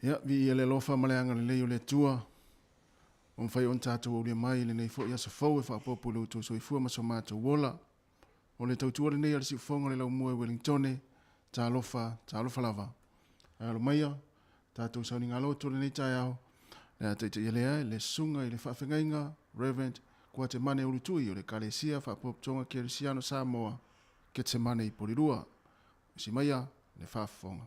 Ia, viia le alofa ma le agalelei o le Atua, ua mafai ona tatou aulia mai i lenei foi aso fou e faaopoopo i lo outou soifua ma so matou ola. O le tautua lenei a le Siufofoga o le Laumua i Wellingtone, talofa, talofa lava. Ae alo maia, tatou sauniga loto lenei taeao, le a taitaia lea e le susuga i le faafegaiga Reverend Kuatemane Ulutui o le Ekalesia Faapotopotoga Kerisiano Samoa, Ketsemane i Polilua. Usi maia le faafofoga.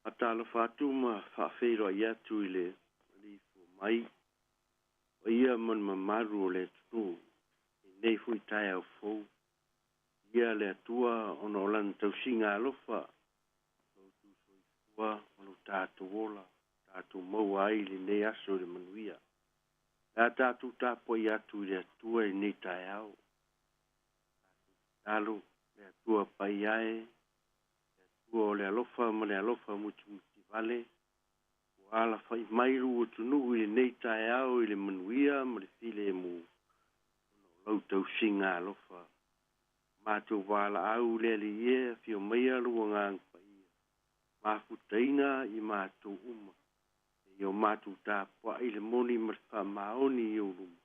Faatalofa atu ma faafeiloai atu i le maleifua mai paia ma le mamalu o le atunuu i lenei foi taeao fou. Ia le Atua ona o lana tausiga alofa, lo outou soifua ma lo tatou ola, tatou maua ai lenei aso i le manuia. Le a tatou tapuai atu i le Atua i lenei taeao. Tatou tatalo le Atua paia e, le Atua o le alofa ma le alofa mutimutivale, ua alafai mai lu atunuu i lenei taeao i le manuia ma le filemu, ona o lau tausiga alofa. Matou valaau le Alii e, afio maia lou Agaga Paia, mafutaina i matou uma, e o matou tapuai le moni ma le faamaoni i ou luma,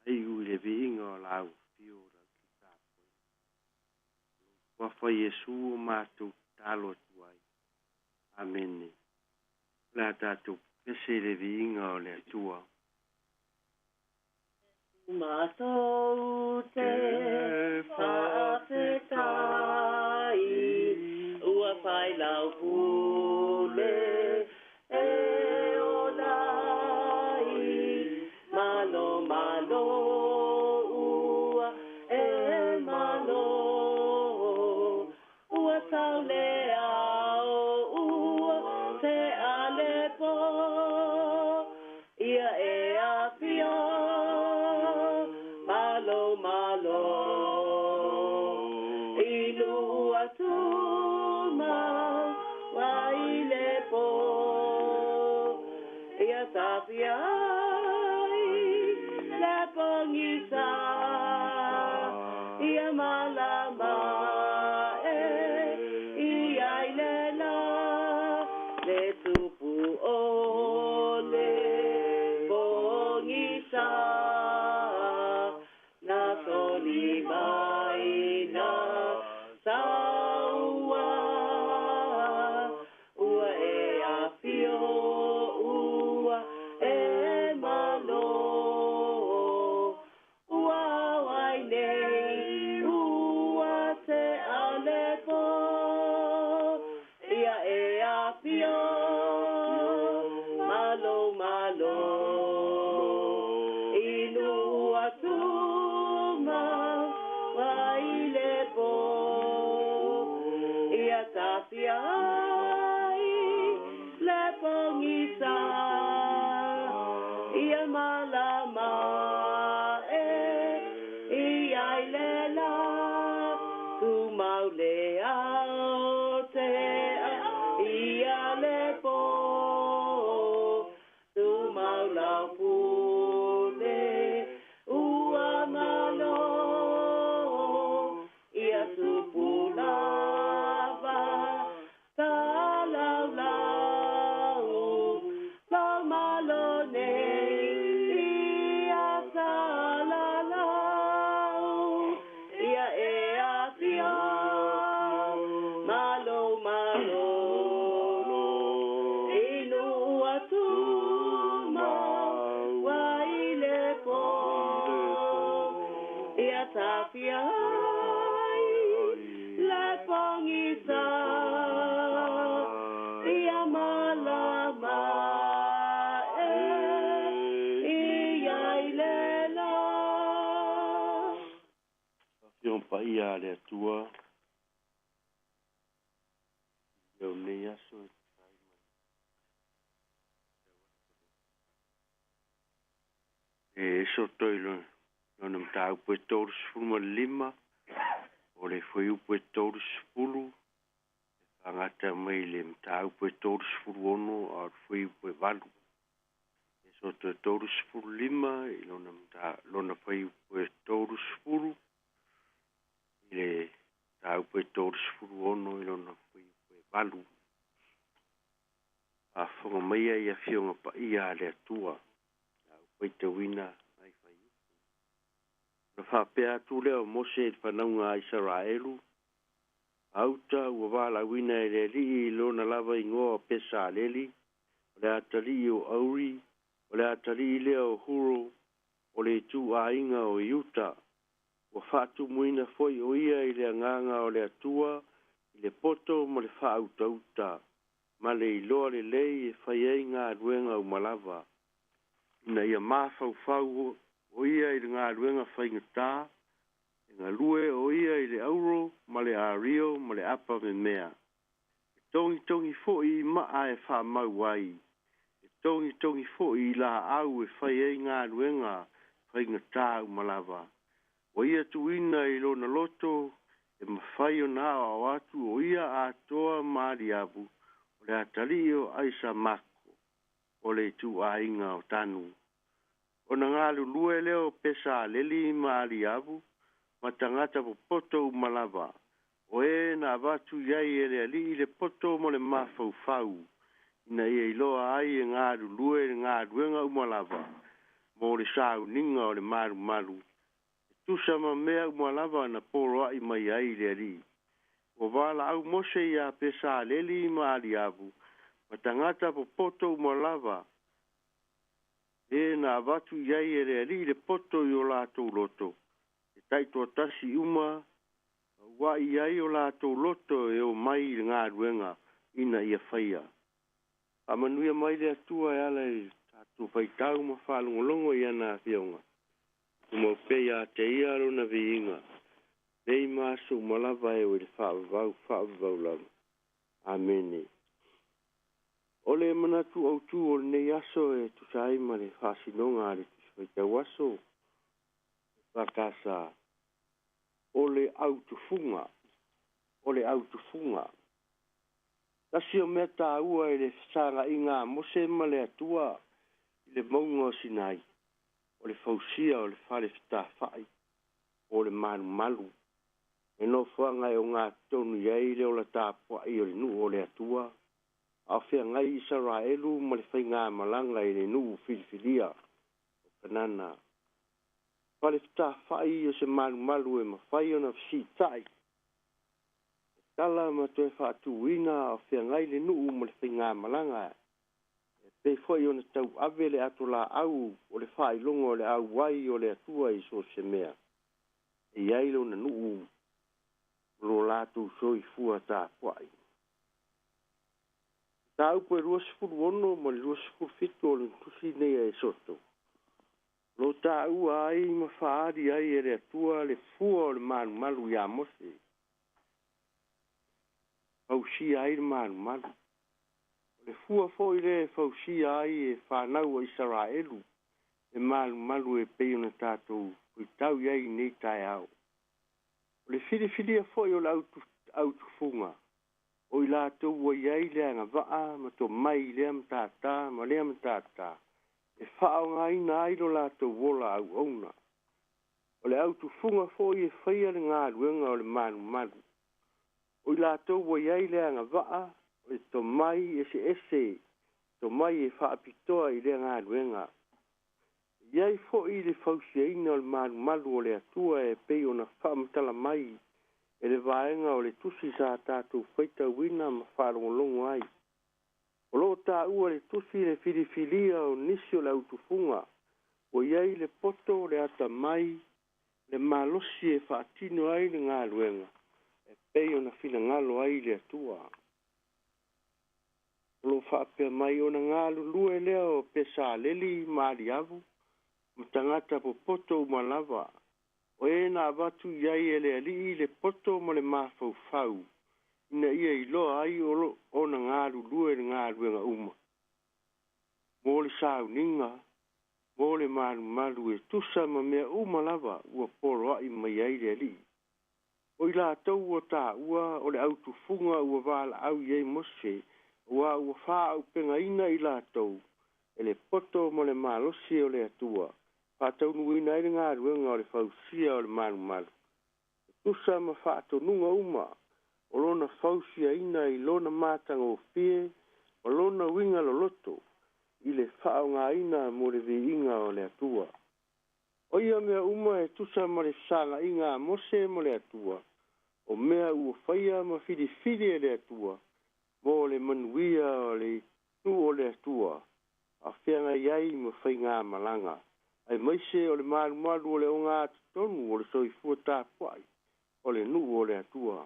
faaiu i le viiga o lau afio o lau tapuaiga. O lou suafa Iesu o matou tatalo atu ai. Amene. O le a tatou pepese i le viiga o le Atua. Matou te faafetai ua fai lau pule e ola ai malo malo ua e malo ua sau le ao ua tea le po ia e afio malo malo i lua tuma wai le po ia tafia ai le pogisa ia malama e ia i le la le tupu o le pogisa na soli mai na saua ua e afio ua e malo ua wai nei ua tea le po ia e afio malo malo i lua tuma wai le po ia tafia ai le pogisa ia malama e ia i le la tumau le ao tea ia le po tumau lau pule ua malo ia tupu lava talaulau lau malo nei ia salalau ia e afio malo malo i lua tuma wai le po ia tafia ai le pogisa ia malama e ia i le la. Afio paia a le Atua, i o nei aso e tusa ai ma le soto i lona mataupu e 35, o le fuaiupu e 30, e Agata mai le mataupu e 36 a o le fuaiupu e 8. Esoto e 35 i lona, lona fuaiupu e 30 i le mataupu e 36 i lona fuaiupu e 8. Faafofoga maia i afioga paia a le Atua, a ua faitauina nai fuaiupu. Ona faapea atu lea o Mose i le fanauga a Isaraelu, Auta ua valaauina e le Alii i lona lava igoa o Pesaleli, o le atalii o Uri, o le atalii lea o Huro, o le ituaiga o Iuta. Ua faatumuina foi o ia i le agaga o le Atua i le poto ma le faautauta ma le iloa lelei e fai ai galuega uma lava, ina ia mafaufau o ia i le galuega faigata, e galue o ia i le auro ma le ario ma le apa memea. E togitogi foi i maa e faamau ai, e togitogi foi i laau e fai ai galuega faigata uma lava. Ua ia tuuina i lona loto e mafai ona aoao atu o ia atoa ma Aliabu, o le atalii o Aisamako, o le ituaiga o Tanu. Ona galulue lea o Pesaleli ma Aliabu ma tagata popoto uma lava, o e na avatu i ai e le Alii le poto ma le mafaufau, ina ia iloa ai e galulue le galuega uma lava mo le sauniga o le malumalu, e tusa ma mea uma lava na poloai mai ai le Alii. Ua valaau Mose iā Pesaleli ma Aliabu ma tagata popoto uma lava, e na avatu i ai e le Alii le poto i o latou loto, e taitoatasi uma ua i ai o latou loto e o mai i le galuega ina ia faia. Faamanuia mai le Atua e ala i tatou faitau ma faalogologo i ana afioga. Tumau pea ia te ia lona viiga, nei ma aso uma lava e o i le faavavau, faavavau lava. Amene. O le manatu autu o lenei aso e tusa ai ma le faasinoga a le Tusi Faitau Aso EFKS, o le autufuga, o le autufuga. Tasi o mea taua i le fesaga'iga a Mose ma le Atua i le mauga o Sinai, o le fausia o le fale fetafa'i po o le malumalu, le nofoaga e ogatotonu i ai le ola tapua'i o le nuu o le Atua, a o feagai Isaraelu ma le faigamalaga i le nuu filifilia o Kanana. Fale fetafa'i o se malumalu e mafai ona fesiita'i e tala ma toe faatuina a o feagai le nuu ma le faigamalaga, e pei foi ona tauave le atolaau o le faailoga o le auai o le Atua i so o se mea e i ai lona nuu ma lo latou soifua tapuai. Mataupu e 26 ma le 27 o le tusi nei a Esoto, o lo o taua ai ma faaali ai e le Atua le fua o le malumalu iā Mose, fausia ai le malumalu. O le fua foi lea e fausia ai e fanau a Isaraelu le malumalu e pei ona tatou faitau i ai i nei taeao. O le filifilia foi o le autufuga, o i latou ua i ai le agavaa ma tomai i lea matata ma lea matata e faaaogaina ai lo latou ola auauna. O le autufuga foi e faia le galuega o le malumalu. O i latou ua i ai le agavaa, o le tomai eseese, tomai e faapitoa i lea galuega. E i ai foi le fausiaina o le malumalu o le Atua e pei ona faamatala mai e le vaega o le tusi sa tatou faitauina ma faalogologo ai. O lo o taua le tusi le filifilia o nisi o le autufuga ua i ai le poto, le atamai, le malosi e faatino ai le galuega e pei ona finagalo ai le Atua. O lo o faapea mai ona galulue lea o Pesaleli ma Aliavu ma tagata popoto uma lava, o e na avatu i ai e le Alii le poto ma le mafaufau, ina ia iloa ai ona galulue le galuega uma mo le sauniga, mo le malumalu e tusa ma mea uma lava ua poloai mai ai le Alii. O i latou ua taua o le autufuga ua valaau i ai Mose, auā ua faaauupegaina i latou e le poto ma le malosi o le Atua, e faataunuuina ai le galuega o le fausia o le malumalu, e tusa ma faatonuga uma o lona fausiaina i lona matagofie ma lona uiga loloto i le faaaogaina mo le viiga o le Atua. O ia mea uma e tusa ma le fesaga'iga a Mose ma le Atua, o mea ua faia ma filifili e le Atua mo le manuia o le nuu o le Atua, a o feagai ai ma faigamalaga, aemaise o le malumalu o le ogatotonu o le soifua tapuai o le nuu o le Atua.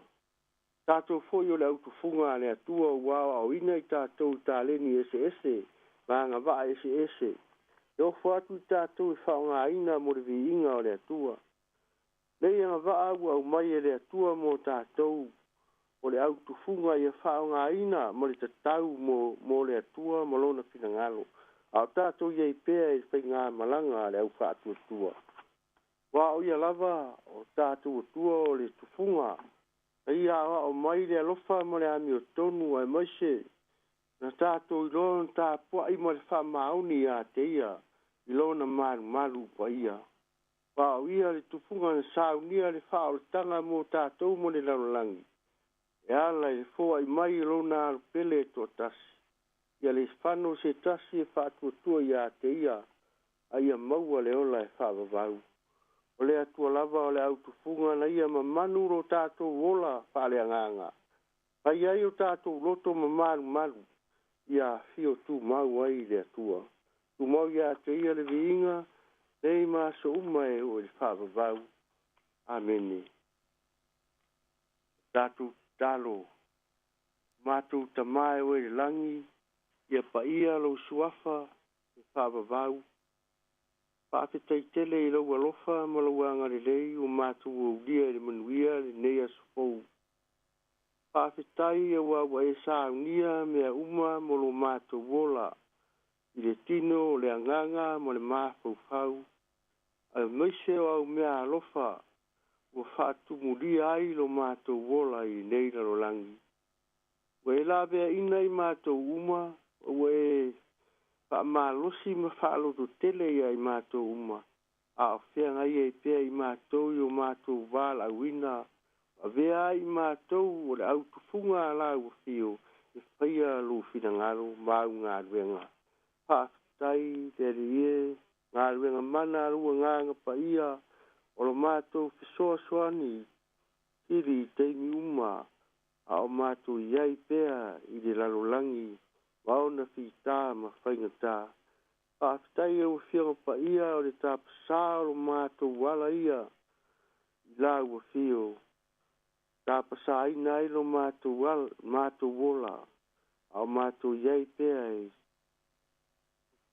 Tatou foi o le autufuga a le Atua ua aoaoina i tatou i taleni eseese ma agavaa eseese, e ofo atu i tatou e faaaogaina mo le viiga o le Atua. Nei agavaa ua aumai e le Atua mo tatou o le autufuga ia faaaogaina ma le tatau mo le Atua ma lona finagalo, a o tatou i ai pea i le faigamalaga a le au faatuatua. Aua o ia lava o tatou Atua o le tufuga, na ia aoao mai le alofa ma le amiotonu, aemaise na tatou iloa ona tapuai ma le faamaoni ia te ia i lona malumalu paia. Aua o ia le tufuga na saunia le faaolataga mo tatou ma le lalolagi, e ala i le foai mai o lona Alo pele e toatasi, ia le fano se tasi e faatuatua ia te ia, a ia maua le ola e faavavau. O le Atua lava o le autufuga na ia mamanu lo tatou ola faaleagaga, fai ai o tatou loto ma malumalu, ia afio tumau ai le Atua. Tumau ia te ia le viiga, nei ma aso uma e oo i le faavavau. Amene. Tatou tatalo. Matou Tama e oe i le lagi, ia paia lou suafa e faavavau. Faafetai tele i lou alofa ma lou agalelei ua matou aulia i le manuia lenei aso fou. Faafetai aua ua e saunia mea uma mo lo matou ola, i le tino, le agaga ma le mafaufau, aemaise o au mea alofa ua faatumulia ai lo matou ola i lenei lalolagi. Ua e laveaina i matou uma, ua e faamalosi ma faalototele ia i matou uma, a o feagai ai pea i matou i o matou valaauina, avea ai i matou o le autufuga a lau afio e faia lou finagalo ma au galuega. Faafetai le Alii e, galuega mana a lou Agaga Paia o lo matou fesoasoani sili i taimi uma, a o matou i ai pea i le lalolagi ma ona fita ma faigata. Faafetai e lau Afioga Paia o le tapasā o lo matou ala ia i lau afio, tapasaina ai lo matou ala, matou ola, a o matou i ai pea i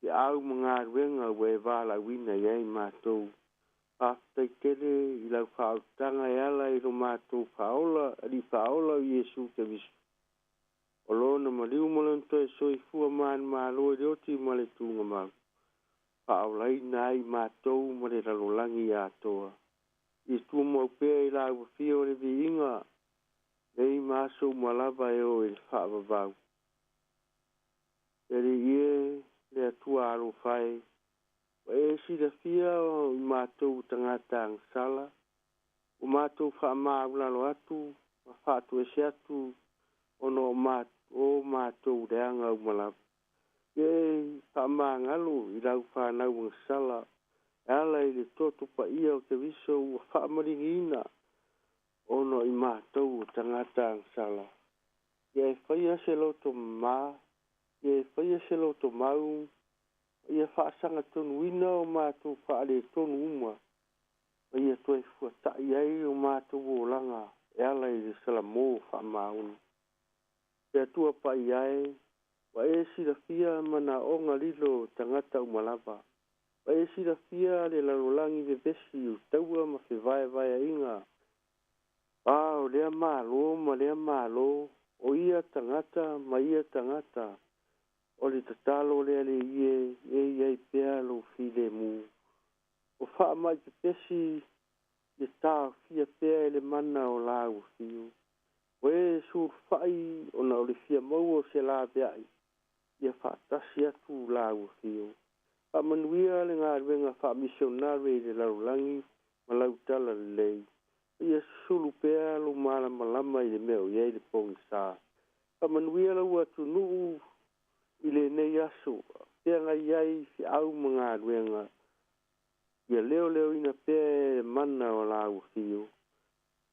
feau ma galuega ua e valaauina i ai matou. Faafetai tele i lau faaolataga e ala i lo matou faaola, Alii Faaola o Iesu Keriso, o lona maliu ma lona toe soifua manumalo i le oti ma le tugamau, faaolaina ai matou ma le lalolagi atoa. Ia tumau pea i lau afio le viiga, nei ma aso uma lava e oo i le faavavau. Le Alii e, le Atua alofa e, ua e silafia o i matou tagata agasala, ua matou faamaualalo atu ma faatoese atu ona o matou leaga uma lava. Ia e faamagalo i lau fanau agasala, e ala i le toto paia o Keriso ua faamaliliina ona i matou o tagata agasala. Ia e faia se loto mamā, ia e faia se loto mau, ia faasagatonuina o matou faaletonu uma, ma ia toe fuata'i ai o matou olaga e ala i le salamo faamaoni. Le Atua Paia e, ua e silafia manaoga lilo o tagata uma lava. Ua e silafia le lalolagi vevesi o taua ma fevaevaeaiga. A o lea malo ma lea malo, o ia tagata ma ia tagata, o le tatalo le Alii e, e i ai pea lou filemu. O faamai pepesi Ia taofia pea e le mana o Lāu Afio. O e sulufai ona o le fia maua o se laveai, ia faatasi atu Lāu Afio. Faamanuia le galuega faamisionare i le lalolagi ma lau talalelei. Ia susulu pea lou malamalama i le mea o i ai le pogisa. Faamanuia lau atunuu i lenei aso, feagai ai i feau ma galuega. Ia leoleoina pea e le mana o Lāu Afio.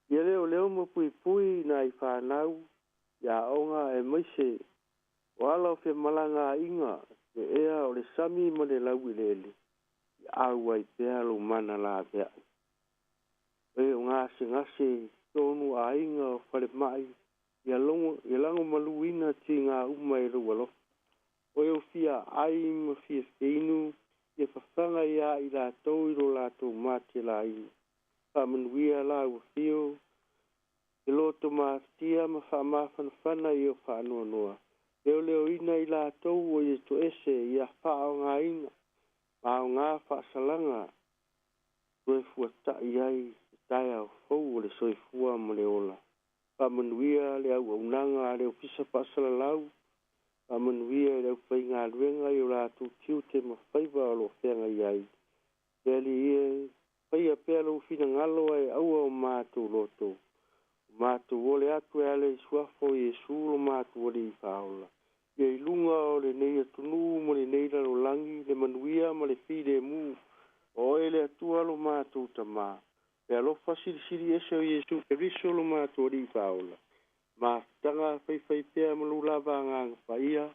Ia leoleo ma puipui nai fanau i aoga aemaise o ala o femalagaaiga, le ea o le sami ma le laueleele, ia auai pea lou mana laveai. E o gasegase i totonu o aiga o falemai, ia logo, ia lagomaluina tiga uma e lou alofa. O e o fia ai ma fia feinu, ia fafaga iā i latou i lo latou matelaina. Faamanuia Lāu Afio, e loto mafatia ma faamafanafana i o faanoanoa. Leoleoina i latou o ia toese ia faaaogaina ma aoga faasalaga toe fuata'i ai le taeao fou o le soifua ma le ola. Faamanuia le auaunaga a le Ofisa Faasalalau, faamanuia i le aufaigaluega i o latou tiute ma faiva o lo o feagai ai. Le Alii e, faia pea lou finagalo ae aua o matou loto. O matou ole atu e ala i suafa o Iesu lo matou Alii Faaola. Ia i luga o lenei atunuu ma lenei lalolagi le manuia ma le filemu, o Oe le Atua lo matou Tama. Le alofa silisili ese o Iesu Keriso lo matou Alii Faaola, mafutaga faifaipea ma lou lava Agaga Paia,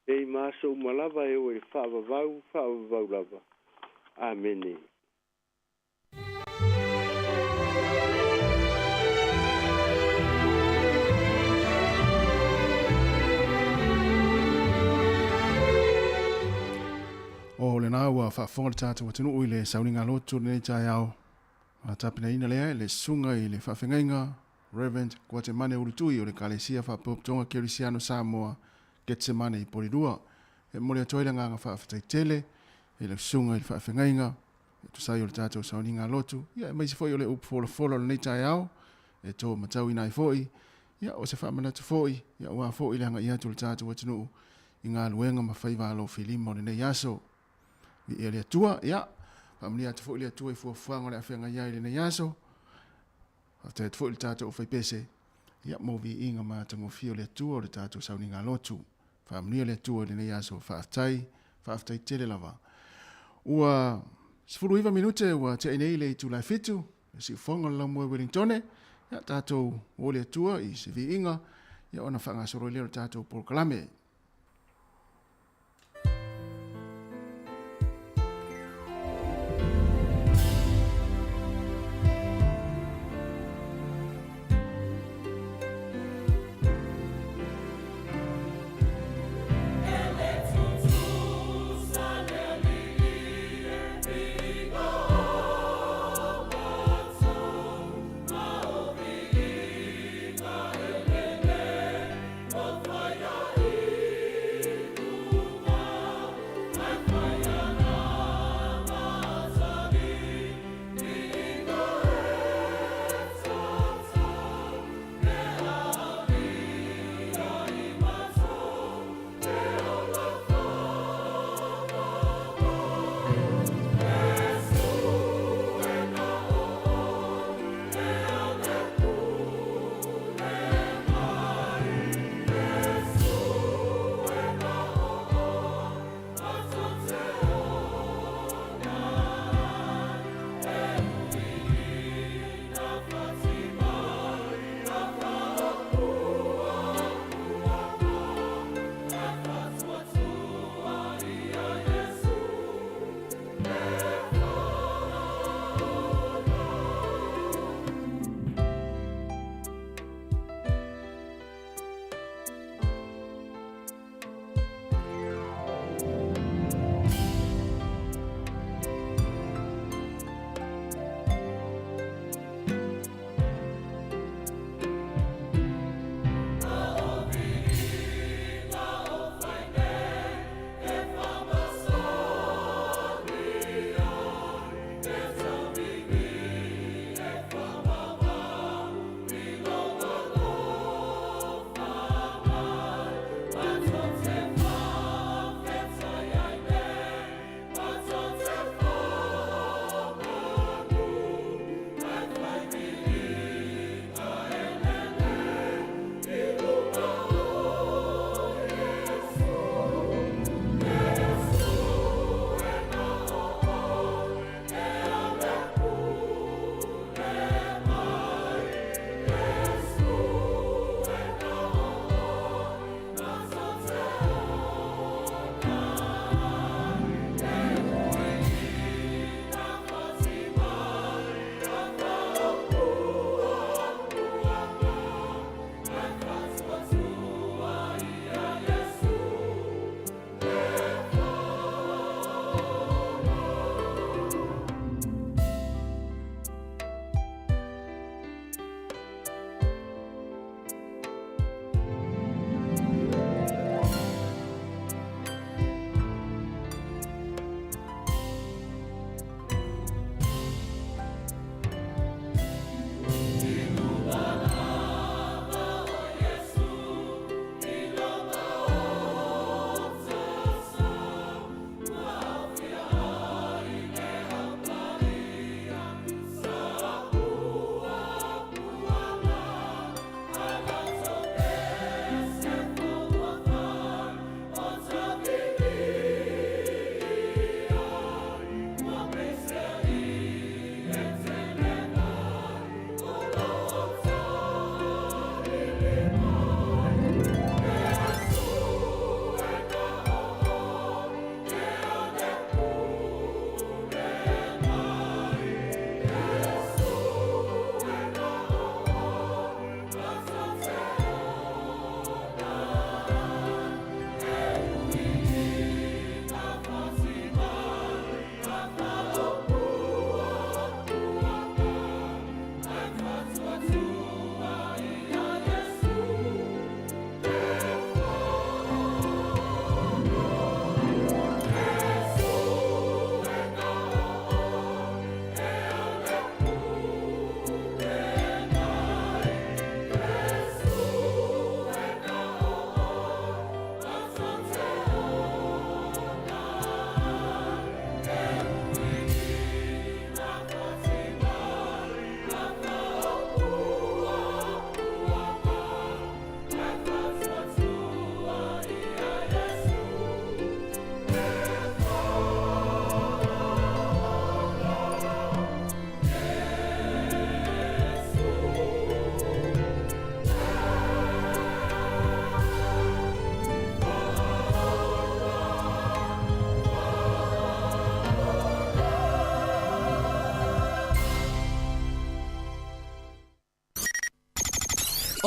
e i ma aso uma lava e oo i le faavavau, faavavau lava. Amene. O lena ua faafofoga le tatou atunuu i le sauniga lotu o lenei taeao. A tapenaina lea e le susuga i le faafegaiga Rev. Kuatemane Ulutui o le Ekalesia Faapotopotoga Kerisiano Samoa, Getsemane i Polilua. E momoli atu ai le agaga faafetai tele i lau susuga i le faafegaiga e tusa ai o le tatou sauniga lotu, ia aemaise foi o le upu folafola o lenei taeao e to matauina ai foi, ia o se faamanatu foi, ia aua foi le agai atu o le tatou atunuu i galuega ma faiva alofilima o lenei aso. Viia le Atua, ia, faamanuia atu foi le Atua i fuafuaga o le a feagai ai i lenei aso. Faafetai atu foi i le tatou aufaipese, ia, mo viiga ma atagofie o le Atua o le tatou sauniga lotu. Faamanuia le Atua i lenei aso. Faafetai, faafetai tele lava. Ua 19 minute ua tea nei le itula e 7, le siufofoga o le laumua i Wellingtone. Ia, tatou o le Atua i se viiga, ia ona faagasolo ai lea o le tatou polokalame.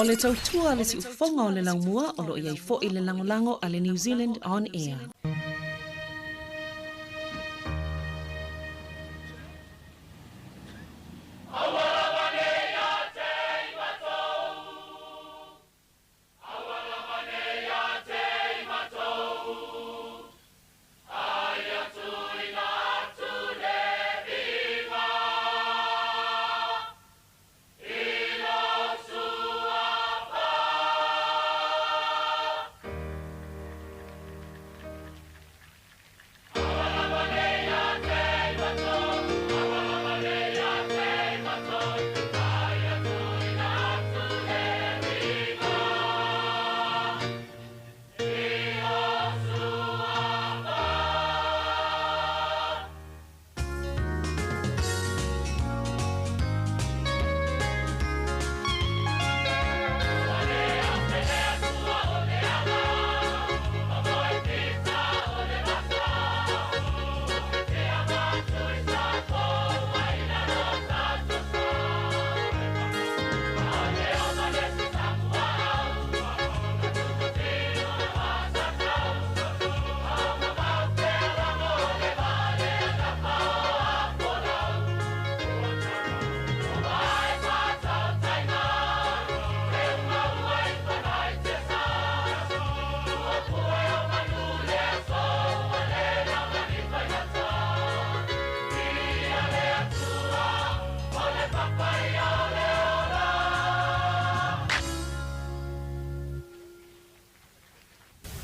O le tautua a le siufofoga o le laumua o lo o i ai foi le lagolago a le New Zealand On Air.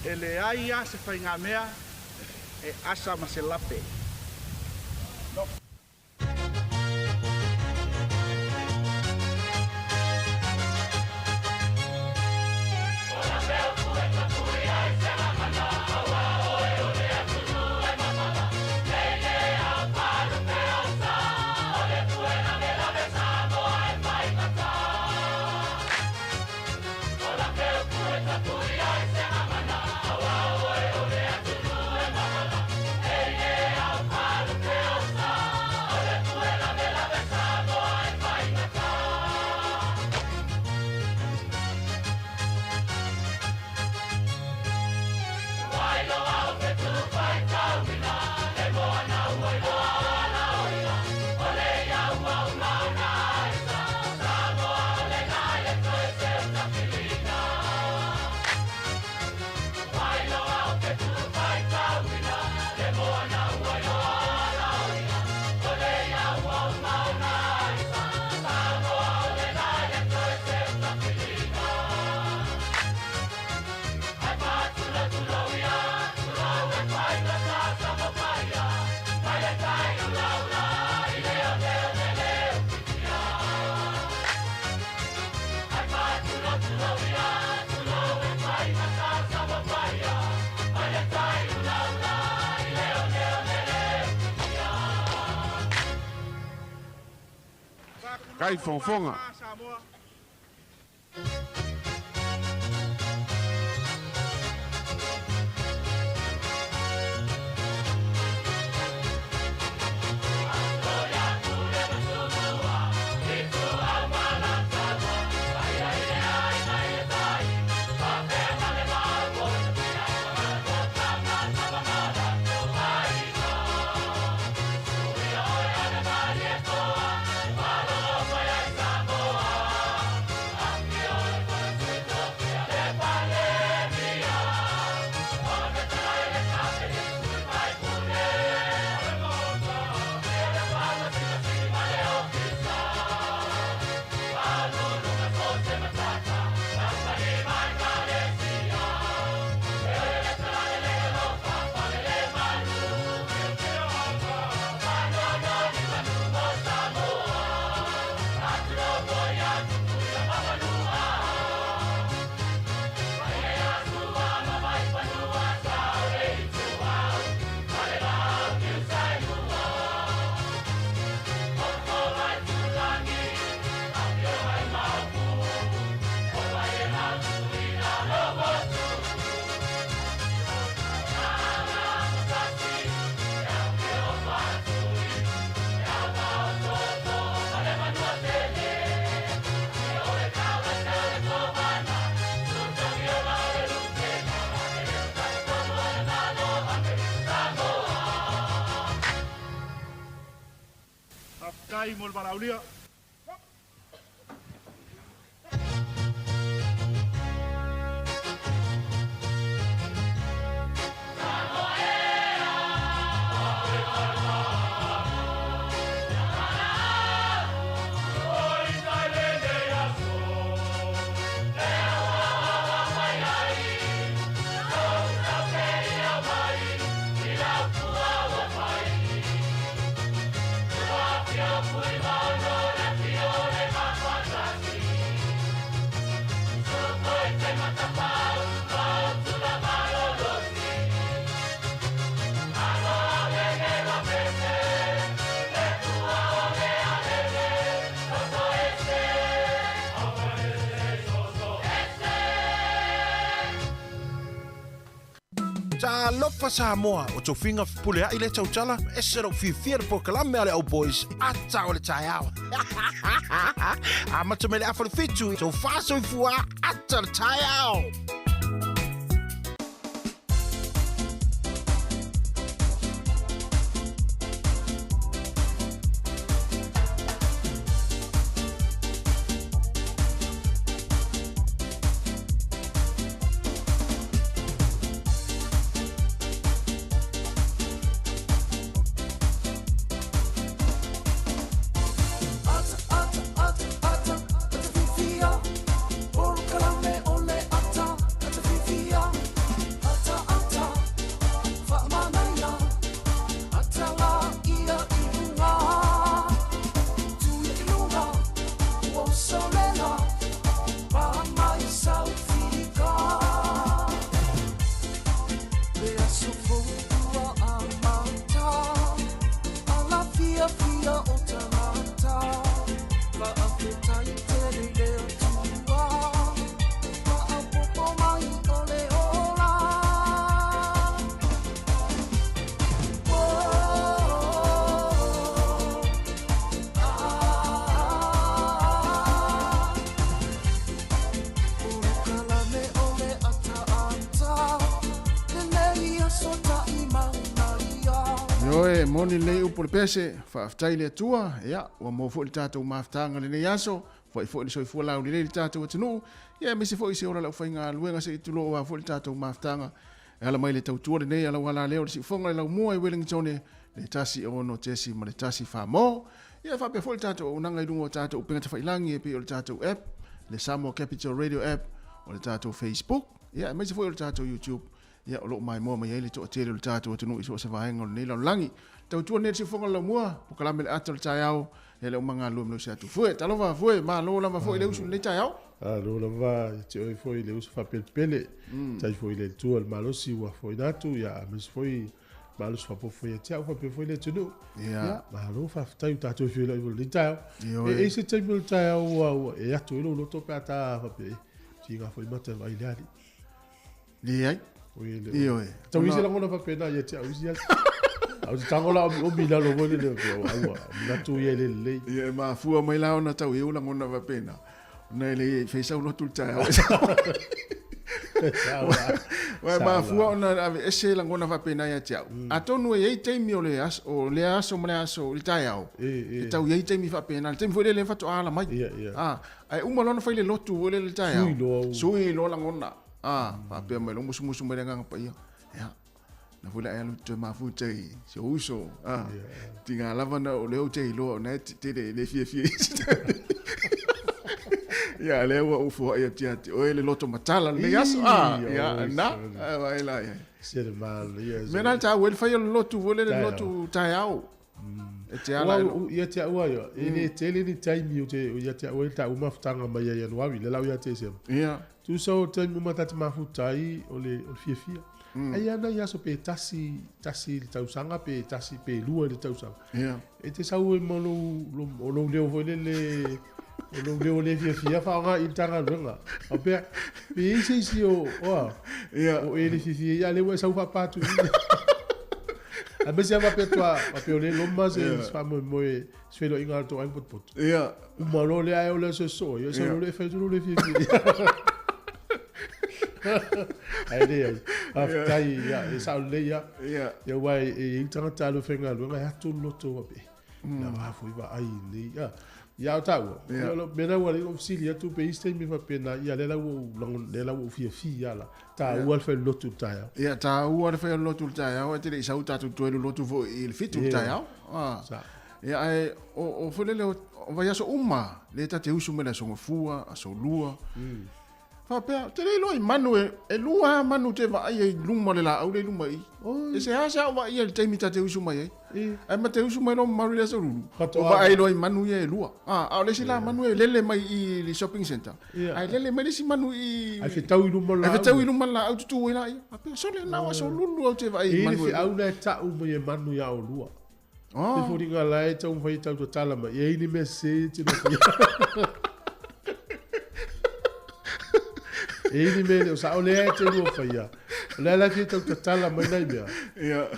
E leai a se faigamea e asa ma se lape. No. Kai fofoga. Faafetai mo le valaaulia. Talofa Samoa, o tofiga fepuleai lea tautala, ese lou fiafia le polokalame a le Au Boys, ata o le taeao. Amata mai le afa le fitu, tofa soifua, ata le taeao. Ioe, moni lenei upu o le pese, faafetai i le Atua, ia, ua maua foi le tatou mafutaga i lenei aso, foi foi le soifua laulelei i le tatou atunuu, ia aemaise foi se ola le aufaigaluega se i tulou aua foi le tatou mafutaga e ala mai le tautua lenei a lau ala lea o le siufoga le laumua i Wellingtone, le 1 6.1 Famo. Ia faapea foi le tatou auaunaga i luga o tatou upega tafailagi e pei o le tatou app, le Samoa Capital Radio app, o le tatou Facebook, ia aemaise foi o le tatou YouTube, ia o lo o maimoa mai ai le toatele o le tatou atunuu i so o se vaega o lenei lalolagi. Tautua nei le siufoga le laumua, polokalame le ata o le taeao, ia le uma galulue ma le usi atu. Fue, talofa Fue, malo lava foi le usu i lenei taeao. Malo lava ia te oe foi le uso faapelepele, tai foi i le Atua le malosi ua foina atu, ia aemaise foi malosi faapopo ia te au faapea foi le atunuu. Ia, malo faafetai ua tatou feiloai foi i lenei taeao. E i ai se taimi o le taeao ua e atu ai lou loto pe a ta faapea, e tiga foi mata e vaai i le alii. Leai. Ioe. Tau i se lagona faapena ia te au isi aso. Au te tago la omi omi lalo foi lele o aua, manatu ia i le lelei. Ia e mafua mai la ona tau i ou lagona faapena. Ona e le fai sau lotu le taeao. Ua e mafua ona ave ese lagona faapena ia te au. Atonu e i ai taimi o le aso, o lea aso ma lea aso i le taeao. E tau i ai taimi faapena. Le taimi foi lele faatoa ala mai. Ae uma loa ona fai le lotu foi lele i le taeao. Sui loa lagona. A, faapea mai loa musumusu mai le Agaga Paia, ia, na foi la e alu toe mafuta i si ou uso, a, tiga lava na o lea ou te iloa o na e te le, le fiafia i se Ia, lea ua ou foai atu ia te oe le loto matala lenei aso, a, ia, na, vai la ia. Se le malo, ia. Mea na tāua, le fai o le lotu, foi lele lotu taeao. E te ala e Ia te au ai, e le tele ni taimi o te, ia te au ai ta uma futanga mai ai Ianuari, le lau ia te sema. Ia. Tusa o taimi uma ta te mafuta ai o le, o le fiafia. Ai ana i aso pe tasi, tasi i le tausaga, pe tasi, pe lua i le tausaga. Ia. E te sau e ma lou, lou, o lou leo foi lele, o lou leo le fiafia faaaoga i le Matagaluega. Faapea, pe i ai se isi o, oa, Ia. o e le fiafia ia, lea ua e sau faapa atu i i. Aemaise lava faapea tua, faapea o lea loma se se faamoemoe, se feiloaiga a le tou aiga potopoto. Ia. Uma loa lea ae o le aso sosoo, ia sau loa lea e fai atu lou le fiafia. Ae leai, faafetai, ia, e sao lelei ia. Ia. Ia aua e i ai tagata alu e faigaluega e atu le loto faapea. Na va foi vaai i lenei, a. Ia a o taua, ia o le mea lena ua ala ai ona ou fesili atu pe i ai se taimi faapena, ia lea la ua ou lagona, lea la ua ou fiafia lava la, taua le fai o le lotu i le taeao. Ia, taua le fai o le lotu i le taeao, ae te le i sau tatou toe lolotu foi i le 7 i le taeao. Sa. Ia, ae o, o foi lele, o vaiaso uma, lea ta te usu mai le Aso Gafua, Aso Lua. Faapea, ou te le iloa i manu e, e lua lava manu ou te vaaia i luma o le laau lea i luma i i. E seasea ou vaaia i le taimi ta te usu mai ai. Ae ma te usu mai loa ma maru i le aso lulu, ou vaai loa i manu ia e lua. A o le isi la manu e lele mai i i le shopping centre, ae lele mai le isi manu i... Ae fetau i luma o le laau. Ae fetau i luma o le laau tutu ai laia. Faapea, sole, na o aso lulu au te vaai i manu e lua. E i ai le feau la e tau mai e manu ia oulua. Te foliga la e taumafai e tautatala mai, e ai ni mea sese e tino faia. E ai ni mea e le o sao lea e te lua faia. O lea la fia tautatala mai nai mea.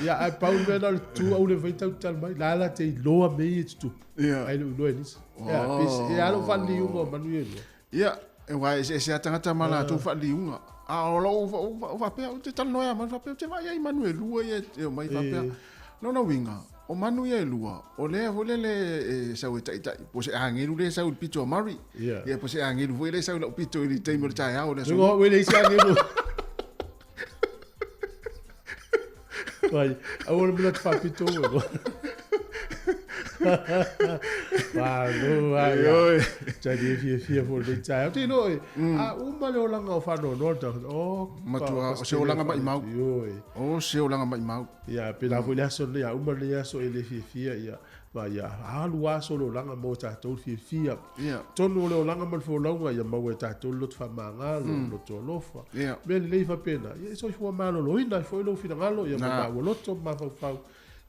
Ia, ae pau le mea na o le tu au le mafai tautatala mai. La la te iloa mea ia e tutupu. Ae le o iloa e nisi. Ia, e a lou faaliliuga o manu ia e lua. Ia, aua e eseese lava tagata ma latou faaliliuga. A o lou faapea, ou te talanoa ia manu, faapea, ou te vaai ai i manu e lua ia e omai faapea. Lona uiga, o manu ia e lua, o lea foi lele e sau e taitai, po o se agelu lea e sau i le pito a Murray, ia po o se agelu foi lea e sau i lau pito i le taimi o le taeao o le aso. Ua leai se agelu. Vai, aua le manatu faapito ua. Malo ai. Ioe. Tali e fiafia foi lenei taeao. Te iloa e, a uma le olaga o faanoanoa le tagata. Oh, Matua, o se olaga maimau. Ioe. O se olaga maimau. Ia, pēlā foi le aso lenei, a uma lenei aso e le fiafia, ia, ma ia alu aso o le olaga mo tatou le fiafia. Ia. Tonu o le olaga ma le folauga, ia maua e tatou le loto faamagalo, le loto alofa. Ia. Mea lelei faapena, ia e soifua maloloina ai foi lou finagalo, ia ma maua loto ma mafaufau,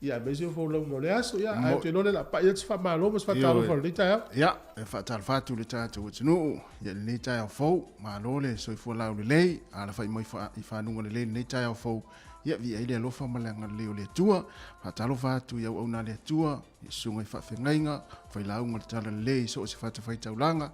ia aemaise o folauga o le aso, ia, ae ou te iloa o lea o le a pai atu se faamalo ma se faatalofa i lenei taeao. Ia, e faatalofa atu i le tatou atunuu, ia i lenei taeao fou, malo le soifua laulelei, alafai mai i fanuga lelei i lenei taeao fou, Ia viia ai le alofa ma le agalelei o le Atua. Faatalofa atu i auauna a le Atua, i susuga i faafeagaiga, failauga o le Talalelei i so o se fatafaitaulaga.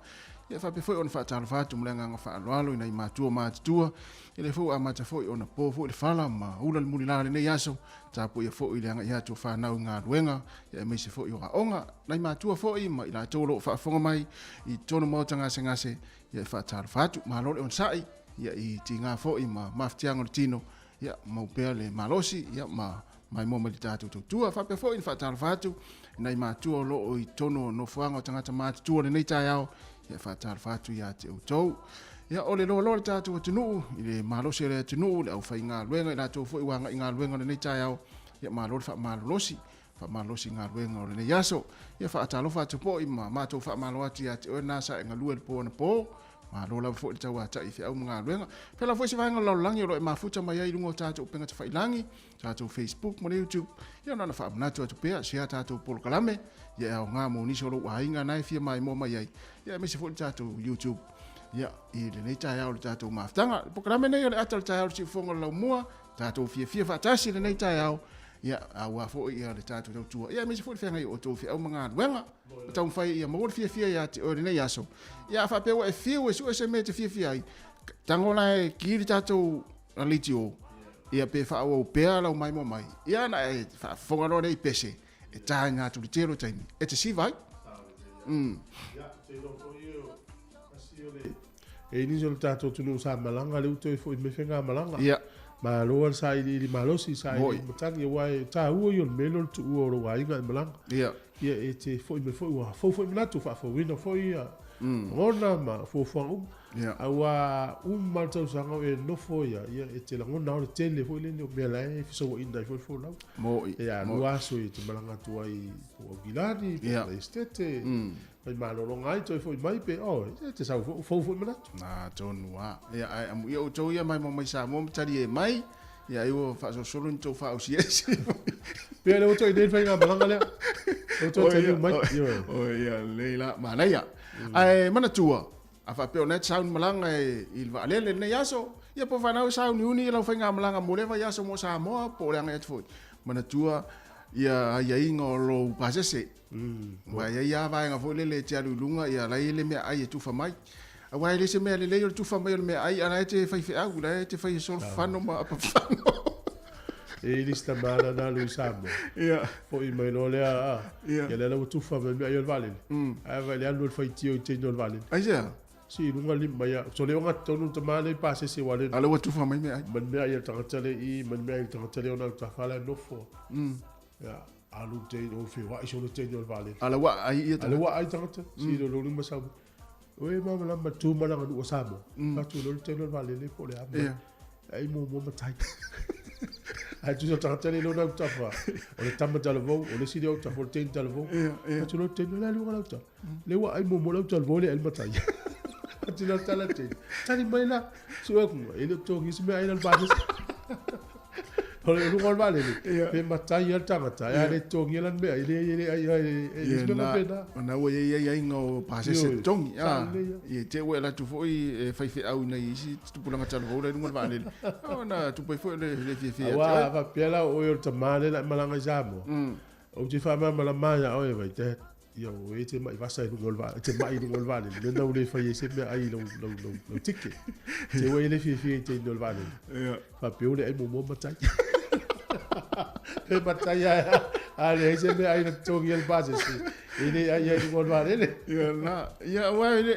Ia faapea foi ona faatalofa atu ma le agaga faaaloalo i nai matua matutua, ia lea foi ua amata foi ona po foi le fala ma ula le mulila lenei aso, tapuaia foi le agai atu o fanau i galuega, ia aemaise foi o aoga. Nai matua foi ma i latou o lo o faafofoga mai i totonu o maota gasegase, ia e faatalofa atu. Malo le onosai, ia i tiga foi ma mafatiaga o le tino, ia mau pea le malosi, ia ma maimoa mai le tatou tautua. Faapea foi ona faatalofa atu i nai matua o lo o i totonu o nofoaga o tagata matutua o lenei taeao, ia e faatalofa atu ia te outou. Ia o le loaloa o le tatou atunuu, i le malosi o le atunuu, le aufaigaluega, i latou foi ua agai i galuega o lenei taeao, ia malo le faamalolosi. Faamalosi galuega o lenei aso. Ia faatalofa atu foi ma matou faamalo atu ia te oe lena sa e galue i le po anapo. Malo lava foi le tauatai i feau ma galuega. Pēlā foi se vaega o le lalolagi o lo o e mafuta mai ai i luga o tatou upega tafailagi, tatou Facebook ma le YouTube. Ia na ona faamanatu atu pea, share tatou polokalame, ia e aoga mo nisi o lou aiga na e fia maimoa mai ai, ia aemaise foi le tatou YouTube. Ia, i lenei taeao o le tatou mafutaga. Le polokalame nei o le ata o le taeao o le siufofoga o le laumua, tatou fiafia faatasi i lenei taeao, ia, aua foi ia le tatou tautua, ia aemaise foi le feagai o outou feau ma galuega, ma taumafai ia maua le fiafia ia te oe i lenei aso. Ia a faapea ua e fiu e sue se mea e te fiafia ai, tago la e ki le tatou leitio, ia pe faaauau pea lau maimoa mai, ia ona e faafofoga loa lea i pese, e taina atu i le tele o taimi, e te siva ai. Ia, ou te iloa foi o tasi o le E i nisi o le tatou atunuu sa malaga, lea ua toe foi mai faigamalaga. Ia. Malo lava le sailiili malosi, sailiili matagi, aua e taua ia o le mea lea o le tuua o lou aiga e malaga. Ia. Ia e te foi mai foi, ua fou foi manatu, faafouina foi ia lagona ma fuafuaga uma. Ia. Aua uma le tausaga o e nofo ia, ia e te lagona lava le tele foi lele o mea la e fesouaina ai foi le folau. Mo'i. Ia, lua aso e te malaga atu ai po o Aukilani, po o Esetete. Fai malologa ai toe foi mai pe oh e te sau foi fou foi manatu. Na tonu a. Ia ae amuia outou ia mai mai Samoa ma talie mai. Ia ai ua faasolosolo ni tou faaosiesi. Pe le ua toe nei le faigamalaga lea. Ua toe taliu mai. Ioe. Oi ia lelei la manaia. Ae manatua a faapea o lena e te sauni malaga i le vaalele i lenei aso, ia po o fanau e sauniuni lau faigamalaga mo lea vaiaso mo Samoa po o le agai atu foi. Manatua ia aiaiga o lou pasese. Aua e i ai lava vaega foi lele e te alu i luga, ia la e i ai le meaai e tufa mai. Aua e le se mea lelei o le tufa mai o le meaai, a o la e te faifeau, la e te fai solofano ma apafano. E i le isi tama na na alu i Samoa. Ia. Foi mai loa lea, a. Ia. Ia lea la ua tufa mai mea ai o le vaalele. Ae vaai le alu o le faitio i teine o le vaalele. Aisea? Si i luga lima ia. So le ogatotonu le tama lea i pasese aua le. A lea ua tufa mai mea ai. Ma le mea ai a le tagata lea i i, ma le mea ai a le tagata lea ona autafa la e nofo. Ia, alu le teine, o feoai solo le teine o le vaalele. A lea ua aai ia tagata. A lea ua aai tagata. Si i lou lima sau. Oe malamalama tu ma le aganuu a Samoa. Fai atu loa le teine o le vaalele po o le a mea. Ai muamua matai. Ae tusa o le tagata lea i lona autafa, o le tama talavou, o le isi lea autafa o le teine talavou. Fai atu loa le teine, o le a le uiga o le auta? Lea ua ai muamua le auta talavou e le ai le matai. Fai atu loa le tala a le teine, tali mai la, sue atu, e le o totogi se mea ai lalo pasese. O le luga o le vaalele, pe matai lava le tagata, ae a le totogia lana meaai, e leai e le ai e le se mea faapena. O na ua i ai aiaiga o pasese totogi. Ia te ua e alu atu foi e faifeau i nai isi tupulaga talavou la i luga o le vaalele, ona tupu ai foi o le le fiafia ia te oe. Aua a faapea la o oe o le tama lea o le a e malaga i Samoa, ou te faamalamalama ia oe, vai dad, Ia o e te mai vasa i luga o le vaalele, te mai i luga o le vaalele, mea na ua le fai ai se meaai i lou, lou, lou, lou ticket. Te ua e le fiafia i teine o le vaalele. Ia. Faapea ua le ai muamua matai. Pe matai a, a leai se meaai na totogi e le pasese, e le ai ai i luga o le vaalele. Ia la, ia aua e le,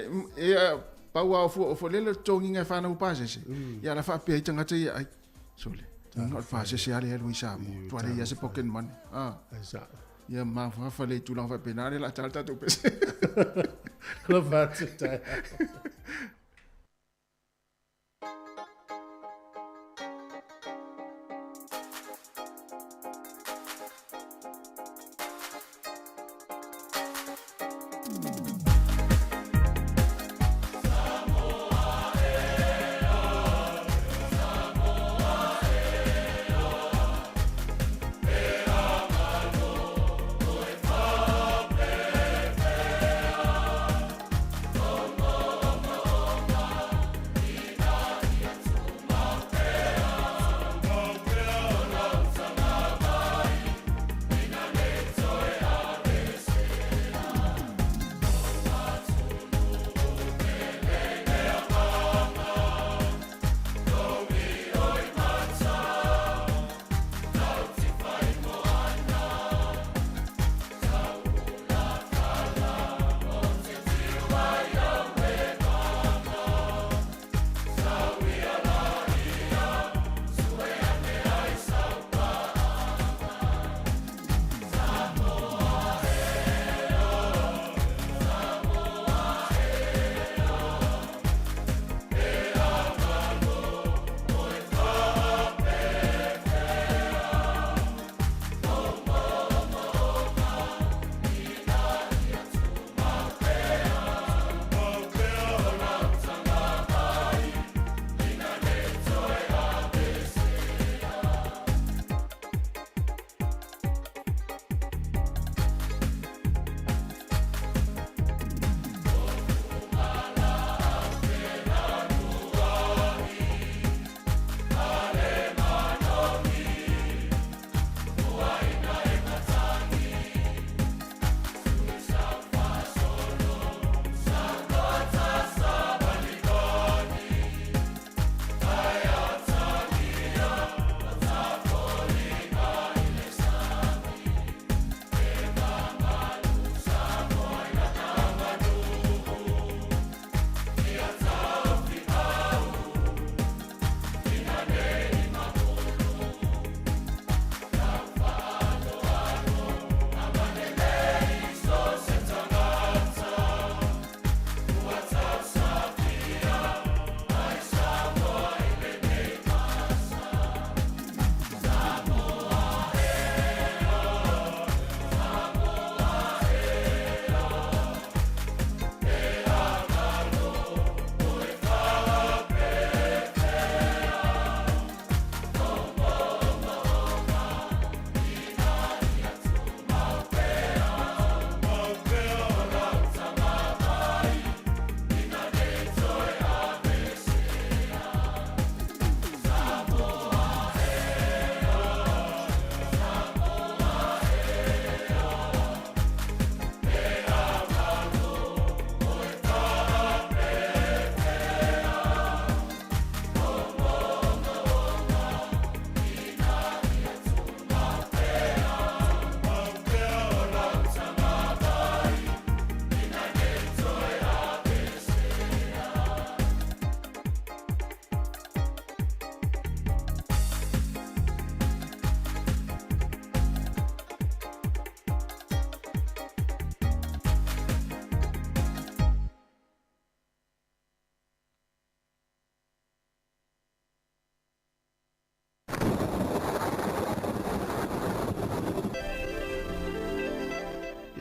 ia pau lava o fua, o fua lele o totogiga e fanau pasese. Ia la faapea ai tagata ia ai, sole, na o le pasese lava lea e alu ai i Samoa, tua leai lava se pocket money. Ah. Ai sao. Ia mafafa le tulaga faapena lea la tala tatou pese. Alofa atu taeao.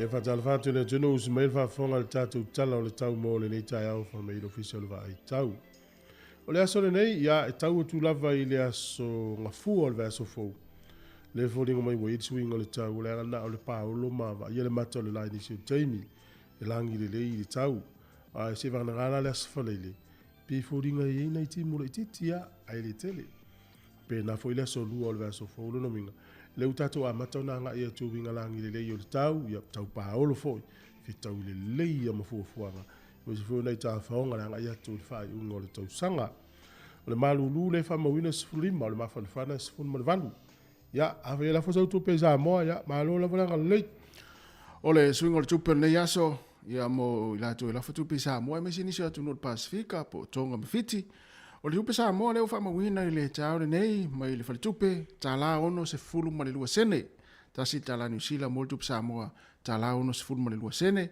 Ia faatalofa atu i le atunuu usi mai le faafofoga i le tatou Tala o le Tau mo lenei taeao fai mai le Ofisa o le Vaai Tau. O le aso lenei, ia, e tau atu lava i le aso Gafua o le vaiaso fou, le foliga mai ua i ai le suiga o le tau, o le aga na o le paolo ma vaaia le mata o le la i nisi o taimi, e lagi lelei i le tau. Ae se i vaganaga la le aso Faraile, pei e foliga e i ai nai timu laitiiti lava, ae le tele. Pena foi le aso Lua o le vaiaso fou. Lona uiga, lea ua tatou amata ona agai atu i uiga lagi lelei o le tau, ia tau paolo foi, fetau lelei ia ma fuafuaga, aemaise foi o nai tafaoga le agai atu i le faaiuga o le tausaga. O le malulu lea e faamauina e 15, o le mafanafana e 18. Ia, afai e lafo sau tupe i Samoa, ia, malo lava le agalelei. O le suiga o le tupe o lenei aso, ia mo i latou e lafo tupe i Samoa aemaise nisi o atunuu o le Pasefika po o Tonga ma Fiti. O le tupe Samoa lea ua faamauina i le taeao lenei mai le faletupe, $1.62 sene. Tasi le tala Niu Sila mo le tupe Samoa, $1.62 sene.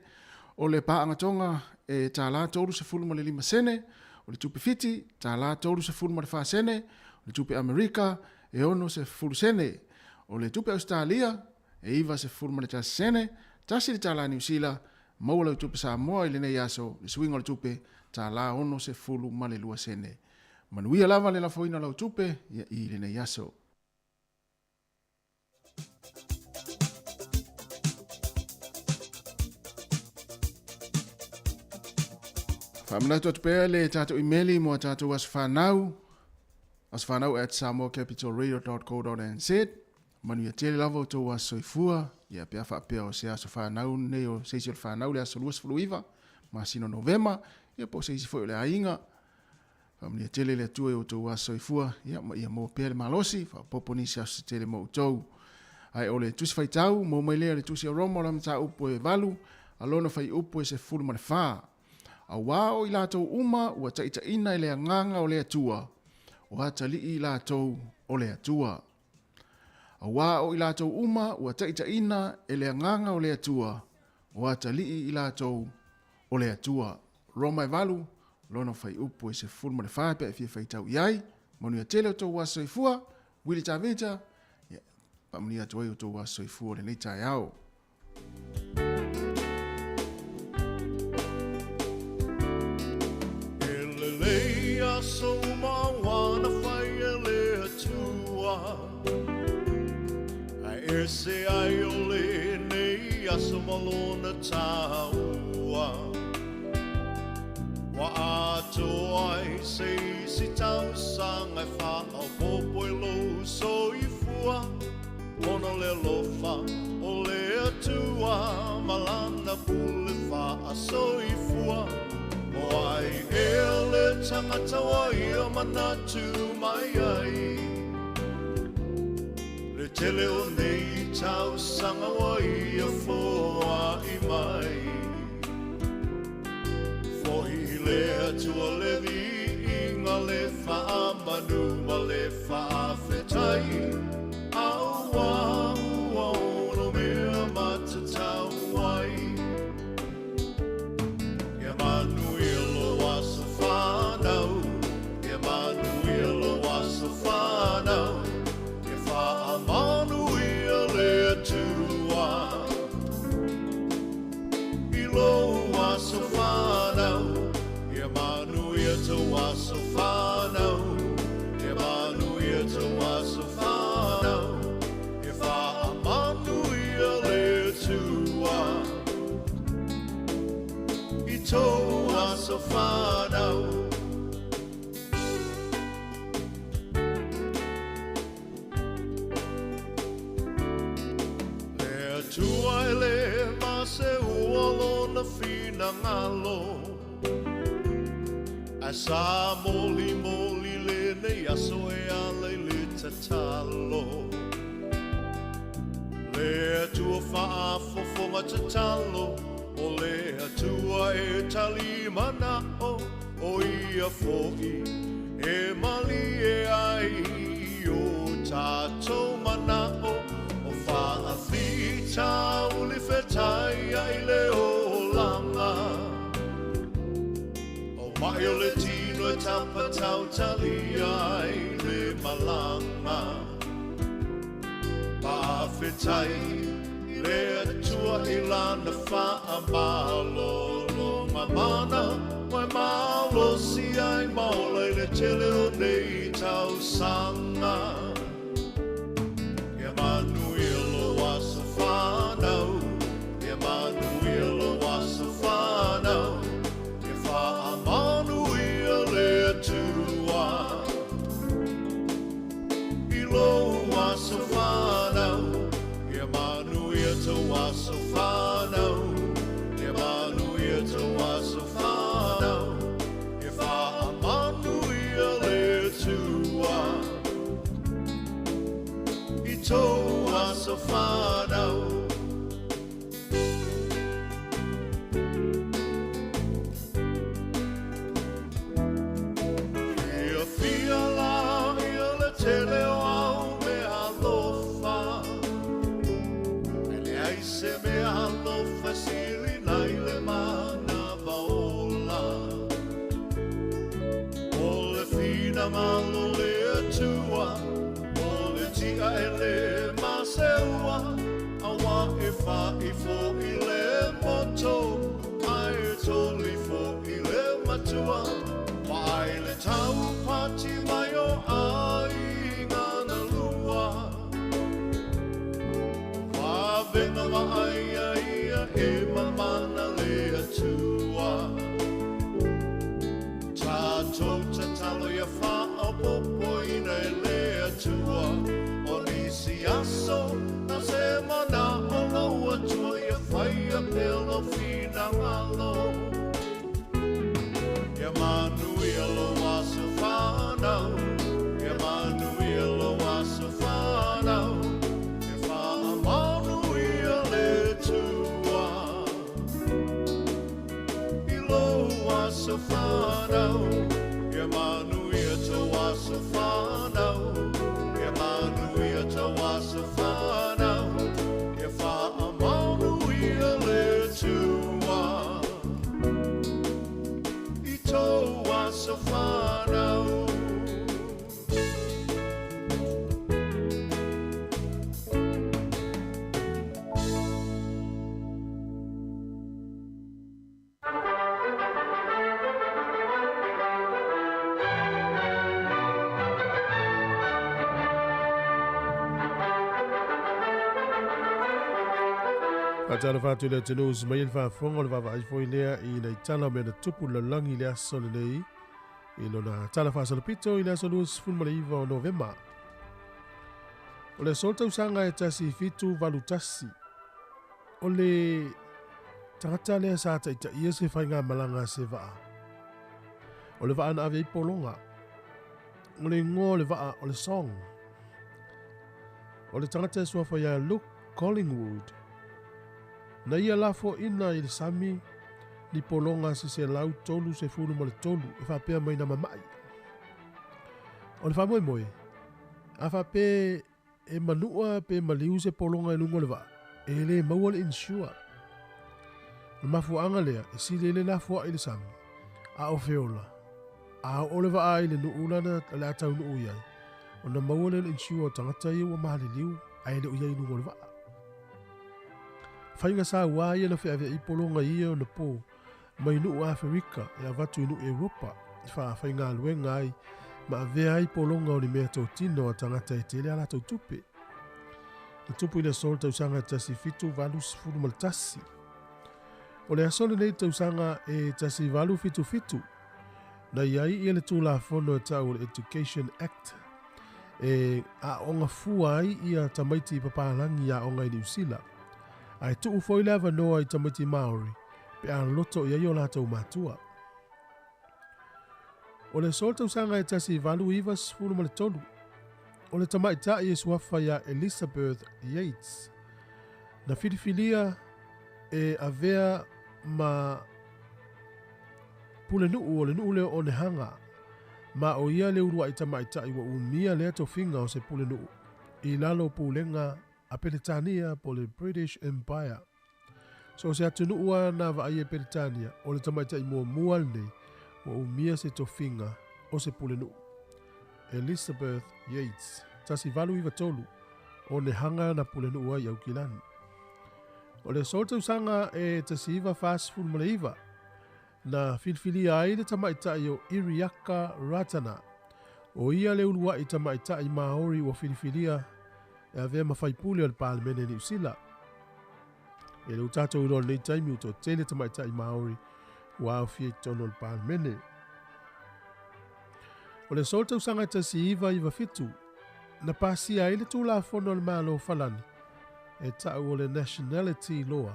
O le paaga Tonga e $35 sene. O le tupe Fiti, $34 sene. O le tupe Amerika e 60 sene. O le tupe Ausetalia e 91 sene, tasi le tala Niu Sila, maua lau tupe Samoa i lenei aso, le suiga o le tupe, $62 sene. Manuia lava le lafoina o lau tupe ia i lenei aso. Faamanatu atu pea le tatou imeli mo a tatou aso fanau, asofanau at samoacapitalradio.co.nz. Manuia tele lava outou aso soifua, ia pe a faapea o se aso fanau lenei o se isi o le fanau le aso 29 masina o Novema, ia po o se isi foi o le aiga. Faamanuia tele le Atua i outou aso soifua, ia ma ia maua pea le malosi, faaopoopo nisi aso se tele mo outou. Ae o le tusi faitau, maua mai lea i le tusi a Roma o le mataupu e 8, a lona fuaiupu e 14. Auā o i latou uma ua taitaiina e le Agaga o le Atua, o atalii i latou o le Atua. Auā o i latou uma ua taitaiina e le Agaga o le Atua, o atalii i latou o le Atua. Roma e 8, lona fuaiupu e 14 pe a e fia faitau i ai. Manuia tele outou aso soifua. Willie Tavita, ia, faamanuia atu ai outou aso soifua o lenei taeao. E lelei aso uma ua na fai e le Atua, Ae ese ai o lenei aso ma lona taua. Ua atoa ai se isi tausaga e faaopoopo i lou soifua. Ona o le alofa o le Atua ma Lana pule faasoifua. O ai ea le tagata ua ia manatu mai ai? Le tele o nei tausaga ua ia foai mai. Foi i le Atua le viiga, le faamanu ma le faafetai. Auā ua ono mea matatau ai. Ia manuia lou aso fanau, ia manuia lou aso fanau, ia faamanuia le Atua i lou aso fanau, ia manuia tou aso fanau, ia manuia tou aso fanau, ia faamanuia le Atua i tou aso fanau. Le Atua e le maseua lona finagalo, Ae sa molimoli lenei aso e ala i le tatalo. Le Atua faafofoga tatalo, o le Atua e tali manao, o ia foi e malie ai i o tatou manao, o faafitauli fetaiai le olaga. O mai o le tino e tapatautalia ai le malaga. Faafetai le Atua i lana faamalologa mana ua e malosi ai ma ola i le tele o nei tausaga. Ia manuia lou aso fanau, ia manuia lou aso fanau, ia faamanuia le Atua i lou aso fanau, ia manuia tou aso fanau, ia manuia tou aso fanau, ia faamanuia le Atua i tou aso fanau. Ia fia la ia le tele o au mea alofa, e leai se mea alofa sili nai le manava ola. O le finagalo o le Atua, o le tia e le maseua, auā e fa'i fo'i le moto, ae toli fo'i le matua. Vaai le taupati mai o aiga na lua, vavega vaaia ia e mamana le Atua. Tatou tatalo ia faaopoopoina e le Atua, o nisi aso na se mana'o lou Atua ia faia pea lou finagalo. Ia manuia lou aso fanau, ia manuia lou aso fanau, ia faamanuia le Atua i lou aso fanau, ia manuia tou aso fanau, ia manuia tou aso fanau, ia faamanuia le Atua i tou aso fanau. Faatalofa atu i le atunuu mai le faafofoga o le vaavaai foi lea i nai tala o mea na tupu lalolagi i le aso lenei i lona tala faasolopito i le aso 29 o Novema. O le aso tausaga e 1781, o le tagata lea sa taitaia se faigamalaga se vaa. O le vaa na ave ai pologa. O le igoa o le vaa o le Song. O le tagata e suafa ia Luke Collingwood. Na ia lafoina i le sami ni pologa se 133 e faapea mai na mama'i. O le faamoemoe, a faapea e manua pe maliu se pologa i luga o le vaa, e le maua le insure. O le mafuaaga lea e sili ai le lafoa'i i le sami, a o feola, a oo le vaa i le nuu lana le a taunuu i ai, ona maua lea o le insure o tagata ia ua maliliu ae le o i ai i luga o le vaa. Faiga sa uā ia na feaveai pologa ia ona po mai nuu Aferika e avatu i nuu Europa i faafaigaluega ai ma avea ai pologa o ni mea totino a tagata e tele a latou tupe. Na tupu i le aso o le tausaga e 1781. O le aso lenei tausaga e 1877, na i ai ia le Tulafono e tau o le Education Act e aoga fua ai ia tamaiti papalagi i aoga i Niu Sila. Ae tuu foi le avanoa i tamaiti Māori pe a loto i ai o latou matua. O le aso o le tausaga e 1893, o le tamaitai e suafa ia Elizabeth Yates, na filifilia e avea ma pulenuu o le nuu lea o Onehunga, ma o ia le uluai tamaitai ua umia lea tofiga o se pulenuu i lalo o pulega a Peretania po o le British Empire. So o se atunuu lava na vaaia e Peretania, o le tamaitai muamua lenei ua umia se tofiga o se pulenuu. Elizabeth Yates, 1893, Onehunga na pulenuu ai i Aukilani. O le aso tausaga e 1949, na filifilia ai le tamaitai o Iriaka Ratana. O ia le uluai tamaitai Maori ua filifilia e avea ma faipule o le Palemene Niu Sila. E le utatou iloa lenei taimi ua toatele tamaitai Maori ua aofia i totonu o le Palemene. O le aso tausaga e 1997, na pasia ai le Tulafono a le Malo Falani e ta'u o le Nationality Law,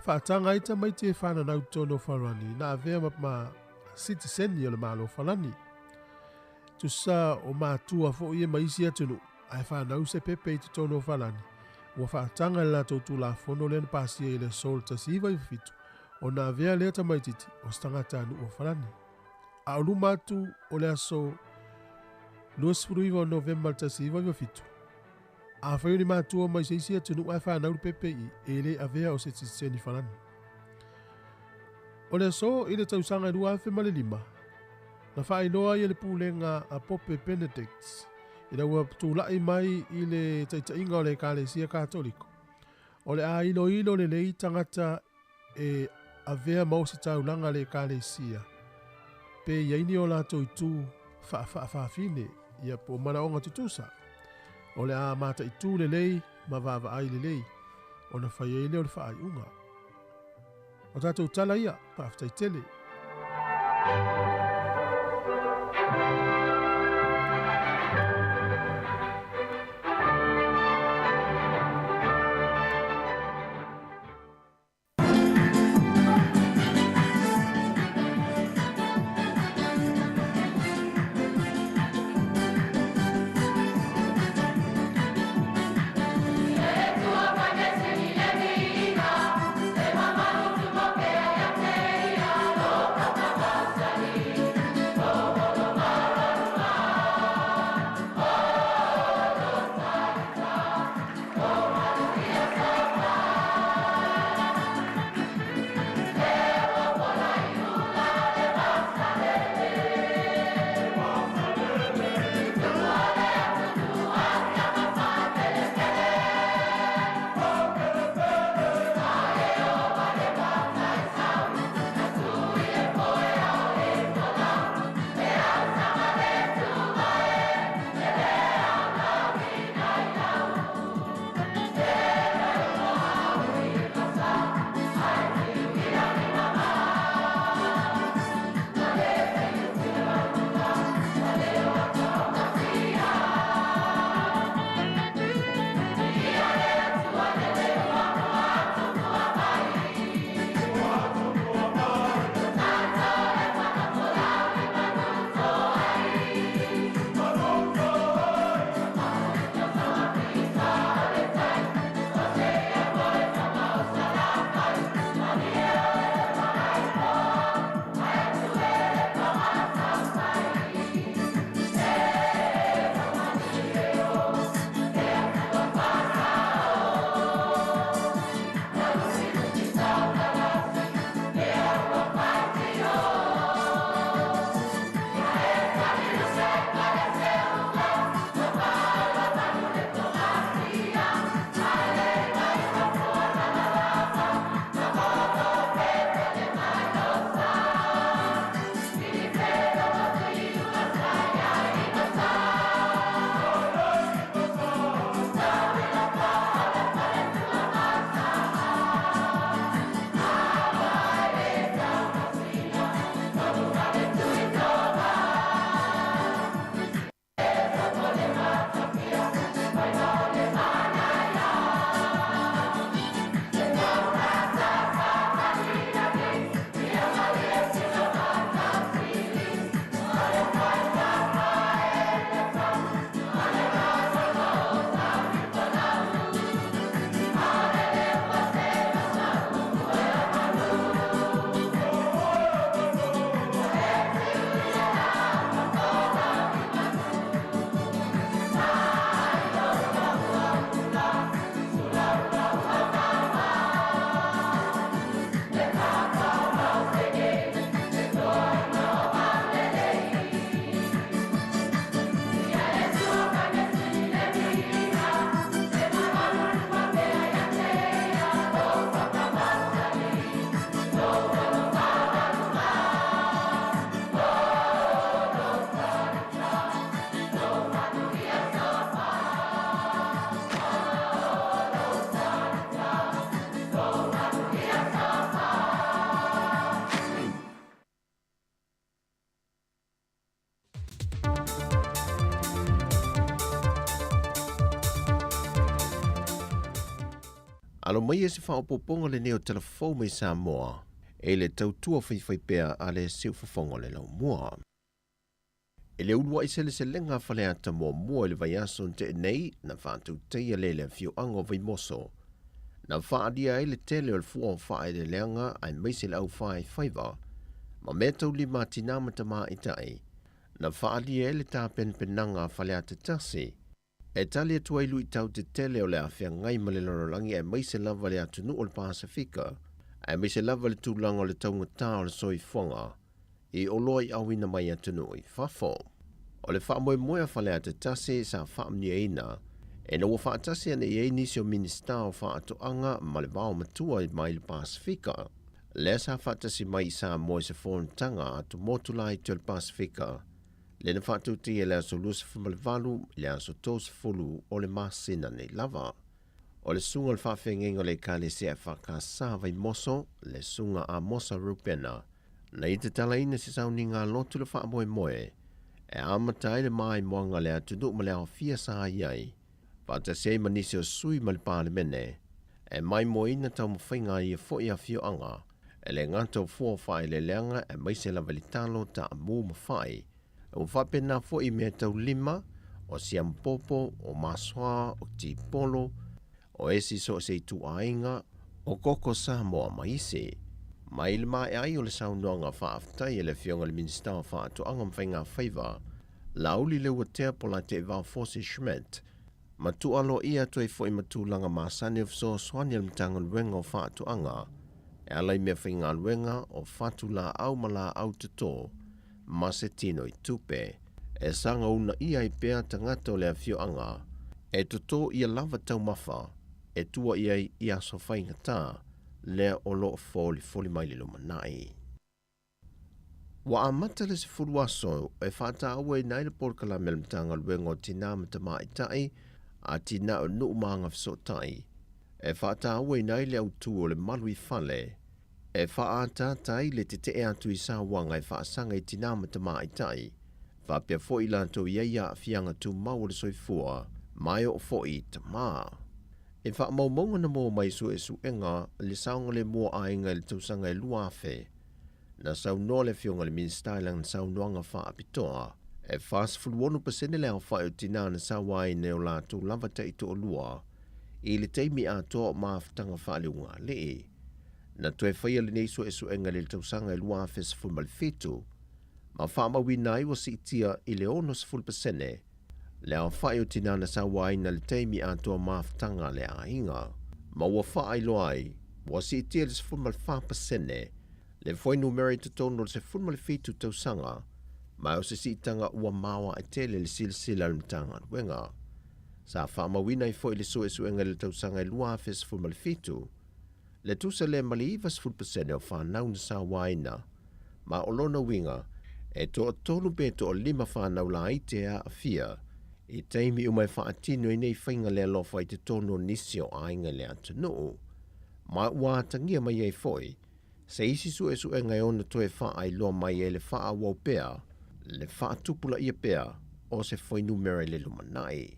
faataga ai tamaiti e fananau i totonu o Farani na avea ma sitiseni o le Malo Falani. Tusa o matua fo'i e ma isi atunuu ae fanau se pepe i totonu o Falani, ua faataga le latou Tulafono lea na pasia i le aso le 1997 ona avea lea tamaititi o se tagatanuu o Falani. A o luma atu o le aso 29 o Novema 1997, afai o ni matua mai se isi atunuu ae fanau le pepe i e le avea o se sitiseni Falani. O le aso i le tausaga e 2005, na faailoa ai e le pulega a Pope Benedict ina ua tula'i mai i le taitaiga o le Ekalesia Katoliko, o le a iloilo lelei tagata e avea ma ositaulaga a le Ekalesia, pe i ai ni o latou itu faafaafafine, ia po o manaoga tutusa. O le a mataitū lelei ma vaavaai lelei, ona fai ai lea o le faaiuga. O tatou tala ia, faafetai tele. Alo maia se faaopoopoga lenei o Tala Fou mai Samoa e le tautua faifaipea a le Siufofoga o le Laumua. I le uluai seleselega a Faleata muamua i le vaiaso na tea nei, na faatautaia lea i le afioaga o Vaimoso, na faaalia ai le tele o le fua o faaeleeleaga aemaise le aufaifaiva ma meataulima a tinā ma tamaitai, na faaalia ai le tapenapenaga a Faleata 1 e tali atu ai luitau tetele o le a feagai ma le lalolagi aemaise lava le atunuu o le Pasefika, aemaise lava le tulaga o le taugata o le soifuaga i oloa i auina mai atunuu i fafo. O le faamoemoe a Faleata 1 sa faamanuiaina ina ua faatasi ane i ai nisi o Minisita o Faatoaga ma le Vao Matua mai le Pasefika, lea sa faatasi mai i Samoa i se fonotaga a atumotu laiti o le Pasefika, lea na faatautia i le aso 28 i le aso 30 o le masina nei lava. O le susuga o le faafeagaiga o le Ekalesia EFKS Vaimoso, le Susuga Amosa Reupena, na ia tatalaina se sauniga lotu le faamoemoe e amata ai le maimoaga a le atunuu ma le aofia sa i ai, faatasi ai ma nisi o sui ma le Palemene, e maimoaina taumafaiga a ia foi afioaga, e le gata o fua o faaeleeleaga aemaise lava i le talo, taamu ma fai. Ua faapena foi i meataulima, o siamupopo, o masoa, o tipolo, o esi so o se ituaiga, o koko Samoa ma isi. Mai le maea ai o le saunoaga faafetai a le Afioga i le Minisita o Faatoaga ma Faigafaiva, Laauli Leuatea Polataivao Fosi Schmidt, ma tuualoaia atu ai foi ma tulaga masani o fesoasoani a le Matagaluega o Faatoaga e ala i meafaigaluega o fatu laau ma laau toto ma se tino i tupe e saga uunaia ai pea tagata o le afioaga e toto ia lava taumafa e tua i ai i aso faigata lea o lo o folifoli mai le lumanai. Ua amata le 10 aso e faatauaina ai le polokalame a le Matagaluega o Tinā ma Tamaitai, Atinae o Nuu ma Agafesootai, e faatauaina ai le autū o le malu i fale, e faaataata ai le tetee atu i sauaga e faasaga i tinā ma tamaitai, faapea foi i latou i ai aafiaga tumau o le soifua, ma e oo foi i tamā. I faamaumauga na maua mai i suesuega le saogalemu o aiga i le tausaga e 2000, na saunoa le Afioga i le Minisita i lana saunoaga faapitoa, e 46% le aofai o tinā na sauaina e o latou lava taitoalua i le taimi atoa o mafutaga faaleugaalii. Na toe faia lenei suesuega i le tausaga e 2017, ma faamauina ai ua siitia i le 60% le aofai o tinā na sauaina i le taimi atoa mafutaga a le aiga, ma ua faailoa ai ua siitia i le 14% le fuainumera i totonu o le 17 tausaga, ma o se siitaga ua maoae tele le silasila a le Matagaluega. Sa faamauina ai foi le suesuega i le tausaga e 2017, le tusa lea ma le 90% o fanau na sauaina, ma o lona uiga, e toatolu pe toalima fanau laiti e aafia i taimi uma e faatino ai nei faiga le alofa i totonu o nisi o aiga i le atunuu, ma ua atagia mai ai foi se isi suesuega e ono toe faailoa mai ai le faaauau pea, le faatupulaia pea o se fuainumera i le lumanai.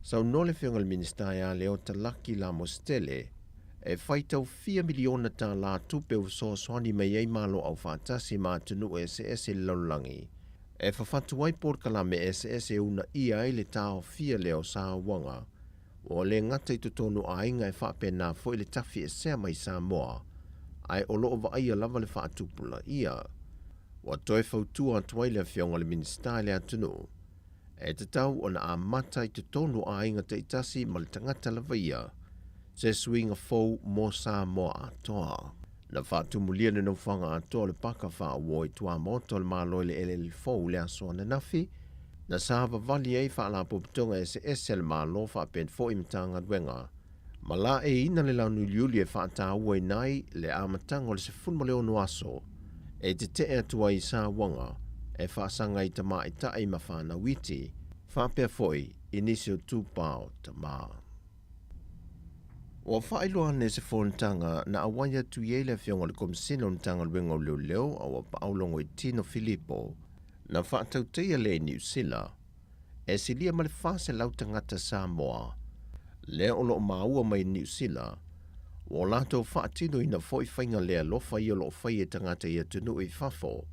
Saunoa le Afioga i le Minisita ia Leota Laki Lamositele, e faitau fia miliona tālā tupe ua fesoasoani mai ai Malo Aufaatasi ma atunuu eseese i le lalolagi e fafatu ai polokalame eseese e uunaia ai le taofia lea o sauaga Ua le gata i totonu o aiga e faapena foi le tafi esea mai Samoa, ae o lo o vaaia lava le faatupulaia. Ua toe fautua atu ai le Afioga i le Minisita i le atunuu, e tatau ona amata i totonu o aiga taitasi ma le tagata lava ia, se suiga fou mo Samoa atoa. Na faatumulia le nofoaga atoa o le paka faauo i tuamaota o le Malo i le eleele fou i le aso ananafi, na savavali ai faalapotopotoga eseese a le Malo faapea foi Matagaluega ma laeiina le launuliuli e faatauaina ai le amataga o le 16 aso e tetee atu ai i sauaga e faasaga ai tamaitai ma fanau iti, faapea foi i nisi o tupao tama. Ua faailoa ane se fonotaga na auai atu i ai le Afioga i le Komesina o le Matagaluega o Leoleo a ua paau Logoitino Filipo, na faatautaia lea i Niu Sila, e silia ma le 400 tagata Samoa lea o lo o maua mai i Niu Sila. Ua latou faatinoina foi faiga le alofa ia o lo o fai e tagata i atunuu i fafo.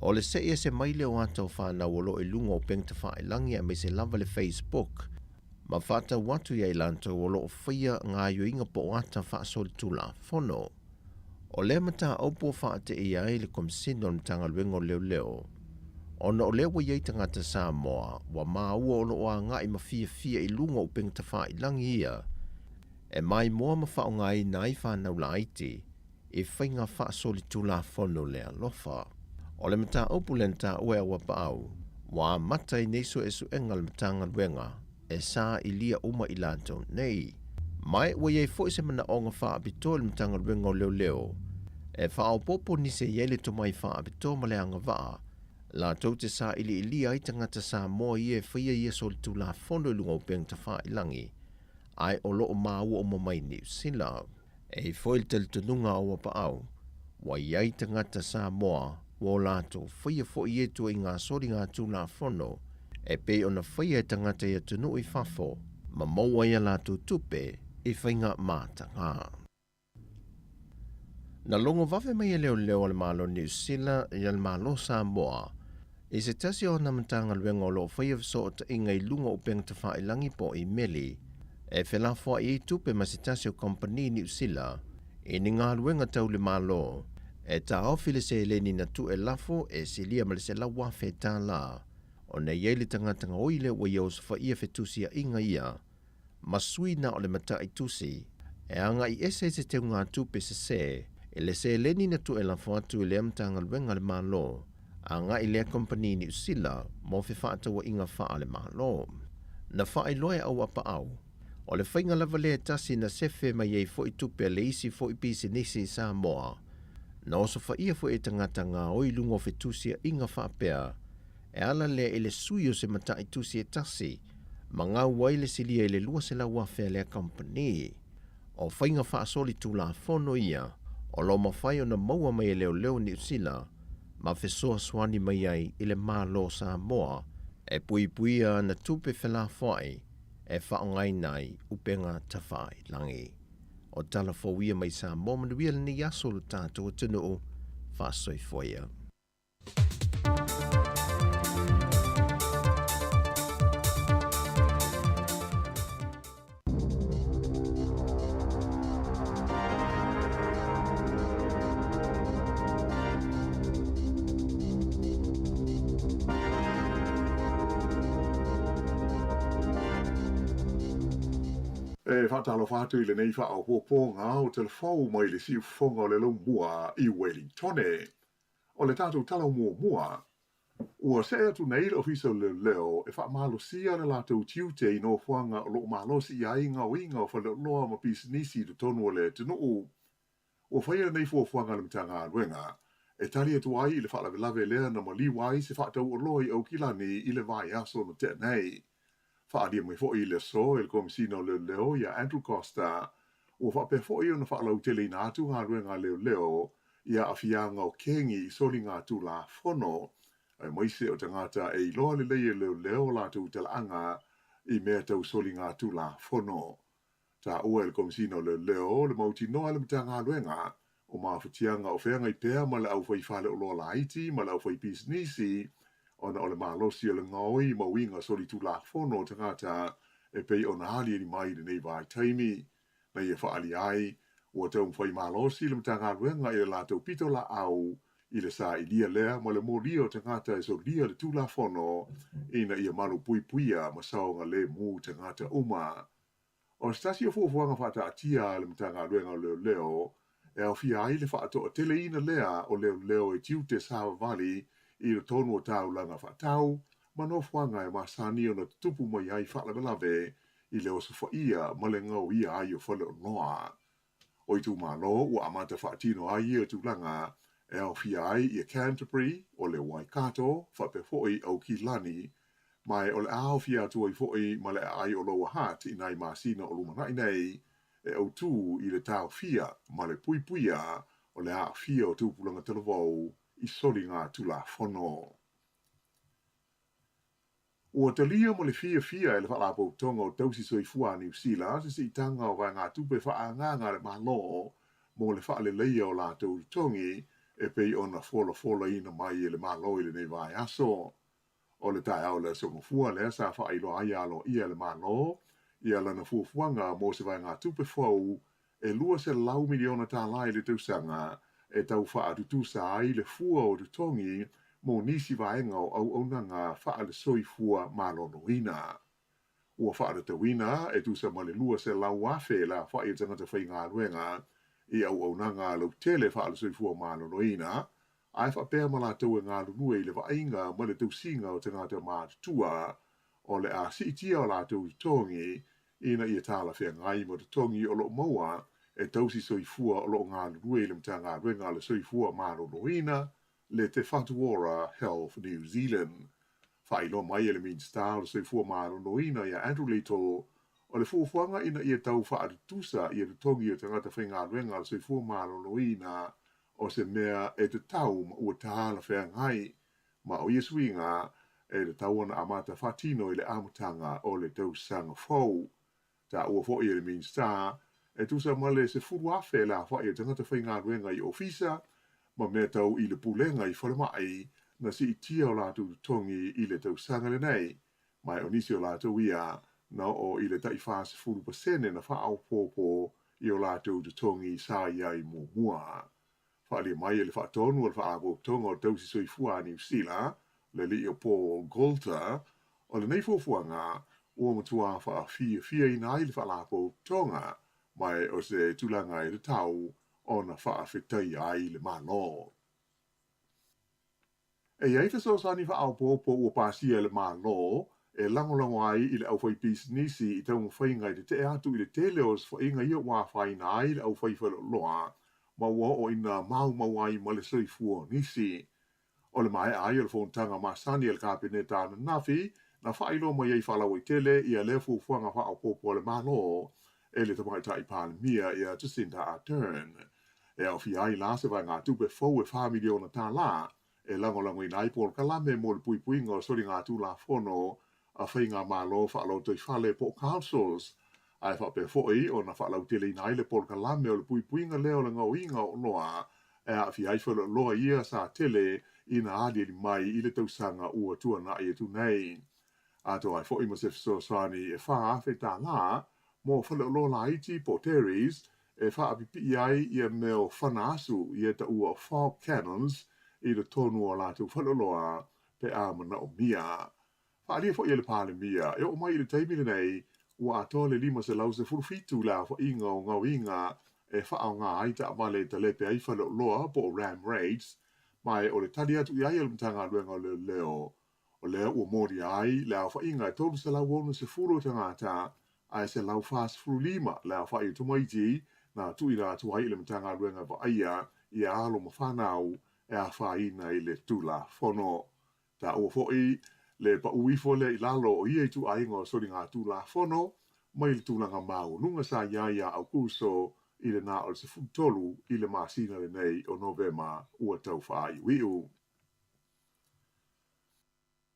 O le seʻi ese mai lea o ata o fanau o lo o i luga o upega tafailagi aemaise lava le Facebook ma faatau atu ia i latou o lo o faia gaoioiga po o ata faasolitulafono. O lea mataupu ua faateia ai le Komesina o le Matagaluega o Leoleo ona o lea ua i ai tagata Samoa ua maua o lo o agai ma fiafia i luga o upega tafailagi ia e maimoa ma faaaogaina ai fanau laiti i faiga faasolitulafono le alofa. O le mataupu lea na taua e Auapaau, ua amata ai nei suesuega a le Matagaluega e sailia uma i latou nei. Ma ua i ai foi se manaoga faapitoa i le Matagaluega o Leoleo e faaopoopo nisi e i ai le tomai faapitoa ma le agavaa latou te sailiilia ai tagata Samoa ia e faia ia solitulafono i luga o upega tafailagi ae o lo o maua uma mai Niu Sila. E i ai foi le talitonuga a Auapaau, ua i ai tagata Samoa ua o latou faia foi ia ituaiga soligatulafono e pei ona faia e tagata i atunuu i fafo ma maua ai a latou tupe i faiga mataga. Na logo vave mai e leoleo a le Malo Niu Sila ia le Malo Samoa i se tasi o ana Matagaluega o lo o faia fesootaiga i luga o upega tafailagi po o imeli e felafoai ai tupe ma se tasi o kamupani Niu Sila i ni galuega tau le Malo e taofi le seleni na tu'e lafo e silia ma le $100,000 tālā ona e i ai le tagata gaoi lea ua ia osofaia fetusia'iga ia ma sui na o le mataitusi e aga'i ese i se teugatupe sesē i le seleni na tu'e lafo atu i lea Matagaluega a le Malo aga'i lea kamupani Niu Sila mo fefaataua'iga faale-Malo. Na faailoa e Auapaau, o le faiga lava lea e tasi na sefe mai ai foi tupe a le isi foi pisinisi i Samoa, na osofaia foi e tagata gaoi i luga o fetusia'iga faapea e ala lea i le sui o se mataitusi e tasi ma gau ai le silia i le $200,000 a lea kamupani. O faiga faasolitulafono ia o lo o mafai ona maua mai e leoleo Niu Sila ma fesoasoani mai ai i le Malo o Samoa e puipuia ana tupe felafoai e faaaogaina ai upega tafailagi. O tala fou ia mai Samoa manuia lenei aso lo tatou atunuu faasoifua ia. E faatalofa atu i lenei faaopoopoga o telefou mai le siufofoga o le laumua i Wellingtone. O le tatou tala muamua, ua see atu nei le Ofisa o Leoleo e faamalosia le latou tiute i nofoaga o lo o malosi i ai gaoiga o faleoloa ma pisinisi i totonu o le atunuu. Ua faia lenei fuafuaga a le Matagaluega e tali atu ai i le faalavelave lea na maliu ai se faatauoloa i Aukilani i le vaiaso na tea nei. Faaalia mai foi i le aso e le Komesina o Leoleo ia Andrew Coster, ua faapea foi ona faalauteleina atu galuega a leoleo i aafiaga o kengi i soligatulafono, aemaise o tagata e iloa lelei e leoleo o latou talaaga i mea tau soligatulafono. Taua e le Komesina o Leoleo le mautinoa a le Matagaluega o mafatiaga o feagai pea ma le aufai faleoloa laiti ma le aufaipisinisi ona o le malosi o le gaoi ma uiga solitulafono o tagata e pei ona aliali mai i lenei vaitaimi. Na ia faaalia ai, ua taumafai malosi le Matagaluega i le latou pitolaau i le sailia lea ma le molia o tagata e solia le Tulafono ina ia malupuipuia ma saogalemu tagata uma. O se tasi o fuafuaga faataatia a le Matagaluega o Leoleo e aofia ai le faatoateleina lea o leoleo e tiute savavali i totonu o taulaga faatau ma nofoaga e masani ona tutupu mai ai faalavelave i le osofaia ma le gaoia ai o faleoloa. O itumalo ua amata faatino ai ia tulaga e aofia ai ia Canterbury, o le Waikato, faapea foi Aukilani, ma o le a aofia atu ai foi ma le aai o Lower Hutt i nai masina o lumanai nei e autū i le taofia ma le puipuia o le aafia o tupulaga talavou i soligatulafono. Ua talia ma le fiafia e le Faalapotopotoga o Tausi Soifua a Niu Sila se siitaga o vaegatupe faaagaaga a le Malo mo le faaleleia o latou totogi e pei ona folafolaina mai e le Malo i lenei vaiaso. O le taeao o le Aso Gafua lea sa faailoa ai aloaia e le Malo ia lana fuafuaga mo se vaegatupe fou e $200 miliona tala i le tausaga e tau faatutusa ai le fua o totogi mo nisi vaega o auaunaga faale-soifua maloloina. Ua faatatauina e tusa ma le 200,000 le aofai o tagata faigaluega i auaunaga lautele faale-soifua maloloina, ae faapea ma latou e galulue i le vaaiga ma le tausiga o tagata matutua, o le a siitia o latou totogi ina ia talafeagai ma totogi o lo o maua e tausi soifua o lo o galulue i le Matagaluega a le Soifua Maloloina, le Te Whatu Ora Health New Zealand. Faailoa mai e le Minisita o le Soifua Maloloina ia Andrew Little, o le fuafuaga ina ia tau faatutusa ia totogi o tagata faigaluega a le Soifua Maloloina o se mea e tatau ma ua talafeagai, ma o ia suiga e tatau ona amata faatino i le amataga o le tausaga fou. Taua foi e le Minisita, e tusa ma le 10,000 le aofai o tagata faigaluega i ofisa ma mea tau i le pulega i falemai na siitia o latou totogi i le tausaga lenei, ma o nisi o latou ia na oo i le tai 40% na faaopoopo i o latou totogi sa i ai muamua. Faaalia mai e le faatonu o le Faalapotopotoga o Tausi Soifua a Niu Sila, le alii o Paul Goulter, o lenei fuafuaga ua matua faafiafiaina ai le Faalapotopotoga, ma o se tulaga e tatau ona faafetaia ai le Malo. E i ai fesoasoani faaopoopo ua pasia e le Malo e lagolago ai i le aufaipisinisi i taumafaiga e tetee atu i le tele o osofaiga ia ua afaina ai le aufai faleoloa ma ua oo ina maumau ai ma le soifua o nisi. O le maea ai o le fonotaga masani a le Kapeneta ananafi na faailoa mai ai faalauaitele ia lea fuafuaga faaopoopo a le Malo e le Tamaitai Palemia ia Jacinda Ardern. E aofia ai la se vaegatupe fou e $4 miliona tala e lagolagoina ai polokalame mo le puipuiga o soligatulafono a faigamalo faalotoifale po o councils, ae faapea foi ona faalauteleina ai le polokalame o le puipuiga lea o le gaoiga o oloa e aafia ai faleoloa ia sa tele ina aliali mai i le tausaga ua tuanai atu nei. Atoa ai foi ma se fesoasoani e $4,000 mo faleoloa laiti po o dairies e faapipii ai ia mea o fana asu ia taua o fog cannons i totonu o latou faleoloa pe a manaomia. Faaalia foi e le Palemia, e oo mai i le taimi lenei, ua atoa le 517 le aofaiga o gaoiga e faaaoga ai taavale e talepe ai faleoloa po o ram raids, ma o le tali atu i ai a le Matagaluega o Leoleo, o lea ua molia ai le aofaiga e 360 o tagata ae 145 le aofai o tamaiti na tuuina atu ai i le Matagaluega vaaia ia alo ma fanau e afaina i le Tulafono. Taua foi le pau ifo lea i lalo o ia ituaiga o soligatulafono mai le tulaga maualuga sa i ai ia Aukuso i le na o le 13 i le masina lenei o Novema ua tau faaiuiu.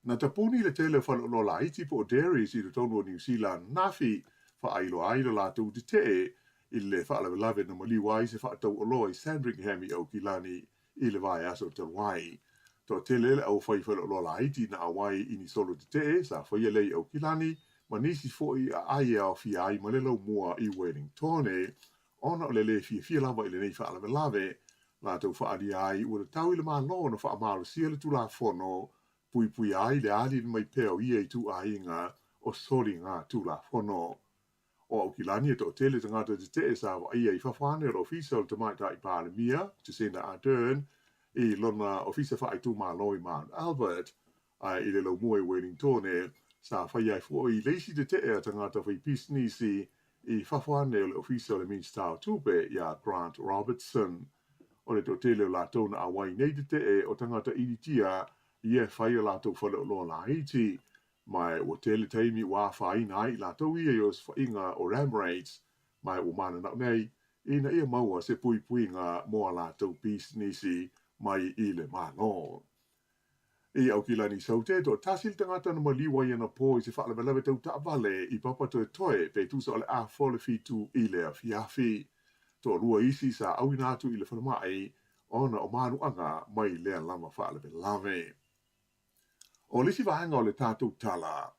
Na tapuni le tele o faleoloa laiti po o dairies i totonu o Niu Sila ananafi, faailoa ai le latou tetee i le faalavelave na maliu ai se faatauoloa i Sandringham i Aukilani i le vaiaso talu ai. Toatele le aufai faleoloa laiti na auai i ni solo tetee sa faia lea i Aukilani ma nisi foi aai e aofia ai ma le laumua i Wellingtone, ona o le lē fiafia lava i lenei faalavelave. Latou faaalia ai ua tatau i le Malo ona faamalosia le Tulafono puipuia ai le aliali mai pea o ia ituaiga o soligatulafono. O Aukilani e toatele tagata tetee sa vaaia i fafo ane o le ofisa o le Tamaitai Palemia, Jacinda Ardern, i lona ofisa faaitumalo i Mount Albert, ae i le laumua i Wellingtone, sa faia ai foi le isi tetee a tagata faipisinisi i fafo ane o le ofisa o le Minisita o Tupe ia Grant Robertson. O le toatele o latou na auai nei tetee o tagata Initia ia e fai o latou faleoloa laiti, ma ua tele taimi ua afaina ai i latou ia i osofaiga o ram raids, ma ua mananao nei ina ia maua se puipuiga mo a latou pisinisi mai i le Malo. I Aukilani Saute, toatasi le tagata na maliu ai anapo i se faalavelave tau taavale i Papatoetoe pe tusa o le afa o le 7 i le afiafi. Toalua isi sa auina atu i le falemai ona o manuaga mai lea lava faalavelave. O le isi vaega o le tatou tala,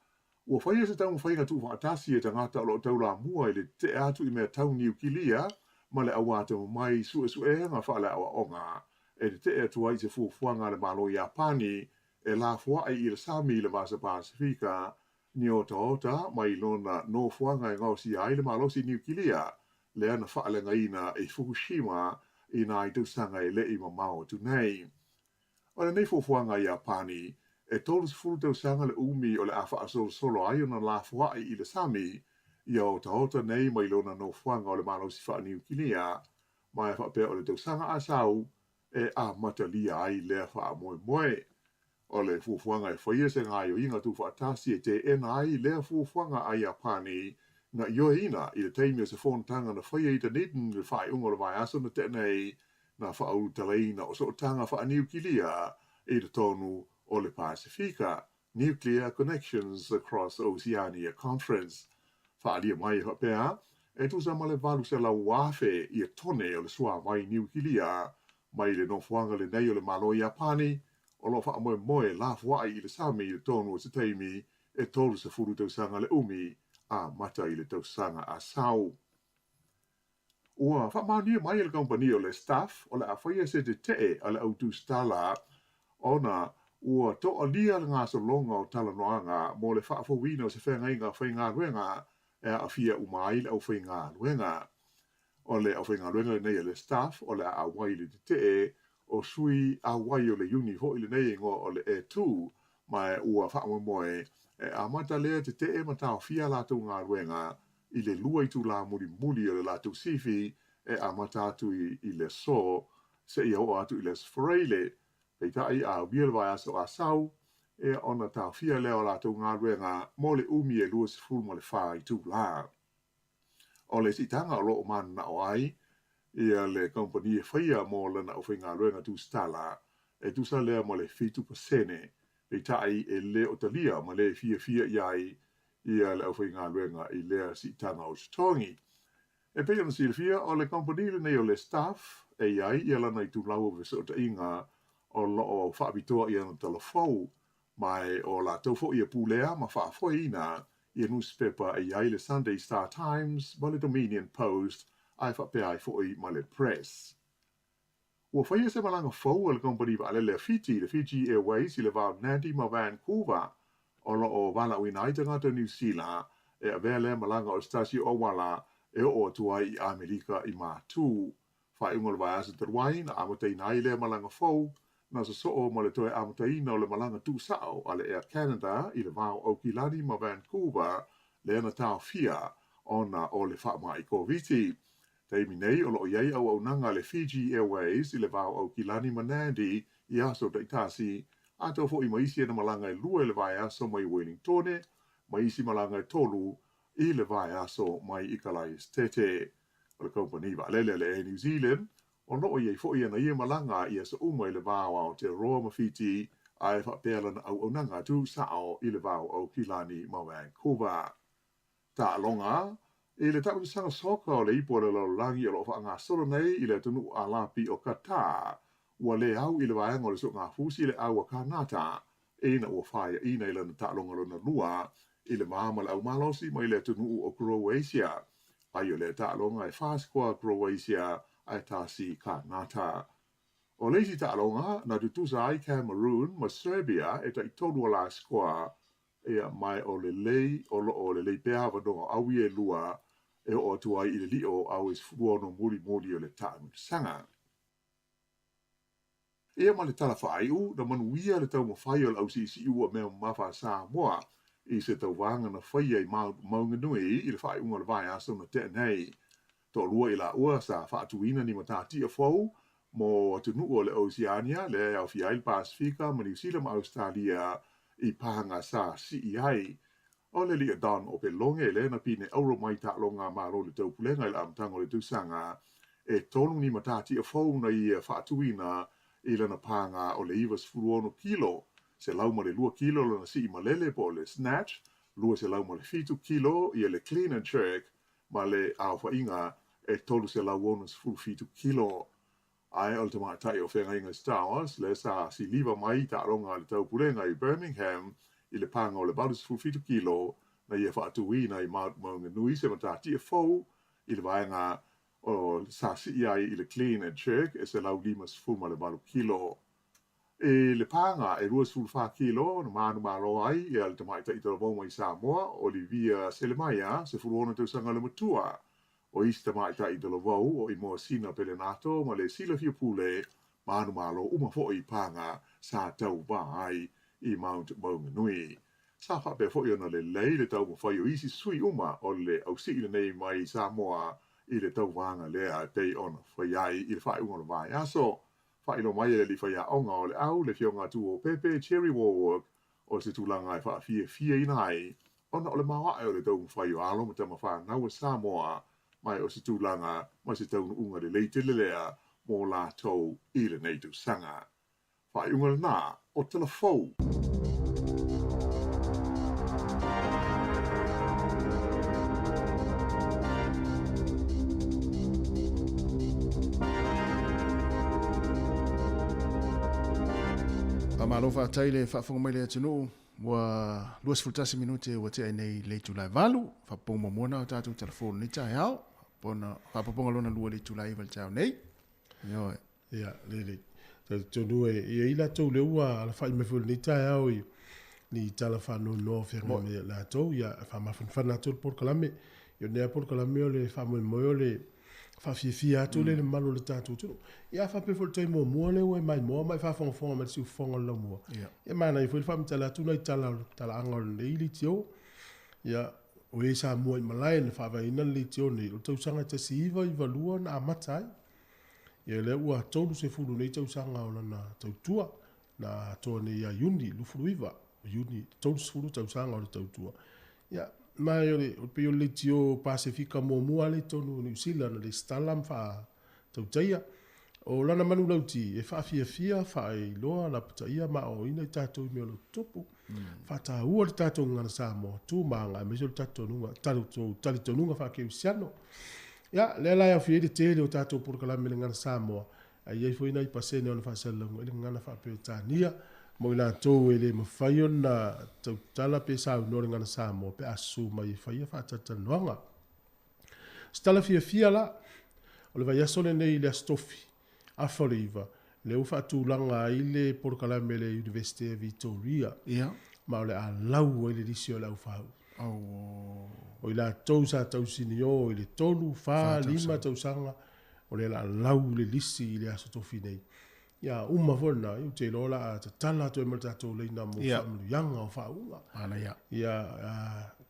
ua faia se taumafaiga tuufaatasi e tagata o lo o taulamua i le tetee atu i mea tau niukilia ma le auatamamai suesuega faaleaoaoga e tetee atu ai i se fuafuaga a le Malo o Iapani e lafoai i le sami i le Vasa Pasefika ni otaota mai lona nofoaga e gaosia ai le malosi niukilia lea na faaleagaina i Fukushima i nai tausaga e le i mamao atu nei. O lenei fuafuaga a Iapani, e 30 tausaga le umi o le a faasolosolo ai ona lafoai i le sami ia otaota nei mai lona nofoaga o le malosi faaniukilia, ma e faapea o le tausaga a sau e amatalia ai lea faamoemoe. O le fuafuaga e faia se gaoioiga tuufaatasi e teena ai lea fuafuaga a Iapani na ioeina i le taimi o se fonotaga na faia i Dunedin i le faaiuga o le vaiaso na tea nei, na faaulutalaina o sootaga faaniukilia i totonu o le Pasefika, Nuclear Connections Across Oceania Conference. Faaalia mai e faapea, e tusa ma le 800,000 ia tone o le suāwai niukilia mai le nofoaga lenei o le Malo o Iapani o lo o faamoemoe lafoai i le sami i totonu o se taimi e 30 tausaga le umi amata i le tausaga a sau. Ua faamaonia mai e le kamupani o le Stuff o le a faia se tetee a le au tusitala ona ua toalia le gasologa o talanoaga mo le faafouina o se feagaiga faigaluega e aafia uma ai le aufaigaluega. O le aufaigaluega lenei a le Stuff o le a auai i le tetee o sui auai o le iuni foi lenei e igoa o le E2, ma ua faamoemoe e amata lea tetee ma taofia latou galuega i le 2 itulā mulimuli o le latou sifi e amata atu i le aso seia oo atu i le Aso Faraile. Peitai, a aulia le vaiaso a sau, e ona taofia lea o latou galuega mo le umi e 24 itulā. O le siitaga o lo o mananao ai ia le kamupani e faia mo lana aufaigaluega tusitala e tusa lea ma le 7%, peitai e le o talia ma le fiafia i ai ia le aufaigaluega i lea siitaga o totogi. E pei ona silafia, o le kamupani lenei o le Stuff e i ai ia lana itulau o fesootaiga o lo o faapitoa i ana talafou, ma o latou foi e pulea ma faafoeina ia nusipepa e i ai le Sunday Star Times ma le Dominion Post ae faapea ai foi ma le Press. Ua faia se malaga fou a le kamupani vaalele a Fiti, le Fiji Airways, i le va o Nadi ma Vancouver, o lo o valaauina ai tagata o Niu Sila e avea lea malaga o se tasi o auala e oo atu ai i Amerika i Matu. Faaiuga o le vaiaso talu ai na amataina ai lea malaga fou, na sosoo ma le toe amataina o le malaga tuusao a le Air Canada i le va o Aukilani ma Vancouver, lea na taofia ona o le faamai Koviti. Taimi nei o lo o i ai auaunaga a le Fiji Airways i le va o Aukilani ma Nadi i aso taitasi, atoa foi ma isi ana malaga e 2 i le vaiaso mai Wellingtone, ma isi malaga e 3 i le vaiaso mai i Kalaesetete. O le kamupani vaalele a le Air New Zealand, o lo o i ai foi ana ia malaga i aso uma i le va o Aotearoa ma Fiti, ae faapea lana auaunaga tuusao i le va o Aukilani ma Vancouver. Taaloga, i le taamilosaga soka o le ipu o le lalolagi o lo o faagasolo nei i le atunuu Alapi o Qatar, ua le au i le vaega o le soogāfusi le au a Kanata, ina ua faiaina i lana taaloga lona lua i le va ma le aumalosi mai le atunuu o Croatia. Ai o lea taaloga e 4 sikoa Croatia ae 1 Kanata. O le isi taaloga na tutusa ai Cameroon ma Serbia e tai-3 o la sikoa, ia mai o lelei o lo o lelei pea avanoa o au ia e lua e oo atu ai i le lio au e 16 mulimuli o le taamilosaga. Ia ma le tala faaiu, na manuia le taumafai o le ausiisiu o mea mamafa a Samoa i se tauvaga na faia i Maunganui i le faaiuga o le vaiaso na tea nei. Toalua i laua sa faatuina ni matatia fou mo atunuu o le Oceania lea e aofia ai le Pasefika ma Niu Sila ma Ausetalia i paga sa sii ai. O le alii Don Opeloge lea na pine auro mai taaloga a Malo i le taupulega i le amataga o le tausaga, e 3 ni matatia fou na ia faatuina i lana paga o le 96 kilo. 102 kilo lona sii malele po o le snatch, 207 kilo ia le clean and jerk ma le aofaiga e 367 kilo. Ae o le tamaitai o Feagaiga Stowers lea sa siliva mai i taaloga a le Taupulega i Birmingham i le paga o le 87 kilo na ia faatuina i Mount Maunganui se matatia fou i le vaega o sa sii ai i le clean and jerk e 158 kilo. I le paga e 24 kilo na manumalo ai le tamaitai talavou mai Samoa, Olivia Selemaia, 16 tausaga le matua. O isi tamaitai talavou o Imoasina Pelenato ma le Silafia Pule, manumalo uma foi i paga sa tauvā ai i Mount Maunganui. Sa faapea foi ona lelei le taumafai o isi sui uma o le ausii lenei mai Samoa i le tauvaga lea e pei ona fai ai i le faaiuga o le vaiaso. Faailoa mai e le alii faiaoga o le au, le Afioga Tuuopepe Jerry Warwork, o se tulaga e faafiafiaina ai ona o le maoae o le taumafai o alo ma tama fanau a Samoa, ma o se tulaga ma se taunuuga lelei tele lea mo latou i lenei tausaga. Faaiuga lena o Tala Fou. Faamalo faafetai le faafofoga mai le atunuu ua 21 minute ua tea nei le itula e 8 faapopoga muamua na o tatou telefoni nei taeao pona faapopoga lona lua le itula e 9 le taeao nei. Ioe. Ia, lelei. Talitonu e i ai latou lea ua alafai mai foi i lenei taeao i ni tala faanoanoa o feagai mai ia latou, ia faamafanafana atu le polokalame. Ia o lenei lava polokalame o le faamoemoe o le faafiafia atu lea i le mamalu o le tatou atunuu. Ia a faapea foi o le taimi muamua lea ua e maimoa ma e faafogafoga mai i le siufofoga o le laumua, ia manaia foi le faamatala atu nai tala o le talaaga o lenei leitio. Ia, o e sa mua i malae na faavaeina le leitio nei, o le tausaga e 1992 na amata ai. Ia lea ua 30 nei tausaga o lana tautua, na atoa nei ia Iuni 29, Iuni 30 tausaga o le tautua. Ia, ma o le, pei o le leitio Pasefika muamua lea i totonu o Niu Sila na lesitala ma faatautaia. O lana manulauti e faafiafia, faailoa, lapataia ma aoaoina i tatou i mea o lo o tutupu. Faataua le tatou gagana Samoa, tu ma aga aemaise o le tatou talitonuga faakerisiano. Ia, lea la e aofia ai le tele o tatou polokalame i le gagana Samoa, ae i ai foi nai pasene o le faasalalauga i le gagana faaperetania mo i latou e le mafai ona tautala pe saunoa i le gagana Samoa pe a susu mai e faia faatalatalanoaga. Se tala fiafia la, o le vaiaso lenei i le Aso Tofi, afa o le iva, lea ua faatulaga ai le polokalame a le Iunivesite a Vitoria, ma o le a lau ai le lisi o le aufau. O i latou sa tausinio i le tolu, fa, lima tausaga, o lea o le a lau le lisi i le Aso Tofi nei. Ia, uma foi lena, ou te iloa o le a tatala atu ai ma le tatou laina mo faamanuiaga o faauuga. Ia,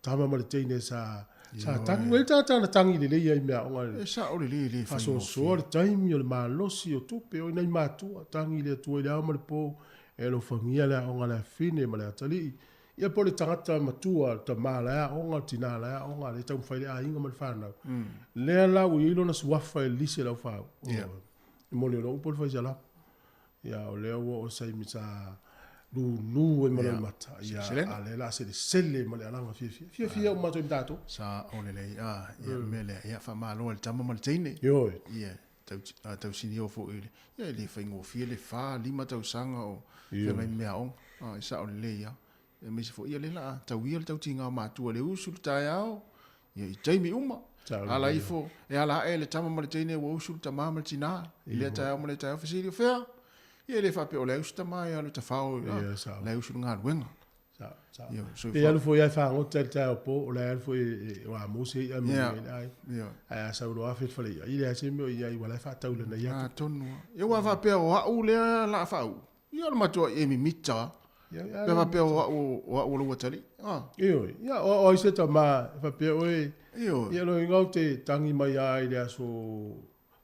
tama ma le teine sa sa tangi. Ua i ai tagata na tangi lelei ai i meaaoga. E sao lelei e le faigofie. Faasoasoa le taimi, o le malosi, o tupe, o i nai matua, tangi i le Atua i le ao ma le po, e alofagia le aoga a le afine ma le atalii. Ia po o le tagata matua, le tama la e aoga, le tina la e aoga, lea e taumafai le aiga ma le fanau. Lea la ua i ai lona suafa e lisi e lau fau. E moni o lou upu o le faisalama. Ia, o lea ua oo saimi sa lulu ai ma loimata. Ia, a lea la selesele ma le alaga fiafia. Fiafia uma atu ai ma tatou. Sa o lelei, a, ia, le mea lea, ia, faamalo i le tama ma le teine. Ioe. Ia, tau, tausini o foi i le, ia, e le faigofie le fa, lima tausaga o feagai ma meaaoga. A, e sao lelei lava. Aemaise foi ia lea la a tauia le tautiga o matua le usu le taeao, ia i taimi uma. Ala ifo, e ala ae le tama ma le teine ua usu le tama ma le tina, i lea taeao ma lea taeao fesili o fea? Ia e le faapea o la e usu tama e alu e tafao, la e usu le galuega. Ia, Pe alu foi ae fagota i le taeao po, o la e alu foi e o a mo se i'a ma le ai. Ae a sau loa afe i le fale i'a, ia leai se mea o i ai, ua la e faataulana i atu. Atonu lava. Ia ua faapea o au lea la a faauu. Ia o le matua e mimita lava. Pe faapea o au o au o lou atalii. Ioe. Ia o ai se tama e faapea oe. Ioe. Ia lona uiga ou te tagi mai lava i le aso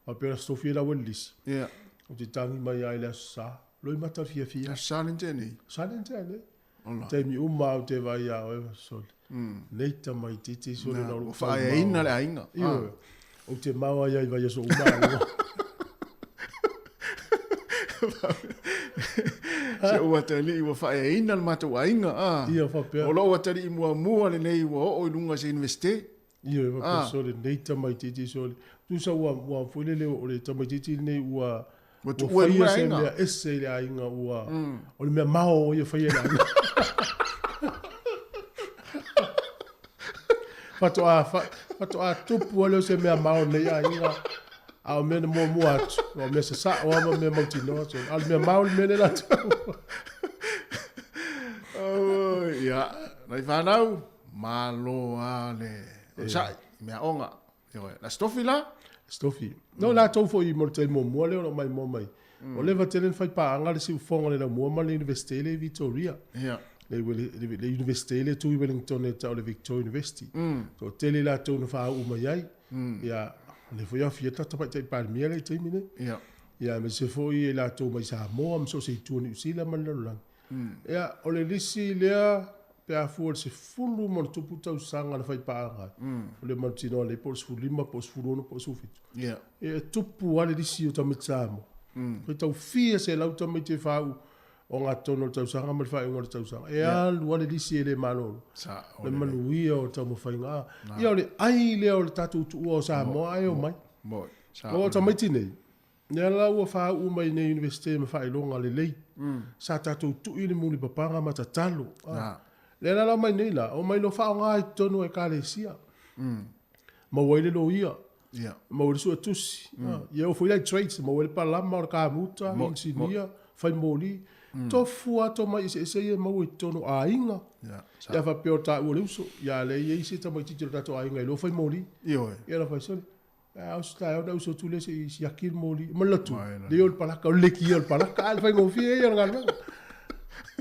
faapea o le aso tofi e lau ai le lisi. Ia. Ou te tagi mai lava i le aso Sa. Loimata le fiafia. Aso Sa lea na tea nei. Sa lea na tea nei. Ola. Taimi uma ou te vaai ia oe sole. Nei tamaitiiti sole na o lou Ua faaeaina le aiga. Ioe. Ou te mao ai ai vaiaso uma aua. Si ou atalii ua faaeaina le matou aiga, a. Ia, faapea. O lou atalii muamua lenei ua oo i luga o se Universite. Ioe, faapea sole, lenei tamaitiiti sole. Tusa ua, ua foi lele o le tamaitiiti lenei ua, Ua tuua i luga faia se aiga. mea ese i le aiga, ua, o le mea mao ia faia i le aiga. Faatoa, fa, faatoa tupu lea o se mea mao i lenei aiga. A o mea na muamua atu, o mea sasao lava ma mea mautinoa sole. A o le mea mao le mea lea latou. Oi, ia, nai fanau, malo lava le onosai i meaaoga. Ioe, la Stofi la? Stofi. No latou foi mo le taimi muamua lea o lo o maimoa mai. Ua leva tele ona fai paaga le siufofoga o le laumua ma le Universite lea i Victoria. Ia. Le, le, le Universite lea e tu i Wellington e tau o le Victoria University. Toatele i latou na faauu mai ai. Ia, lea foi e aofia le tatou Tamaitai Palemia lea i le taimi nei. Ia. Ia, aemaise foi i latou mai Samoa ma so o se itu o Niu Sila ma le lalolagi. Ia, o le lisi lea pe a fua i le 10 ma ona tupu tausaga na fai paaga ai, o le mautinoa nei po o le 15 po o le 16 po o le 17. Ia. E tupu lava le lisi o tamaiti Samoa. E tau fia selau tamaiti e faauu ogatotonu o le tausaga ma le faaiuga o le tausaga. E alu lava le lisi e le malolo. Sao Le lelei. manuia o taumafaiga. Ia, o le ai lea o le tatou tuua o Samoa ae omai. Moi. Sao Aua o lelei. tamaiti nei, Lea la ua faauu mai nei Iunivesite ma faailoga lelei. Sa tatou tui le mulipapaga ma tatalo. Lea la la omai nei la, omai loa faaaoga i totonu o Ekalesia. Maua ai le loia, maua ai le suetusi, ia oo foi la i trades, maua ai le palama, o le kamuta, inisinia, fai moli. Tofu lava tomai eseese ia e maua i totonu o aiga. Ia faapea o taua le uso, ia a lea e i ai se tamaitiiti o le tatou aiga e iloa fai moli. Ia ona fai sole, A o se taeao ona uso atu lea se i siaki le moli. Ma le lotu, lea o le palaka, o le lekia o le palaka, a o le faigofie ia o le galuega.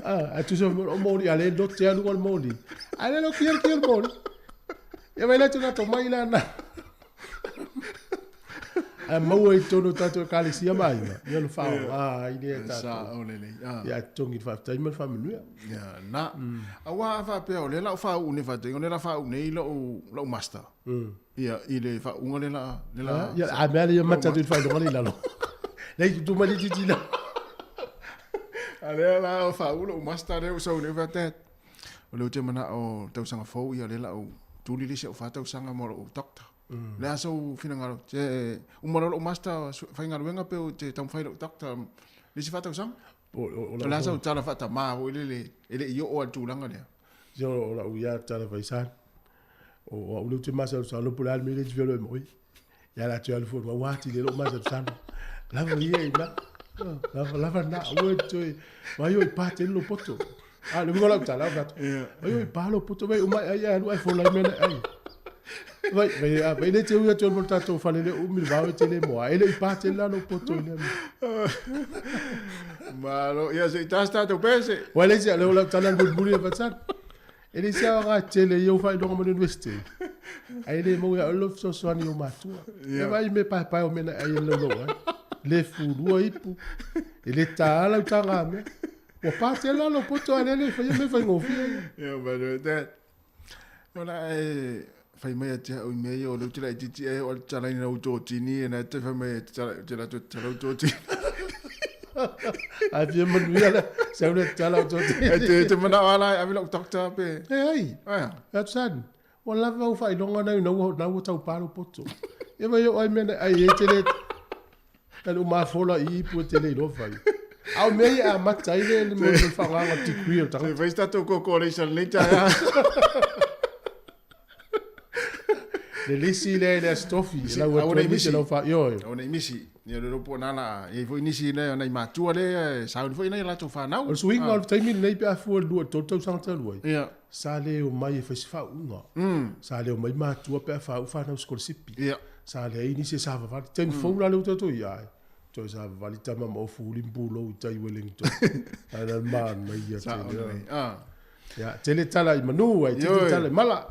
Ae tusa o moli, a lea e lote lava luga o le moli. A lea lokia le kia o le moli. Ia vai le atu mai la na. Ae maua i totonu o tatou ekalesia ma aiga, ia ona faaaoga ai lea e tatou. Sao lelei. Ia totogi le faafetai ma le faamanuia. Ia, na. Aua a faapea o lea la o faauu nei faataitaiga, o lea la faauu nei lou master. Ia, i le faauuga le la... Le la Ia, a mea le ia mata atu i le faailoga le i lalo. Lei tutu mai le titi la. A lea la o faauu lou master lea ua sau nei faapea, o lea ou te manao tausaga fou, ia lea la ou tuli le isi au fa tausaga mo lou doctor. O le a sou finagalo? Te uma loa lou master faigaluega pe ou te taumafai lou doctor le isi fa tausaga? O le a sau tala faatamā foi lele e le i oo lava i le tulaga lea? Se o lau ia tala faisan. O au lea ou te masalosalo po o le a le mea lea e te feiloai ma oe. Ia la toe alu foi ua atili ai lou masalosalo. Lava ia i ina. Lava, lava lena. Aua e te toe, vaai o i pa tele lou poto. A, le uiga o lau tala, ou fai atu, vaai o i pa lou poto, vai uma e ai ae alu ae fola ai mea na e ai. Vai, vai, a, vai le te ui atu ai mo le tatou fale lea umi le vao e te le moa. E le i pa tele la lou poto i lea mea. Malo, ia se i tasi tatou pese. Ua le isi, le o lau tala le mulimuli e Fatsan. E le isi aoga tele i ou faailoga ma le universite. Ae le maua ia oe lou fesoasoani i ou matua. E vaai i mea paepae o mea na e ai e laulou ai. Le fulua ipu, e le ta lau tagamea. Ua pa tele la lou poto ae lea le faia mea faigofie ia. Ia, but that, Ola e fai mai ia te au i mea ia o lea ou te laitiiti ae oo atu tatalaina lau totini e na te fai mai te la toe tatala lau totini. Ae fia manuia le sau le tatala o totini. E te, te manao ala e ave lau doctor pe. E ai. Aia. E atu san. Ua lava au faailoga nai na ua, na ua tau palo poto. E vai o ai mea ai e te le Tali o mafola i ipu e te le iloa fai. A o mea ia e amata ai le le le faaaogaga o le degree o le tagata. Se fai se tatou corporation lenei taeao. Le lisi lea i le Aso Tofi, e lau atu ai nisi e lau faa... Ioe. Aua ne i misi. Ia le iloa po o na la, e i ai foi nisi nai nai matua lea e sauni foi nai a latou fanau. O le suiga o le taimi lenei pe a fua i le 2 i le 3 tausaga talu ai, Ia. sa le omai e fai se faauuga. Sa le omai matua pe a faauu fanau sikolasipi. Ia. Sa leai nisi e savavali. Taimi fou la lea ua tatou i ai, toe savavali tama ma ofu uli ma pulou i tai Wellington. Ae la le manaia tele. Ia, tele tala i manu ai, tele tala i mala.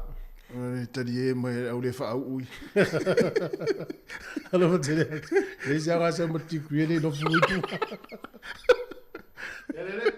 Le talie mai au le faauu i. Alofa tele. Le isi aga sa matiku e le lofu ipu. Ia lele.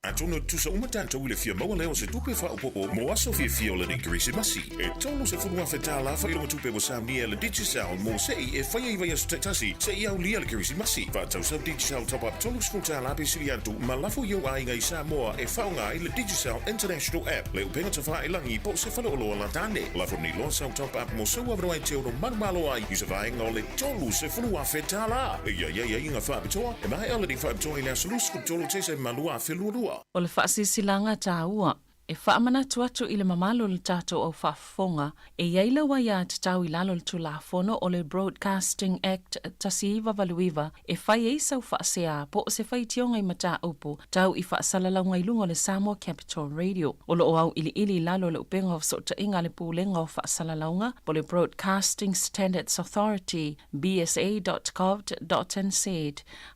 Atonu e tutusa uma tatou i le fia maua lea o se tupe faaopoopo mo aso fiafia o lenei Kerisimasi. E $30,000 faailoga tupe ua saunia e le Digicel mo se'i e fai ai vaiaso taitasi seia aulia le Kerisimasi. Faatau sau Digicel Top Up $30 pe sili atu ma lafo i ou aiga i Samoa e faaaoga ai le Digicel International App, le upega tafailagi po o se faleoloa lata ane. Lafo nei loa sau Top Up mo sou avanoa e te ono manumalo ai i se vaega o le $30,000. E i ai aiaiga faapitoa e maea lenei faapitoa i le aso 23 Tesema 2022. O le faasilasilaga taua e faamanatu atu i le mamalu o le tatou au faafofoga, e i ai lau aiatatau i lalo o le Tulafono o le Broadcasting Act 1989 e fai ai sau faasea po o se faitioga i mataupu tau i faasalalauga i luga o le Samoa Capital Radio. O lo o auiliili i lalo o le upega o fesootaiga a le Pulega o Faasalalauga po o le Broadcasting Standards Authority, bsa.govt.nz,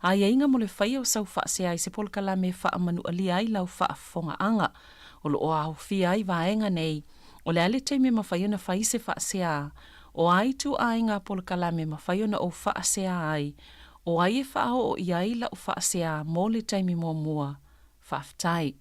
aiaiga mo le faia o sau faasea i se polokalame e faamanualia ai lau faafofogaaga. O lo o aofia ai vaega nei, o le a le taimi e mafai ona fai se faasea, o a ituaiga polokalame e mafai ona ou faasea ai, o ai e faaoo i ai lau faasea mo le taimi muamua. Faafetai.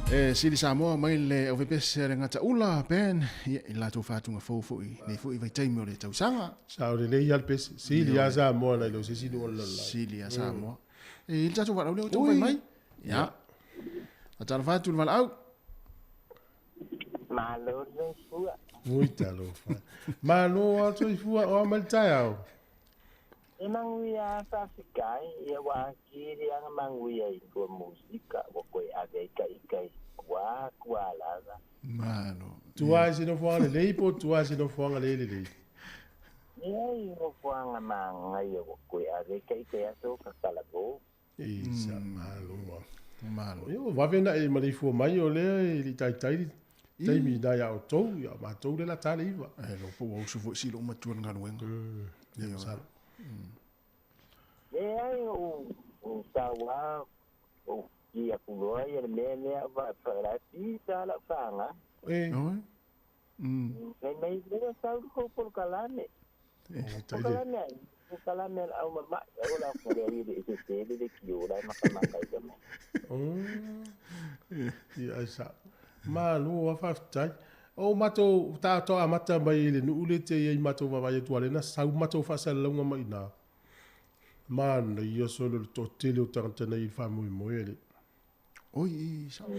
E sili Samoa mai le au pese a le Gataula Ben ia i latou faatuga fou foi nei foi vaitaimi o le tausaga. Sa o lelei lava le pese. Sili lava Samoa nai lo se isi nuu o le lalolagi. Sili lava Samoa. E i ai le tatou valaau lea ua taumafai mai. Ia. Faatalofa atu i le valaau. Malo le soifua. Ui talofa. Malo lava le soifua o a mai le taeao. E manuia faafetai ia ua atili lava manuia i tua musika ua toe ave ai taita i tua tua lava. Malo. Tua i se nofoaga lelei po o tua i se nofoaga le lelei? Leai, nofoaga manaia ua toe ave ai taita i aso ka kalavo. Isa, malo lava. Malo. Ia ua vave ona e maleifua mai o lea e le i taitai le taimi i ina ia outou, ia matou lea o le a ta le 9. Ae iloa po ua usu foi si lou matua i le galuega. Ia masalo. Leai, ou sau lava, ou ki atu loa ia le mea lea, ou vaai la e pisa lau faga. E. Oi. Fai mai, lea sau le tou polokalame. Polokalame ai, polokalame a le au mama'i, ai o la fale ai e le i sese le leitio la e makamaka i ka mea. Ia ai sa. Malo lava faafetai. O matou tatou amata mai i le nuu lea te i ai matou vaavaai atu a lea na sau matou faasalalauga mai i ina. Manaia solo le toatele o tagata na i le faamoemoe le. Oi, i sao.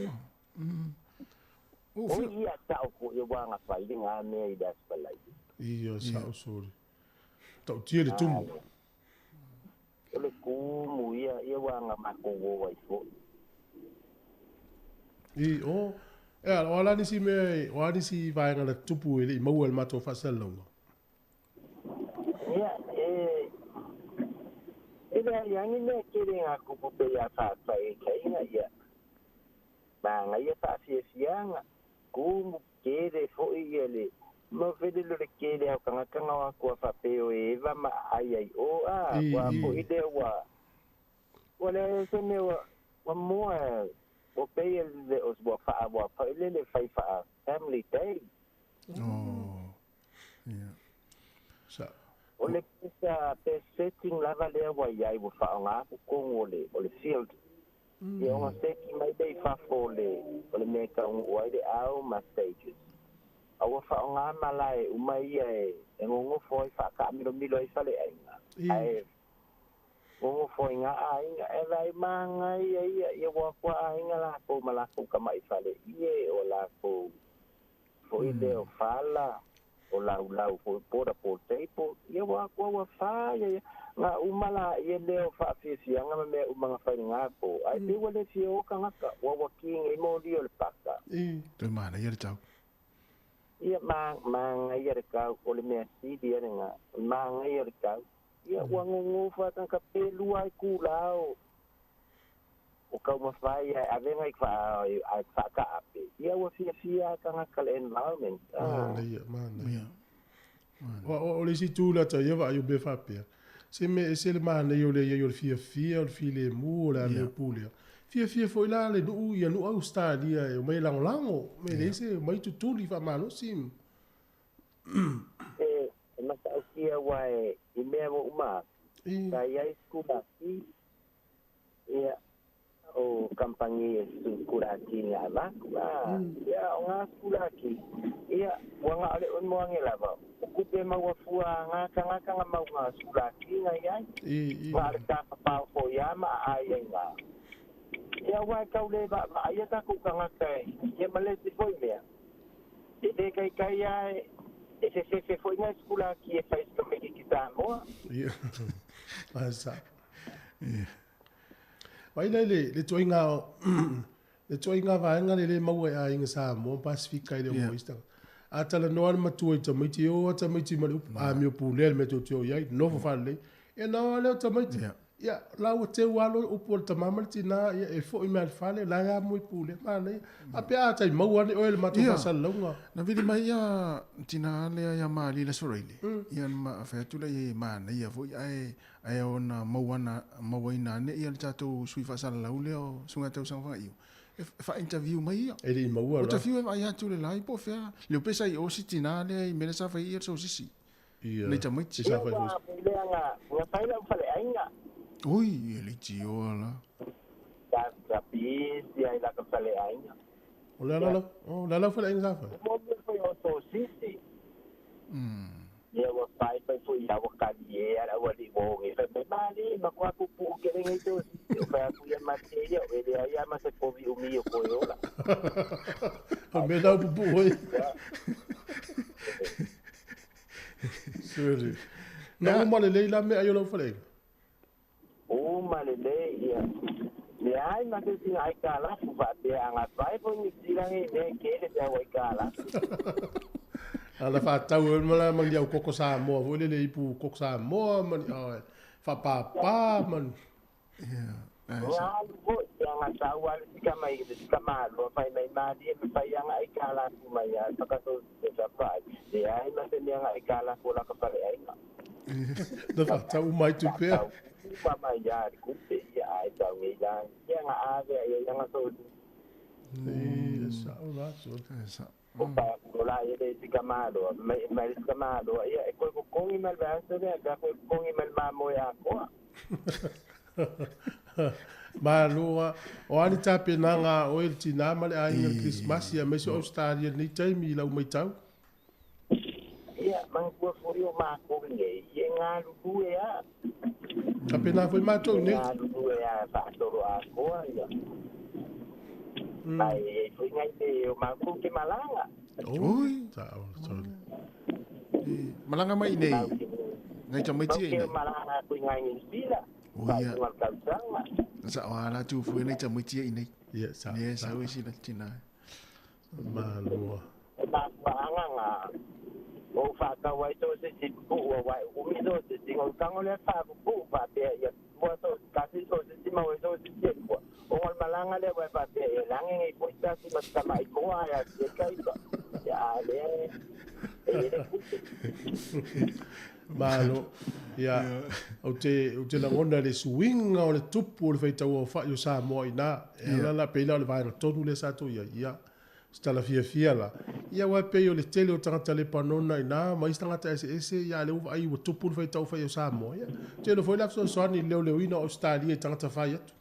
Oi, ia sao foi ua gafai le ga mea i le Aso Faraile. Ia sao sole. Tautia le tumu. O le tumu ia, ia ua ga matou o ai foi. I, o, e a, o a la nisi mea, o a nisi vaega na tutupu e le i maua e le matou faasalalauga? Ia, e, e leai lava ni mea tele ga tupu pei a faataitaiga, ia, manaia faafiafiaga, tumu tele foi ia le mau felele o le tele lava o tagata na o atu a faapea o e eva ma aai ai o, a, ua foi lea ua, ua leai se mea ua, ua moa, ua pei e le o ua faa, ua foi lele fai faa family day. Oh. Yeah. Sa. O le pesa, pe setting lava lea ua i ai ua faaaoga atu tonu o le, o le field. Ia ona seki mai lea i fafo o le, o le mea e taunuu ai le ao ma stages. A ua faaaoga malae uma ia e, e nonofo ai faataamilomilo ai faleaiga. Ae nonofo ai ngā aiga, e vaai manaia ia, ia ua atu a aiga lakou ma lakou tama'i fale ie, o lakou foi lea o fala, o laulau foi portable table, ia ua atu a ua fai ia ngā uma laia lea o faafiafiaga ma mea uma na fai i lena po, ae pei ua le fia o tagata, ua ua ki nei moli o le paka. Toe manaia le tau. Ia, ma, manaia le tau, o le mea sili ia lena, o le manaia o le tau. Ia, ua gogofo lava tagata pe lua ai kula o, o taumafai ae ave nai faa, ae faataape. Ia, ua fiafia lava tagata le environment. Manaia, manaia. O, o le isi itu lea ta ia vaai o mea faapea, se mea ese le manaia o le i ai o le fiafia, o le filemu, o le amio pū lea. Fiafia foi la le nuu ia nuu Ausetalia e omai e lagolago, me leai se omai tutuli faamalosi. E, e matautia aua e, i mea ua uma atu, sa i ai sikulaki, ia, o kamupani e sikulaki na avatu, a, ia, o ngā sikulaki, ia, ua na o le oe moange lava, o kupe maua fua a ngā tangata nga mau ngā sikulaki nga i ai, ma le tāpapao foi a ma aai ai ngā. Ia, aua e tau le vaavaai a tatou tagata e, ia ma le isi foi mea, e le kaikai a e, e fefefe foi ngā sikulaki e fai se tamaititi Samoa. Ia, ae sa. Vai la le le ituaiga le ituaiga vaega le le maua e aiga Samoa ma Pasefika i le yeah. Eastern. A talanoa le matua i tamaiti, e o a tamaiti ma le upu, mm. amio pulea le mea tou te o i ai, nofo mm. faalelei. E na o lea o tamaiti. Yeah. Ia, la ua teu alo upu o le tama ma le tina, ia, e foi mai le fale, la e amo i pulea, manaia. A pe a tai maua ane oe le matou Ia. faasalalauga. Na vili mai ia tina lea ia Mali le Aso Faraile, ia na ma fai atu lea i manaia foi ae Ae ona maua mauaina ane ia le tatou sui faasalalau lea o Susuga Tausaga Fagaiu e faa-interview mai ia. E le i maua la. Ua ta fiu e vaai atu le lai po o fea. Leo pe sa i o si tina lea i mea lea sa fai ai ia le sosisi. Ia. Nei tamaiti. Sa fai Ia ua lea na na fai lau faleaiga. Oi, e le itioa la. Sa sa pisi ai la ka faleaiga. O le ala o le ala faleaiga sa fai. Mo mea foi o sosisi. Ia ua faifai foi ia ua kali e ala ua li wo ngi fai mai mali ma kwa pupu ke le ngi sosisi. O fai aku ia mate ia o ele ai ama se povi umi o koe ola. O mea lau pupu hoi. Suri. Na uma le lei la mea ai o lau faleaiga. Uma le lei ia. Le ai ma se singa ai ka lafu faapea anga fai foi ni silangi me kele te au ai ka lafu. Ala whātau e mala mani au koko Samoa foi lele ipu koko Samoa mani oh whapapa mani. Yeah. Ngalu foi anga tau ale sika mai le sika malo fai mai mali e fai anga ai ka lafu mai a whakaso se whai. Le ai ma se mea ai ka lafu la ka whare ainga. Na whātau mai tu pea. Uma mai ia le kupe ia ai tau ngei la. Ia nga ave ia anga so. E sa o la so. Sa. O pa o la ia le sika malo mai mai sika malo ia e koe kongi mal ba so le ka koe kongi mal ma mo ia koa. Maloa o ani tapenaga o e le tinā ma le aiga le Krismasi ia aemaise o Australia lenei taimi i lau maitau. Ia manatua foi o mākou nei ia galulue a. Tapena foi mātou nei. Galulue a faasolo akoa ia. Mai e foi ngai te o mākou ke malaga. Oi, ta o sorry. Malaga mai nei. Ngai tamaiti e nei. Malaga kui ngai New Zealand. O ia. Sa o ala tu fue nei tamaiti e nei. Ia sa. Ia sa o isi la tina. Maloa. Mafuaga nga o whakau ai tō se si pu'ua wai umi tō se si ngau tango le whaku pu'u whapea ia mua tō kasi tō se si mau e tō se si kua o ngol malanga le wai whapea ia lange ngai poi tasi ma tama i koa ai a se kaipa ia a le e le kupe. Malo ia o te lagona le suiga o le tupu o le faitau aofa'i o Samoa iina e ala la peila o le vaega tonu lea sa tou iai ia se tala fiafia la ia uae pei o le tele o tagata Lepanona iina ma isi tagata eseese ia lea ua vaai ua tupu le faitau aofa'i o Samoa ia tele foi le fesoasoani i le leoleoina o Ausetalia i tagata fai atu.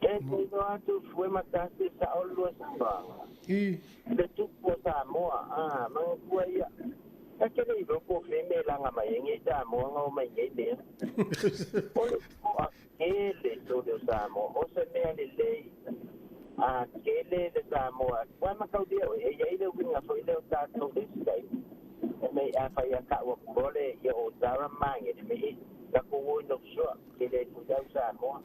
E te iloa atu fue matasi sa o lua saunoaga. I. Le tupu o Samoa, a, manatua ia. Ka ke le iloa po o fea mea e laga mai ai nei Samoa nga o mai nei mea. O le toakele tole o Samoa, o se mea lelei a kele le Samoa. Ua mataulia oe, e iai le uiga foi lea o tatou le isi taimi. E mei a fai a ka'u aku loa le ia o Tara mange le mei ka ko oi no soa ke le ku tau Samoa.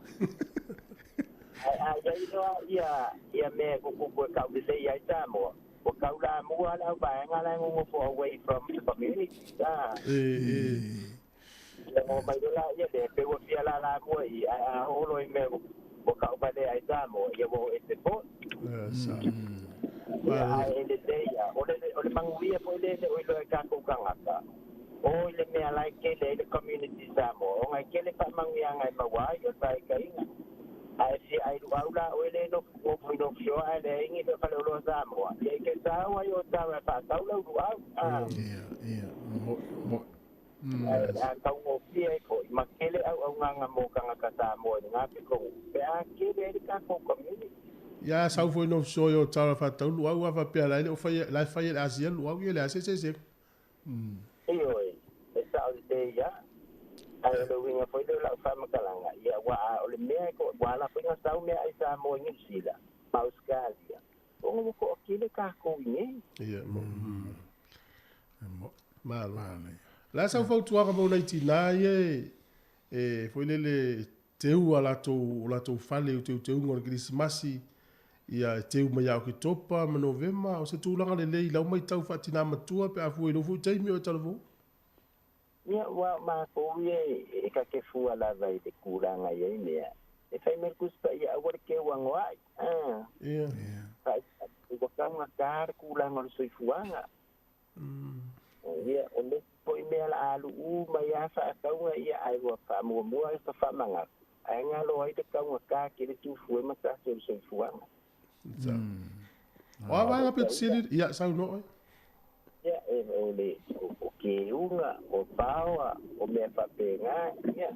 Ai a iai loa ia ia mea ko kupu e ka'u lelei ai Samoa. Ua kau la mua le au vaega la e gogofo away from the community. Ah. Ia ngo mai loa ia le pe ua fia la la mua i ai a holo i mea ua ka'u vale ai Samoa ia ua o ese foi. Sa. Ia ai e lelei ia. O le manuia foi le le o iloa i kākou tagata. O i le mea la e kele ai le community Samoa. O ngai kele faamanuiaga e maua ai o le vaekaiga. Ae fia ai luau la oe le no o foi no fioa ae le ingi pe fale oloa Samoa. Ia i ke sau ai o tau e whaatau lau luau. Ia, ia, mo, mo. A taugofie ai foi, ma kele au au nganga mō kangaka Samoa i ngā piko pe a kele ai le kākou community. Ia sau foi no fioa o tau e whaatau luau a whapea lai le o whai, lai whai e le Asia luau ia le ase se se. Ioe, e sao le te ia. Ai o le uiga foi lea o lau faamatalaga, ia ua o le mea e ko ua ala foi na sau mea ai Samoa i Niu Sila ma Ausetalia. Ona ua toatele kākou i nei. Ia, mo. Malo. La sau fautuaga mo nai tinā ia e foi lele teu a latou o latou fale o teuteuga o le Kerisimasi ia e teu mai ia Oketopa ma Novema o se tulaga lelei i lau maitau faatinā matua pe a fua i lou foi taimi o e talavou. Ia, ua o mākou ia e kake fua lava i le kulaga i ai mea. E fai mai le Tusi Paia aua le keu agoa'i, a. Ia. Ua taugata le kulaga o le soifuaga. Ia, o le isi foi mea la a lu'u mai lava faatauga ia ae ua faamuamua ai sa faamanatu, ae galo ai le taugata kele tufue ma tasi o le soifuaga. O a vaega pito sili, ia, saunoa oe. Ia, e o le o keuga, o paoa, o mea faapena, ia.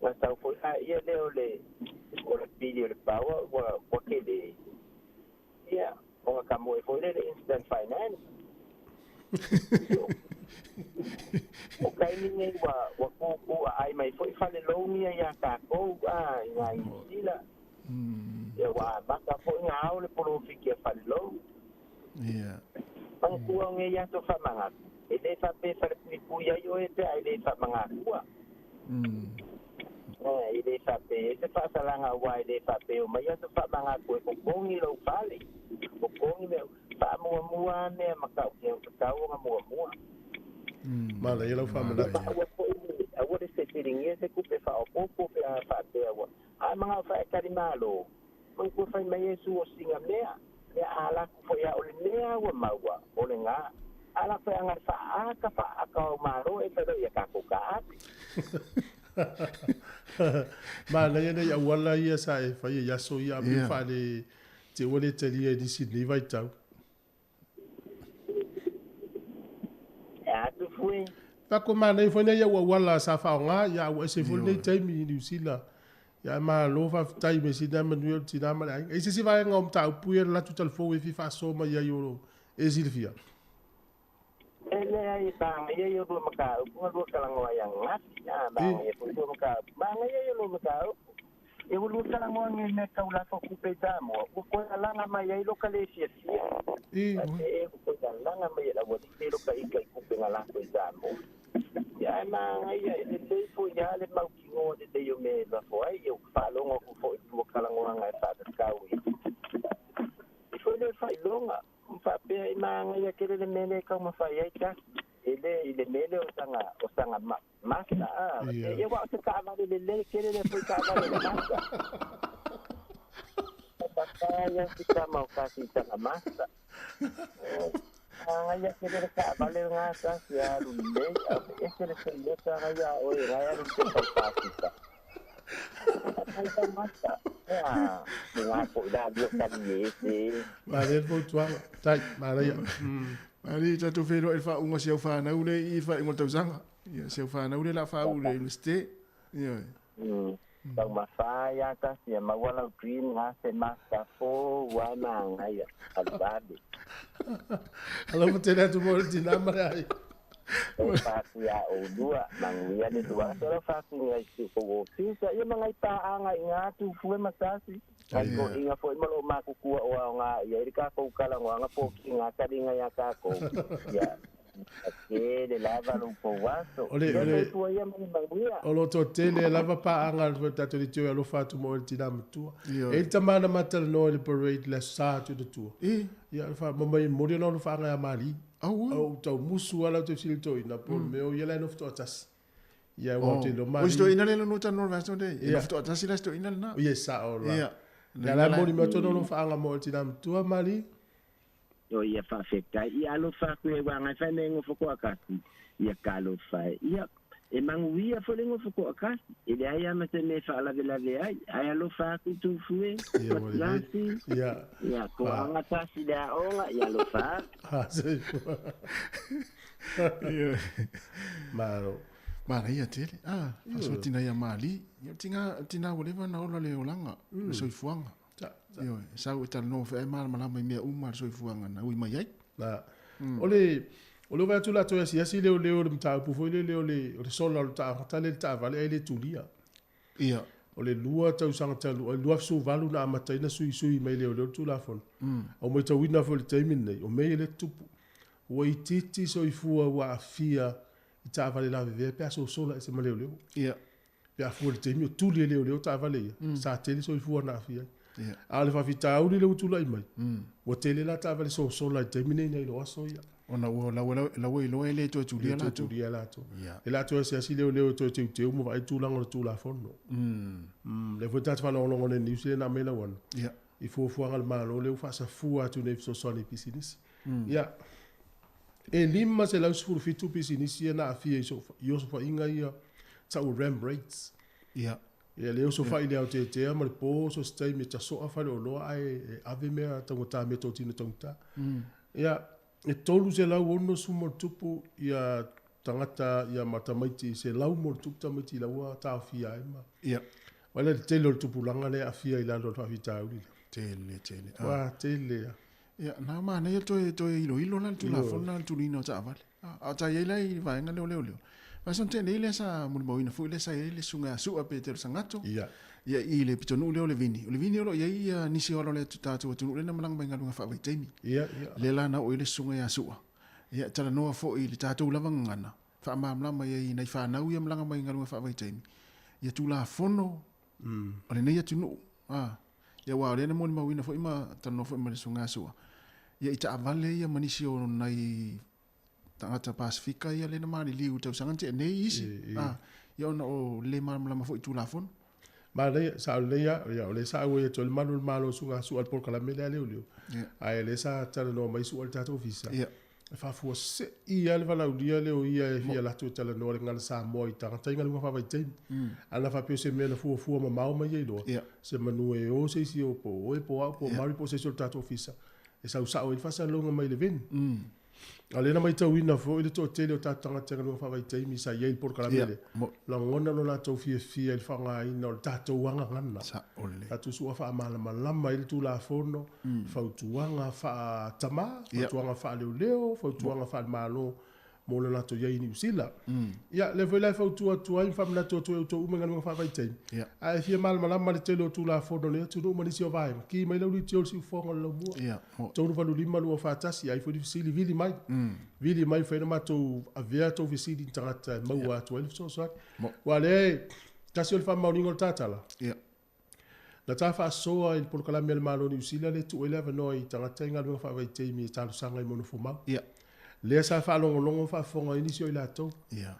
Na sau foi la ia lea o le o le pili o le paoa ua ua kele. Ia, than finance. O taimi nei ua kūkū aai mai foi fale loan ia iā takou a i ngā Niu Sila. Ia ua amata foi ona ao le polofiki a fale loan. Manatua o nei aso faamagatu, e le faapea e falepuipui ai oe pe a e le faamagakua. E le faapea e se faasalaga aua e le faapea e omai aso faamagakua e kokogi lou fale, kokogi mea faamuamua a mea ma tautia o tatau ona muamua. Manaia lau faamanatu. Ma aua foi aua le fesiligia se tupe faaopoopo pe a faapea ua a manao faetali malo. Manatua fai mai Iesu o sina mea, mea a laku foi a o le mea ua maua o le ga a la foi aga le faaaka faaaka o malo e fai loa ia tatou taape. Manaia nei auala ia sa e faia i aso ia a pei faale te ua le talia e nisi i lenei vaitau. E atu foi. Pako manaia foi nei au auala sa faaaoga ia a ua ese foi lenei taimi i Niu Sila. Ia ae malo faafetai me sina manuia o le tina ma le aiga. E i se isi vaega o mataupu ia le latou talafou e fia faasoa mai ai o lo e silafia? E leai, e manaia ia o lua mataupu na lua talanoa ai ananafi. A manaia foi lua mataupu. Manaia ia o lua mataupu. E ua lua talanoa nei mea tau lafo tupe i Samoa, ua toe lalaga mai ai loka le fiafia. E ua toe lalaga mai e le aualii le loka ika i tupe na lafo i Samoa. Ia ae manaia, e lelei foi lava le mautinoa lelei o mea e lafo ai. Ia ua faalogo atu foi i le lua talanoaga e faatatau i foi lea faailoga. Ma faapea i manaia tele le mea lea e taumafai ai tasi, e le i le mea lea o saga, o saga ma, masa a. Ia aua o se taavale lelei tele lea foi taavale o le masa. Faapea ia si tama o tasi i saga masa. Manaia tele le taavale lena tasi a alu lelei, a o se ese le Toyota na ia oe la e alu i te tau pasita. Manaia le fautuaga. Tai, manaia. Manaia tatou feiloai i le faauuga o si au fanau lea i i le faaiuga o le tausaga. Ia, si au fanau lea o le a faauu i le Universite. Ioe. Taumafa ia tasi ia maua lau dream gase masta fo ua manaia alu vave. Alofa tele atu mo le tina ma le aiga. E faaku ia oulua, manuia le lua aso lau faaku ngai si kou ofisa ia ma ngai paaga i nga tufue ma tasi. Ngai toeaiina foi ma loo matutua o aoga i ai le tatou talanoaga po o kiga taliga ia tatou. Ia tele lava lo outou aso. O le, Ia o le, soifua ia ma le manuia. o lo toatele lava paaga a le tatou leitio e alofa atu mo oe le tina matua. Ioe. E i ai le tama na ma talanoa i le parade i le Aso Sa atu i tua. I. Ia, le fa, ma mai momoli ona ona faaaga ia Mali. Aua. Au tau musu lava lau te fesili toeaina po o le mea o ia la e nofo toatasi. Ia aua ou te iloa O Mali. si toeaina lea e lanu talanoa i le vaiaso lenei. E Ia. nofo toatasi la si toeaina lena. Ia, e sao la. Ia. Ia la e momoli mai atu ona ona faaaga mo oe le tina matua Mali. O ia faafetai ia alofa atu e uaga e fai mea e nofo toatasi ia talofa e. Ia, e manuia foi le nofo toatasi, e leai lava ma se mea e faalavelave ai, ae alofa atu Tufue, Ia ua lelei. Matiasi, Ia. ia, toaga tasi le aoga, ia alofa atu. Ha, soifua. Ioe. Malo. Manaia tele. Ah, faasoa tina ia Mali. Ia o le tina ua leva ona ola le olaga, le soifuaga. Ioe, e sau e talanoa foi ae malamalama i mea uma a le soifuaga na ui mai ai. Na. O le o le vaai atu latou e asiasi leoleo i le mataupu foi lele o le o le sola o le taagata lea i le taavale ae le tulia. Ia. O le lua tausaga talu ai, 2018 na amata ai ona suisui mai leoleo le Tulafono. A ua matauina foi i le taimi lenei, o mea ia lea e tutupu. Ua itiiti soifua ua aafia i taavale lavevea pe a sosola ese ma leoleo. Ia. Pe a fua i le taimi o tuli e leoleo taavale ia, sa tele soifua na aafia ai. Ia. A o le faafitauli lea ua tulai mai, ua tele la taavale sosola i le taimi nei nai lo aso ia. Ona ua la ua iloa e le toe tulia Le toe latou. tulia latou. Ia. E latou e asiasi leoleo e toe teuteu ma vaai tulaga o le Tulafono. Lea foi ta te faalogologo nei i le news lea na aumai lauana. Ia. I fuafuaga a le Malo lea ua faasafua atu nei i fesoasoani i pisinisi. Ia, e 517 pisinisi ia na aafia i osofaiga ia tau ram rates. Ia. Ia le osofai i le aotetea ma le po, so se taimi e tasoa faleoloa ae e ave mea taugata mea totino taugata. Ia, e 360 ma ona tupu ia tagata ia ma tamaiti 100 ma ona tupu tamaiti la ua taofia ai ma. Ia. Vaai la i le tele o le tupulaga lea e aafia i lalo o le faafitauli lea. Tele, tele. Ua tele lava. Ia, na manaia toe toe iloilo la le Tulafono lena o le tuluina o taavale. A o ta i ai la i le vaega lea o leoleo. Vaiaso na tea nei lea sa molimauina foi lea sa i ai le susuga ia Su'a Petero Sagato. Ia. Ia i le pitonuu lea o Levini. O Levini o lo o i ai ia nisi o alo o le tatou atunuu lea na malaga mai i galuega faavaitaimi. Ia, ia. Lea la na oo i ai le susuga ia Su'a. Ia, e talanoa foi i le tatou lava gagana, faamalamalama i ai i nai fanau ia malaga mai i galuega faavaitaimi, ia Tulafono o lenei atunuu. A, ia aua o lea na molimauina foi ma talanoa foi ma le Susuga ia Su'a, ia i taavale ia ma nisi o nai tagata Pasefika ia lea na maliliu i le tausaga na tea nei isi, a, ia ona o le le malamalama foi i Tulafono. Manaia, sao lelei lava, ia o lea sa auai atu ai le malu o le Malo o Susuga Su'a i le polokalame lea a leoleo, ae o lea sa talanoa mai Su'a i le tatou ofisa, E faafuasei lava le valaaulia lea o ia e fia alu atu e talanoa i le gagana Samoa i tagata i galuega faavaitaimi. Ana faapea o se mea na fuafua mamao mai ai loa, semanu e o se isi o po o oe po o au po o Murray po o se isi o le tatou ofisa e sau sao ai le faasalalauga mai le veni. A o lea na matauina foi le toatele o tatou tagata i galuega faavaitaimi sa i ai i le polokalame lea, lagona lo latou fiafia i le faaaogaina o le tatou aga gagana. Tatou su'a faamalamalama ai le Tulafono, fautuaga faa-tama, fautuaga faaleoleo, fautuaga faale-Malo mo le latou i ai i Niu Sila. Ia, lea foi la e fautua atu ai ma faamanatu atu ai outou uma i galuega faavaitaimi, a e fia malamalama i le tele o Tulafono o lenei atunuu ma nisi o vaega, ki mai lau leitio i le siufofoga o le laumua. 385 241, ai foi le fesili, vili mai. Vili mai, mafai ona matou avea tou fesili i tagata e maua atu ai le fesoasoani. Aua o lea e tasi o le faamaoniga o le ta tala, na ta faasoa i le polokalame a le Malo o Niu Sila lea e tuu ai le avanoa i tagata i galuega faavaitaimi e talosaga i monofomau. Lea sa faalogologo ma faafofoga ai nisi o i latou.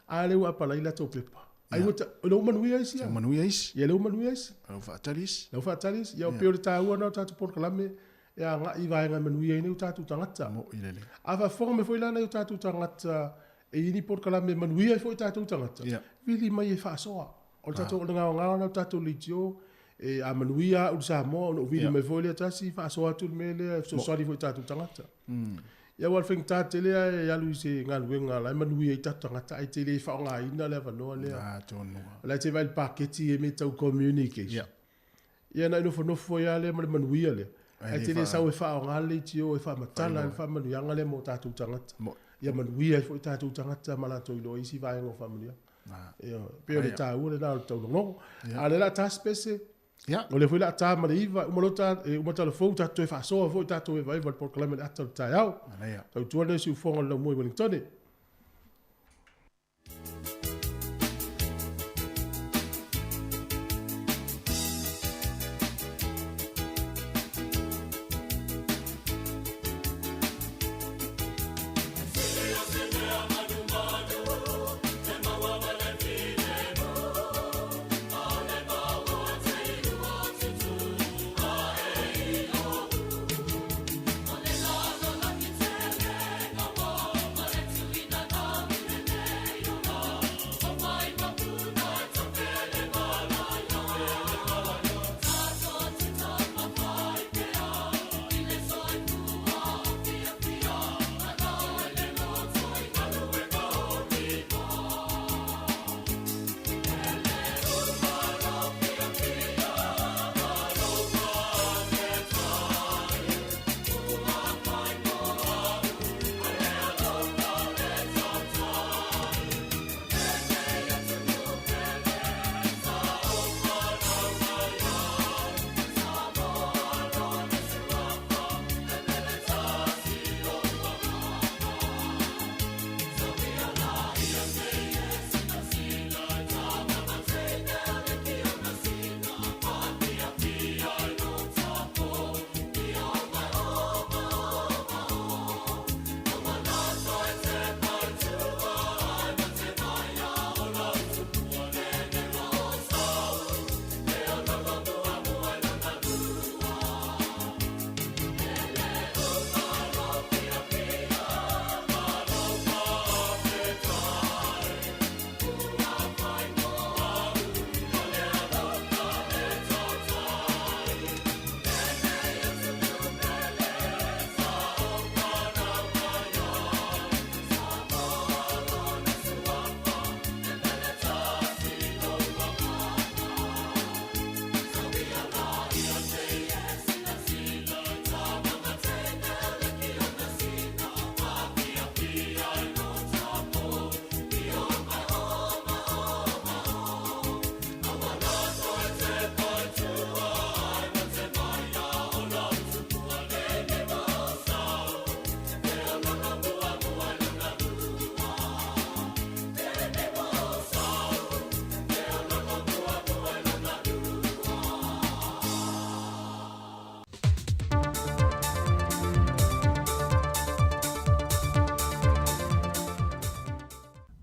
A lea ua apalai latou pepa. Ai ua ta, o lea ua manuia isi. Ua manuia isi. Ia lea ua manuia isi. O lea ua faatali isi. Lea ua faatali isi. Ia, pei o le taua lena o tatou polokalame e agai i vaega e manuia ai nei o tatou tagata. Mo'i lelei. A faafofoga mai foi la nai o tatou tagata e i ai ni polokalame e manuia ai foi tatou tagata, vili mai e faasoa. O le tatou, o le gaogaoa lena o le tatou leitio, e, a manuia au i le Samoa, ona ou vili mai foi lea tasi faasoa atu le mea lea e fesoasoani foi i tatou tagata. Ia aua o le faigata tele lava e alu i se galuega la e manuia ai tatou tagata ae te le faaaogaina le avanoa lea. Atonu. O la e te vaai i le paketi e mea tau communication. Ia na e nofonofo ai lava lea ma le manuia lea. Ae te le sau e faaaoga le leitio e faamatala ai le faamanuiaga lea mo tatou tagata. Ia manuia ai foi tatou tagata ma latou iloa isi vaega o faamanuiaga. Ioe. E pei o le taua lena o le taulogologo. A o lea o le a ta se pese. O lea foi o le a ta ma le 9, uma loa ta, e uma talafou tatou toe faasoa foi tatou evaeva i le polokalame i le ata o le taeao. Tautua lenei siufofoga o le laumua i Wellingtone.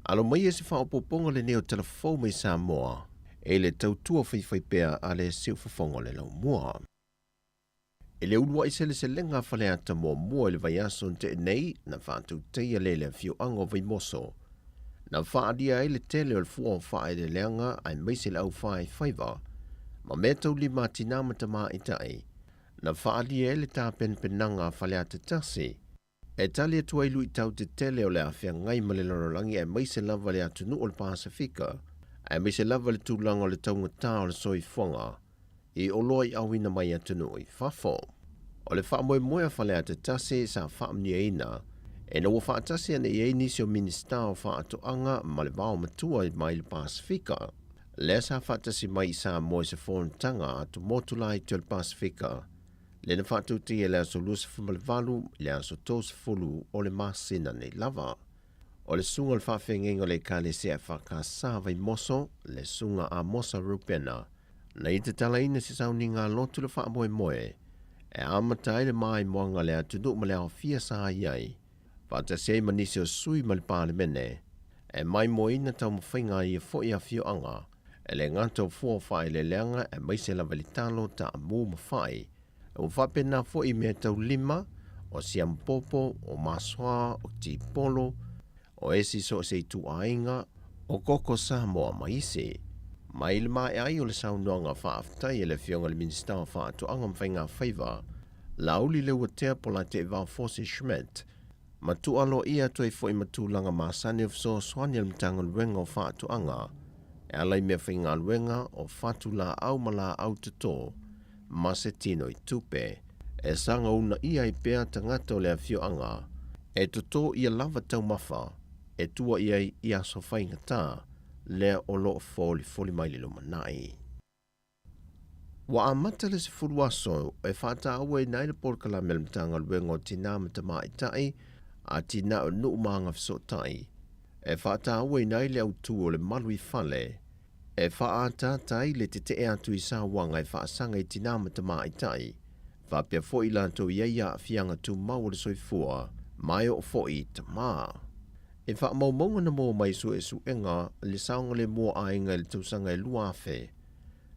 Alo maia se faaopoopoga lenei o Tala Fou mai Samoa e le tautua faifaipea a le Siufofoga o le Laumua. I le uluai seleselega a Faleata muamua i le vaiaso na tea nei, na faatautaia lea i le afioaga o Vaimoso, na faaalia ai le tele o le fua o faaeleeleaga aemaise le aufaifaiva ma meataulima a tinā ma tamaitai, na faaalia ai le tapenapenaga a Faleata 1 e tali atu ai luitau tetele o le a feagai ma le lalolagi aemaise lava le atunuu o le Pasefika, aemaise lava le tulaga o le taugata o le soifuaga i oloa i auina mai atunuu i fafo. O le faamoemoe a Faleata 1 sa faamanuiaina ina ua faatasi ane i ai nisi o Minisita o Faatoaga ma le Vaomatua mai le Pasefika, lea sa faatasi mai i Samoa i se fonotaga atumotu laiti o le Pasefika, lea na faatautia i le aso 28 i le aso 30 o le masina nei lava. O le susuga o le faafeagaiga o le Ekalesia EFKS Vaimoso, le Susuga Amosa Rupena, na ia tatalaina se sauniga lotu le faamoemoe e amata ai le maimoaga a le atunuu ma le aofia sa i ai, faatasi ai ma nisi o sui ma le Palemene, e maimoaina taumafaiga a ia foi afioaga, e le gata o fua o faaeleeleaga aemaise lava i le talo, taamu ma fai. Ua faapena foi i meataulima, o siamupopo, o masoa, o tipolo, o esi so o se ituaiga, o koko Samoa ma isi. Mai le maea ai o le saunoaga faafetai a le Afioga i le Minisita o Faatoaga ma Faigafaiva, Laauli Leuatea Polataivao Fosi Schmidt, ma tuualoaia atu ai foi ma tulaga masani o fesoasoani a le Matagaluega o Faatoaga e ala i meafaigaluega o fatu laau ma laau toto ma se tino i tupe e saga uunaia ai pea tagata o le afioaga e toto ia lava taumafa e tua i ai i aso faigata lea o lo o folifoli mai le lumanai. Ua amata le 10 aso e faatauaina ai le polokalame a le Matagaluega o Tinā ma Tamaitai, Atinae o Nuu ma Agafesootai, e faatauaina ai le autū o le malu i fale, e faaataata ai le tetee atu i sauaga e faasaga i tinā ma tamaitai, faapea foi i latou i ai aafiaga tumau o le soifua, ma e oo foi i tamā. E faamaumauga na maua mai i suesuega le saogalemu o aiga i le tausaga e 2000,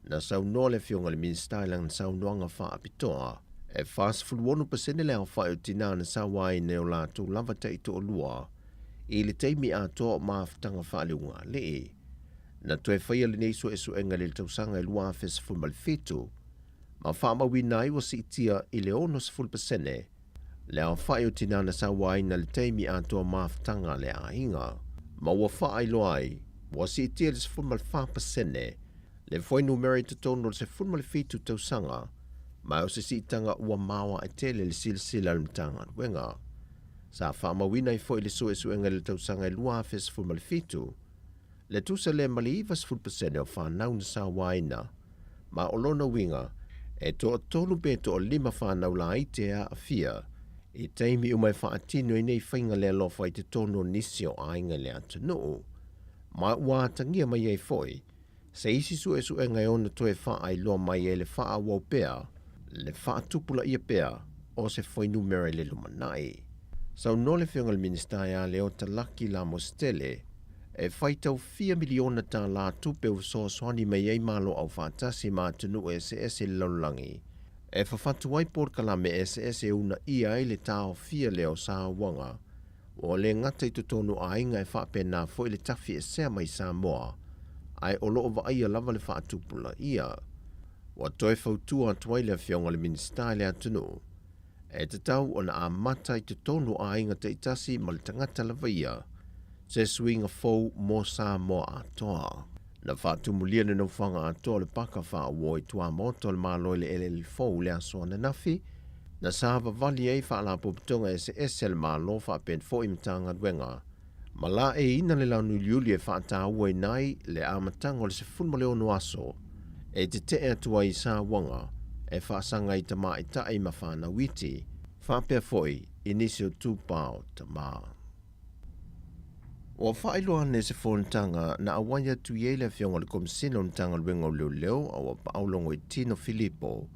Na saunoa le Afioga i le Minisita i lana saunoaga faapitoa, e 46% le aofai o tinā na sauaina e o latou lava taitoalua i le taimi atoa o mafutaga faaleugaalii. Na toe faia lenei suesuega i le tausaga e 2017 ma faamauina ai ua siitia i le 60% le aofai o tinā na sauaina i le taimi atoa o mafutaga a le aiga, ma ua faailoa ai ua siitia i le 14% le fuainumera i totonu o le 17 tausaga, ma o se siitaga ua maoae tele le silasila a le Matagaluega. Sa faamauina ai foi le suesuega i le tausaga e 2017, le tusa lea ma le 90% o fanau na sauaina, ma o lona uiga, e toatolu pe toalima fanau laiti e aafia i taimi uma e faatino ai nei faiga le alofa i totonu o nisi o aiga i le atunuu, ma ua atagia mai ai foi se isi suesuega e ono toe faailoa mai ai le faaauau pea, le faatupulaia pea o se fuainumera i le lumanai. Saunoa le Afioga i le Minisita ia Leota Laki Lamositele, e faitau fia miliona tālā tupe ua fesoasoani mai ai Malo Aufaatasi ma atunuu eseese i le lalolagi e fafatu ai polokalame eseese e uunaia ai le taofia lea o sauaga Ua le gata i totonu o aiga e faapena foi le tafiesea mai Samoa, ae o lo o vaaia lava le faatupulaia. Ua toe fautua atu ai le Afioga i le Minisita i le atunuu, e tatau ona amata i totonu o aiga taitasi ma le tagata lava ia, se suiga fou mo Samoa atoa. Na faatumulia le nofoaga atoa o le paka faauo i tuamaota o le Malo i le eleele fou i le aso ananafi, Na savavali ai faalapotopotoga eseese a le Malo faapea foi Matagaluega ma laeiina le launuliuli e faatauaina ai le amataga o le 16 aso e tetee atu ai i sauaga e faasaga i tamaitai ma fanau iti, faapea foi i nisi o tupao tama. Ua faailoa ane se fonotaga na auai atu i ai le Afioga i le Komesina o le Matagaluega o Leoleo a ua Paaulogoitino Filipo,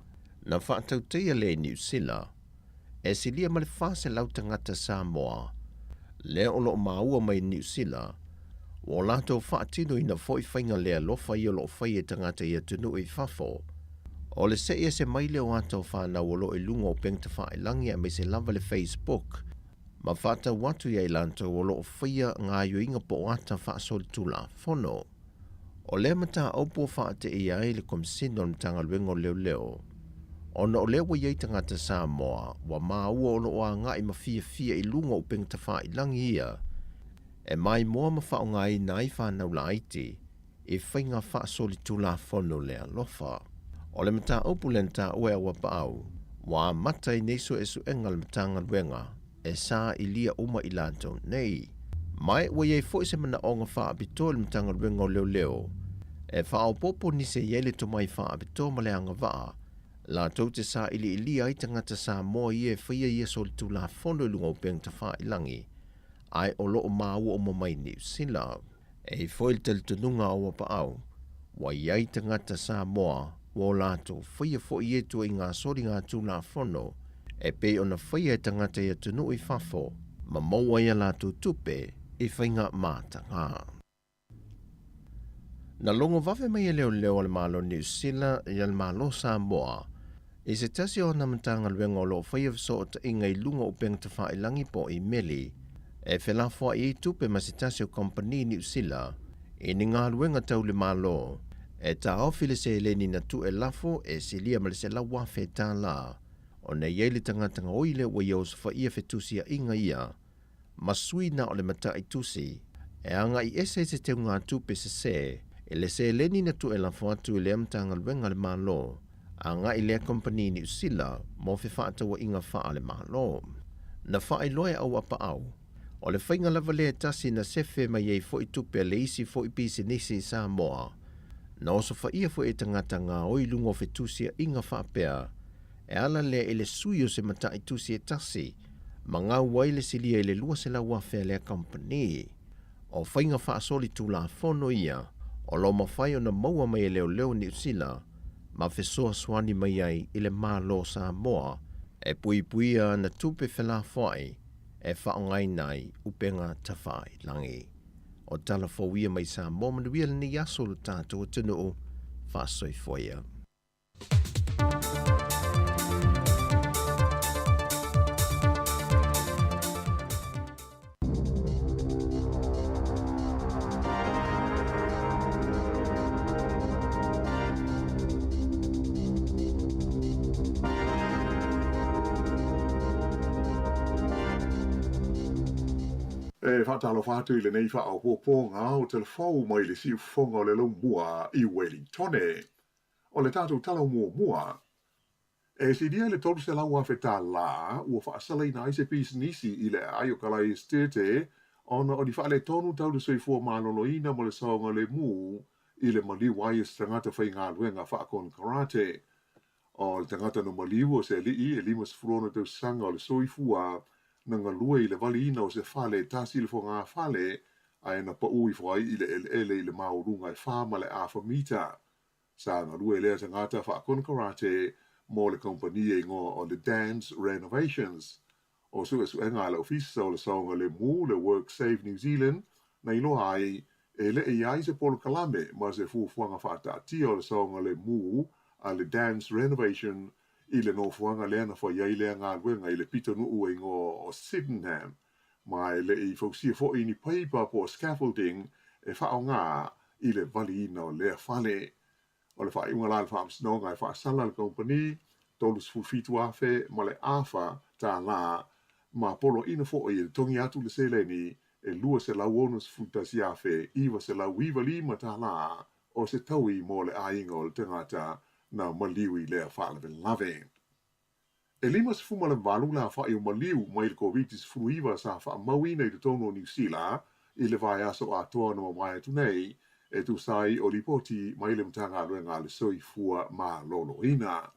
Na faatautaia lea i Niu Sila, e silia ma le 400 tagata Samoa lea o lo o maua mai Niu Sila, Ua latou faatinoina foi faiga le alofa ia o loo faia e tagata i atunuu i fafo. O le seʻi ese mai lea o ata o fanau o loo i luga o upega tafailagi aemaise lava le Facebook ma faatau atu ia i latou o loo faia gaoioiga po o ata faasolitulafono. O lea mataupu ua faateia ai le Komesina o le Matagaluega o Leoleo ona o lea ua i ai tagata Samoa ua maua o loo agai ma fiafia i luga o upega tafailagi ia e maimoa ma faaaogaina ai fanau laiti i faiga faasolitulafono le alofa. O le mataupu lea na taua e Auapaau, ua amata ai nei suesuega a le Matagaluega e sailia uma i latou nei. Ma ua i ai foi se manaoga faapitoa i le Matagaluega o Leoleo e faaopoopo nisi e i ai le tomai faapitoa ma le agavaa latou te sailiilia ai tagata Samoa ia e faia ia solitulafono i luga o upega tafailagi ae o loo maua uma mai Niu Sila. E i ai foi le talitonuga a Auapaau, ua i ai tagata Samoa ua o latou faia foi ia ituaiga soligatulafono e pei ona faia e tagata i atunuu i fafo ma maua ai a latou tupe i faiga mataga. Na logo vave mai e leoleo a le Malo o Niu Sila ia le Malo o Samoa i se tasi o ana Matagaluega o lo o faia fesootaiga i luga o upega tafailagi po o imeli e felafoai ai tupe ma se tasi o kamupani Niu Sila i ni galuega tau le Malo e taofi le seleni na tuu e lafo e silia ma le $100,000 ona e i ai le tagata gaoi lea ua ia osofaia fetusiaiga ia ma sui na o le mataitusi e agai ese i se teugatupe sesē i le seleni na tuu e lafo atu i lea Matagaluega a le Malo agai i lea kamupani Niu Sila mo fefaatauaiga faale-Malo. Na faailoa e Auapaau, o le faiga lava lea e tasi na sefe mai ai foi tupe a le isi foi pisinisi i Samoa. Na osofaia foi e tagata gaoi i luga o fetusiaiga faapea e ala lea i le sui o se mataitusi e tasi ma gau ai le silia i le $200,000 a lea kamupani. O faiga faasolitulafono ia o lo o mafai ona maua mai e leoleo Niu Sila ma fesoasoani mai ai i le Malo o Samoa e puipuia ana tupe felafoai e faaaogaina ai upega tafailagi. O tala fou ia mai Samoa manuia lenei aso lo tatou atunuu faasoifua ia. E faatalofa atu i lenei faaopoopoga o telefou mai le siufofoga o le laumua i Wellingtone. O le tatou tala muamua, e silia i le $300,000 ua faasalaina ai se pisinisi i le aai o Kalae Esetete ona o ni faaletonu tau le soifua maloloina ma le saogalemu i le maliu ai o se tagata faigaluega faakonekarate. O le tagata na maliu o se alii e 56 tausaga o le soifua na galue i le valiina o se fale e tasi le fogafale ae na pau ifo ai i le eleele i le maualuga e 4.5 mita. Sa galue lea tagata faakonekarate mo le kamupani e igoa o le Dan's Renovations. O suesuega a le Ofisa o le Saogalemu, le WorkSafe New Zealand, na iloa ai, e le i ai se polokalame ma se fuafuaga faataatia o le saogalemu a le Dan's Renovation i le nofoaga lea na fai ai lea galuega i le pitonuu e igoa o Sydenham, ma e le i fausia foi ni paipa po o scaffolding e faaaoga i le valiina o lea fale. O le faaiuga la a le Faamasinoga e faasala le kamupani $37,000 ma le afa tālā ma poloaiina foi e totogi atu le seleni e $261,995 o se taui mo le aiga o le tagata na maliu i lea faalavelave. E 58 le aofai o maliu mai le Koviti-19 sa faamauina i totonu o Niu Sila i le vaiaso atoa na mavae atu nei, e tusa ai o lipoti mai le Matagaluega a le Soifua Maloloina.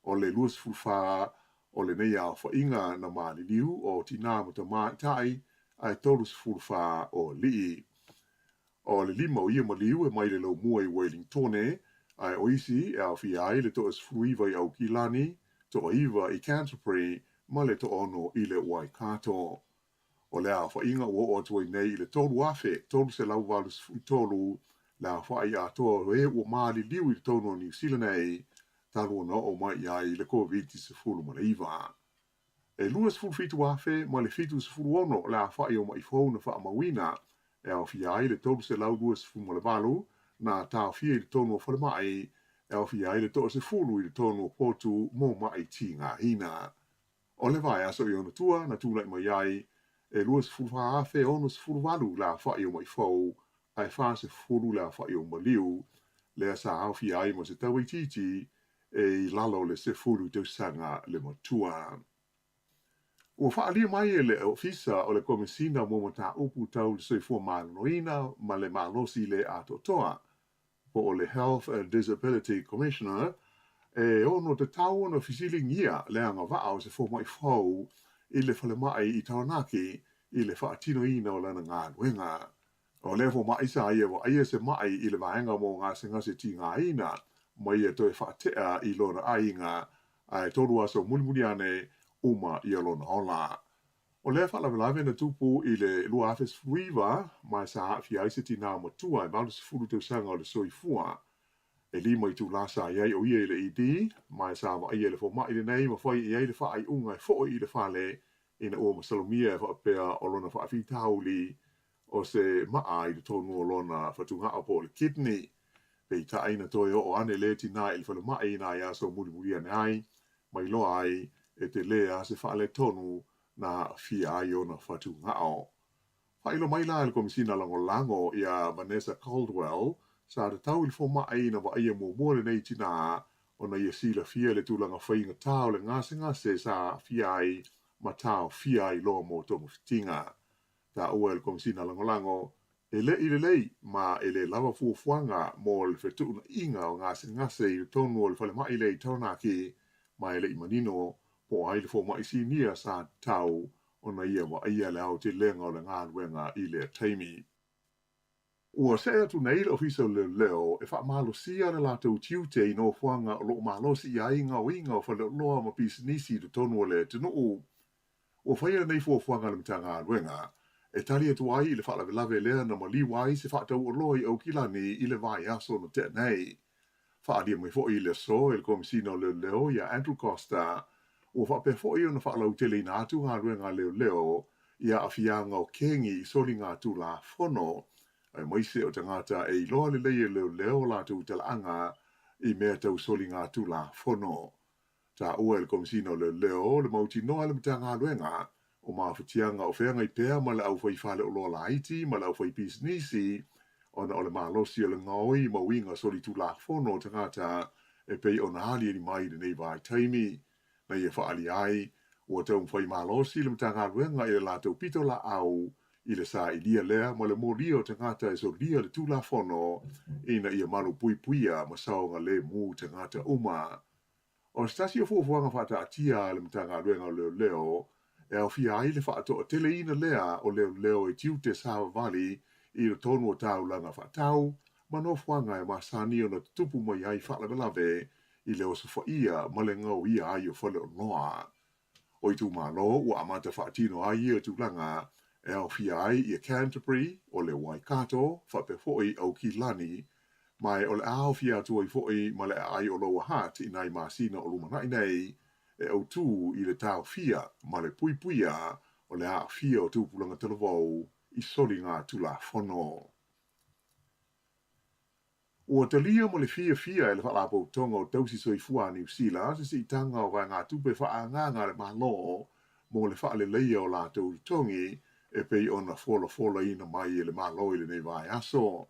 O le 24 o lenei aofaiga na maliliu o tinā ma tamaitai ae 34 o alii. O le lima o ia maliu e mai le laumua i Wellingtone, ae o isi e aofia ai le 19 i Aukilani, toaiva i Canterbury ma le toaono i le Waikato. O le aofaiga ua oo atu ai nei i le 3,383 le aofai atoa o e ua maliliu i totonu o Niu Sila nei talu ona oo mai i ai le Koviti-19. E 27,000 ma le 76 le aofai o ma'i fou na faamauina, e aofia ai le 328 na taofia i totonu o falemai, e aofia ai le 10 i totonu o potu mo ma'i tigaina. O le vaiaso i ona tua na tulai mai ai, e 24,068 le aofai o ma'i fou, ae 40 le aofai o maliu, lea sa aofia ai ma se tauitiiti e i lalo o le 10 tausaga le matua. Ua faaalia mai e le Ofisa o le Komesina mo Mataupu Tau le Soifua Maloloina ma le Malosi Le Atoatoa, po o le Health and Disability Commissioner, e ono tatau ona fesiligia le agavaa o se fomai fou i le falemai i Taranaki i le faatinoina o lana galuega. O lea fomai sa ia vaaia se ma'i i le vaega mo gasegase tigaina ma ia toe faatea i lona aiga, ae 3 aso mulimuli ane uma ia lona ola. O lea faalavelave na tupu i le 2019 ma sa aafia ai se tinā matua e 80 tausaga o le soifua. E 5 itulā sa i ai o ia i le ED, ma sa vaaia e le fomai lenei ma fai i ai le faaiuga e foi i le fale ina ua masalomia e faapea o lona faafitauli o se maa i totonu o lona fatugao po o le kidney. Peitai na toe oo ane lea tinā i le falemai i nai aso mulimuli ane ai, ma iloa ai e telē lava se faaletonu na aafia ai ona fatugao. Faailoa mai la e le Komesina Lagolago ia Vanessa Caldwell, sa tatau i le fomai na vaaia muamua lenei tinā ona ia silafia le tulaga faigata o le gasegase sa aafia ai ma taofia ai loa mo togafitiga. Taua e le Komesina Lagolago, e le i lelei ma e le lava fuafuaga mo le fetuunaiga o gasegase i totonu o le falemai lea i Taranaki, ma e le i manino po o ai le fomai sinia sa tatau ona ia vaaia le aotelega o le galuega i lea taimi. Ua see atu nei le Ofisa o Leoleo e faamalosia le latou tiute i nofoaga o lo o malosi i ai gaoiga o faleoloa ma pisinisi i totonu o le atunuu. Ua faia lenei fuafuaga a le Matagaluega e tali atu ai i le faalavelave lea na maliu ai se faatauoloa i Aukilani i le vaiaso na tea nei. Faaalia mai foi i le aso e le Komesina o Leoleo ia Andrew Coster, ua faapea foi ona faalauteleina atu galuega a leoleo i aafiaga o kengi i soligatulafono, aemaise o tagata e iloa lelei e leoleo latou talaaga i mea tau soligatulafono. Taua e le Komesina o Leoleo le mautinoa a le Matagaluega o mafatiaga o feagai pea ma le aufai faleoloa laiti ma le aufai pisinisi ona o le malosi o le gaoi ma uiga solitulafono o tagata e pei ona aliali mai i lenei vaitaimi. Na ia faaalia ai, ua taumafai malosi le Matagaluega i le latou pitolaau i le sailia lea ma le molia o tagata e solia le Tulafono ina ia malupuipuia ma saogalemu tagata uma. O se tasi o fuafuaga faataatia a le Matagaluega o Leoleo e aofia ai le faatoateleina lea o leoleo e tiute savavali i totonu o taulaga faatau ma nofoaga e masani ona tutupu mai ai faalavelave i le osofaia ma le gaoia ai o faleoloa. O itumalo ua amata faatino ai ia tulaga e aofia ai ia Canterbury, o le Waikato, faapea foi Aukilani, ma o le a aofia atu ai foi ma le aai o Lower Hutt i nai masina o lumanai nei e autū i le taofia ma le puipuia o le aafia o tupulaga talavou i soligatulafono. Ua talia ma le fiafia e le Faalapotopotoga o Tausi Soifua a Niu Sila se siitaga o vaegatupe faaagaaga a le Malo mo le faaleleia o latou totogi e pei ona folafolaina mai e le Malo i lenei vaiaso.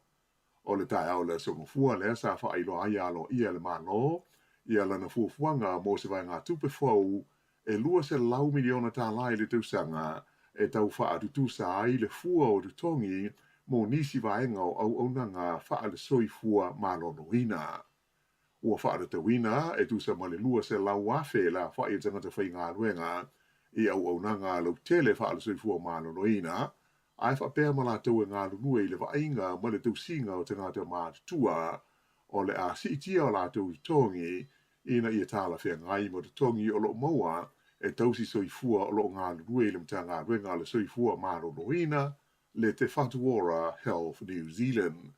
O le taeao o le aso Gafua lea sa faailoa ai aloaia e le Malo ia lana fuafuaga mo se vaegatupe fou e $200 miliona tālā i le tausaga e tau faatutusa ai le fua o totogi mo nisi vaega o auaunaga faale-soifua maloloina. Ua faatatauina e tusa ma le 200,000 le aofai o tagata faigaluega i auaunaga lautele faale-soifua maloloina, ae faapea ma latou e galulue i le vaaiga ma le tausiga o tagata matutua o le a siitia o latou totogi ina ia talafeagai ma totogi o lo o maua e tausi soifua o lo o galulue i le Matagaluega a le Soifua Maloloina, le Te Whatu Ora Health New Zealand.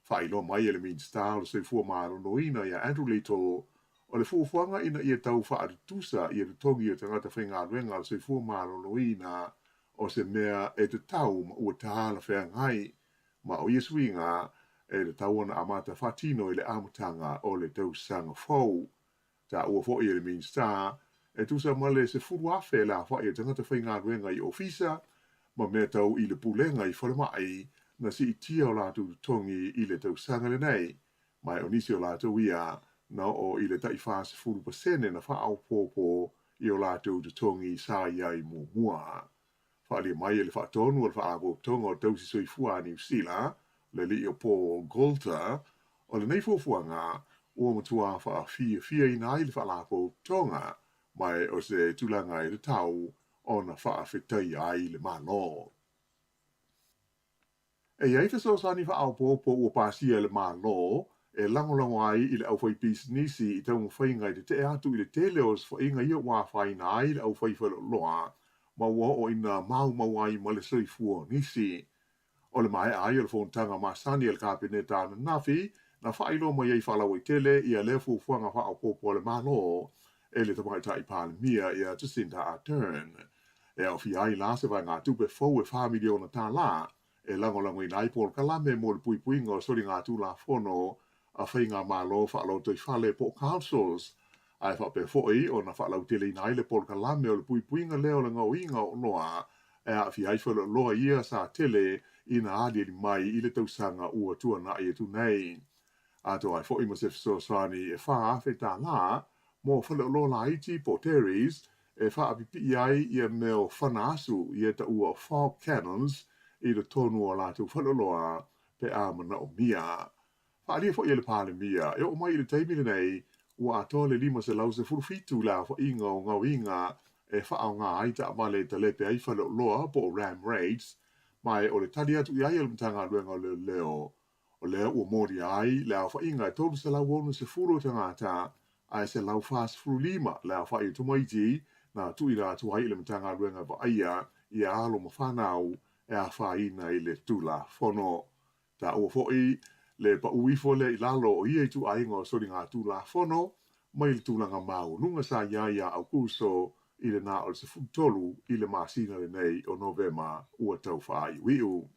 Faailoa mai e le Minisita o le Soifua Maloloina ia Andrew Little, o le fuafuaga ina ia tau faatutusa ia totogi o tagata faigaluega a le Soifua Maloloina o se mea e tatau ma ua talafeagai, ma o ia suiga e tatau ona amata faatino i le amataga o le tausaga fou. Taua foi e le Minisita, e tusa ma le 10,000 le aofai o tagata faigaluega i ofisa ma mea tau i le pulega i falemai na siitia o latou totogi i le tausaga lenei, ma o nisi o latou ia na oo i le tai 40% na faaopoopo i o latou totogi sa i ai muamua. Faaalia mai e le Faatonu o le Faalapotopotoga o Tausi Soifua a Niu Sila, le alii o Paul Goulter, o lenei fuafuaga ua matua faafiafiaina ai le Faalapotopotoga, ma o se tulaga e tatau ona faafetaia ai le Malo. E i ai fesoasoani faaopoopo ua pasia e le Malo e lagolago ai i le aufaipisinisi i taumafaiga e tetee atu i le tele o osofaiga ia ua afaina ai le aufai faleoloa ma ua oo ina maumau ai ma le soifua o nisi. O le maea ai o le fonotaga masani a le Kapeneta ananafi na faailoa mai ai faalauaitele ia lea fuafuaga faaopoopo a le Malo e le Tamaitai Palemia ia Jacinda Ardern. E aofia ai la se vaegatupe fou e $4 miliona e lagolagoina ai polokalame mo le puipuiga o soligatulafono a faigamalo faalotoifale po o councils, ae faapea foi ona faalauteleina ai le polokalame o le puipuiga lea o le gaoiga o oloa e aafia ai faleoloa ia sa tele ina aliali mai i le tausaga ua tuanai atu nei. Atoa ai foi ma se fesoasoani e $4,000 mo faleoloa laiti po o dairies e faapipii ai ia mea o fana asu ia taua o fog cannons i totonu o latou faleoloa pe a manaomia. Faaalia foi e le Palemia, e oo mai i le taimi lenei, ua atoa le 517 le aofaiga o gaoiga e faaaoga ai taavale e talepe ai faleoloa po o ram raids, ma o le tali atu i ai a le Matagaluega o Leoleo, o lea ua molia ai le aofaiga e 360 o tagata ae 145 le aofai o tamaiti na tuuina atu ai i le Matagaluega vaaia ia alo ma fanau e afaina i le Tulafono. Taua foi le pau ifo lea i lalo o ia ituaiga o soligatulafono mai le tulaga maualuga sa i ai ia Aukuso i le na o le 13 i le masina lenei o Novema ua tau faaiuiu.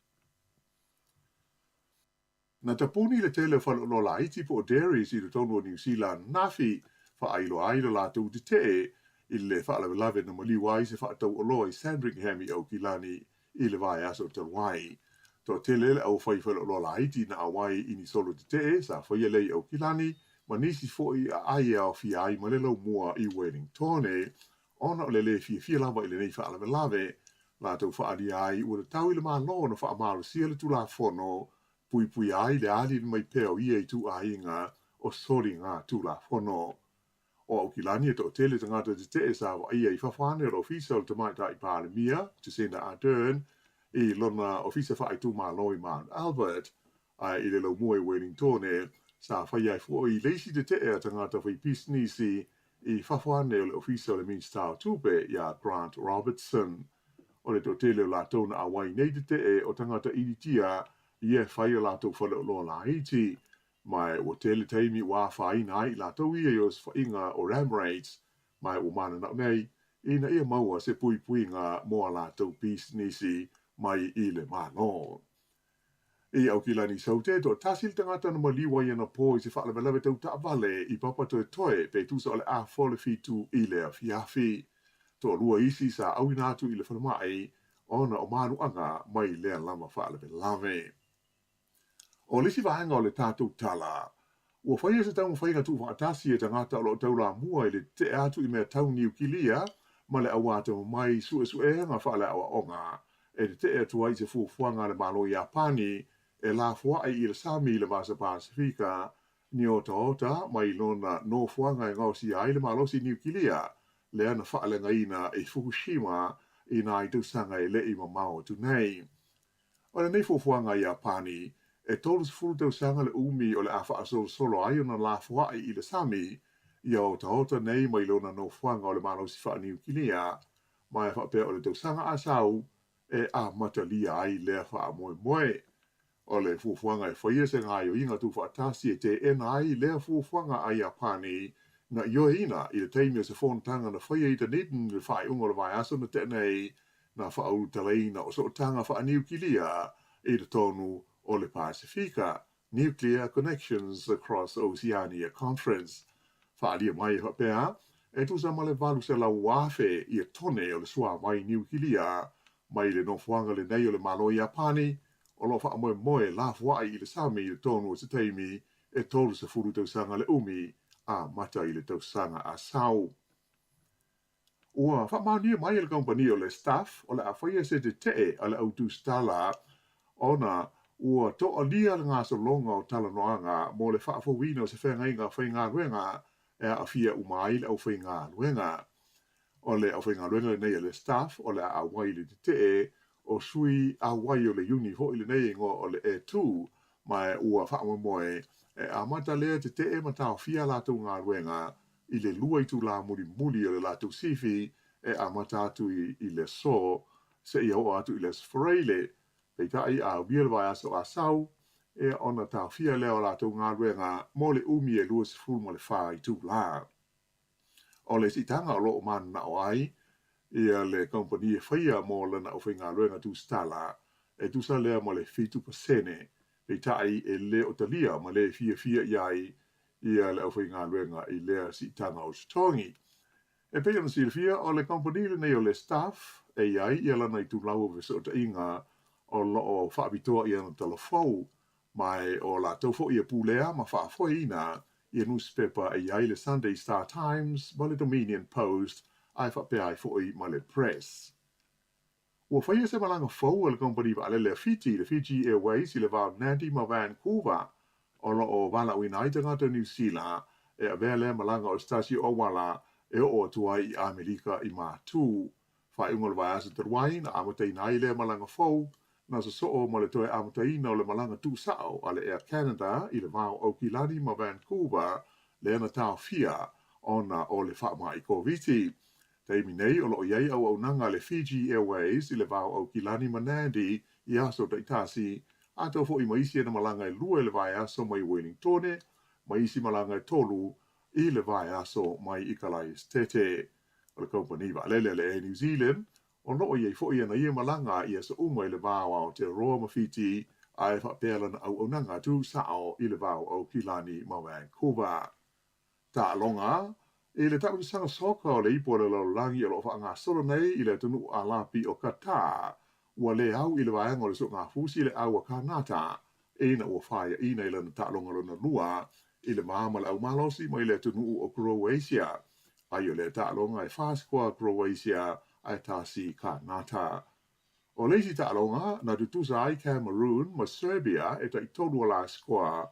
Na tapuni le tele o faleoloa laiti po o dairies i totonu o Niu Sila ananafi, faailoa ai lo latou tetee i le faalavelave na maliu ai se faatauoloa i Sandringham i Aukilani i le vaiaso talu ai. Toatele le aufai faleoloa laiti na auai i ni solo tetee sa faia lea i Aukilani ma nisi foi aai e aofia ai ma le laumua i Wellingtone, ona o le lē fiafia lava i lenei faalavelave. Latou faaalia ai ua tatau i le Malo ona faamalosia le Tulafono puipuia ai le aliali mai pea o ia ituaiga o soligatulafono. O Aukilani e toatele tagata tetee sa vaaia i fafo ane o le Ofisa o le Tamaitai Palemia, Jacinda Ardern, i lona ofisa faaitumalo i Mount Albert, ae i le laumua i Wellingtone, sa faia ai foi le isi tetee a tagata faipisinisi i fafo ane o le Ofisa o le Minisita o Tupe ia Grant Robertson. O le toatele o latou na auai nei tetee o tagata Initia ia e fai o latou faleoloa laiti, ma ua tele taimi ua afaina ai i latou ia i osofaiga o ram raids, ma ua mananao nei ina ia maua se puipuiga mo a latou pisinisi mai i le Malo. I Aukilani Saute, toatasi le tagata na maliu ai anapo i se faalavelave tau taavale i Papatoetoe pe tusa o le 6:30 le 7 i le afiafi. Toalua isi sa auina atu i le falemai ona o manuaga mai lea lava faalavelave. O le isi vaega o le tatou tala, ua faia se taumafaiga tuufaatasi e tagata o lo o taulamua i le tetee atu i mea tau niukilia ma le auatamamai suesuega faaleaoaoga e tetee atu ai i se fuafuaga a le Malo Iapani e lafoai i le sami i le Vasa Pasifika ni otaota mai lona nofoaga e gaosia ai le malosi niukilia lea na faaleagaina i Fukushima i nai tausaga e le i mamao atu nei. O lenei fuafuaga a Iapani, e 30 tausaga le umi o le a faasolosolo ai ona lafoai i le sami, Ia otaota nei mai lona nofoaga o le malosi faaniukilia, ma e faapea o le tausaga a sau e amatalia ai lea faamoemoe. O le fuafuaga e faia se gaoioiga tuufaatasi e teena ai lea fuafuaga a Iapani na ioeina i le taimi o se fonotaga na faia i Dunedin i le faaiuga o le vaiaso na tea nei, na faaulutalaina o sootaga faaniukilia i totonu o le Pasefika, Nuclear Connections Across Oceania Conference. Faaalia mai e faapea, e tusa ma le 800,000 ia tone o le suavai niukilia mai le nofoaga lenei o le Malo Iapani o lo o faamoemoe lafoai i le sami i totonu o se taimi e 30 tausaga le umi, amata i le tausaga a sau. Ua faamaonia mai e le kamupani o le Staff o le a faia se tetee a le au tusitala ona ua toalia le gasologa o talanoaga mo le faafouina o se feagaiga faigaluega e aafia uma ai le aufaigaluega. O le aufaigaluega lenei a le Staff o le a auai i le tetee o sui auai o le iuni foi lenei e igoa o le E2 ma ua faamoemoe e amata lea tetee ma taofia latou galuega i le 2 itulā mulimuli o le latou sifi e amata atu i le aso seia oo atu i le Aso Faraile. Peitai, a aulia le vaiaso a sau, ia ona taofia lea o latou galuega mo le umi e 24 itulā. O le siitaga o lo o mananao ai ia le kamupani e faia mo lana aufaigaluega tusitala, e tusa lea ma le 7%, peitai e le o talia ma le fiafia i ai ia le aufaigaluega i lea siitaga o totogi. E pei ona silafia, o le kamupani lenei o le Staff e i ai ia lana itulau o fesootaiga o lo o faapitoa i ana talafou, ma o latou foi e pulea ma faafoeina ia nusipepa e i ai le Sunday Star Times ma le Dominion Post ae faapea ai foi ma le Press. Ua faia se malaga fou a le kamupani vaalele a Fiti, le Fiji Airways, i le va o Nadi ma Vancouver, o lo o valaauina ai tagata o Niu Sila e avea lea malaga o se tasi o auala e oo atu ai i Amerika i Matu. Faaiuga o le vaiaso talu ai na amataina ai lea malaga fou, na sosoo ma le toe amataina o le malaga tuusao a le Air Canada i le va o Aukilani ma Vancouver, lea na taofia ona o le faamai Koviti. Taimi nei o lo o i ai auaunaga a le Fiji Airways i le va o Aukilani ma Nadi i aso taitasi, atoa foi ma isi ana malaga e lua i le vaiaso mai Wellingtone, ma isi malaga e tolu i le vaiaso mai i Kalaesetete. O le kamupani vaalele a le Air New Zealand, o lo o i ai foi ana ia malaga i aso uma i le va o Aotearoa ma Fiti, ae faapea lana auaunaga tuusao i le va o Aukilani ma Vancouver. Taaloga, I le taamilosaga soka o le Ipu o le Lalolagi o lo o faagasolo nei i le atunuu Alapi o Qatar, ua le au i le vaega o le soogāfusi le au a Kanata ina ua faiaina i lana taaloga lona lua i le va ma le au malosi mai le atunuu o Croatia. Ai o lea taaloga e fa sikoa Croatia ae tasi Kanata. O le isi taaloga na tutusa ai Cameroon ma Serbia e taitolu o la sikoa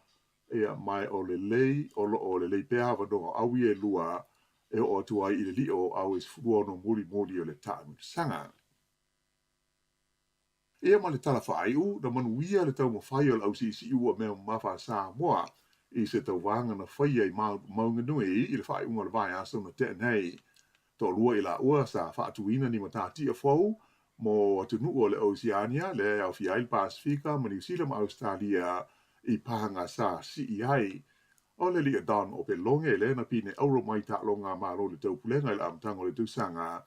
Ia, ma o lelei, o lo o lelei pea avanoa o au ia e lua e oo atu ai i le lio o au e 16 mulimuli o le taamilosaga. Ia ma le tala faaiu, na manuia le taumafai o le ausiisiu ua mea mamafa a Samoa i se tauvaga na faia i Maunganui i le faaiuga o le vaiaso na tea nei. Toalua i laua sa faatuina ni matatia fou mo atunuu o le Oceania lea e aofia ai le Pasefika ma Niu Sila ma Ausetalia i paga sa sii ai. O le alii Don Opeloge lea na pine auro mai taaloga a Malo i le Taupulega i le amataga o le tausaga,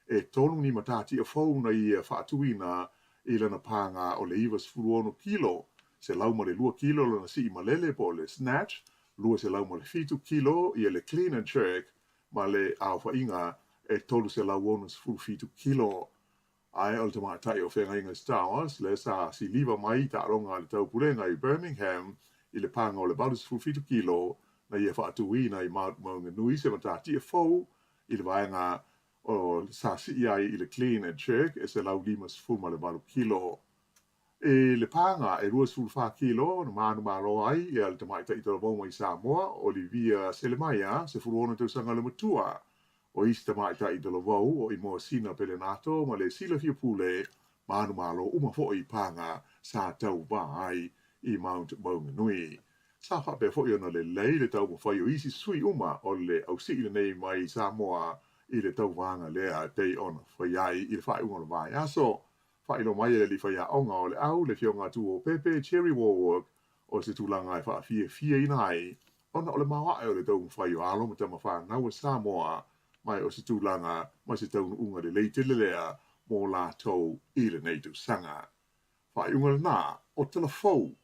e tolu ni matatia fou na ia faatuina i lana paga o le 96 kilo, 102 kilo lana sii malele po o le snatch, 207 kilo ia le clean and jerk ma le aofaiga e 367 kilo. Ae o le tamaitai o Feagaiga Stowers lea sa siliva mai i taaloga a le Taupulega i Birmingham i le paga o le 87 kilo na ia faatuina i Mount Maunganui se matatia fou i le vaega o sa sii ai i le clean and jerk e 158 kilo. I le paga e 24 kilo na manumalo ai le tamaitai talavou mai Samoa, Olivia Selemaia, 16 tausaga le matua. O isi tamaitai talavou o Imoa Sina Pelenato ma le Silafia Pule, manumalo uma foi i paga sa tauvā ai i Mount Maunganui. Sa faapea foi ona lelei le taumafai o isi sui uma o le ausii lenei mai Samoa i le tauvaga lea e pei ona fai ai i le faaiuga o le vaiaso. Faailoa mai e le alii faiaoga o le au, le Afioga Tuuopepe Jerry Warwork, o se tulaga e faafiafiaina ai ona o le maoae o le taumafai o alo ma tama fanau a Samoa, ma o se tulaga ma se taunuuga lelei tele lea mo latou i lenei tausaga. Faaiuga lena o Tala Fou.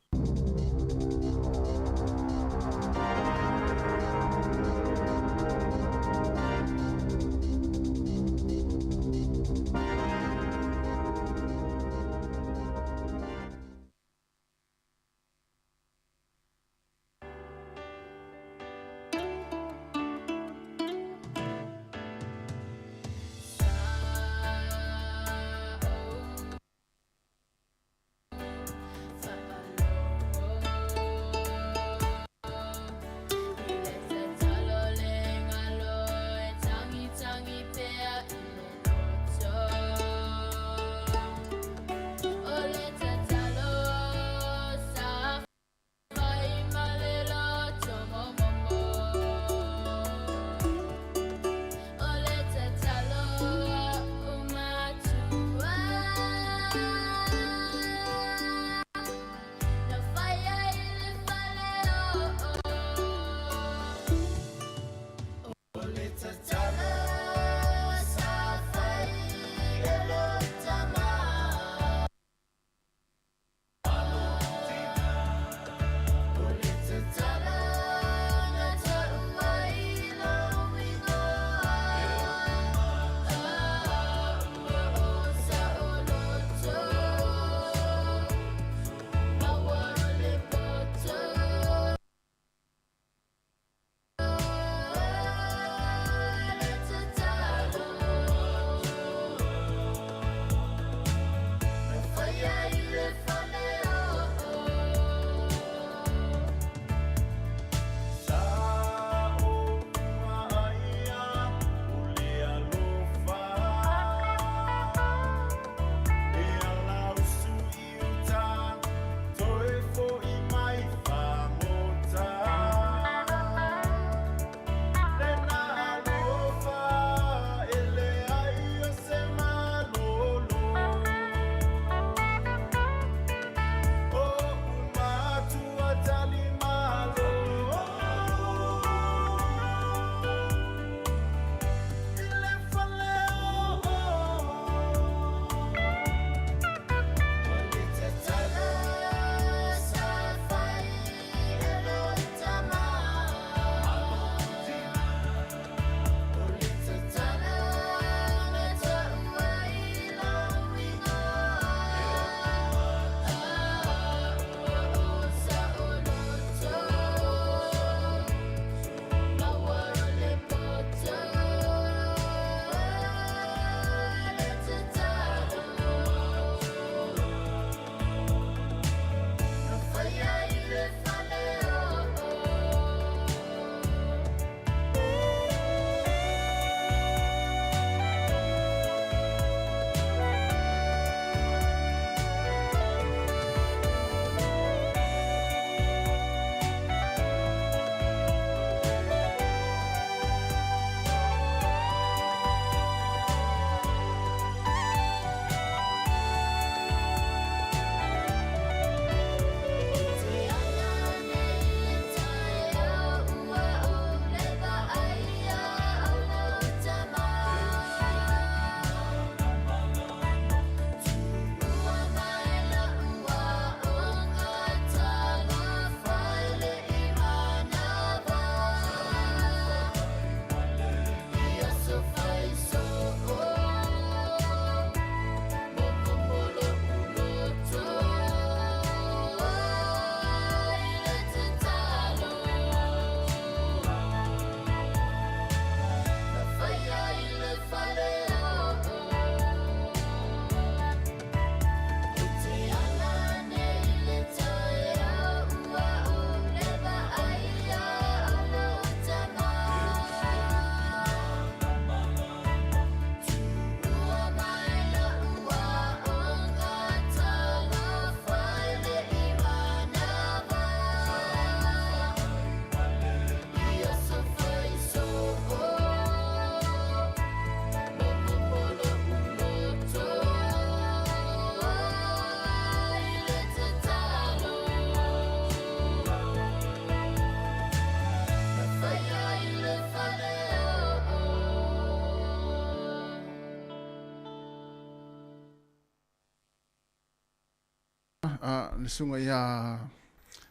a le susuga ia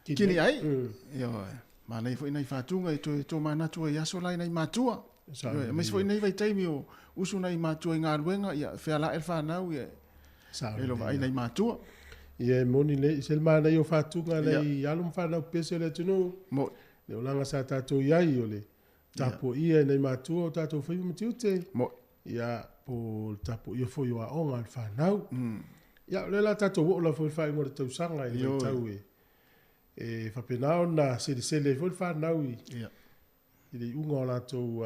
Kini Ai. Ioe. Manaia foi nai faatuga e toe tomanatu ai i aso la i nai matua. Ioe, aemaise foi nei vaitaimi o usu nai matua i galuega, ia fealae le fanau, ia e lo vaai nai matua. Ia e moni nei, se le manaia o faatuga nai alo ma fanau pese o le atunuu. Mo. Le olaga sa tatou i ai o le tapuaia e nai matua o tatou faiva ma tiute. Mo. Ia, po o le tapuaia foi o aoga a le fanau. Ia, o lea la tatou oo lava foi i le faaiuga o le tausaga i le vaitau e e faapena ona selesele ai foi le fanau i, i le iuga o latou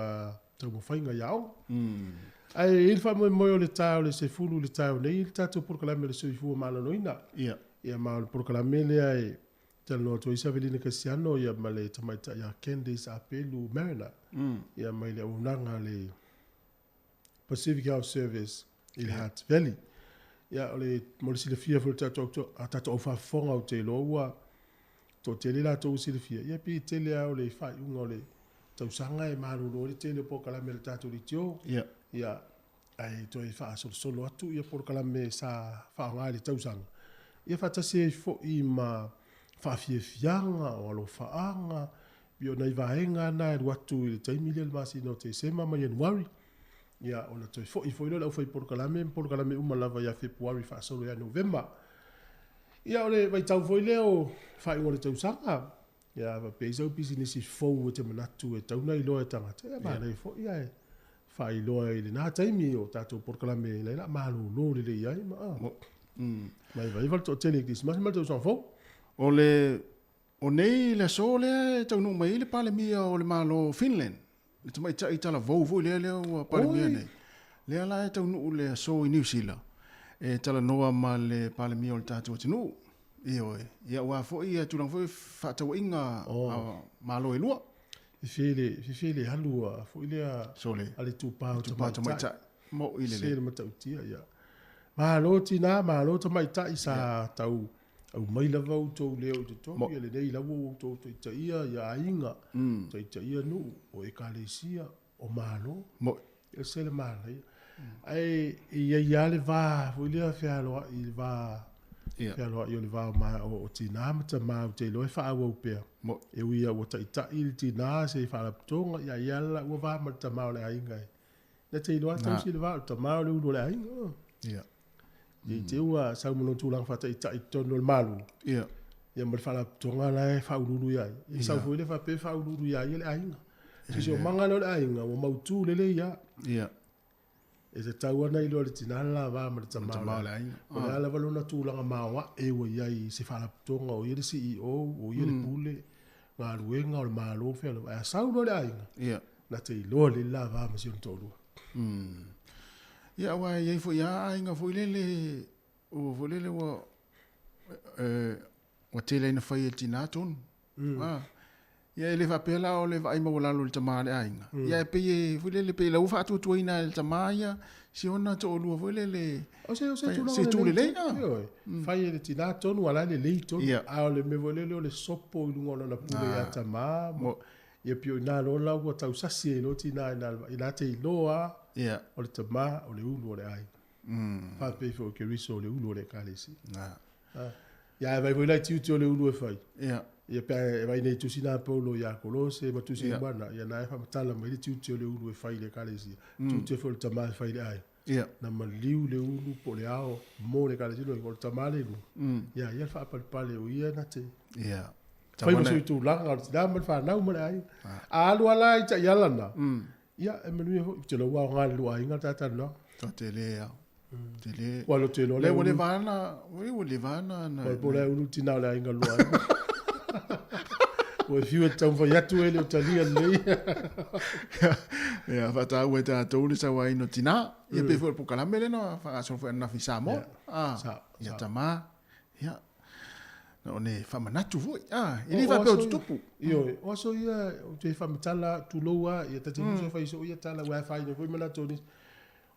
taumafaiga i aoga. Ae i ai le faamoemoe o le ta o le 10 i le taeao nei i le tatou polokalame o le soifua maloloina. Ia ma o le polokalame lea e talanoa atu ai Savelina Kasiano ia ma le tamaitai ia Candace Apelu Mariner ia mai le auaunaga a le Pacific Health Service i le Hutt Valley. Ia, o le, mo le silafia foi o le tatou, a tatou au faafofoga ou te iloa ua toatele latou ua silafia, ia pei e tele lava o le faaiuga o le tausaga e malolo ai le tele o polokalame a le tatou leitio. Ia. Ia, ae toe faasolosolo atu ia polokalame sa faaaoga i le tausaga, ia faatasi ai foi ma faafiafiaga o alofaaga, Pei o nai vaega na e alu atu i le taimi lea i le masina o Tesema ma Ianuari, ia ona toe foi foi lea o le aufai polokalame ma polokalame uma lava ia Fepuari faasolo ia Novema. Ia o le vaitau foi lea o faaiuga o le tausaga, ia faapea i sau pisinisi fou e te manatu e tatau ona iloa e tagata, ia manaia foi ae faailoa i lena taimi o tatou polokalame la e malolo lelei ai ma vaivaiva le toatele i Kerisimasi ma le tausaga fou. O le O nei le aso lea e taunuu mai ai le Palemia o le Malo o Finland, le tamaitai talavou foi lea lea ua Palemia nei. Lea la e taunuu le aso i Niu Sila e talanoa ma le Palemia o le tatou atunuu. Ioe. Ia aua foi ia tulaga foi fefaatauaiga a Malo e lua. Fiafia le alu a foi lea Sole. a le itupa o tamaitai. Mo'i lelei. Se le matautia ia. Malo tina, malo tamaitai sa tau Aumai lava outou leo i totonu, ia lelei lava ua outou taitaia ia aiga, taitaia nuu, o ekalesia, o Malo. E ese le manaia. Ae e i ai lava le va foi lea fealoai, le va fealoai o le va o tina ma tama ou te iloa e faaauau pea. E ui lava ua taitai le tina se faalapotopotoga, ia e i ai lava le va ma le tama o le aiga e Na te iloa tausi le va o le tama o le ulu o le aiga. Ia. I te ua sau ma lona tulaga faataitai i totonu o le Malo. Ia. Ia ma le faalapotopotoga la e faauluulu ia ia. Ia sau foi lea faapea e faauluulu ia ia le aiga. Siosiomaga lea o le aiga ua mautu lelei lava. Ia. E tatau lava ona iloa e le tina le la va ma le tama o le aiga. O le a lava lona tulaga maoae ua i ai i se faalapotopotoga, o ia le CEO, o ia le Pule, galuega o le Malo, fea lava. Ae a sau loa le aiga, Ia. Na te iloa lelei le la va ma si ona toalua. Ia aua e i ai foi lava aiga foi lele ua foi lele ua ua tele ai ina fai e le tina tonu. Ah. Ia e le faapea la o le vaai maualalo i le tama a le aiga. Ia e pei e foi lele pei la ua faatuatuaina e le tama ia si ona toalua foi lele. O se o se tulaga se itu lelei. Ioe. Fai e le tina tonu a la e lelei tonu. A o le mea foi lele o le sopo i luga o lana pule ia tama. Ia pei o ina loa la ua tau sasi ai loa tina ina ina te iloa yeah. o le tama o le ulu o le aiga. Faapei foi o Keriso o le ulu o le ekalesia. Ah. Ia e vai foi la i tiute o le ulu e fai. Yeah. Ia pe e vai nei tusi nā Paulo ia Kolose ma tusi yeah. mana, ia nā e whamatala mai le tiute o le ulu e fai le ekalesia. Tiute foi o le tama e fai le aiga. Yeah. Na maliu le ulu po le ao mo le ekalesia, o le tama le ulu. Ia, ia le whaapalepale o ia na te. Yeah. Fai ma sui tulaga o le tina ma le fanau ma le aiga. A alu lava la i taiala na, ia e manuia foi. Ou te iloa ua aoga i le lua aiga le ta talanoaga. Toa tele au. Tele. Ua alu atu loa le ua leva ana, ua leva ana. Ua po le ulu tina o le aiga lua aiga. Ua fiu e taumafai atu e le o talia lelei. Ia, faataua e tatou le sauaina o tina. Ia pei foi o le polokalame lea na faagasolo foi ananafi i Samoa. Sao. Ia tama. Ia, na o le faamanatu foi, ah, e le faapea o tutupu. Ioe, o aso ia, ou te faamatala, tulou lava, ia ta te musu e fai soo ia tala, aua e afaina foi manatu o nisi.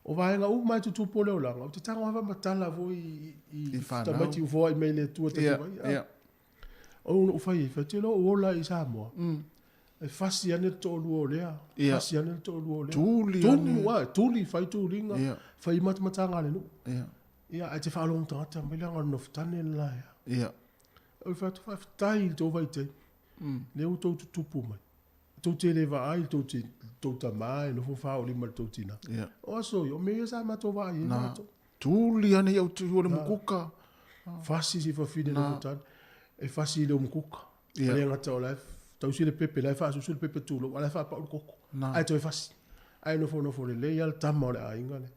O vaega uma e tutupu o le olaga, ou te tago lava faamatala foi i tamaiti ua foai mai le Atua ta te vaai. Ia. O lou fai ai, fai atu loa ou ola i Samoa, e fasi ane le toalua o lea, fasi ane le toalua o lea. Tuli ane. Tumu lava, tuli, fai tuliga, fai matamataga a le nuu. Ia, ae te faalogo tagata mai leaga o le nofotane le la ia. Ia. O le fai atu, faafetai i le tou vaitaimi. Lea ua tou tutupu mai. Tou te le vaai i tou tama e nofo faaolima i le tou tina. Ia. O aso ia, o mea ia sa matou vaai ai matou. Tuli ane i au tu o le mukuka. Fasi si fafine le tane. E fasi i le mukuka. Ia. Le gata o la e tausi le pepe, la e faasusu le pepe tulou, a la e faapau le koko. Ae toe fasi. Ae nofonofo lelei lava le tama o le aiga lea.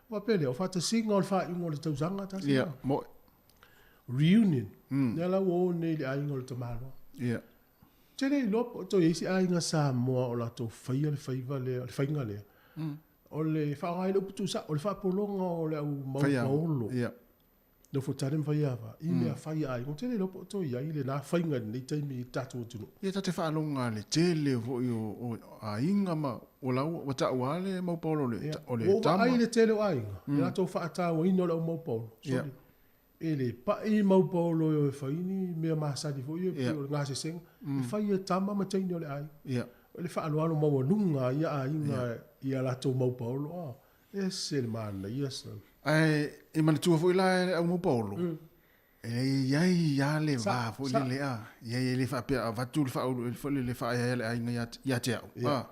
Faapea lea, o faatasiga o le faaiuga o le tausaga tasi. Ia, moe. Reunion. Lea la ua o nei i le aiga o le tamaloa. Ia. Ou te le iloa po o toe i ai se aiga Samoa o latou faia le faiva lea, le faiga lea. O le faaaoga ai le upu tuusao, o le faapologa o le au maupaolo. Ia. Nofo tane ma faiava i mea fai a aiga. Ou te le iloa po o toe i ai lena faiga i lenei taimi i le tatou atunuu. Ia ta te faalogo le tele foi o aiga ma o la ua taua le maupaolo o le Ua ou tama. vaai i le tele o aiga, i le latou faatauaina o le au maupaolo. Sorry. E le pai maupaolo e o e fai ni mea masani foi ia pei o le gasesega. E fai e tama ma teine o le aiga. O le faaaloalo maualuga a ia aiga i a latou maupaolo. A, e ese le manaia sa. Ae e manatua foi la le au maupaolo, e i ai lava le va foi lele a. E i ai le faapea avatu le faaulu foi lele faaeaea le aiga ia te au. A,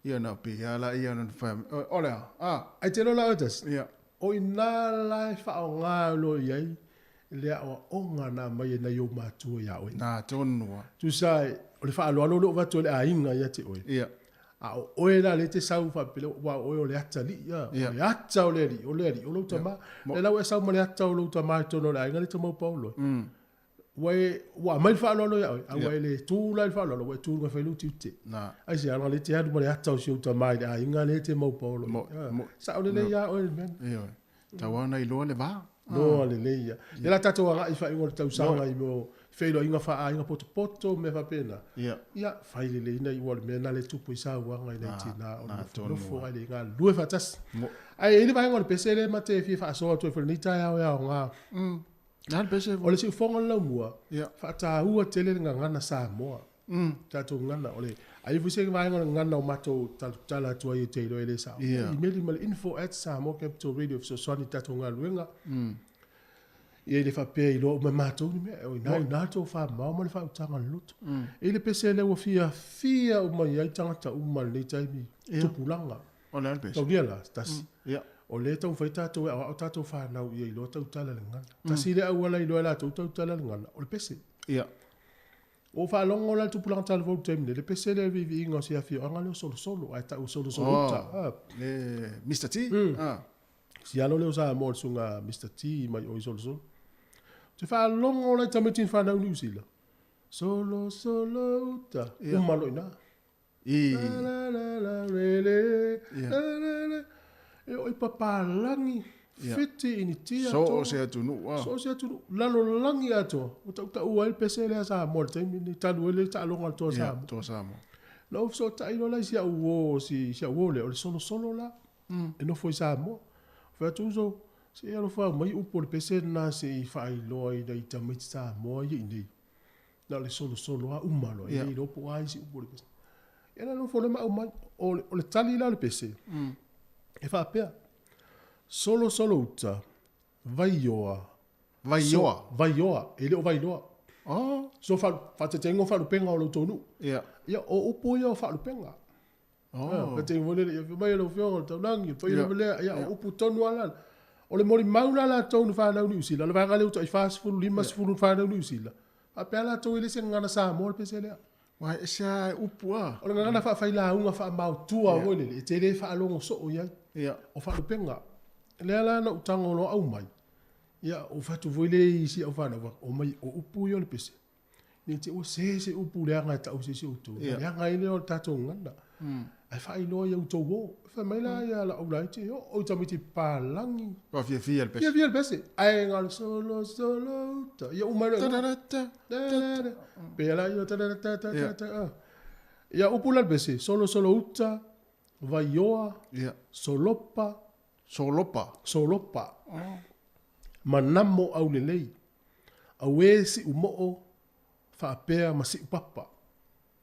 ia na pei lava la ia ona fai o le a? A. Ae te iloa la oe tasi? Ia. O i ina la e faaaoga loa i ai le aoaoga na aumai e nai ou matua ia oe. Na tonu lava. Tusa o le faaaloalo lea ua avatu e le aiga ia te oe. Ia. A o oe la lea e te sau faapea, aua o oe o le atalii, a. Ia. O le ata o le alii, o le alii, o lou tama. Lea la ua e sau ma le ata o lou tama i totonu o le aiga lea e te maupaolo ai. Ua e, ua aumai le faaaloalo ia oe, a ua e le tu la i le faaaloalo, ua e tu i luga e fai lou tiute. Na. Aisea, leaga o lea e te alu ma le ata o si ou tama i le aiga lea e te maupaolo ai. Mo, mo. Sao lelei lava oe i le mea lena. Ioe. Tau lava ona iloa le va. Iloa lelei lava. Lea la tatou agai i faaiuga o le tausaga i mea o feiloaiga faa-aiga potopoto ma mea faapena. Ia. Ia, fai lelei ina iu o le mea lena lea e tupu ai sauaga i nai tina o le nofonofo ae le galulue faatasi. Ae i ai le vaega o le pese lea ma te fia faasoa atu ai foi i lenei taeao e aoga. Le a le pese? O le siufofoga o le laumua, Ia. faataua tele le gagana Samoa. Tatou gagana, o le, a i ai foi se vaega o le gagana o matou talatala atu ai e te iloa e le sao. Ia. Imeli mai le info@samoacapitalradio e fesoasoani i tatou galuega. Ia i le faapea iloa uma e matou ni mea, o i ina i ina le tofamamao ma le faautaga loloto. E i ai le pese lea ua fiafia uma i ai tagata uma i lenei taimi, tupulaga. O le a le pese? Taulia la, tasi. Ia. O lea e taumafai tatou e aoao tatou fanau ia iloa tautala le gagana. Tasi lea auala e iloa e latou tautala le gagana, o le pese. Ia. Ua ou faalogo la i le tupulaga talavou i le taimi nei, le pese lea i le viiviiga o si afioaga lea o Solosolo, ae tau Solosolo uta. Oh, le Mister T? Ah. Si alo lea o Samoa, le susuga Mister T mai o i Solosolo. Ou te faalogo la i tamaiti na fanau i Niu Sila, Solosolo uta, uma loa i ina. I. La, la, la, le, le, la, la, la. E oo i papalagi, Fiti, Initia, So o Tonga. se atunuu, ah. So o se atunuu. Lalolagi atoa, ua tautaua ai le pese lea a Samoa i le taimi lenei, talu ai le taaloga a le Toa Samoa. Toa Samoa. Na ou fesootai loa la i si au uo, si au uo lea, o le solosolo la, e nofo i Samoa. Fai atu uso, se i alofa mai upu o le pese lena se i faailoa i nai tamaiti Samoa ia i inei. Na o le solosolo lava uma loa, e le iloa po o a isi upu o le pese. Ia na nofo loa ma aumai, o le tali la o le pese, e faapea, solosolo uta, vaioa. Vaioa? Vaioa, e le o vailoa. Oh. So faateteiga o faalupega o lo outou nuu. Ia. Ia, o upu ia o faalupega. Oh. Faateteiga foi lele, ia fai mai lau Afioga o le taulagi, fai Ia. le lea, ia, o upu tonu lava la. O le molimau la latou na fanau Niu Sila, o le vaega lea ua tai 40, 50 na fanau Niu Sila. Faapea latou e le se gagana Samoa le pese lea. Uai, e se a upu a. O le gagana faafailauga faamaotua foi lele, e te le faalogo soo i ai. Ia. O faalupega. Lea la na ou tago loa aumai. Ia, ou fai atu foi lea i si au fanau, omai o upu ia o le pese. Nei te ua se se upu leaga e tau se isi o outou. Ia. Leaga ai lea o le tatou gagana. Ae faailoa ia outou o. Fai mai la ia lau laiti, e oo i tamaiti papalagi. Ua fiafia le pese. Fiafia le pese. Ae galo solo, solo uta. Ia uma loa. Ta ta ta ta ta. Pea la ia ta ta ta ta Ia. ta ta. Ia upu la le pese, solo solo uta, vaioa, Ia. solopa. Solopa. Solopa. Oh. Manamo aulelei. Aue siu moo, faapea ma siu papa.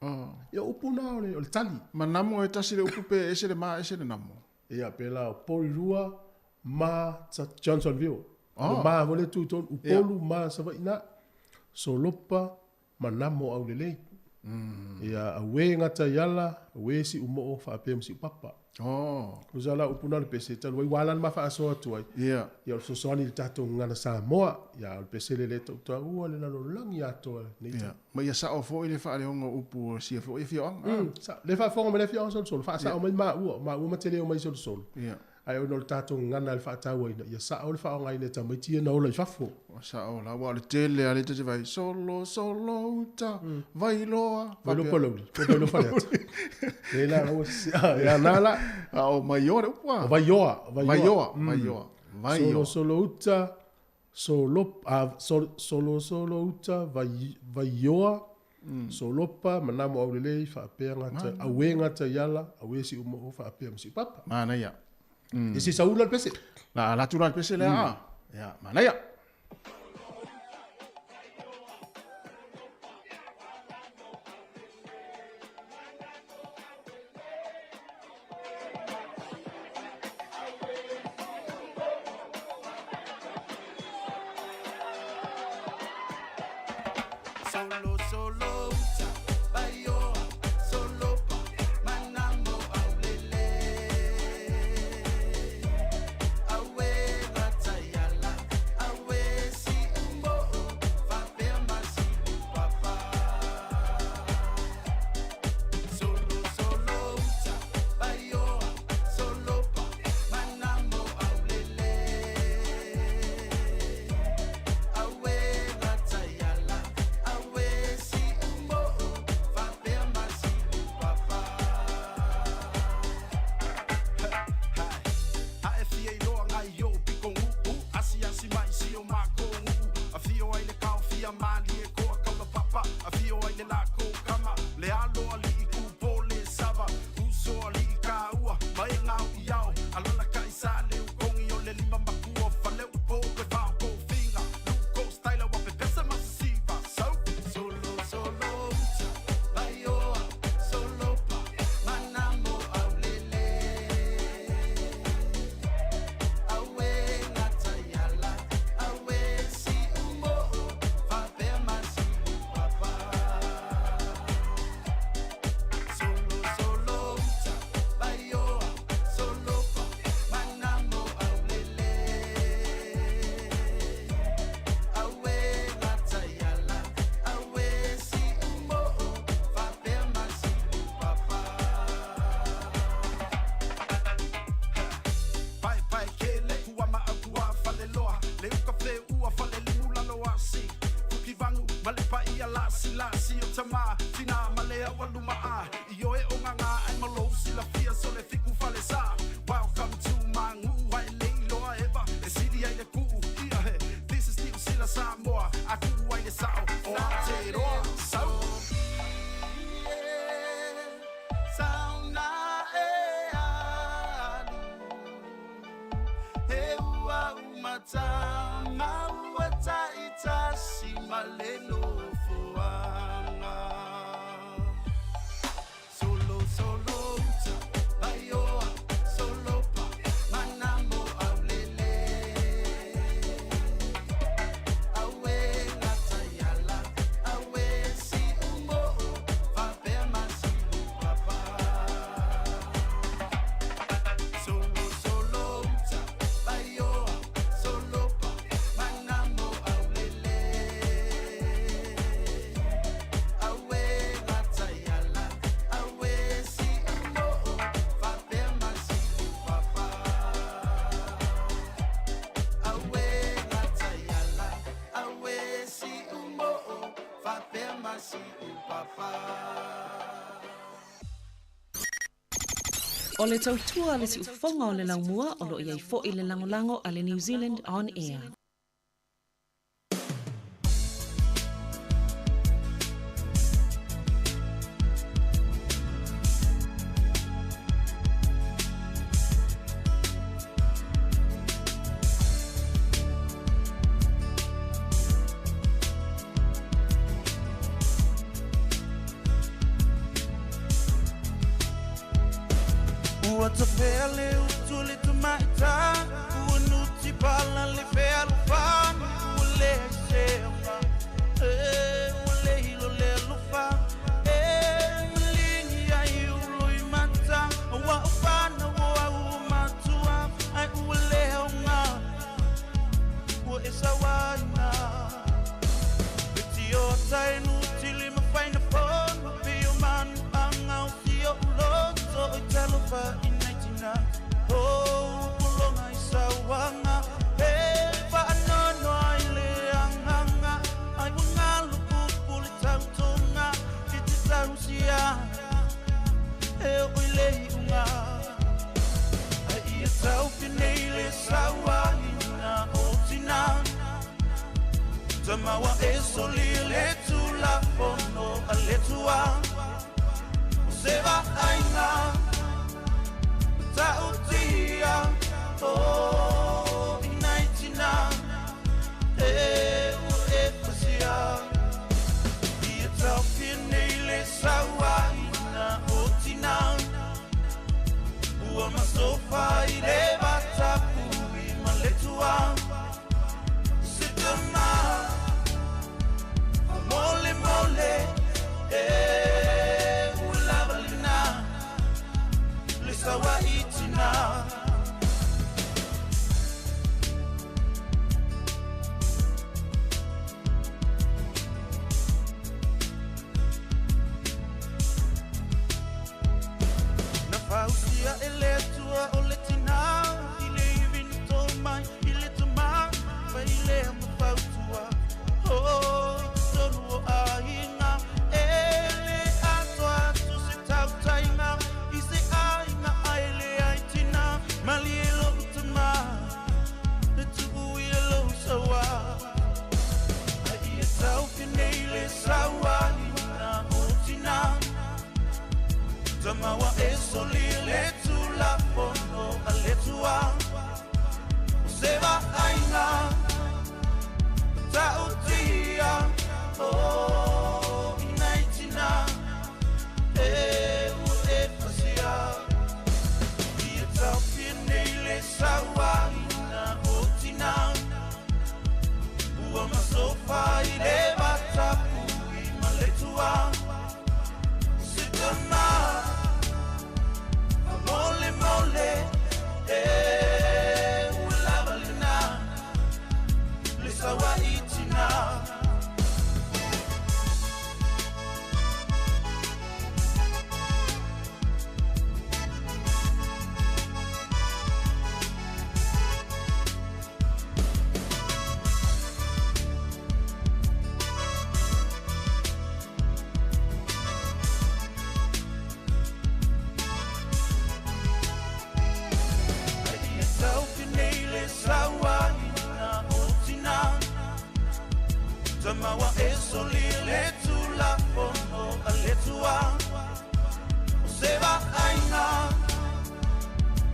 Oh. Ia upu na o le tali. Manamo e tasi le upu pe ese le ma ese le namo. Ia pela o Porirua ma Johnsonville. Oh. O ma vole tu tonu, Upolu ma Savaii na. Solopa manamo aulelei. Ia auē gata i ala, auē siumoo faapea ma siupapa. Oh. Tusa la upu na o le pese talu ai ua ala ona ma faasoa atu ai. Ia. Ia o le fesoasoani i le tatou gagana Samoa. Ia o le pese lea lea e tautaua le lalolagi atoa i lenei Ia. Ma ia sao foi le faaleoga o upu o sia foi afioaga. Sao. Lea e faafofoga mai le afioaga o Solosolo, faasao mai maua, o maua ma te le omai i Solosolo. Ia. Ae ona o le tatou gagana i le faatauaina, ia sao le faaaogaina e tamaiti ia na ola i fafo. Ua sao la, aua o le tele lava lea ta te vaai, solo solo uta, Vailoa, Vailoa Palauli, po o Vailoa Faleata. Lea la aua se, ia na la. A o Maioa le upu a? O Vaioa, Vaioa. Vaioa, Vaioa, Vaioa. Solo solo uta, solo, a, solo, solo solo uta, vai, Vaioa, Solopa, Manamo Aulelei, faapea gata, auē gata i ala, auē Siumoo, faapea ma Siupapa. Manaia. E se saula le pese. La ala atu la le pese lea a. Ia, manaia. Solo, solo, uta, Vaioa, Solopa, Manamo, Aulele. Auē, Gataiala, auē, Siumoo, faapea ma Siupapa. Solo, solo, uta, Vaioa, Solopa, Manamo, Aulele. Auē, Gataiala, auē, Siumoo, faapea ma Siupapa. Ae fia iloa ngai i o'u pikogu'u, asiasi mai si o makou nu'u, afio ai le kaofia malie koa kaulapapa, afio ai le lakou kama, le alo ali'i kupo le sava, uso ali'i kāua, ma e gao i ao, alalakai sa le ukogi o le lima makua, faleupo pe fao kofiga, luko staila ua pepesa ma sisiva, sau. Solo, solo, uta, Vaioa, Solopa, Manamo, Aulele. Auē, Gataiala, auē, Siumoo, faapea ma Siupapa. Solo, solo, uta, Vaioa, Solopa, Manamo, Aulele. Auē, Gataiala, auē, Siumoo, faapea ma Siupapa. Pae pae ke le kua ma au kua faleloa, le uka fe ua fale limu lalo asi. Fuki vangu, ma le paia lasi lasi o tama, tina ma le au aluma a. I oe o ngā ai ma lou silafia so le fiku fale sa. Welcome to my ngu ai le iloa eva, e sili ai le kuu ia he. This is Niu Sila Samoa, a kuu ai le sao o Aotearoa. Sau. Sauna e alu, he ua umata, ma ua ta'itasi ma le nofoaga. Solo, solo, uta, Vaioa, Solopa, Manamo, Aulele. Auē, Gataiala, auē, Siumoo, faapea ma Siupapa. Solo, solo, uta, Vaioa, Solopa, Manamo, Aulele. Auē, Gataiala, auē, Siumoo, faapea ma Siupapa. Auē, Gataiala, auē, Siumoo, faapea ma Siupapa. O le tautua le siufofoga o le laumua o loo i ai fo'i le lagolago a le New Zealand On Air. Ua tafea le utu le tamaita, ua nuti pala le fealofani, ua le sefa. Tama ua e soli le tulafono a le Atua. O se vaaiga matautia o i nai tina e ua e pasia. Ia taofia nei le sauaina o tina. Ua masofa i le vatapui ma le Atua. Se tama mole mole e ua lava lena le sauai tina. Na fausia e le Atua o le tina i le ivi na tō mai i le tama fai lea ma fautua. Oh, i totonu o aiga e le atoa atu se tautaiga i se aiga ai le ai tina. Malie lou tama, e tuu ia lou saua. Ai ia taofi nei le sauaina o tina. Tama ua e soli le tulafono a le Atua. O se vaaiga matautia o i nai tina e ua e pasia. Ia taofia nei le sauaina o tina. Ua masofa i le vatapui ma le Atua. Se tama mole mole e ua lava lena le sauai tina. Tama ua e soli le tulafono a le Atua. O se vaaiga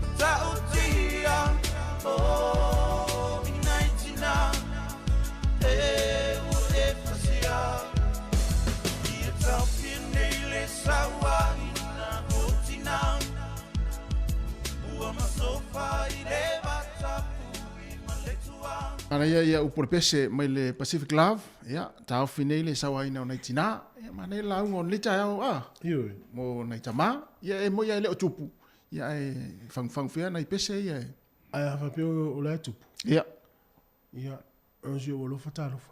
matautia o i nai tina e ua e pasia. Ia taofia nei le sauaina o tina. Ua masofa i le vatapui ma le Atua. Ana ia ia upu o le pese mai le Pacific Love, ia, taofi nei le sauaina o nai tina, ia, ma nei lauga o lenei taeao, a, Ioe. mo nai tamā, ia, e moi ia e le o tupu, ia, e fangufangu fea nai pese ia e. Ae a faapea o la e tupu. Ia. Ia, o si ou alofa talofa.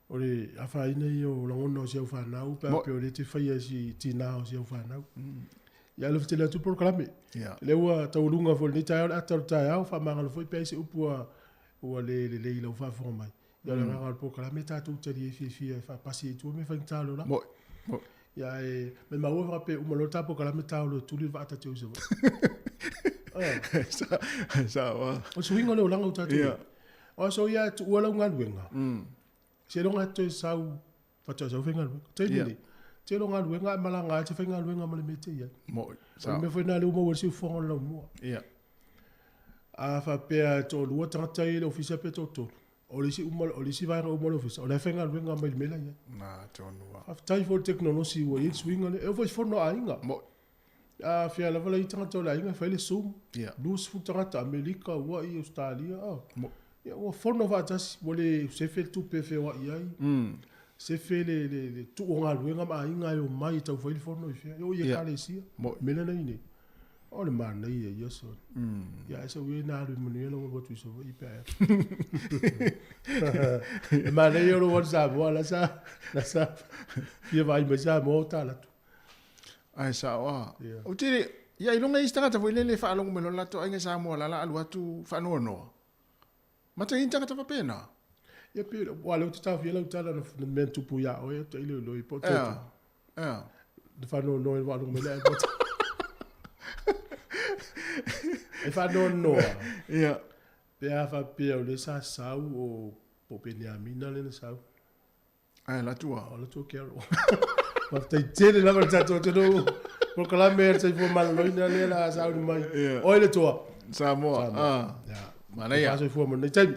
O le afaina ia o lagona o si au fanau, pe a pea o lea e te faia e si tinā o si au fanau. Ia alofa tele atu polokalame. Ia. Lea ua taualuga foi i lenei taeao le ata o le taeao, faamagalo foi pe ai se upu ua le lelei i lau faafofoga mai. Ia o le agaga o le polokalame tatou tali ai fiafia e faapasi ai i tua mea faigata o le olaga. Mo'i, mo'i. Ia ae maumau e faapea uma loa le ta polokalame ta o loa e tuli le vaa ta te o i Savaii. Sao lava. O le suiga o le olaga ua tatou i ai. O aso ia e tuua lau galuega, seiloga e toe sau faatoa sau faigaluega. O le taimi lenei, tele o galuega ae malaga lava e te faigaluega ma le mea e te i ai. Mo'i, O le mea foi lena lea ua maua ai le siufofoga o le laumua. A faapea e toalua tagata ia i le ofisa pe toatolu, o le isi uma, o le isi vaega uma o le ofisa, o la e faigaluega mai le mea la e i ai. Na, tonu lava. Faafetai foi i le tekonolosi ua i ai le suiga lea. E oo foi i fono a aiga. Mo'i. A fia lava lai tagata o le aiga e fai le Zoom. 20 tagata, Amerika, Ua'i, Ausetalia, Ia, ua fono faatasi, ua le sefe le tupe e feoai ai. Sefe le tuu o galuega ma aiga e omai e tau fai le fono i fea. E oo i Ekalesia, mea lea na i nei. O le manaia ia sole. Ia ae sau ia na alu i manuia lau alu atu i Savaii pe a e atu. E manaia lou alu Samoa la sa, la sa fia vaai mai Samoa o ta alu atu. Ae sao a. Ou te le, ia iloga i isi tagata foi lele e faalogo mai loa le latou aiga i Samoa la la alu atu faanoanoa. Mata i ni tagata faapena. Ia pe ua lea ou te taofia lau tala na mea na tupu ia oe atu ai loiloi po o toe tupu. Na faanoanoa i le faalogo mai le ae E faanoanoa. Ia. Pe a faapea o lea sa sau o Po Peniamina lea na sau. Ae alu atu ua. Alu atu o Carol. Faafetai tele lava i le tatou atunuu. Polokalame a le soifua maloloina lea la a sauni mai. Oi le toa. Samoa. Samoa. Ah. Yeah. Manaia. Faasoifua mo lenei taimi.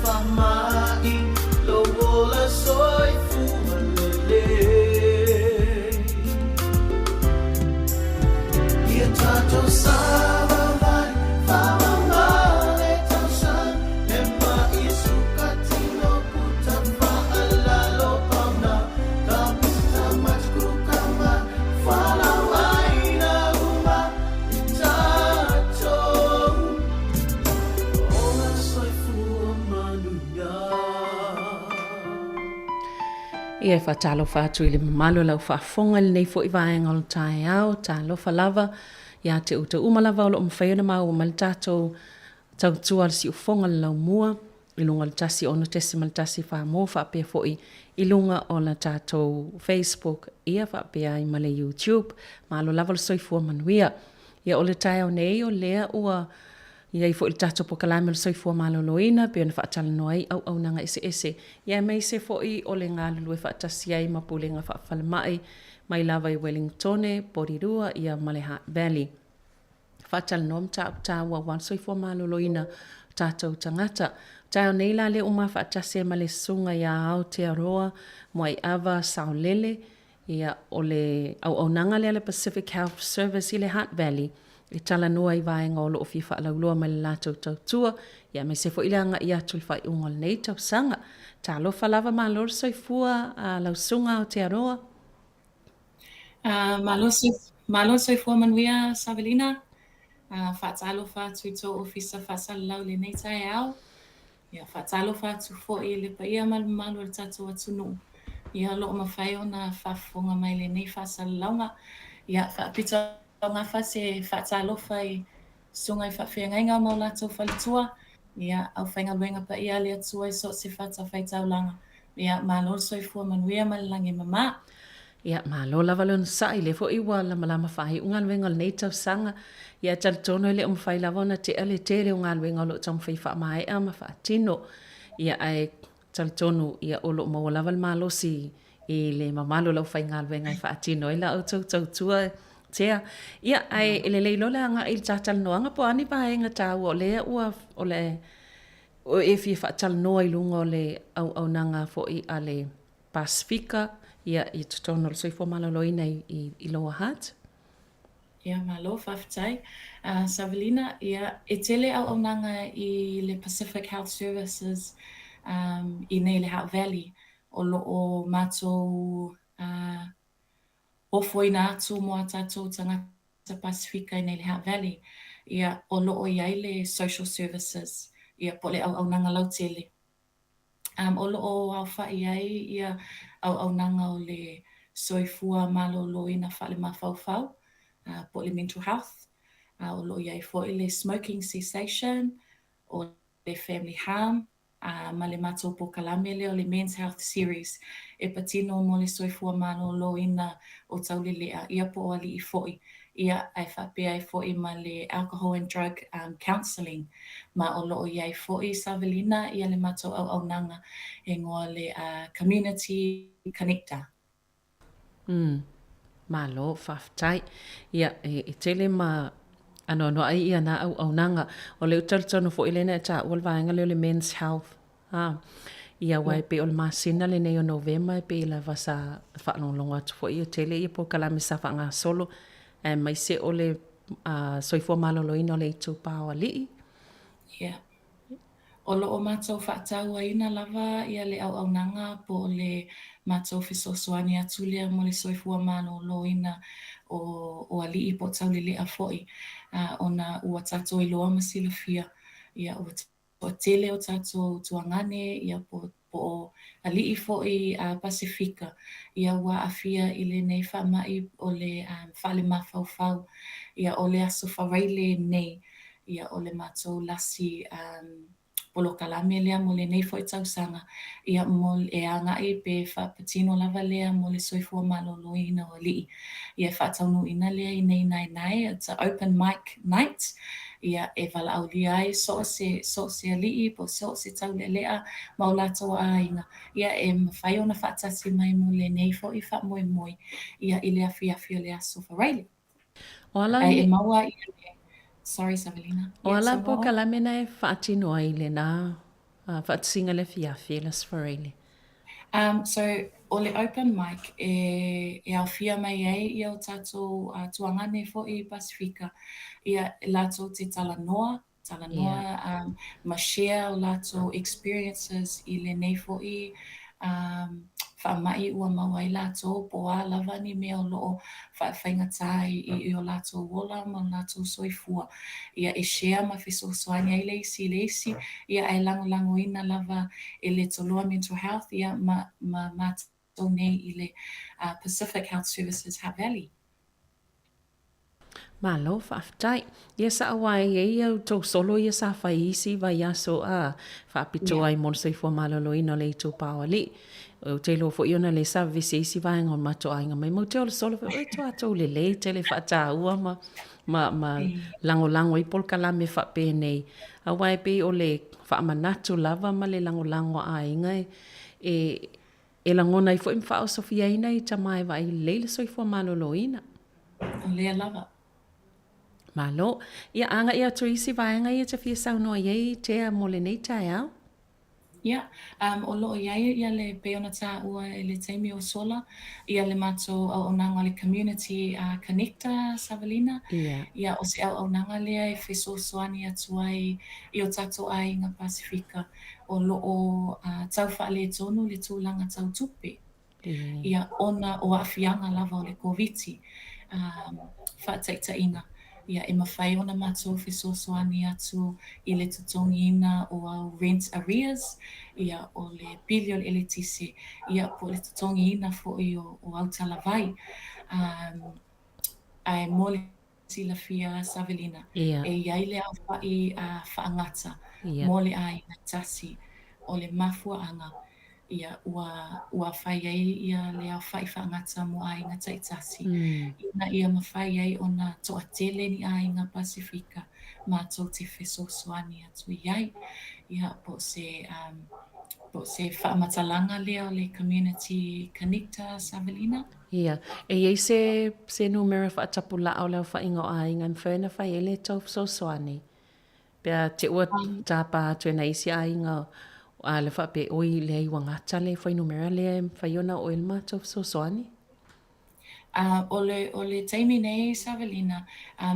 faamai lou ola soifua lelei. Ia tatou savavali faamama le tausaga le ma'i sukatino puta faalalo pauna ka puta matukuluka ma fualaauaina uma i tatou ola soifua manuia. Ia e faatalofa atu i le mamalu o lau faafofoga i lenei foi vaega o le taeao. Talofa lava ia te outou uma lava o lo o mafai ona maua mai le tatou tautua a le siufofoga o le laumua i luga o le 106.1 Samoa faapea foi i luga o le tatou Facebook ia faapea ai ma le YouTube. Malo lava le soifua manuia. Ia o le taeao nei o lea ua i ai foi le tatou polokalame o le soifua maloloina pei ona faatalanoa ai auaunaga eseese ia aemaise foi o le galulue faatasi ai ma Pulega Faafalemai mai lava i Wellingtone, Porirua ia ma le Hutt Valley. Faatalanoa mataupu taua aua le soifua maloloina o tatou tagata. Taeao nei la lea ua ma faatasi ai ma le Susuga ia Aotearoa Muaiava Saolele, ia o le auaunaga lea a le Pacific Health Service i le Hutt Valley e talanoa i vaega o lo o fia faalauiloa mai le latou tautua, ia aemaise foi le agai atu i le faaiuga o lenei tausaga. Talofa lava malo le soifua a lau Susuga Aotearoa. Malo malo soifua manuia Savelina. Faatalofa atu i tou ofisa faasalalau i lenei taeao. Ia, faatalofa atu foi i le paia ma le mamalu o le tatou atunuu, ia o lo o mafai ona faafofoga mai i lenei faasalalauga. Ia, faapitoaugafa se faatalofa i susuga i faafeagaiga ma o latou faletua, ia, aufaigaluega paia a le Atua i so o se fatafaitaulaga. Ia, malo le soifua manuia ma le lagi e mama. Ia, malo lava le onosai, lea foi ua lamalama faaiu galuega o lenei tausaga. Ia, e talitonu e le o mafai lava ona tea le tele o galuega o lo o taumafai e faamaea ma faatino. Ia, ae talitonu, ia, o lo o maua lava le malosi i le mamalu o le aufaigaluega e faatino ai la outou tautua tea. Ia, ae e lelei loa le agai i le ta talanoaga po o a ni vaega taua o lea ua, o le, e fia faatalanoa i luga o le auaunaga foi a le Pasefika, ia, i totonu o le soifua maloloina i Lower Hutt. Ia, malo, faafetai. Savelina, ia, e tele auaunaga i le Pacific Health Services i nei le Hutt Valley o lo o matou ofoina atu mo a tatou tagata Pasefika i nei le Hutt Valley. Ia, o lo o i ai le Social Services, ia, po o le auaunaga lautele. O lo o aofa'i ai ia auaunaga o le soifua maloloina faalemafaufau, po o le mental health. O lo o i ai foi le smoking cessation, o le family harm, ma le matou polokalame lea o le Men's Health Series e patino mo le soifua maloloina o Taulealea, ia po o alii foi. Ia, ae faapea ai foi ma le Alcohol and Drug Counselling, ma o lo o i ai foi Savelina ia le matou auaunaga e igoa le Community Connector. Umm. Malo, faafetai. Ia, e tele ma anoanoai ia na auaunaga. O lea ou te talitonu foi lea na e taua le vaega lea o le Men's Health. A, ia aua e pei o le masina lenei o Novema e pei lava sa faalogologo atu foi e tele ia polokalame sa faagasolo aemaise o le soifua maloloina o le itupa o alii. Ia. O lo o matou faatauaina lava ia le auaunaga po o le matou fesoasoani atu lea mo le soifua maloloina o o alii po o taulelea foi, ona ua tatou iloa ma silafia ia ua toatele o tatou tuagane ia po po o alii foi a Pasefika ia ua aafia i lenei faamai o le faalemafaufau. Ia o le aso Faraile nei ia o le matou lasi polokalame lea mo lenei foi tausaga, ia mo e agai pe faapatino lava lea mo le soifua maloloina o alii. Ia e faataunuuina lea i nei Naenae, it's a open mic night, ia e valaaulia ai so o se so o se alii po o so o se taulealea ma o latou aiga, ia e mafai ona faatasi mai mo lenei foi faamoemoe ia i le afiafi o le aso Faraile. O ala Ae e maua ia le Sorry Savelina. O ala polokalame na e faatino ai i lena faatasiga i le afiafi e le Aso Faraile? So, o le open mic e e aofia mai ai ia o tatou tuagane foi i Pasifika, ia latou te talanoa, talanoa ma share o latou experiences i lenei foi faamai ua maua ai latou po o a lava ni mea o lo o faafaigata i o latou ola ma o latou soifua. Ia, e share ma fesoasoani ai le isi i le isi, ia ae lagolagoina lava e le Toloa Mental Health ia ma ma matou nei i le Pacific Health Services Hutt Valley. Malo faafetai. Ia sa aua e i ai au tou solo ia sa fai i isi vaiaso a faapitoa ai mo le soifua maloloina o le itupa o alii. Ou te iloa foi ona lea sa vevesi ai isi vaega o le matou aiga mai matou o le solo fai oi tatou lelei tele faataua ma ma ma lagolago ai polokalame faapenei. Aua e pei o le faamanatu lava ma le lagolago a aiga e E lagona ai foi ma faaosofiaina i tama e vaai lelei le soifua maloloina. O lea lava. Malo. Ia, agai atu i isi vaega ia e te fia saunoa i ai Tea mo lenei taeao. Ia, um, o lo o i ai ia le pei ona taua i le taimi ua sola, ia le matou auaunaga o le Community Connector Savalina. Ia. Ia, o se auaunaga lea e fesoasoani atu ai i o tatou aiga Pasifika o lo o tau faaletonu le tulaga tau tupe, ia, ona o aafiaga lava o le Koviti, faataitaiga, ia, e mafai ona matou fesoasoani atu i le totogiina o au rent arrears, ia, o le pili o le eletise, ia, po o le totogiina foi o au talavai. Ae mo le silafia Savelina, e i ai le aofa'i faagata mo le aiga e tasi. O le mafuaaga, ia, ua ua fai ai ia le aofa'i faagata mo aiga taitasi, ina ia mafai ai ona toatele ni aiga Pasifika matou te fesoasoani atu i ai. Ia, po o se po o se faamatalaga lea o le Community Connector Savelina. Ia, e i ai se, se numera faatapulaa o le aofaiga o aiga e mafai ona fai ai le tou fesoasoani? Pe a te ua tapa atu e nai isi aiga a le faapea, oi, leai ua gata le fuainumera lea e mafai ona oo i ai le matou fesoasoani? O le, o le taimi nei Savelina,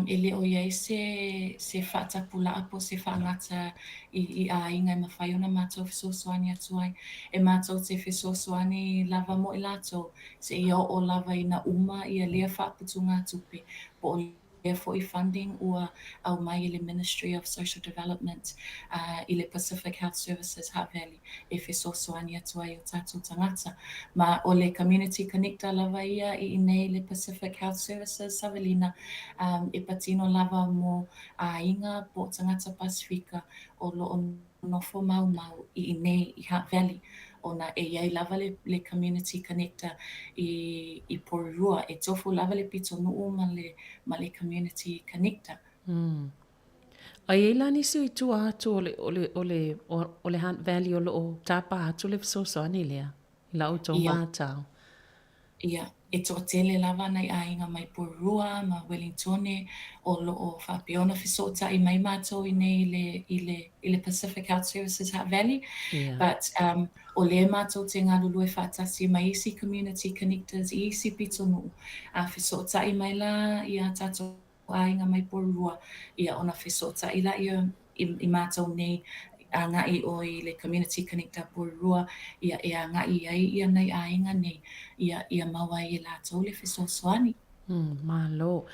e le o i ai se, se faatapulaa po o se faagata i, i aiga e mafai ona matou fesoasoani atu ai. E matou te fesoasoani lava mo i latou seia oo lava ina uma ia lea faaputugatupe po o lea foi funding ua aumai e le Ministry of Social Development i le Pacific Health Services Hutt Valley e fesoasoani atu ai i o tatou tagata. Ma o le Community Connector lava ia i inei i le Pacific Health Services Savelina e patino lava mo aiga po o tagata Pasifika o lo o nofo maumau i inei i Hutt Valley ona e i ai lava le, le Community Connector i, i Porirua. E tofu lava le pitonuu ma le, ma le Community Connector. A i ai la nisi o i tua atu o le, o le, o le, o le Hutt Valley o lo o tapa atu le fesoasoani lea i la outou matau? Ia, e toatele lava nai aiga mai Porirua ma Welingtone o lo o faapea ona fesootai mai matou i nei i le, i le, i le Pacific Health Services Hutt Valley. But um, o lea matou te galulue faatasi ma isi community connectors i isi pitonuu, a fesootai mai la ia tatou aiga mai Porirua, ia ona fesootai laia i, i matou nei agai o i le Community Connector Porirua, ia e agai i ai ia nai aiga nei, ia, ia maua ai e latou le fesoasoani. Malo.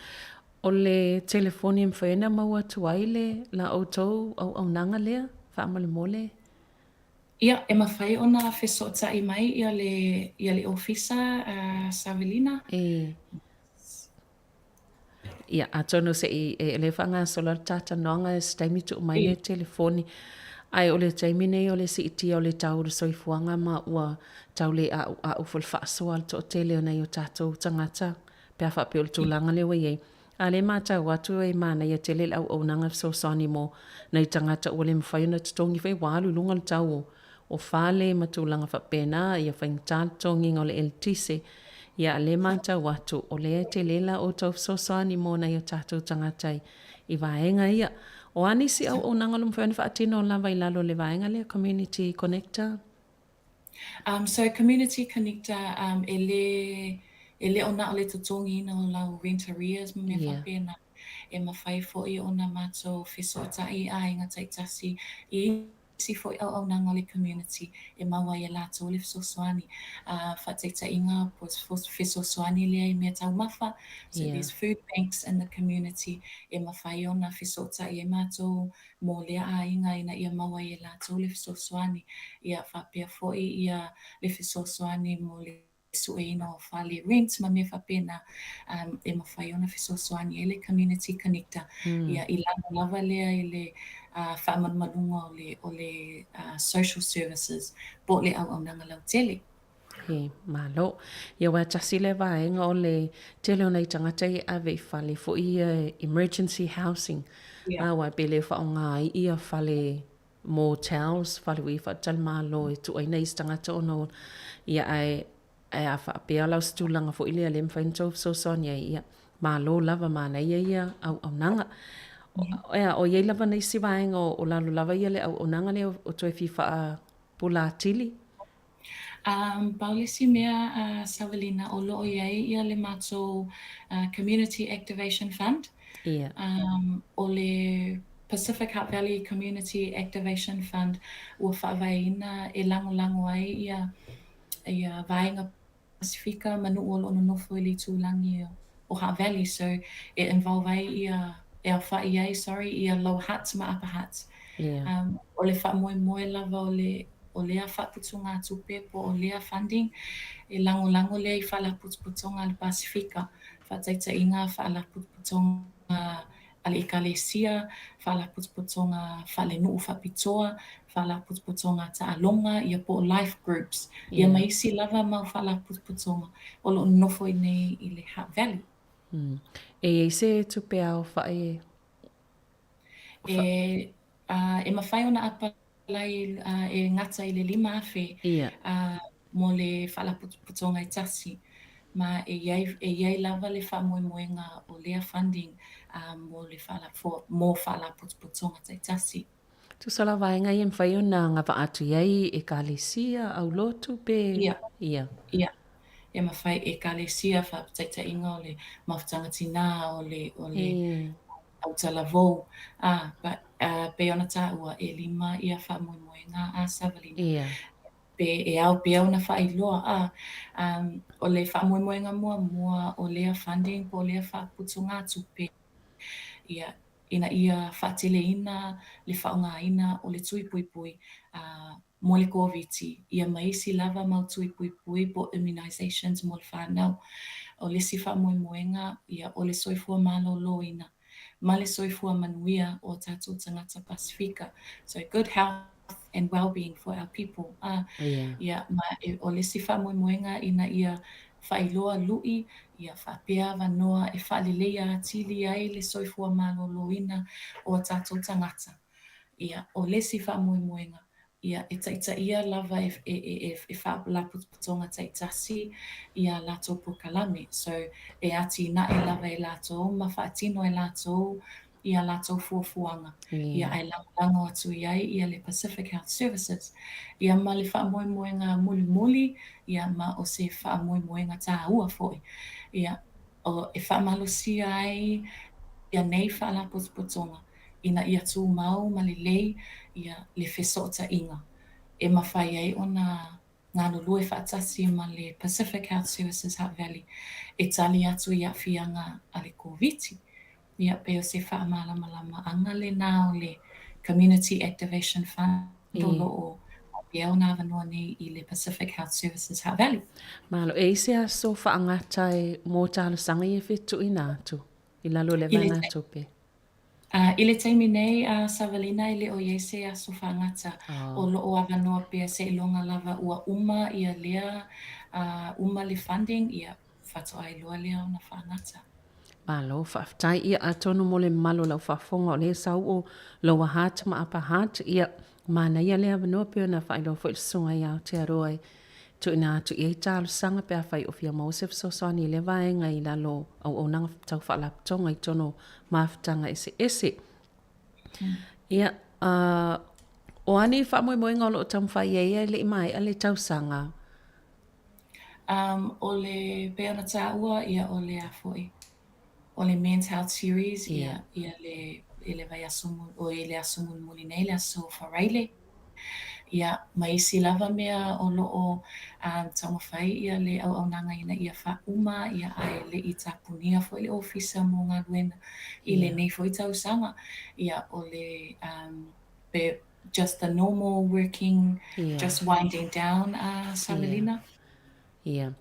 O le telefoni e mafai ona maua atu ai le la outou auaunaga lea, faamolemole? Ia, e mafai ona fesootai mai ia le, ia le ofisa a Savelina. E. Ia, atonu se i e le faagasolo le talatalanoaga i se taimi tuu mai le telefoni. Ae o le taimi nei o le siitia o le tau o le soifuaga ma ua tau le a'ua'u foi le faasoa a le toatele o nai o tatou tagata pe a faapea o le tulaga lea ua i ai. A lea e matau atu e manaia tele le auaunaga fesoasoani mo nai tagata ua le mafai ona totogi foi ua alu i luga le tau o o fale ma tulaga faapena, ia faigata le totogiga o le eletise. Ia, a lea e matau atu, o lea e tele la outou fesoasoani mo nai o tatou tagata i vaega ia. O a nisi auaunaga o lo o mafai ona faatino lava i lalo o le vaega lea, Community Connector? Um, so Community Connector, um, e lē, e le o na o le totogiina o lau rent arrears ma mea faapena. E mafai foi ona matou fesootai i aiga taitasi i isi foi auaunaga o le community e maua ai e latou le fesoasoani. Uh, faataitaiga po o fesoasoani lea i meataumafa, so there's food banks in the community e mafai ona fesootai ai matou mo lea aiga ina ia maua ai e latou le fesoasoani. Ia faapea foi ia le fesoasoani mo le sueina o fale rent ma mea faapena, e mafai ona fesoasoani ai le Community Connector ia i lalo lava lea i le faamalumaluga o le o le social services po o le auaunaga lautele. He, malo. Ia aua e tasi lea vaega o le tele o nai tagata ia e ave i fale foi ia emergency housing. Ia. Aua pe le faaaoga ai ia fale motels, fale foi ia faatalimalo e tuu ai nai isi tagata ona o, ia ae, ae a faapea la o se tulaga foi lea lea e mafai ona tou fesoasoani ai, ia, malo lava, manaia ia auaunaga. Ea, o i ai lava nisi vaega o lalo lava ia le auaunaga lea o toe fia faapula atili? Um, pau le isi mea a Savalina o lo o i ai ia le matou Community Activation Fund. Ia. Um, o le Pacific Hutt Valley Community Activation Fund ua faavaeina e lagolago ai ia ia vaega Pasifika ma nuu o lo o nonofo i le itulagi o Hutt Valley. So e involve ai ia, e aofa'i ai, sorry, ia Lower Hutt ma Upper Hutt. Ia. Um, o le faamoemoe lava o le o lea faaputugatupe po o lea funding e lagolago lea i faalapotopotoga a le Pasifika, faataitaiga faalapotopotoga a le Ekalesia, faalapotopotoga faalenuu faapitoa, faalapotopotoga taaloga, ia po o life groups, ia ma isi lava mau faalapotopotoga o lo o nonofo i inei i le Hutt Valley. E i ai se tupe aofa'i e E, e mafai ona apalai e gata i le 5,000 mo le faalapotopotoga e tasi, ma e i ai, e i ai lava le faamoemoega o lea funding mo le mo faalapotopotoga taitasi. Tusa la vaega ia e mafai ona agavaa atu i ai Ekalesia, aulotu pe? Ia. Ia. Ia. E mafai Ekalesia, faataitaiga o le mafutaga tinā, o le, o le autalavou, ā, but, ā, pei ona tāua, e lima ia faamoemoega a Savalina. Ia. Pe e ao pea ona faailoa, ā, o le faamoemoega muamua o lea funding po o lea faaputugatupe, ia, ina ia faateleina le faaaogaina o le tui puipui, ā, mo le Koviti, ia ma isi lava mau tui puipui po o immunizations mo le fanau. O le isi faamoemoega, ia, o le soifua maloloina ma le soifua manuia o tatou tagata Pasifika. So good health and well-being for our people. A, ia, ma e, o le isi faamoemoega ina ia faailoa lu'i, ia faapea avanoa e faaleleia atili ai le soifua maloloina o a tatou tagata. Ia, o le isi faamoemoega, ia, e taitaia lava e, e, e, e faalapotopotoga taitasi ia latou polokalame. So, e atinae lava e latou ma faatino e latou ia latou fuafuaga, ia, ae lagolago atu i ai ia le Pacific Health Services. Ia ma le faamoemoega mulimuli, ia, ma o se faamoemoega tāua foi, ia, o, e faamalosia ai ia nei faalapotopotoga ina ia tumau ma lelei ia le fesootaiga e mafai ai ona galulue faatasi ma le Pacific Health Services Hutt Valley e tali atu i aafiaga a le Koviti. Ia, pei o se faamalamalamaga lena o le Community Activation Fund o lo o faapea ona avanoa nei i le Pacific Health Services Hutt Valley. Malo. E i ai se aso faagata e mo talosaga ia e fetuuina atu i lalo o le vaegatupe? I le taimi nei a Savalina e le o i ai se aso faagata o lo o avanoa pea seiloga lava ua uma ia lea uma le funding ia faatoa iloa lea ona faagata. Malo, faafetai. Ia, atonu mo le mamalu o lau faafofoga o lea e sau o Lower Hutt ma Upper Hutt, ia, manaia lea avanoa pei ona faailoa foi le Susuga i Aotearoa e tuuina atu i ai talosaga pe afai o fia maua se fesoasoani i lea vaega i lalo o auaunaga tau faalapotopotoga i totonu o mafutaga eseese. Ia, o a ni faamoemoega o lo o taumafai i ai ae le i maea le tausaga? Um, o le, pei ona taua, ia o le a foi, o le Men's Health Series, ia, ia le, i le vaiaso, oi, i le aso mulimuli nei, le aso Faraile. Ia, ma isi lava mea o lo o um, taumafai ia le auaunaga ina ia faauma, ia ae le i tapunia foi le ofisa mo galuega i lenei foi tausaga. Ia, o le um, pe just the normal working, just winding down a Savelina. Ia.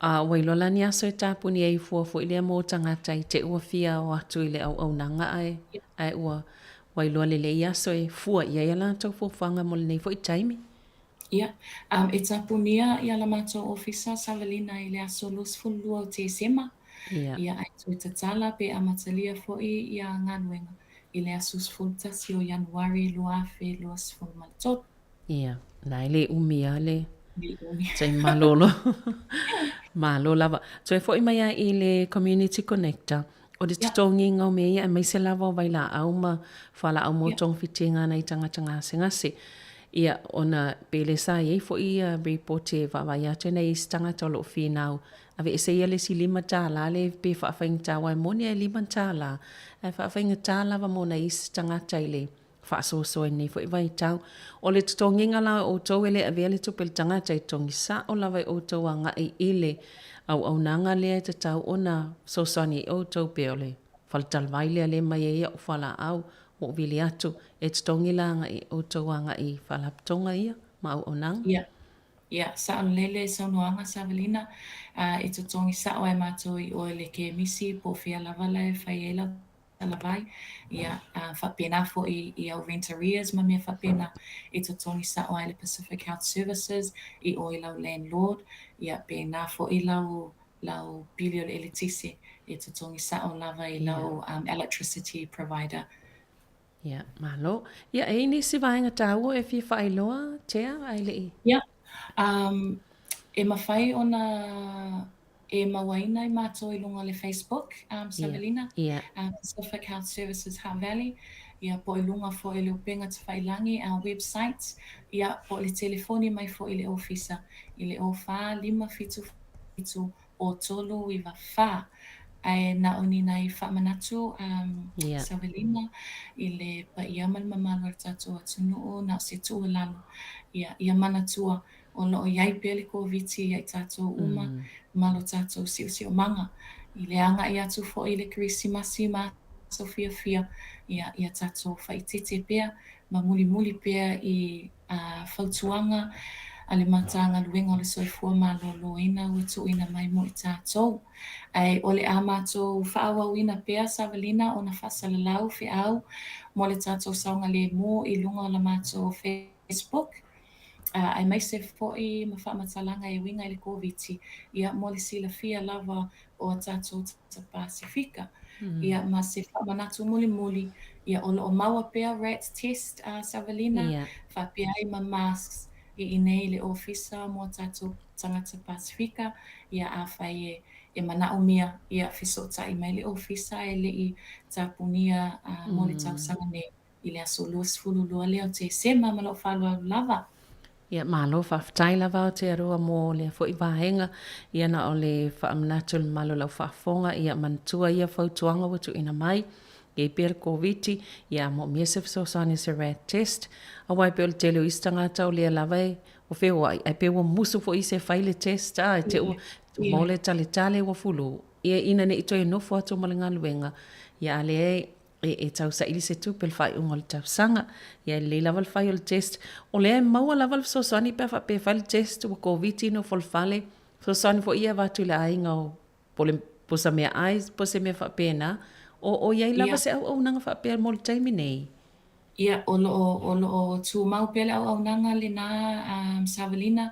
A ua iloa la ni aso e tapuni ai fua foi lea mo tagata i te ua fia o atu i le auaunaga ae, ae ua, ua iloa lelei aso e fua i ai a latou fuafuaga mo lenei foi taimi. Ia. Um, e tapunia ia la matou ofisa Savelina i le aso 22 o Tesema. Ia. Ia, ae toe tatala pe amatalia foi ia galuega i le aso 11 o Ianuari 2023. Ia, na e le umi lava le taimi malolo. Malo lava. Toe foi mai lava i le Community Connector, o le totogiga o mea ia aemaise lava o vailaau ma fualaau mo togafitiga a nai tagata gasegase. Ia, ona pe le sa i ai foi ia report e vaavaai atu ai nai isi tagata o lo o finau, aveese ia le isi $5 lea pe faafaigata aua e moni lava e $5, ae faafaigata lava mo nai isi tagata i le faasoasoa i lenei foi vaitau. O le totogiga la o outou e le avea le tupe i le tagata e totogi sao lava e outou agai i le auaunaga lea e tatau ona fesoasoani ai outou pe o le faletalavai lea lea e mai ai au fualaau ua ou vili atu e totogi la agai e outou agai i faalapotopotoga ia ma auaunaga. Ia, ia, saolele saunoaga Savelina, e totogi sao e matou i o i le kemisi po o fea lava la e fai ai lau talavai, ia, faapena foi i au rent arrears ma mea faapena, e totogi sao ai le Pacific Health Services i o i lau landlord, ia, pēnā foi lau, lau pili o le eletise, e totogi sao lava i lau electricity provider. Ia, malo. Ia, e i ai nisi vaega taua e fia faailoa, Tea, ae le i? Ia, um, e mafai ona e mauaina i matou i luga o le Facebook, um, Savelina, Pacific Health Services Hutt Valley, ia, po o i luga foi o le upega tafailagi, our website, ia, po o le telefoni mai foi i le ofisa i le 04 577 0394. Ae na o ni nai faamanatu, um, Savelina, i le paia ma le mamalu o le tatou atunuu, na o se tuualalo, ia, ia manatua O lo o i ai pea le Koviti ia i tatou uma ma lo tatou siosiomaga. I le agai atu foi i le Kerisimasi ma aso fiafia, ia, ia tatou faaeteete pea ma mulimuli pea i fautuaga a le Matagaluega o le Soifua Maloloina ua tuuina mai mo i tatou. Ae o le a matou faaauauina pea Savalina ona faasalalau feau mo le tatou saogalemu i luga o la matou Facebook. aemaise foi ma faamatalaga e uiga i le Koviti, ia, mo le silafia lava o a tatou tagata Pasefika. Ia, ma se faamanatu mulimuli, ia, o lo o maua pea rat test a Savalina, faapea ai ma masks i inei i le ofisa mo a tatou tagata Pasefika, ia, afai e e manaomia, ia, fesootai mai le ofisa ae le i tapunia mo le tausaga nei. I le aso 22 lea o Tesema ma lou faaaloalo lava. Ia, malo faafetai lava Aotearoa mo lea foi vaega. Ia na o le faamanatu i le mamalu o lau faafofoga, ia manatua ia fautuaga ua tuuina mai, e i ai pea le Koviti, ia a moomia se fesoasoani se rat test, aua e pei o le tele o isi tagata o lea lava e ua feoai, ae pei ua musu foi isi e fai le test, a, e te ua maua le taletale ua fulu, ia ina ne i toe nofo atu ma le galuega, ia a lea e e tau saili se tupe i le faaiuga o le tausaga. Ia e lelei lava le fai o le test. O lea e maua lava le fesoasoani pe a faapea e fai le test ua Koviti nofo i le fale. Fesoasoani foi ia e avatu i le aiga o po o le pusa meaai po o se mea faapena. O i ai lava se auaunaga faapea mo le taimi nei? Ia, o lo o, o lo o tumau pea le auaunaga lena, Savalina,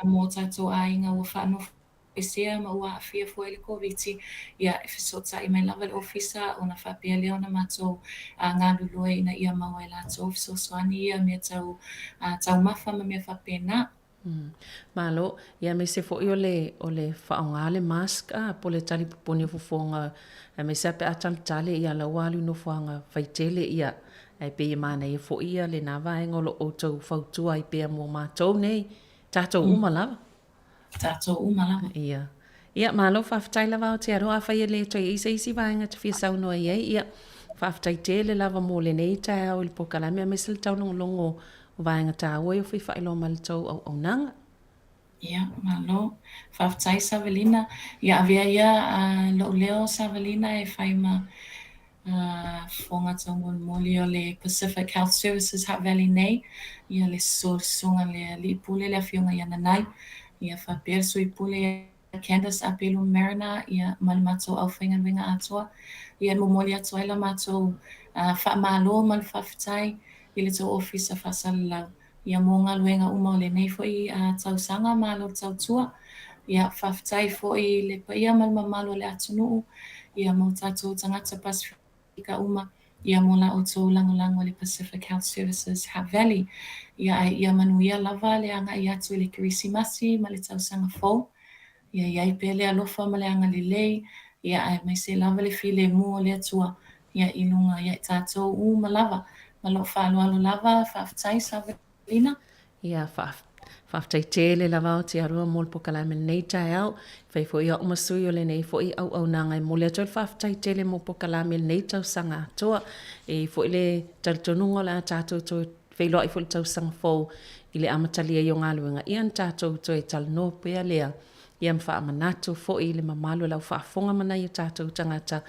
mo tatou aiga ua faanofo esea ma ua aafia foi i le Koviti, ia, e fesootai mai lava le Ofisa ona faapea lea ona matou galulue ina ia maua e latou fesoasoani ia mea tau taumafa ma mea faapena. Malo. Ia aemaise foi o le, o le faaaoga le mask a, po o le talipoponi o fofoga, aemaise lava pe a taletale, ia la ua alu i nofoaga faitele, ia. Ae pei e manaia foi ia lena vaega o lo o outou fautua ai pea mo matou nei, tatou uma lava. Tatou uma lava. Ia. Ia, malo faafetai lava Aotearoa, afai e le toe i ai se isi vaega e te fia saunoa i ai, ia, faafetai tele lava mo lenei taeao i le polokalame aemaise le taulogologo o vaega taua ia ua fia faailoa mai i le tou auaunaga. Ia, malo. Faafetai Savelina. Ia avea ia lou leo Savelina e fai ma fofoga taumolimoli o le Pacific Health Services Hutt Valley nei, ia le susuga i le Alii Pule le Afioga ia Nanai, ia faapea le Sui Pule ia Candice Apelu Mariner, ia ma le matou aufaigaluega atoa. Ia e momoli atu ai la matou faamalo ma le faafetai i le tou Ofisa Faasalalau ia mo galuega uma o lenei foi tausaga malo tautua. Ia faafetai foi i le paia ma le mamalu o le atunuu ia mo tatou tagata Pasefika uma ia mo la outou lagolago i le Pacific Health Services Hutt Valley. Ia ae ia manuia lava le agai atu i le Kerisimasi ma le tausaga fou. Ia i ai pea le alofa ma le agalelei, ia aemaise lava le filemu o le Atua ia i luga ia i tatou uma lava. Ma lou faaaloalo lava, faafetai Savelina. Ia, faafetai tele lava Aotearoa mo le polokalame i lenei taeao. E fai foi au ma sui o lenei foi auaunaga e momoli atu ai le faafetai tele mo polokalame i lenei tausaga atoa. E i ai foi le talitonuga o le a tatou toe feiloai foi i le tausaga fou i le amatalia ai o galuega, ia ona tatou toe talanoa pea lea, ia ma faamanatu foi i le mamalu o le au faafofoga ma nai o tatou tagata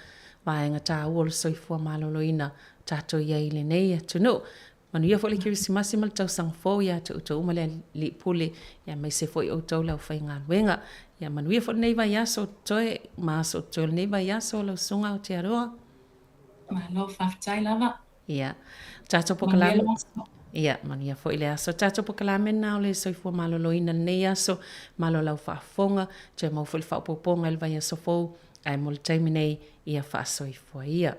vaega taua o le soifua maloloina o tatou i ai i lenei atunuu. Manuia foi le Kerisimasi ma le tausaga fou ia te outou uma le Alii Pule, aemaise foi outou le aufaigaluega. Ia manuia foi lenei vaiaso o totoe ma aso o totoe o lenei vaiaso lau Susuga Aotearoa. Malo faafetai lava. Ia, tatou polokalame. Ia, manuia foi le aso. Tatou polokalame lena o le soifua maloloina i lenei aso. Malo lau faafofoga, toe maua foi le faaopoopoga i le vaiaso fou, ae mo le taimi nei, ia faasoifua ia.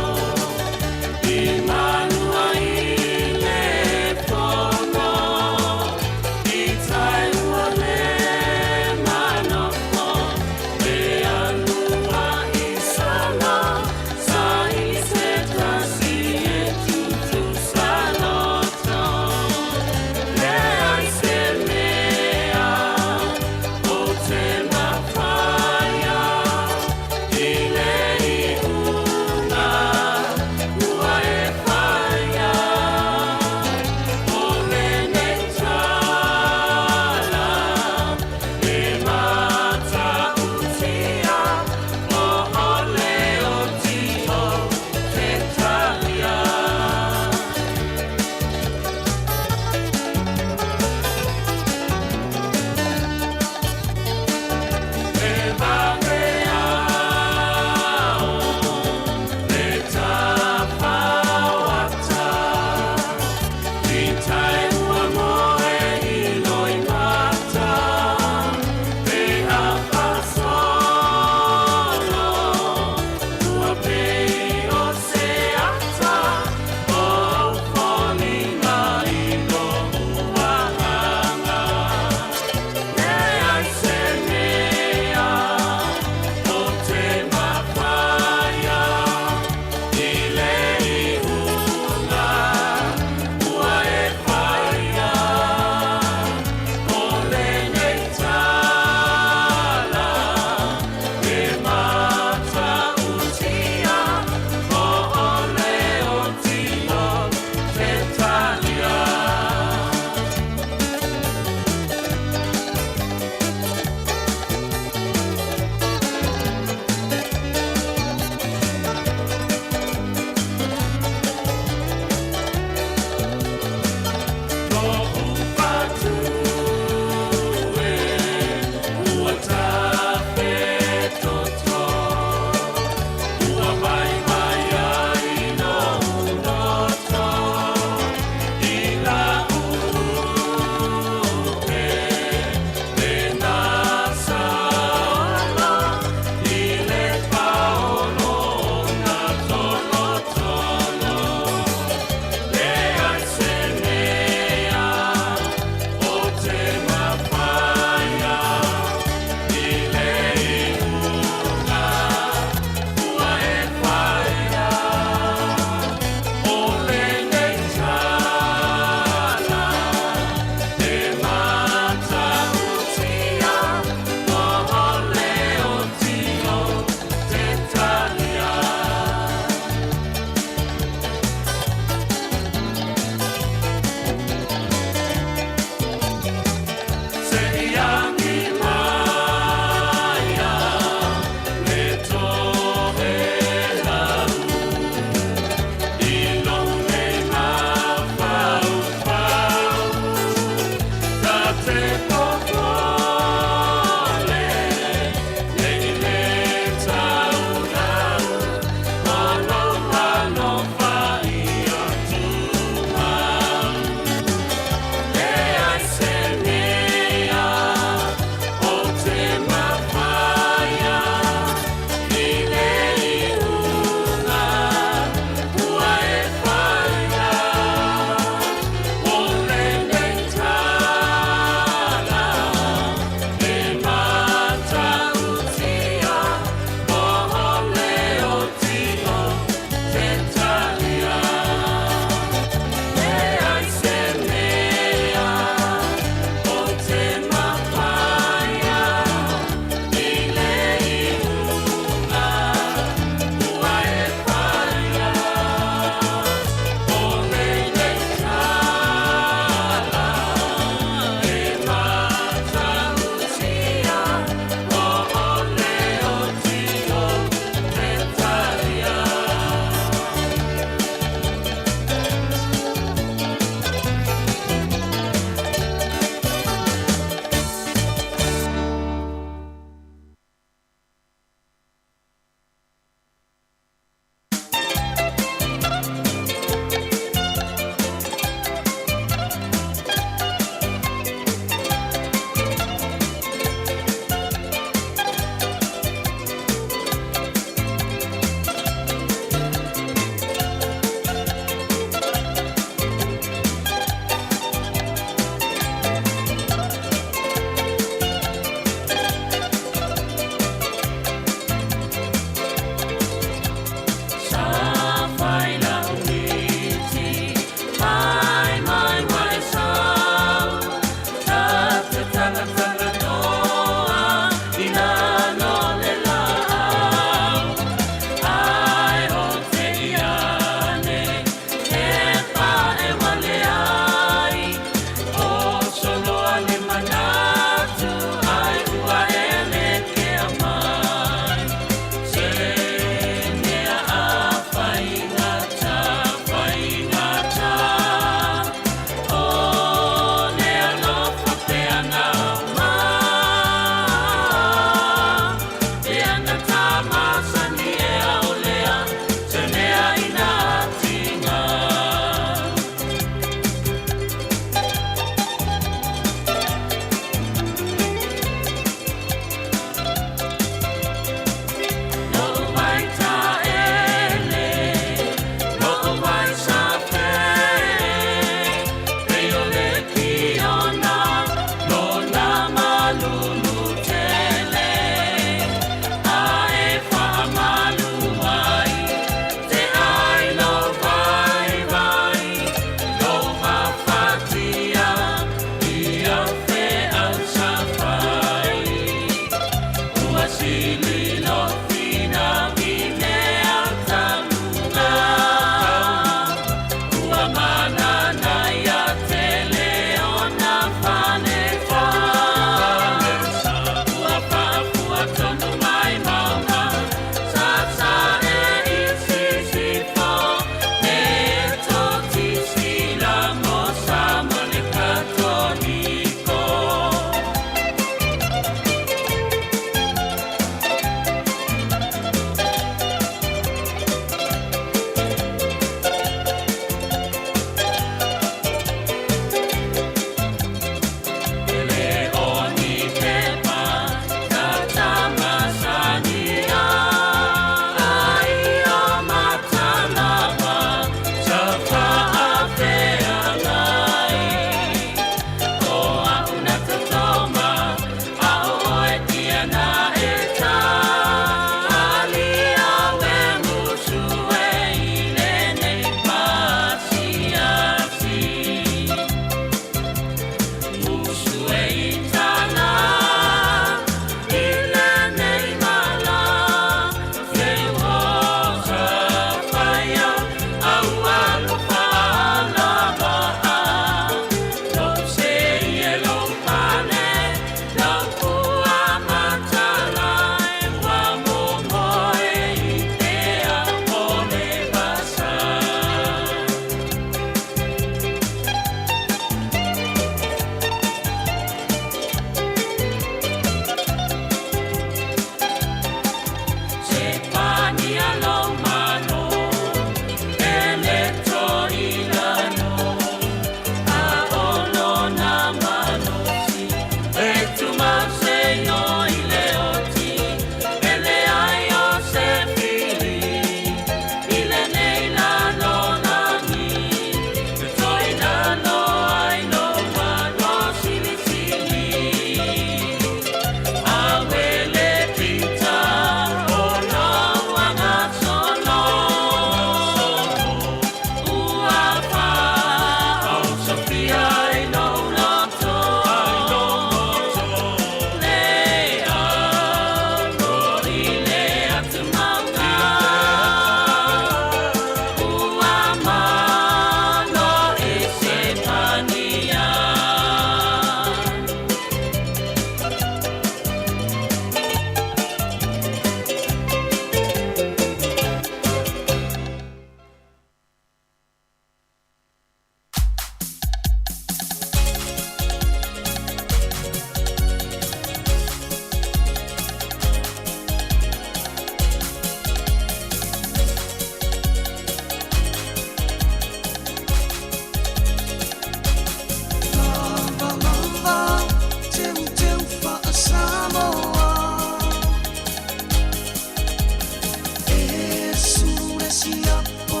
siapo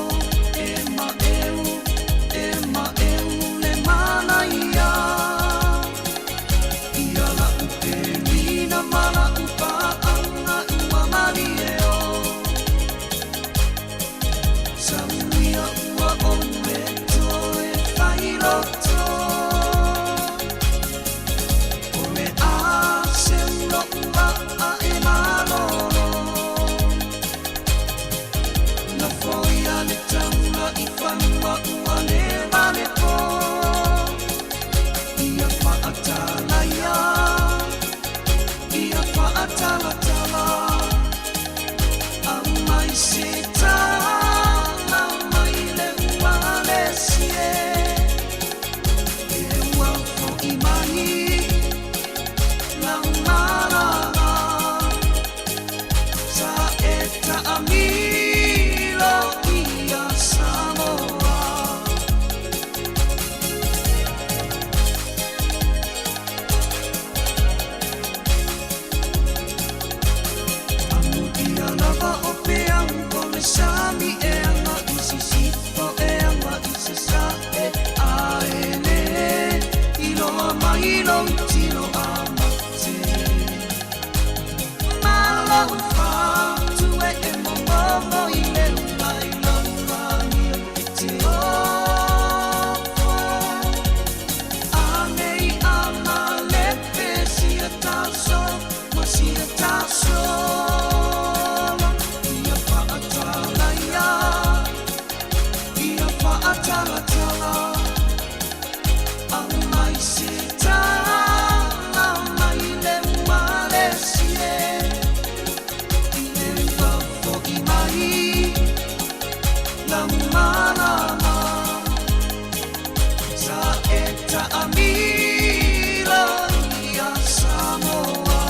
e maʻeu, e maʻeu le manaia. Ia laʻu pelina ma laʻu paʻaga ua malie o. Sauia ua ou e toe failoto. O le a se loʻu waʻa e malolo. Lafo ia le taula i fanua ua le malepo. Ia faatalaia, ia faatalatala. Aumai se tala mai le ua le sie. E ua foʻi mai lau malala. Sa e taʻamilo ia Samoa. Amuia lava o peau o le sami e aga i sisifo e aga i sasae a e lē iloa mai lou tino a mate. Ma lou fatu e e momomo i le ula i lau lagi e te ofo. A nei a malepe sia taso ma sia tasolo. Ia faatalaia, ia faatalatala. Aumai se tala mai le ua le sie. I le ua foʻi mai lau malala. Sa e taʻamilo ia Samoa.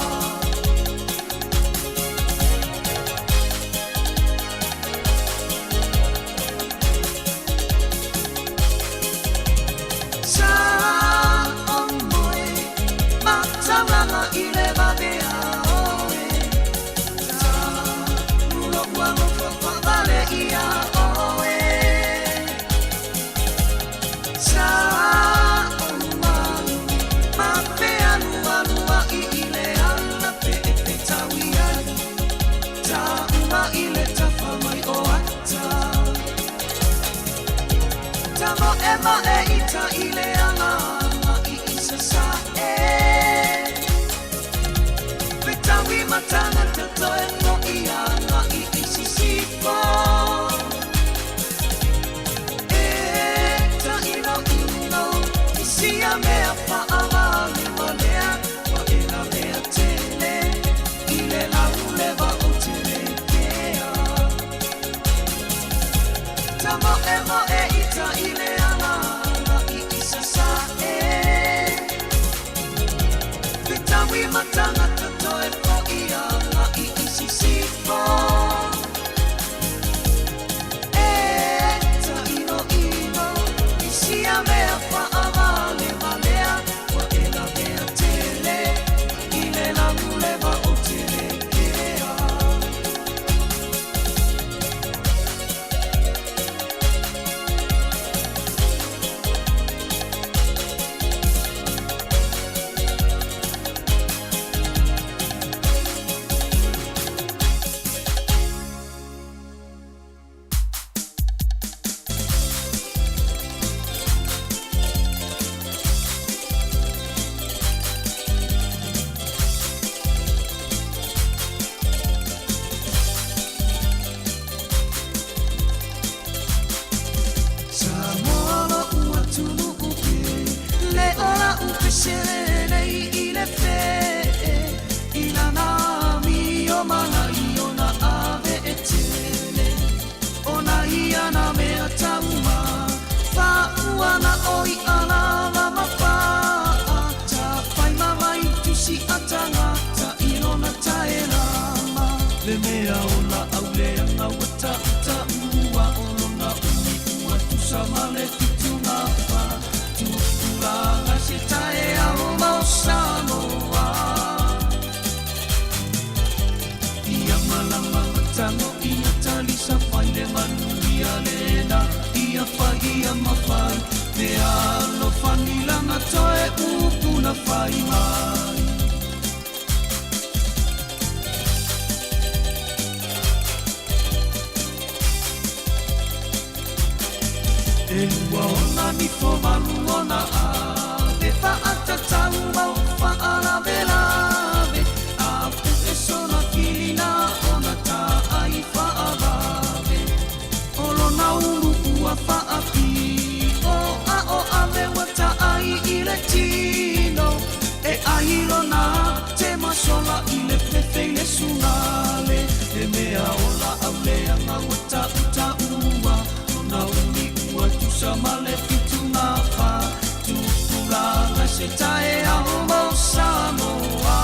Sa o moe mataulaga i le vavea oe. Ta ulo ua lofa faavale ia oe. Sa o malu ma pealualuaʻi i le ala pe e fetaui ai. Ta uma i le tafa mai o ata. Ta moʻemoʻe i ta i le ala i i sasae. Fetaui ma tagata toe foʻi aga i i sisifo. E taʻinoʻino i sia mea faʻawalevalea ua e lavea tele i le laulewa o te lekea. Ta moʻemoʻe i ta i le ala i i sasae. Fetaui ma tagata toe foʻi aga i i sisifo. E taʻinoʻino i sia mea faʻawalevalea ua e lavea tele i le laulewa o te lekea. Samoa loʻu atunuu pe le o laʻu peselelei i le feʻe i lana amio malai ona ave e tele. Ona ia na mea tauma faʻuana o iʻa lava ma paʻa. Ta faima mai tusi atagata i lona taelama. Le mea o laʻau leaga ua taʻutaʻua o lona umi ua tusa ma le fitugafa. Tupulaga se taeao mo Samoa. Ia malama matago ia talisa fai le manu. fai mai. E lua ona nifo malu ona ave faatatau mau faalavelave a puʻe sona kilina ona taai faavave o lona ulu ua faapiʻo a o ave ua taai i le tino e ai lona temasola i le fefe i le sugale e mea ola auleaga ua taʻutaʻua lona umi ua tusa ma le fitugafa tupulaga se taeao mo Samoa.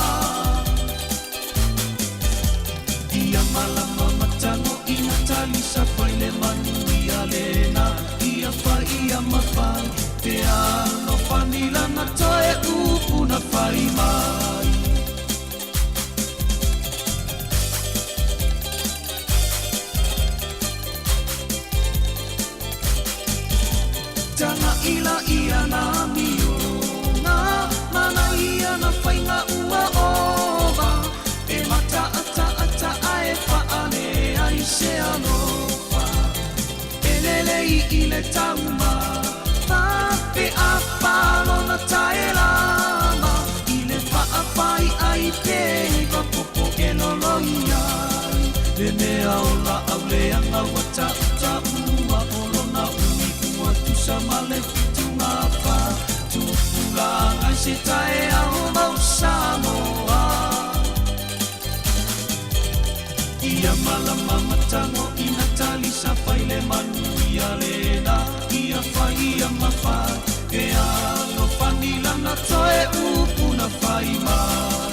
Ia malama matago ina talisa fai le manuia lena ia fai ia mafai pe alofani lana toe upu na fai mai. Taga ila ia na mioga mana ia na faiga ua ova e mataataata e faale ai se alofa e lelei i le tauma pape a palona taelama i le faafai ai pe iwa popo e loloi ai le mea o la auleaga ua taʻutaʻua o lona umi ua tusa ma le fitugafa tupulaga i se taeao mau Samoa. Ia malama matago ina talisa fai le manuia lena ia fai ia mafai e alofani lana toe upu na fai mai.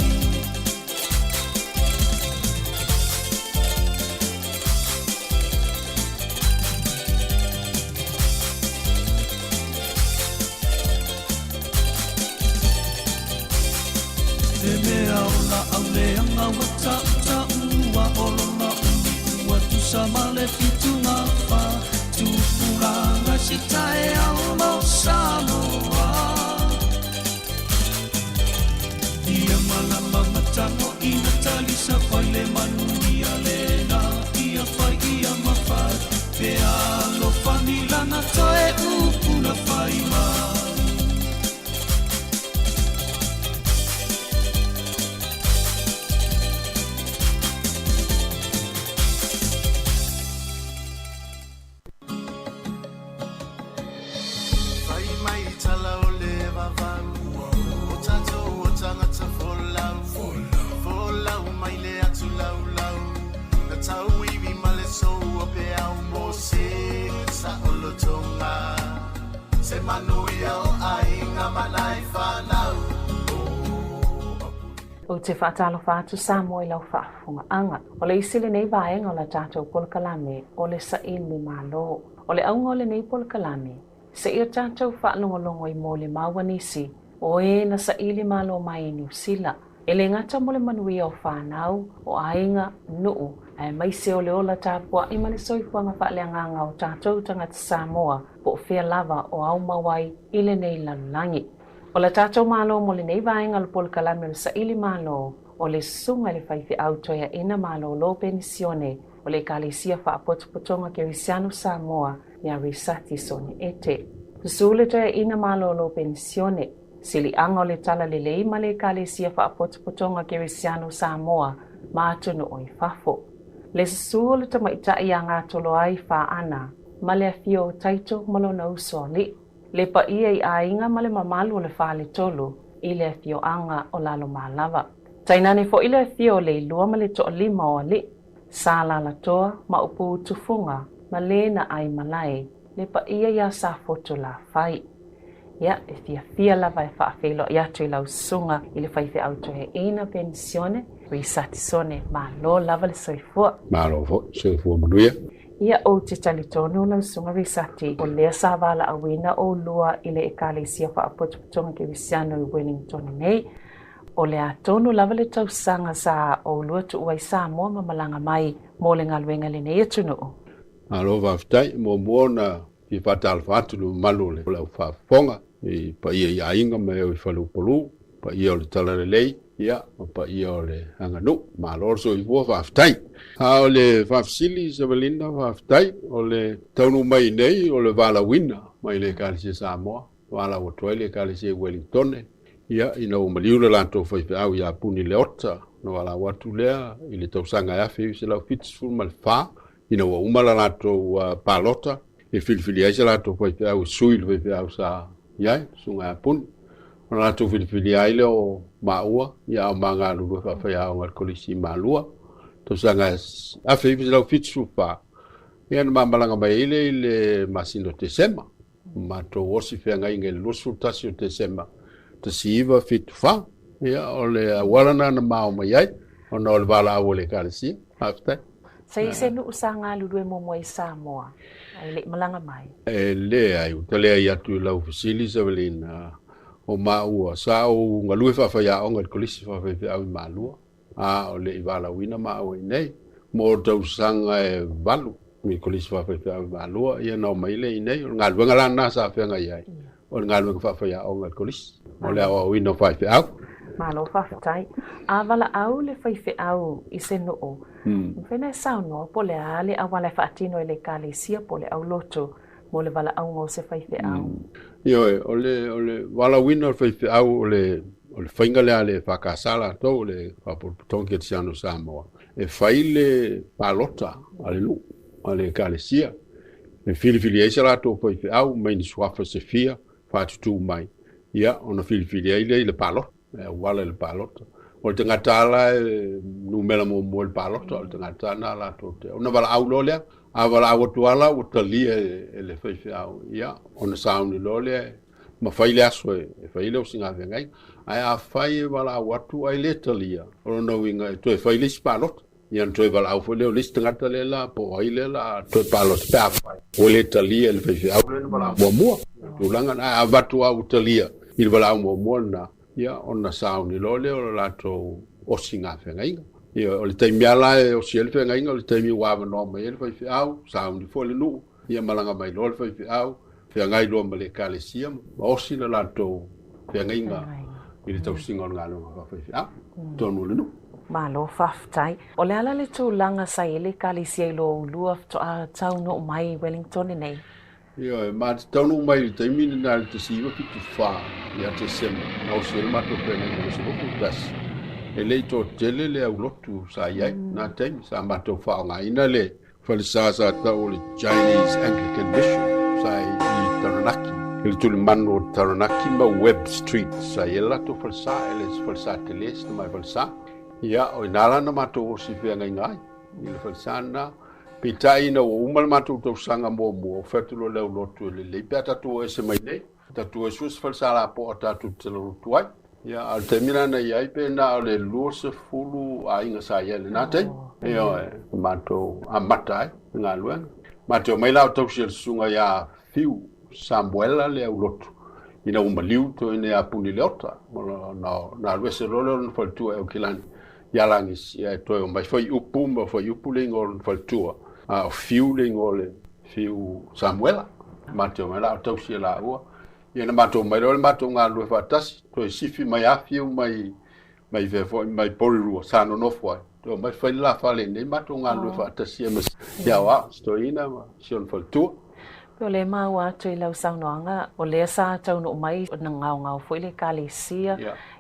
E mea o la auleaga ua taʻutaʻua o lona umi ua tusa ma le fitugafa tupulaga se taeao mo Samoa. Ia malama matago ina talisa fai le manuia lena ia fai ia mafai pe alofani lana toe upu na fai mai. Fai mai tala o le vavau o tatou o tagata folau folau mai le atu laulau na tau iwi ma le sou o pe au mo se sa olotonga se manuia o aiga ma nai whanau. Ou te faatalofa atu Samoa i lau faafofogaaga. O le isi lenei vaega o la tatou polokalame o le saili malo. O le auga o lenei polokalame, seia tatou faalogologo i mo le maua nisi o e na saili malo mai i Niu Sila. E le gata mo le manuia o whanau, o aiga, nuu, aemaise o le ola tapua'i ma le soifuaga faaleagaga o tatou tagata Samoa po o fea lava o aumau ai i lenei lalolagi. O la tatou malo mo lenei vaega o le polokalame o le saili malo o le susuga i le faifeau toeaina malōlō penisione o le Ekalesia Faapotopotoga Kerisiano Samoa ia Risati Sone Ete. Susu le toeaina malōlō penisione, siliaga o le talalelei ma le Ekalesia Faapotopotoga Kerisiano Samoa ma atunuu i fafo. Le susu o le tamaitai ia Gatoloai Faana ma le afio o Taito ma lona uso ali'i. Le paia i aiga ma le mamalu o le faletolu i le afioaga o Lalomalava. Tainane fo'i le afio o Leilua ma le toalima o ali'i, Sa Lalatoa ma Upu Tufuga ma le na ai malae, le paia iā Safotu Lafai. Ia, e fiafia lava e faafeiloai atu i lau susuga i le faifeau toeaina penisione, Risati Sone, malo lava le soifua. Malo foi, soifua manuia. Ia, ou te talitonu lau susuga Risati, o lea sa valaauina oulua i le Ekalesia Faapotopotoga Kerisiano i Wellington nei. O le a tonu lava le tausaga sa oulua tuua i Samoa ma malaga mai mo le galuega i lenei atunuu. Malo faafetai, muamua ona fia faatalofa atu i le mamalu o le au faafofoga i paia i aiga ma e o i faleupolu. Paia o le Talalelei, ia, ma paia o le aganuu. Malo le soifua, faafetai. A o le faafesili Savalina, faafetai, o le taunuu mai nei o le valaauina mai le Ekalesia Samoa, valaau atu ai le Ekalesia i Uelintone, ia, ina ua maliu le latou faifeau ia Puni Leota, ona valaau atu lea i le tausaga e 1974, ina ua uma la latou palota, e filifili ai se latou faifeau e sui i le faifeau sa i ai, le susuga ia Puni. Ona latou filifilia ai lea o maua, ia a o ma galulue faafaiaoga i le Kolisi i Malua, tausaga e 1974, ia na ma malaga mai ai lea i le masina o Tesema. Matou osi feagaiga i le 21 o Tesema 1974. Ia, o le auala lena na ma o mai ai, ona o le valaau a le Ekalesia. Faafetai. Sa i ai se nuu sa galulue muamua i Samoa, a e le i malaga mai? E leai, ua ta leai atu i lau fesili Savelina, o maua, sa ou galue faafaiaoga i le Kolisi Faafaifeau i Malua, a o le i valaauina maua i inei, mo tausaga e 8 i le Kolisi Faafaifeau i Malua, ia na omai lea i inei. O le galuega la lena sa feagai ai, o le galuega faafaiaoga i le Kolisi, o le aoaoina o faifeau. Malo faafetai. A valaau le faifeau i se nuu, mafai ona e saunoa po o le a le auala e faatino ai le Ekalesia po o le aulotu mo le valaauga o se faifeau? Ioe, o le, o le valaauina o le faifeau o le, o le faiga lea a le EFKS latou, le Faalapotopotoga Kerisiano o Samoa, e fai le palota a le nuu, a le Ekalesia, e filifili ai se latou faifeau mai ni suafa se fia faatutū mai, ia, ona filifili ai lea i le palota, e auala i le palota. O le tagata lava la e numera muamua i le palota, o le tagata lena latou te, ona valaau loa lea, a valaau atu lava la ua talia e le faifeau, ia, ona sauni loa lea ma fai le aso e fai ai le osigafeagaiga. Ae afai e valaau atu ae le talia, o lona uiga e toe fai le isi palota. Ia ona toe valaau foi lea o le isi tagata lea la po o ai lea la toe palota pe afai ua le talia e le faifeau lea na valaau muamua. O le tulaga lena. Ae avatu lava ua talia i le valaau muamua lena, ia ona sauni loa lea o le latou osigafeagaiga. Ia o le taimi lava la e osi ai le feagaiga o le taimi ua avanoa mai ai le faifeau, sauni foi le nuu, ia malaga mai loa le faifeau, feagai loa ma le Ekalesia ma osi le latou feagaiga i le tausiga o le galuega faafaifeau i totonu o le nuu. Malo faafetai. O le a la le tulaga sa i ai le Ekalesia i lo oulua faatoa taunuu mai i Wellington nei? Ioe, ma te taunuu mai i le taimi lena i le 1974 ia Tesema, na osi ai le matou feagaiga i le 21. E le i toatele le aulotu sa i ai i lena taimi, sa matou faaaogaina le Falesa sa tau o le Chinese Anglican Mission sa i Taranaki, i le tulimanu o Taranaki ma Webb Street sa i ai le latou falesa, e le se falesa tele, se tamai falesa. Ia, o i ina la na matou osi feagaiga ai i le falesa lena. Peitai ina ua uma le matou tausaga muamua, ua fai atu loa le aulotu e lelei pe a tatou o ese mai nei, tatou o e sue se falesa lapoa tatou te talalotu ai. Ia, a o le taimi la na i ai pe na o le 20 aiga sa i ai i lena taimi. Ioe, na matou amata ai le galuega. Matou omai la o tausi e le susuga ia Fiu Samuela le aulotu ina ua maliu toeaina ia Puni Leota, na alu ese loa lea o lona faletua e Aukilani ia Lagisi, ae toe omai faiupu ma faiupu le igoa o lona faletua, a o Fiu le igoa o le Fiu Samuela. Matou omai la o tausi e laua. Ia na matou omai loa le matou galulue faatasi, toe sifi mai Afiu mai mai fea foi mai Porirua sa nonofo ai. Toe omai fai le la fale nei matou galulue faatasi ai ma si aoao, si toeaina ma si ona faletua. Pei o lea e maua atu i lau saunoaga, o lea sa taunuu mai na gaogao foi le Ekalesia,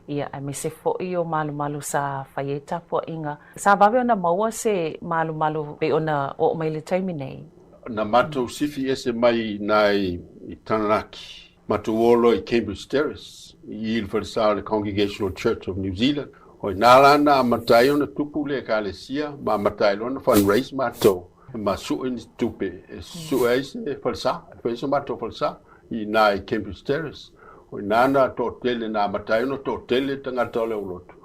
ia, aemaise foi o malumalu sa fai ai tapuaiga. Sa vave ona maua se malumalu pei ona oo mai i le taimi nei? Na matou sifi ese mai i ina i Taranaki, matou o loa i Cambridge Terrace, i i le falesa o le Congregational Church of New Zealand. O ina la na amata ai ona tupu le Ekalesia, ma amata ai loa ona fundraise matou, ma sue ni tupe e sue ai se falesa, e fai ai so matou falesa i ina i Cambridge Terrace. O ina na toatele, na amata ai ona toatele tagata o le aulotu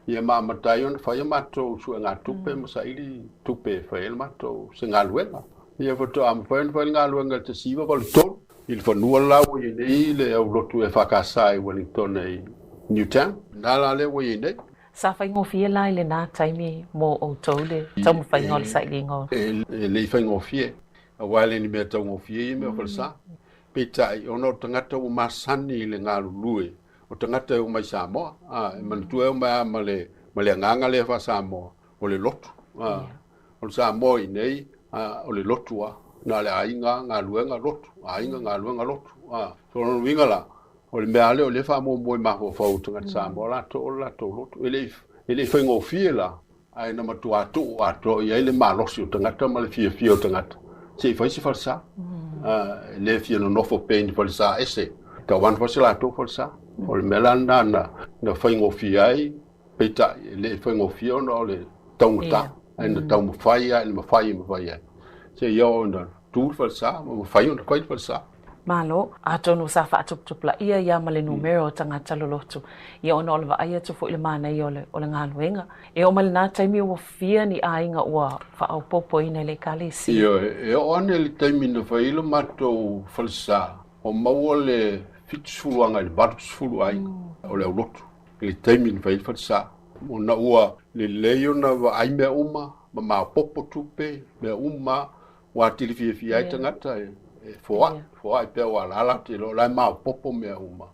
Ia ma amata ai ona fai a matou suegatupe ma saili tupe e fai ai le matou se galuega. Ia faatoa mafai ona fai le galuega i le 1983 i le fanua la ua i ai nei le aulotu EFKS i Wellington i Newtown. Na la lea ua i ai nei. Sa faigofie la i lena taimi mo outou le taumafaiga o le sailiga o. E le i faigofie, aua e le ni mea taugofie ia mea o falesa. Peitai, ona o tagata ua masani i le galulue. o tagata e oo mai Samoa. A, e manatua e oo mai lava ma le, ma le agaga lea faa-Samoa, o le lotu. A, o le Samoa i inei, a, o le lotu lava. Na o le aiga, galuega, lotu, aiga, galuega, lotu. A, so o lona uiga la, o le mea lava lea o lea e faamuamua i mafaufau o tagata Samoa latou o le latou lotu. E le i, e le i faigofie la, ae na matua tuu atoa i ai le malosi o tagata ma le fiafia o tagata se i fai se falesa. E le fia nonofo pea i ni falesa ese, tau ane foi se latou falesa. O le mea la lena na, na faigofie ai, peitai e le i faigofie ona o le taugata, ae na taumafai lava i le mafai e mafai ai, seia oo ina tu le falesa ma mafai ona fai le falesa. Malo, atonu sa faatuputupulaia ia ma le numera o tagata lolotu, ia ona o le vaai atu foi i le manaia o le, o le galuega. E oo mai lena taimi ua fia ni aiga ua faaopoopoina i le Ekalesia. Ioe, e oo ane i le taimi na fai ai lo matou falesa, ua maua le 70 agai i le 80 aiga o le aulotu i le taimi na fai ai le falesa. Ona ua lelei ona vaai mea uma ma maopoopo tupe, mea uma, Ua atili fiafia ai tagata e foai, foai pea ua alaala atu i lo la e maopoopo mea uma.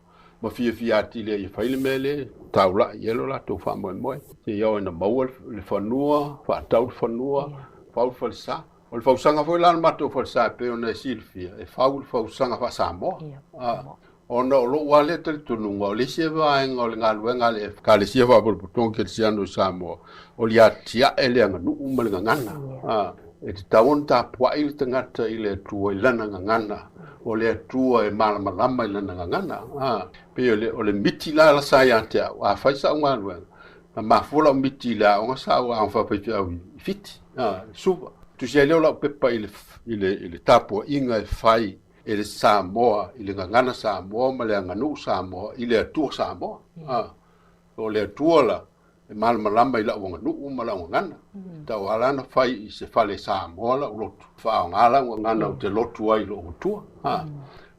Ma fiafia atili ai e fai le mea lea e taulai i ai lo latou faamoemoe. Seia oo ina maua le fanua, faatau le fanua, fau le falesa. O le fausaga foi la o le matou falesa e pei ona e silafia, e fau le fausaga faa-Samoa. Ona o lou lava lea talitonuga, o le isi vaega o le galuega a le Ekalesia Faapotopotoga Kerisiano i Samoa, o le atiae le aganuu ma le gagana. E tatau ona tapuai le tagata i le Atua i lana gagana, o le Atua e malamalama i lana gagana. Pei o le miti la sa ia te au, a fai sau galuega, na mafua lau miti i le aoga sa ou aoga faafaifeau i Fiti, Suva. Tusi ai lea o lau pepa i le tapuaiga e fai e le Samoa i le gagana Samoa ma le aganuu Samoa i le Atua Samoa. A, o le Atua la e malamalama i lau aganuu ma lau gagana. Tau ala ona fai i se fale Samoa lau lotu, faaaoga lau gagana ou te lotu ai i lou Atua. A,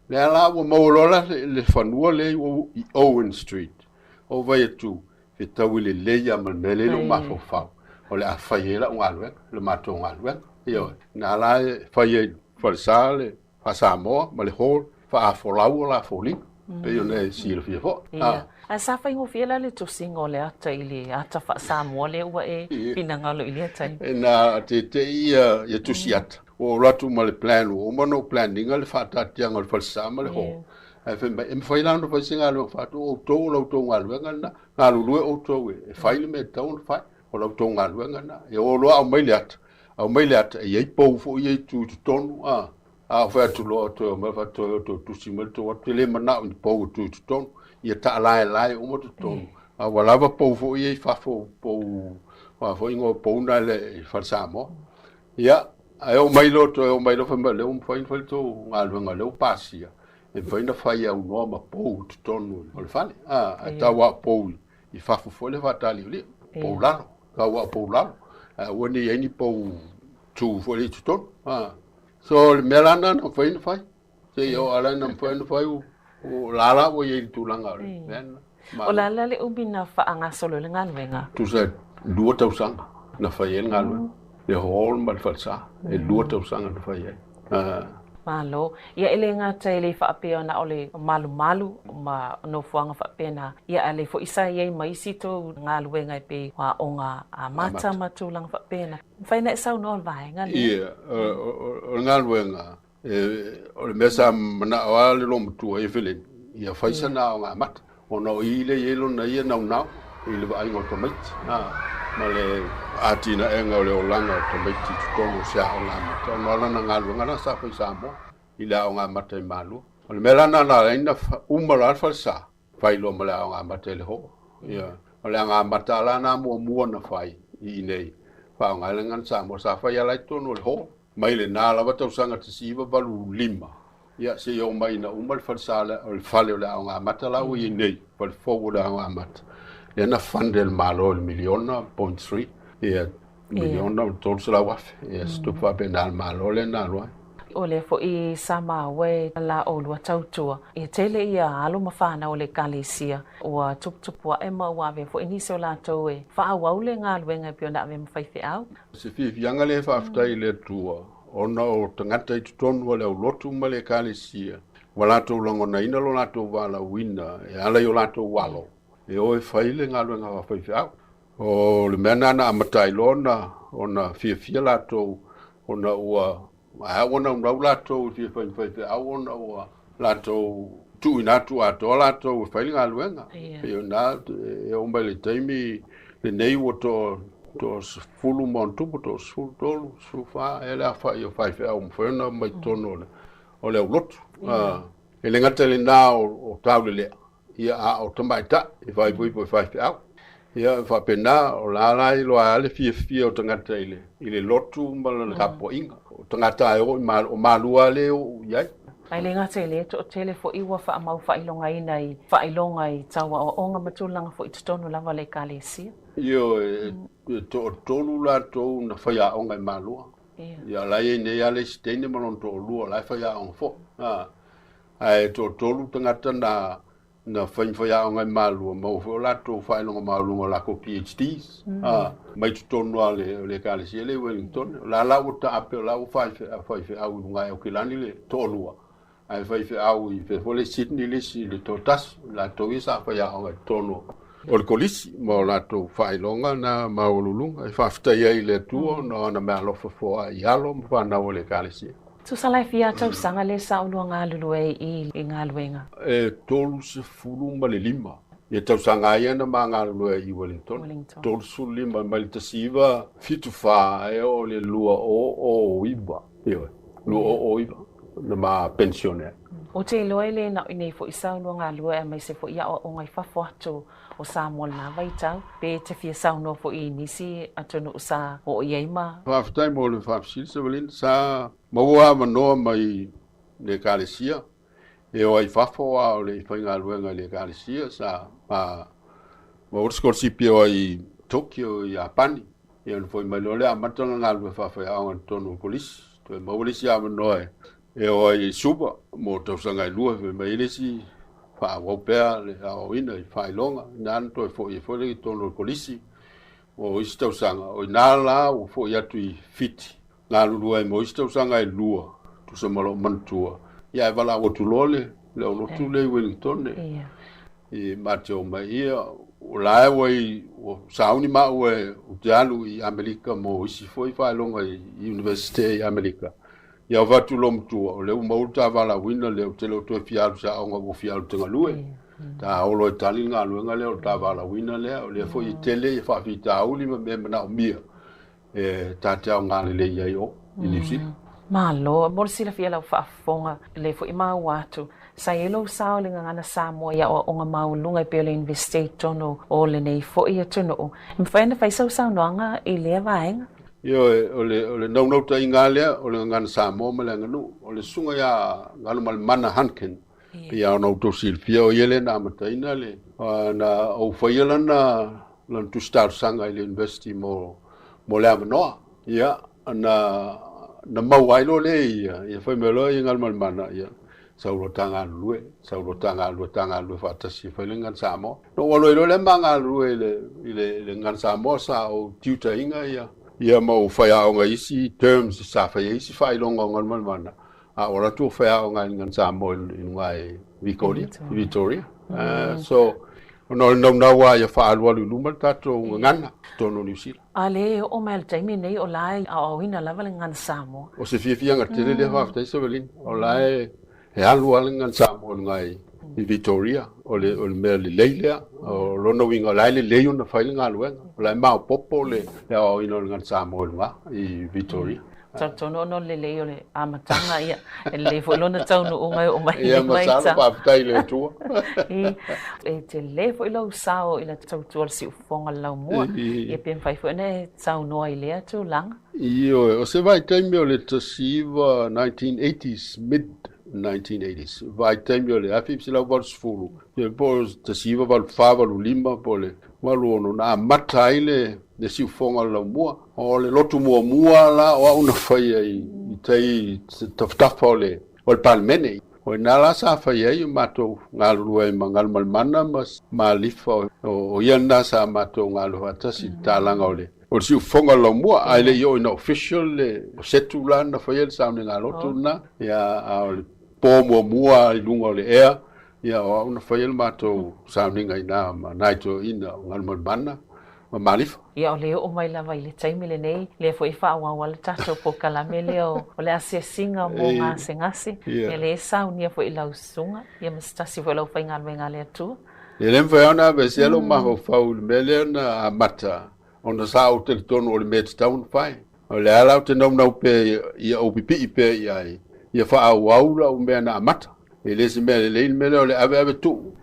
lea la ua maua loa la le fanua lea i Owen Street, ou vaai atu fetaui lelei lava ma le mea lea i lou mafaufau, o le a fai ai lau galuega, le matou galuega. Ioe, na la e fai ai falesa le faa-Samoa ma le hall, faafolau o la foliga, pei ona e silafia foi. Ia. Ae sa faigofie la le tusiga o le ata i le ata faa-Samoa lea ua e finagalo i lea taimi? Na tete'i ia tusi ata. Ua ou alu atu ma le plan, ua uma ona ou plan ina le faataatiaga o le falesa ma le hall. Ae fai mai, e mafai la ona fai se galuega faatu, o outou o la outou galuega lena, galulue outou e fai le mea e tatau ona fai, o la outou galuega lena. E o loa aumai le ata, aumai le ata, e i ai pou foi ia i tu i totonu, a, a ou fai atu loa, toe omai fai atu, toe toe tusi mai le tou ata, ou te le manao i ni pou e tu i totonu, ia taalaelae uma totonu, a ua lava pou foi ia i fafo, pou, o a foi igoa o pou na i le Fale Samoa. Ia, ae oo mai loa, toe oo mai loa fai mai, o lea ua mafai ona fai le tou galuega, o lea ua pasia, e mafai ona fai aunoa ma pou i totonu o le fale. A, ae tau lava o pou i fafo foi lea faataliulio, pou lalo, tau lava o pou lalo, ae aua ne i i ai ni pou tu foi lea i totonu. A, so o le mea la lena na mafai ona fai, seia oo lava ina mafai ona fai, o la la ua i ai i le tulaga o le mea lena. O le a la le umi na faagasolo ai le galuega? Tusa e 2 tausaga na fai ai le galuega, le hall ma le falesa, e 2 tausaga na fai ai. Malo. Ia e le gata e le faapea na o le malumalu ma nofoaga faapena, ia a o lea foi sa i ai ma isi tou galuega e pei o aoga amata ma tulaga faapena. Mafai ona e saunoa i le vaega lea? Ia, o le galuega, O le mea sa manao lava le loomatua Evelyn ia fai sana aoga amata ona o i lea e i ai lona ia naunau i le vaaiga o tamaiti ma le atinaega o le olaga o tamaiti i totonu o se aoga amata ona o lana galuega la sa fai i Samoa i le aoga amata i Malua. O le mea la lena na ala ai ona uma loa le falesa fai loa ma le aoga amata i le hall. Ia, o le aoga amata la lena muamua na fai i inei faaaoga ai le gagana Samoa sa fai lava la i totonu o le hall. Mai lena lava tausaga 1985, ia, seia oo mai ina uma le falesa o le fale o le Aoga Amata la ua i ai nei, fale fou o le Aoga Amata, lea na fund e le Malo i le miliona point three, ia, miliona ma 300,000, ia, se tupe faapena a le Malo lea na alu ai. O lea foi sa maua e la ʻolua tautua, e tele ia alo ma fanau o le Ekalesia ua tuputupu aʻe ma ua avea foi nisi o latou e faaauau le galuega e pei ona avea ma faifeau. O se fiafiaga lea e faafetai i le Atua ona o tagata i totonu o le aulotu ma le Ekalesia. Ua latou lagonaina lo latou valaauina e ala i o latou alo e o e fai le galuega faafaifeau. O le mea lena na amata ai loa ona ona fiafia latou ona ua ae ua naunau latou i le fia fai ma faifeau ona ua latou tuuina atu atoa latou e fai le galuega. Pei o lena e oo mai i le taimi lenei ua toa toa 10 ma ona tupu, toa 13, 14 ea le aofai o faifeau ua mafai ona omai i totonu o le o le aulotu. E le gata i lena o taulelea, ia a o tamaitai e faaipoipo i faifeau. Ia e faapena, o la la e iloa ai le fiafia o tagata i le, i le lotu ma lana tapuaiga. O tagata e oo i Malua, o Malua lea e oo i ai. Ae le gata i lea, toatele foi ua faamau faailogaina i faailoga i tau aoaoga ma tulaga foi i totonu lava o le Ekalesia. Ioe, e toatolu latou na faiaoga i Malua. Ia la e i ai nei lava le isi teine ma lona toalua o la e faiaoga foi. A, ae toatolu tagata na na fai ma faiaoga i Malua, maua foi o latou faailoga maualuga o latou PhDs, a, mai totonu lava o le, o le ekalesia lea i Wellington. O la la ua taape, o la ua faifeau i luga i Aukilani le toalua, ae faifeau i fea foi le Sydney le isi le toatasi, o latou ia sa faiaoga i totonu o le kolisi ma o latou faailoga na maualuluga. E faafetai ai i le Atua ona o ana meaalofa foaa i alo ma fanau a le Ekalesia. Tusa la e fia tausaga lea sa ulua galulue ai i galuega? E 35 ia tausaga ai na ma galulue ai i Wellington. 35 mai le 1974 e oo i le 2009. Ioe, 2009 na ma penisione ai. Ou te iloa e le na o i nei foi saunoa galue aemaise foi i aoaoga i fafo atu o Samoa i lena vaitau, pe te fia saunoa foi i nisi atunuu sa oo i ai ma. Faafetai mo le faafesili Sevelina. Sa maua avanoa mai le Ekalesia e o ai i fafo a o le i faigaluega i le Ekalesia sa ma maua le sikolasipi e o ai i Tokyo i Iapani. Ia ona foi mai loa lea amata ona galulue faafaiaoga i totonu o le kolisi. Toe maua le isi avanoa e o ai i Suva mo tausaga e lua, fai mai ai le isi faaauau pea le aoaoina i faailoga. Ina na toe foi ai foi lea i totonu o le kolisi mo isi tausaga. O ina la ua foi atu i Fiti, galulue ai mo isi tausaga e lua, tusa ma lou manatua. Ia ae valaau atu loa le le aulotu lea i Wellington e ma te omai ia o la ua i ua sauni maua ou te alu i Amerika mo isi foi faailoga i Universite i Amerika. Ia ou fai atu i lou matua, o lea ua maua le ta valaauina lea ou te le o toe fia alu i se aoga ua fia alu ou te galue. Ta olo e tali le galuega lea o le ta valaauina lea, o lea foi e tele ia faafitauli ma mea e manaomia e ta te aoga lelei ai o i Niu Sila. Malo, mo le silafia i lau faafofoga, lea foi e maua atu, sa i ai lou sao i le gagana Samoa i aoaoga maualuga e pei o le Iunivesite i totonu o lenei foi atunuu. E mafai ona fai sau saunoaga i lea vaega? Ioe, o le, o le naunautaiga lava lea, o le gagana Samoa ma le aganuu. O le susuga ia Galumalemana Hunkin, pei lava ona outou silafia, o ia lea na amataina le, na ou faia lana, lana tusi talosaga i le University mo, mo le avanoa. Ia, na, na maua ai loa lea e ia, ia fai mai loa ia Galumalemana, ia, sau loa ta galulue, sau loa ta galulue, ta galulue faatasi e fai le Gagana Samoa. Na ou alu ai loa lea ma galulue i le, i le, i le Gagana Samoa, sa ou tiutaina ia, ia ma ou faiaoga i isi terms sa fai ai isi faailoga o Galumalemana, a o alu atu ou faiaoga i le Gagana Samoa i luga i Victoria, i Victoria. So, ona o le naunau lava ia faaalualu i luma le tatou gagana i totonu o Niu Sila. A lea e oo mai i le taimi lenei o la e aoaoina lava le Gagana Samoa. O se fiafiaga tele lea faafetai Sevelina. O la e e alu lava le Gagana Samoa i luga i Victoria. O le o le mea lelei lea. O lona uiga o la e lelei ona fai le galuega. O la e maopoopo le aoaoina o le Gagana Samoa i luga i Victoria. Talitonu ona o le lelei o le amataga, ia, e lelei foi lona taunuuga e oo mai i lenei vaitau. Ia, masalo faafetai i le Atua. E tele foi lou sao i le tautua o le siufofoga o le laumua, ia pe mafai foi ona e saunoa i lea tulaga. Ioe, o se vaitaimi o le 19, 1980s, mid 1980s, vaitaimi o le 1980, ia po o le 1984, 85 po o le 86, na amata ai le siufofoga o le laumua. O le lotu muamua la o au na faia i tai i tafatafa o le o le Palemene. O ina la sa fai ai o matou galulue ai ma Galumalemana ma Malifa o ia lena sa matou galulue faatasi i le talaga o le o le siufofoga o le laumua ae le i oo ina official le setu la na faia le sauniga lotu lena. Ia a o le. Po muamua i luga o le ea, ia o au na faia le matou sauniga i ina ma nai toeaiina o Galumalemana ma Malifa. Ia o le oo mai lava i le taimi lenei, lea foi e faaauau ai le tatou polokalame lea o le asiasiga mo gasegase, ia lea e saunia foi i lau susuga, ia ma se tasi foi o le aufaigaluega a le Atua. E le mafai lava ona aveesea lou mafaufau i le mea lea na amata ona sa ou talitonu o le mea e tatau ona fai. O le a la ou te naunau pea ia ou pipii pea i ai, ia faaauau lau mea na amata. E le se mea lelei le mea lea o le aveave tuu,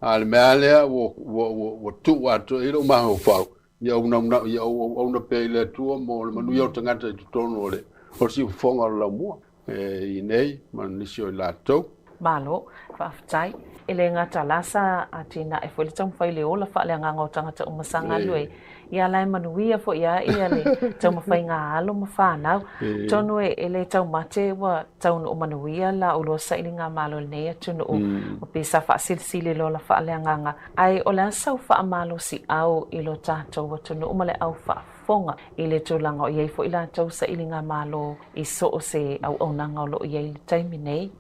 a o le mea lava lea ua, ua, ua, ua tuu atoa i ai lou mafaufau, ia ou naunau, ia ou auauna pea i le Atua mo le manuia o tagata i totonu o le, o le siufofoga o le laumua e i nei ma nisi o i latou. Malo, faafetai. E le gata la sa atinae foi le taumafai i le ola faaleagaga o tagata uma sa galue ia la e manuia foi a ia le taumafaiga a alo ma fanau. Atonu e le taumate ua taunuu manuia la ulua sailiga malo i lenei atunuu o pe sa faasilisili le ola faaleagaga. Ae o le a sau faamalosiau i lo tatou atunuu ma le au faafofoga i le tulaga o i ai foi latou sailiga malo i so o se auaunaga o lo o i ai i le taimi nei.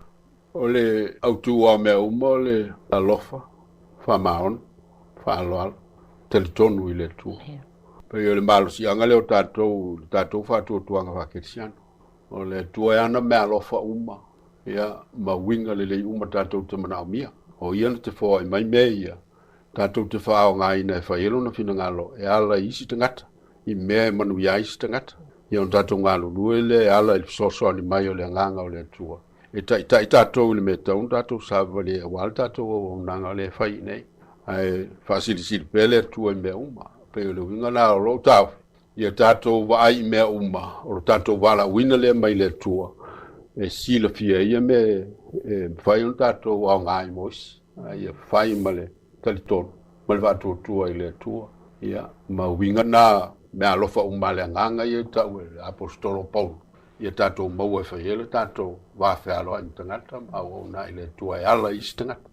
O le autu o mea uma o le alofa, faamaoni, faaaloalo, talitonu i le Atua. Pei o le malosiaga lea o tatou, le tatou faatuatuaga faakerisiano. O le Atua e ana meaalofa uma, ia, ma uiga lelei uma tatou te manaomia. O Ia na te foai mai mea ia, tatou te faaaogaina e fai ai Lona finagalo e ala i isi tagata, i mea e manuia ai isi tagata. Ia ona tatou galulue lea e ala i le fesoasoani mai o le Agaga o le Atua. E taitai tatou i le mea e tatau ona tatou savavali ai aua le tatou auaunaga lea e fai i inei. Ae faasilisili pea le Atua i mea uma. Pei o le uiga lena o lou taofi, ia tatou vaai i mea uma, o lo tatou valaauina lea mai le Atua, e silafia ai ia mea e mafai ona tatou aoga ai mo isi. A ia fai ma le talitonu ma le faatuatua i le Atua. Ia, ma uiga na meaalofa uma a le Agaga ia e tau e le Aposetolo o Paulo, ia tatou maua e fai ai le tatou va fealoai ma tagata ma auauna i le Atua e ala i isi tagata.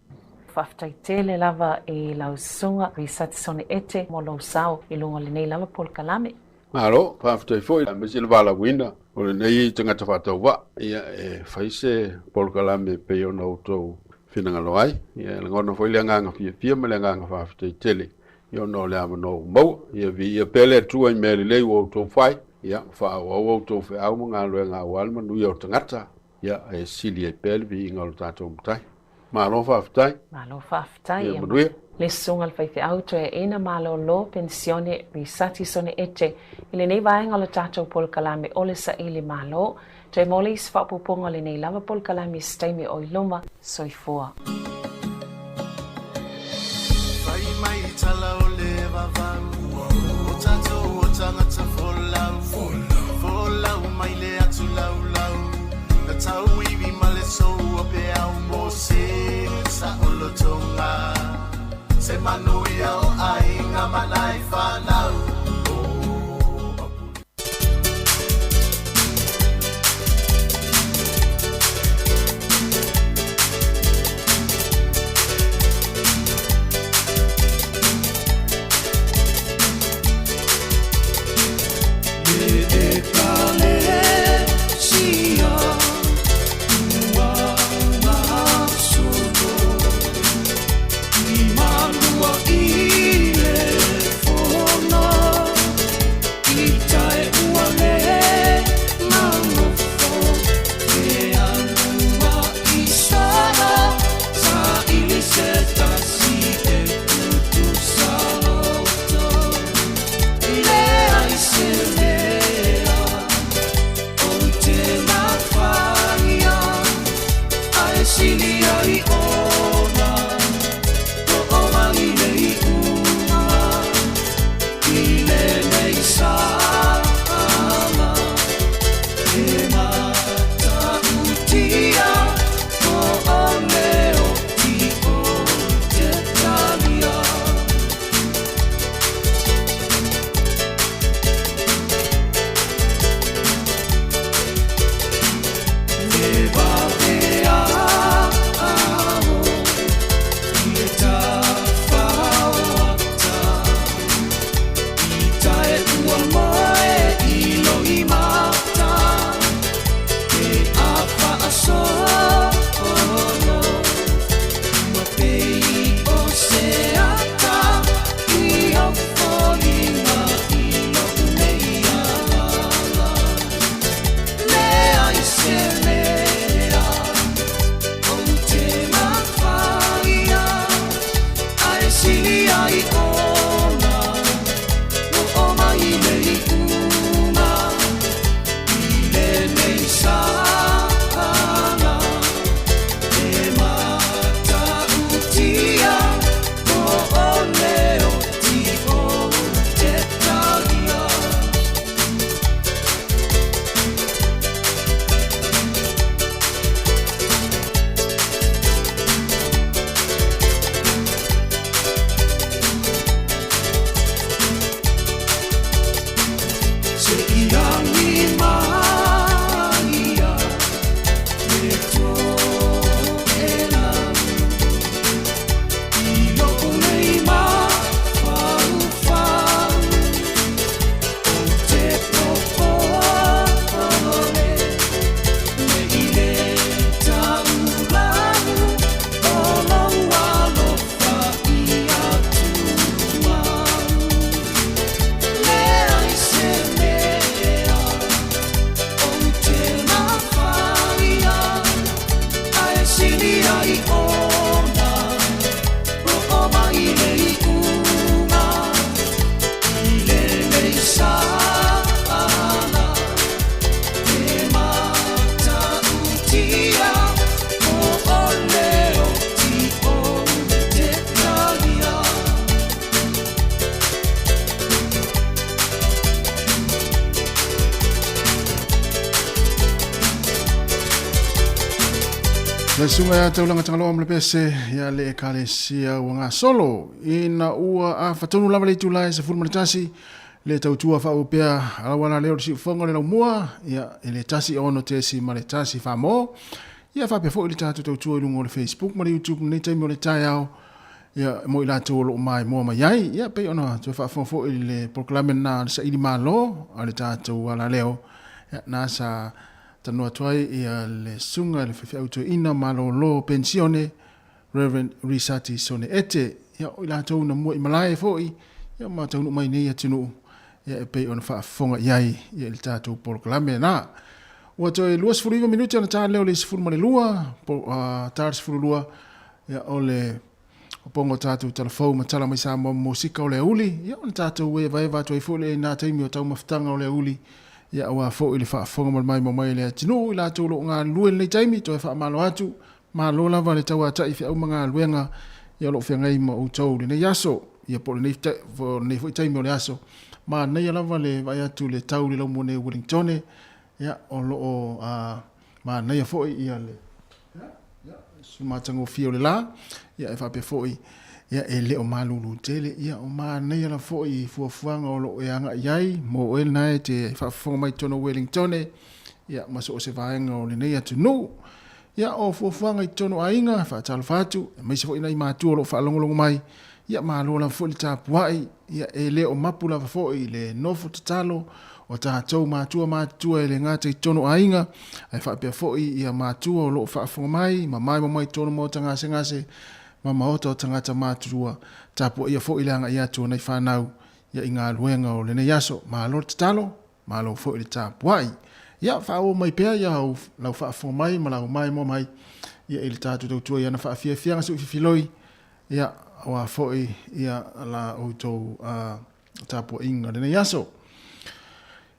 Faafetai tele lava i lau susuga Risati Ete mo lou sao i luga o lenei lava polokalame. Malo, faafetai foi aemaise le valaauina o lenei tagata faatauvaa ia e fai se polokalame e pei ona outou finagalo ai. Ia e lagona foi le agaga fiafia ma le agaga faafetai tele ia ona o le avanoa ua maua. Ia viia pea le Atua i mea lelei ua outou fai, ia faaauau outou feau ma galuega aua le manuia o tagata, ia e sili ai pea le viiga o le tatou Matai. Malo faafetai. Malo faafetai. Ia manuia. Le susuga i le faifeau toeaina malolo penisione Risati Sone Ete i lenei vaega o le tatou polokalame o le Saili Malo. Toe mo le isi faaopoopoga o lenei lava polokalame i se taimi o i luma. Soifua. Fai mai tala o le vavau O tatou o tagata folau Folau mai le atu laulau Na tauivi ma le sou o peau Mo se saolotoga Se manuia o aiga ma nai fanau Le susuga ia Taulaga Tagaloa ma Lepese ia le Ekalesia ua gasolo ina ua afatonu lava le itula e 11 le tautua faaopea alauala lea o le siufofoga o le laumua ia e le 1 6 ma le 1 famo ia faapea foi le tatou tautua i luga o le Facebook ma le YouTube lenei taimi o le taeao ia mo i latou o lo o maimoa mai ai ia pei ona toe faafofoga foi i le polokalame lena a le saili malo a le tatou alaleo ia na sa Talanoa atu ai ia le Susuga i le Faifeau Toeaina Malolo Penisione, Rev. Risati Sone Ete, ia o i latou na mua i malae foi ia ma taunuu mai nei atunuu ia e pei ona faafofoga i ai ia i le tatou polokalame na. Ua toe 29 minute ona ta lea o le 12, po, ta le 12 ia o le poga o tatou talafou ma tala mai Samoa ma mosika o le auli, ia ona tatou evaeva atu ai foi lea i nā taimi o taumafataga o le auli, ia aua foi le faafofoga ma le maimoa mai a le atunuu i latou o lo o galulue i lenei taimi, toe faamalo atu, malo lava le tauata'i feau ma galuega ia o lo o feagai ma outou i lenei aso, ia po o lenei, lenei foi taimi o le aso. Manaia lava le vaai atu i le tau i le laumua nei o Wellingtone, ia o lo o manaia foi ia le matagofie o le la, ia e faapea foi ia e le o malulu tele, ia o manaia lava foi i fuafuaga o lo o e agai i ai mo oe lena e te faafofoga mai i totonu o Wellingtone, ia ma so o se vaega o lenei atunuu. Ia o fuafuaga i totonu o aiga, e faatalofa atu, aemaise foi nai matua o lo o faalogologo mai, ia malo lava foi le tapuai, ia e le o mapu lava foi le nofo tatalo o tatou matua matutua e le gata i totonu o aiga, ae faapea foi ia matua o lo o faafofoga mai ma maimoa mai i totonu o maota gasegase ma maota o tagata matutua, tapuaia foi le agai atu o nai fanau ia i galuega o lenei aso. Malo le tatalo, malo foi le tapuai. Ia faaauau mai pea ia lau faafofoga mai ma lau maimoa mai ia i le tatou tautua i ana faafiafiaga suififiloi ia aua foi ia la outou tapuaiga lenei aso.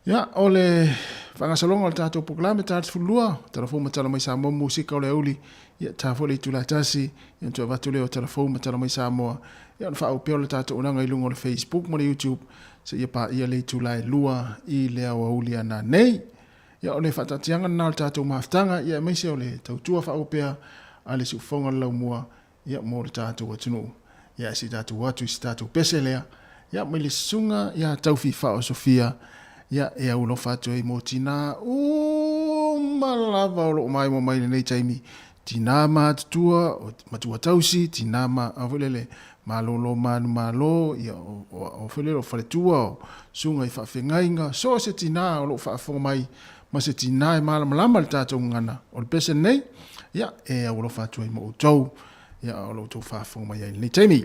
Ia, o le faagasologa o le tatou polokalame, ta 12, tala fou ma tala mai Samoa, musika o le auli, ia ta foi le itula e tasi, ia ona toe avatu lea o tala fou ma tala mai Samoa, ia ona faaauau pea o le tatou auaunaga i luga o le Facebook ma le YouTube, seia paia le itula e 2 i le aoauli a nanei. Ia o le faataatiaga lena o le tatou mafutaga, ia aemaise o le tautua faaauau pea a le siufofoga o le laumua, ia mo le tatou atunuu. Ia se i tatou o atu i se tatou pese lea, ia mai le susuga ia Taufifao Sofia, ia e aulofa atu ai mo tinā uma lava o lo o maimoa mai i lenei taimi, tinā matutua, matua tausi, tinā ma, a foi lele, malolo manumalo, ia o, o, o foi lele o faletua, o susuga i faafeagaiga, so o se tinā o lo o faafofoga mai ma se tinā e malamalama i le tatou gagana o le pese lenei, ia, e aualofa atu ai mo outou, ia, o lo outou faafofoga mai ai i lenei taimi.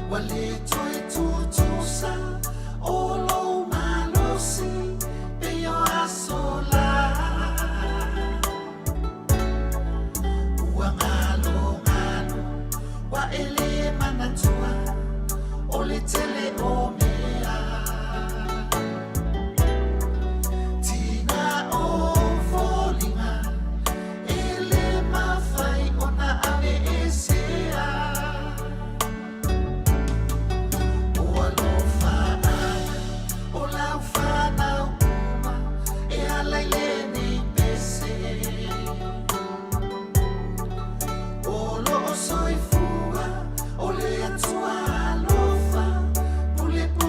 Ua le toe tutusa o lou malosi pei o aso la. Ua galogalo ua e le manatua o le tele o mea. Tina o foliga e le mafai ona aveesea. O alofaaga o lau fanau uma e ala i lenei pese. O loo soifua o le Atua alofa pulepule.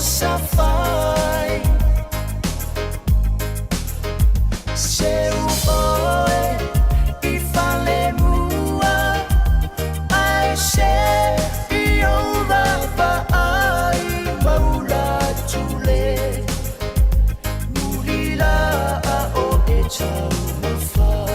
Safai Seu oe i fale mua Ai se i ou vaavaai maula tule Muli la o e taumafai.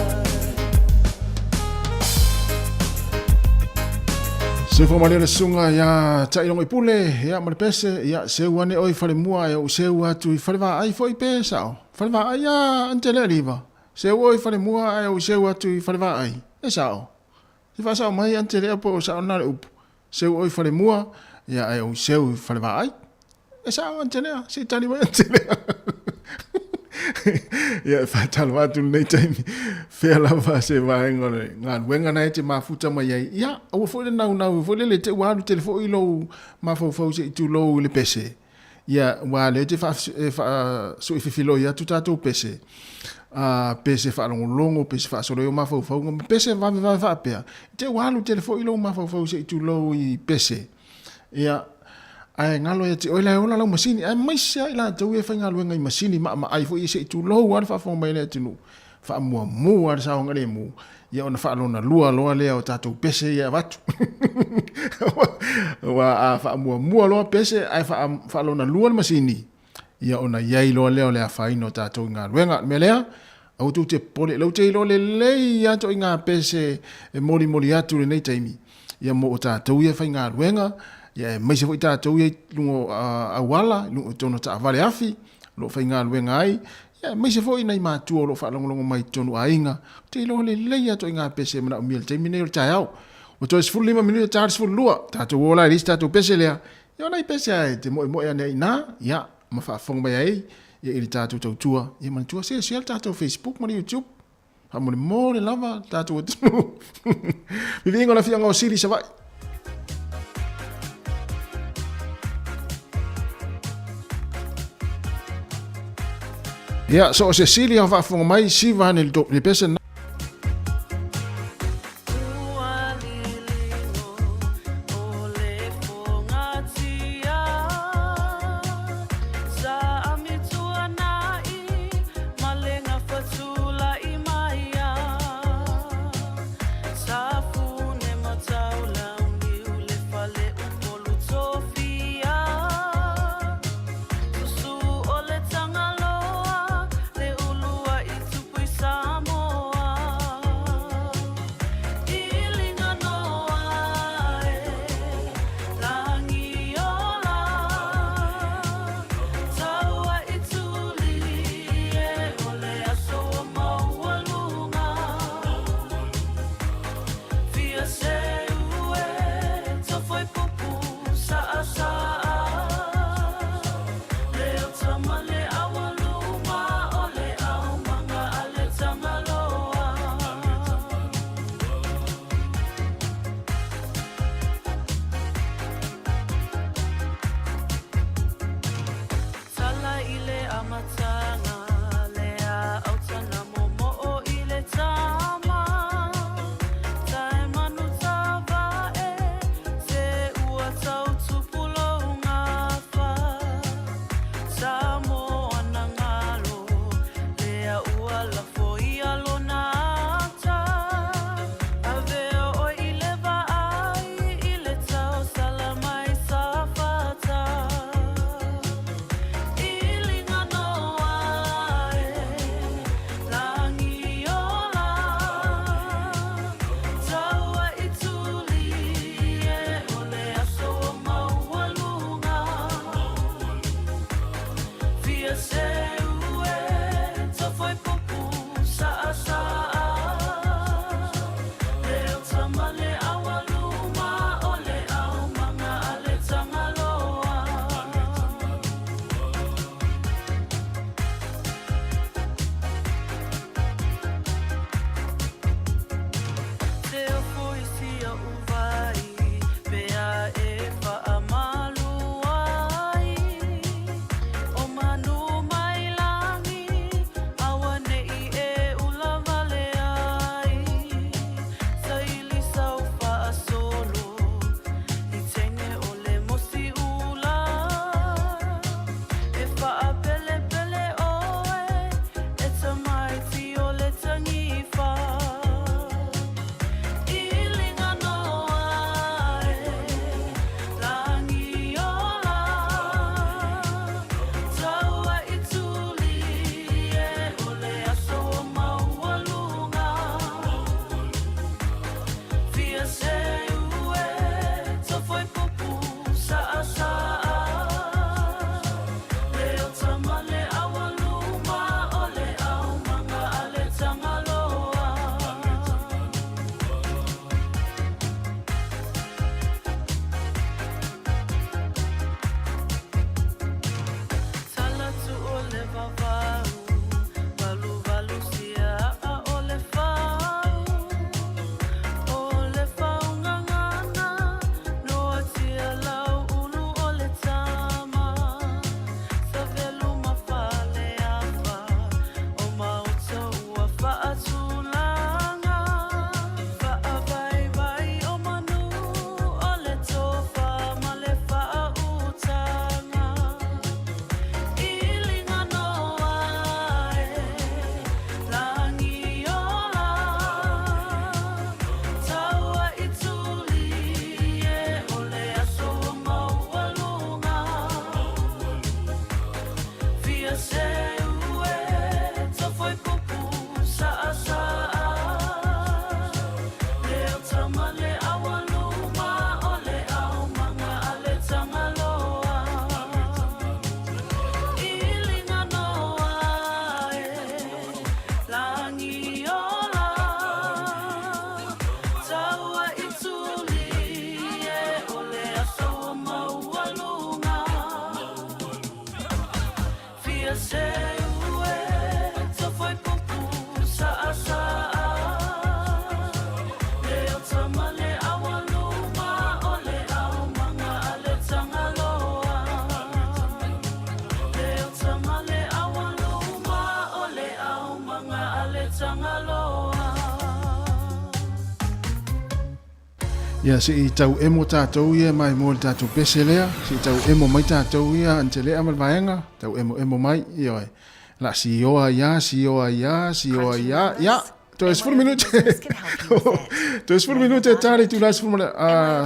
Soifua malie le susuga ia Tailongo i Pule, ia ma le pese, ia seu ane oe i falemua ae ou seu atu i falevaai foi pe sao. Falevaai a Ante Lealiva, seu oe i falemua ae ou seu atu i falevaai, e sao. Se faasao mai Ante Lea po o sao lena le upu. Seu oe i falemua, ia ae ou seu i falevaai. E sao Ante Lea, se i tali mai Ante Lea. Ia e faatalofa atu lenei taimi, fea lava se vaega o le galuega na e te mafuta mai ai. Ia, aua foi le naunau foi lele te ua alu tele foi lou mafaufau se i tulou i le pese. Ia, ua lea te faasuififiloi atu tatou pese, a pese faalogologo, pese faasolo ai o mafaufauga, ma pese vavevave faapea. Te ua alu tele foi lou mafaufau se i tulou i pese. Ia, ae galo ia te oe la e ola lau masini, aemaise lava i latou ia e faigaluega i masini maamaai foi ia se i tulou lava le faafofoga mai a le atunuu, faamuamua le saogalemu, ia ona faalona lua loa lea o tatou pese ia e avatu. Aua a faamuamua loa pese ae faalona lua le masini, ia ona i ai loa lea o le afaina o tatou i galuega. O le mea lea, aua tou te popole, lau te iloa lelei lava ituaiga pese e molimoli atu i lenei taimi, ia mo o tatou ia e faigaluega, ia aemaise foi tatou ia i luga o auala, i luga o totonu o taavale afi, o lo o faigaluega ai, ia aemaise foi nai matua o lo o faalogologo mai i totonu o aiga, ou te iloa lelei lava ituaiga pese e manaomia i le taimi lenei o le taeao. Ua toe 15 minute ta le 12, tatou o la i le isi tatou pese lea, Ia o nai pese lava e te moemoe ane ai i ina, ia, ma faafofoga mai ai ia i le tatou tautua. Ia manatua se share le tatou Facebook ma le YouTube. Faamolemole lava le tatou atunuu. Viviiga o le afioaga o Sili i Savaii. Ia, so o se sili a faafofoga mai, siva ane le pese. Susu o le Tagaloa, le uluai tupui Samoa. Ia, se i tau emo tātou ia mai mo le tātou pese lea, se i tau emo mai tātou ia Antelea ma le vaega, tau emo emo mai, ioe. La sioa ia, sioa ia, sioa ia, ia, toe 10 minute. Toe 10 minute e tali tu la 10 ma le,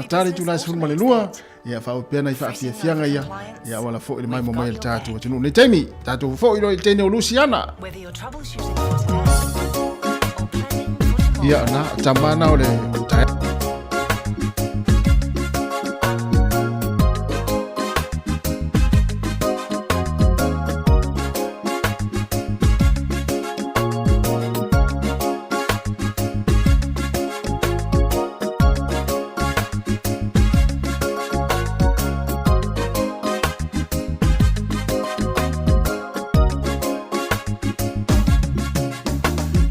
tali tu la 12 ma le lua. Ia, faaopea nai faafiafiaga ia, ia auala foi le maimoa mai a le tatou atunuu. Nei taimi, tatou foi loa i le teine o Lusiana. Ia, na, tama na o le taeao.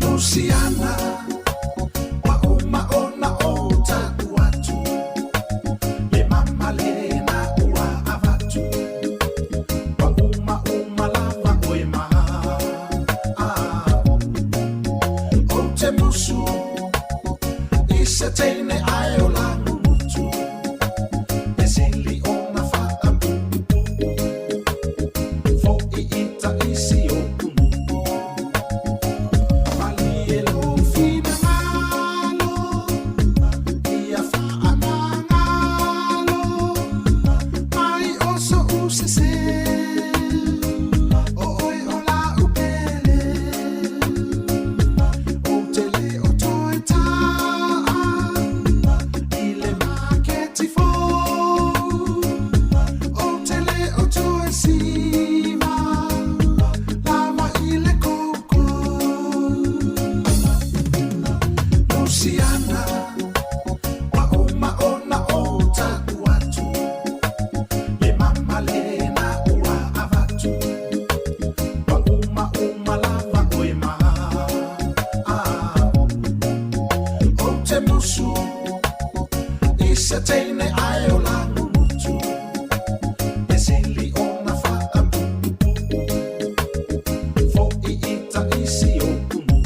Luciana, ua uma ona ou taʻu atu, le mama lena ua avatu, ua uma uma lava oe ma Ou te musu i se teine ae o lagumutu, e sili ona faapuupuu, foʻi i taisi o kunuu. Malie lou finagalo, ia faamagalo, mai o soʻu sesē, o oe o la'u pele. Ou te le o toe ta'a i le maketi fou, ou te le o toe siva lava i le koukou. Luciana, ua uma ona ou taʻu atu, le mama lena ua avatu, ua uma uma lava oe ma Ou te musu i se teine ae o lagumutu, e sili ona faapuupuu, foʻi i taisi o kunuu.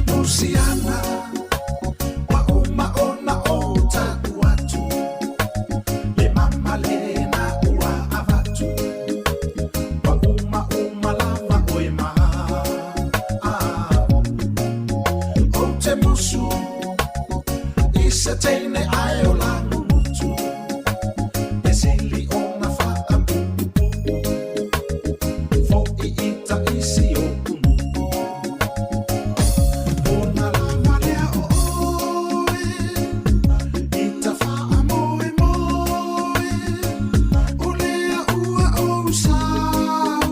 Luciana, ua uma ona ou taʻu atu, le mama lena ua avatu, ua uma uma lava oe ma Ou te musu i se teine ae o lagumutu, e sili ona faapuupuu, foʻi i taisi o kunuu. Ona lava lea o oe, i ta faamoemoe, o lea ua ou sau,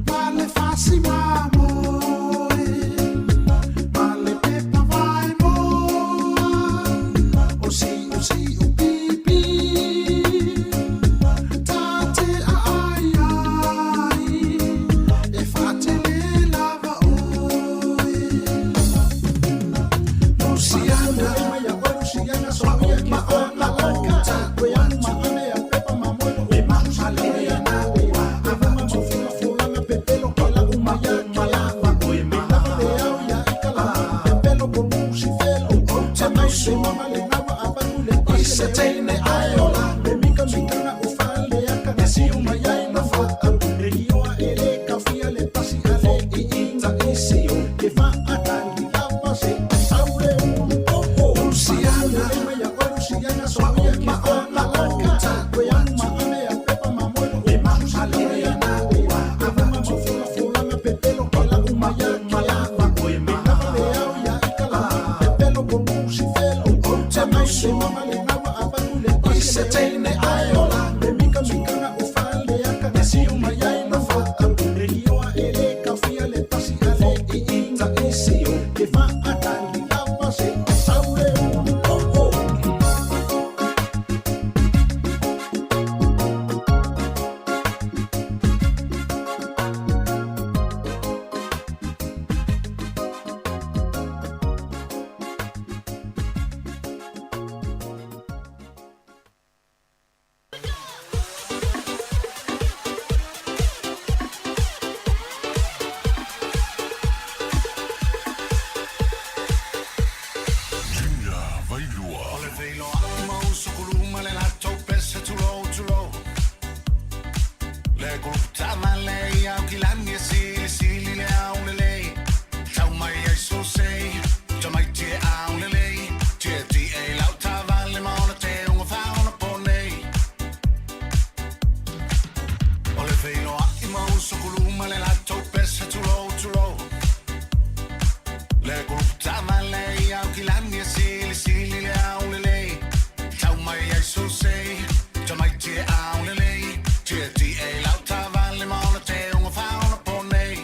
ma le fasi mamoe, ma le pepa vaemoa, o siʻu siʻu pipi, ta te aai ai, e faatele lava oe. Luciana, ua uma ona ou taʻu atu, le mama lena ua avatu, ua uma uma lava oe ma Ou te musu i se teine ae o lagumutu, e sili ona faapuupuu, foʻi i taisi o kunuu. Luciana, ua uma ona ou taʻu atu, I se teine ae ola Le mika mika na o fale aka E si uma iai no fa E lioa e le kafia le tasi a le i ita e si o E fa atali lava se saule ulu o o. Junior Vailua. O le feiloai ma uso kuluma le latou pese tulou tulou. Le kuluputama le iau kilani e sili sili le au lelei. Tau mai ai so sei, tamaiti e au lelei. Tie ti e lau tavale ma ona te unga faona ponei. O le feiloai ma uso kuluma le latou pese tulou tulou. Le kuluputama le iau kilani e sili sili le au lelei. Tau mai ai so sei, tamaiti e au lelei. Tie ti e lau tavale ma ona te unga faona ponei.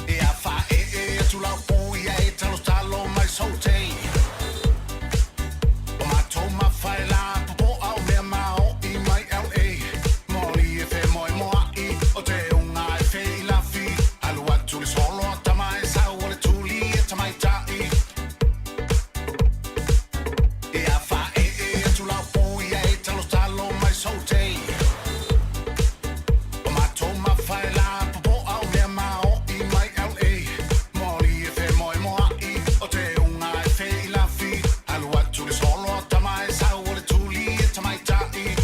E a fa e e atu lau po ia e talo talo mai saute. O matou mawhai la popo au mea mao i mai LA. Moli e whe moe moa i o te unga e whe i lafi. Alu atu le solo a tama e sau o le tuli e tamai tai. E a fa e e atu lau po ia e talo talo mai saute. O matou mawhai la popo au mea mao i mai LA. Moli e whe moe moa i o te unga e whe i lafi. Alu atu le solo a tama e sau o le tuli e tamai tai.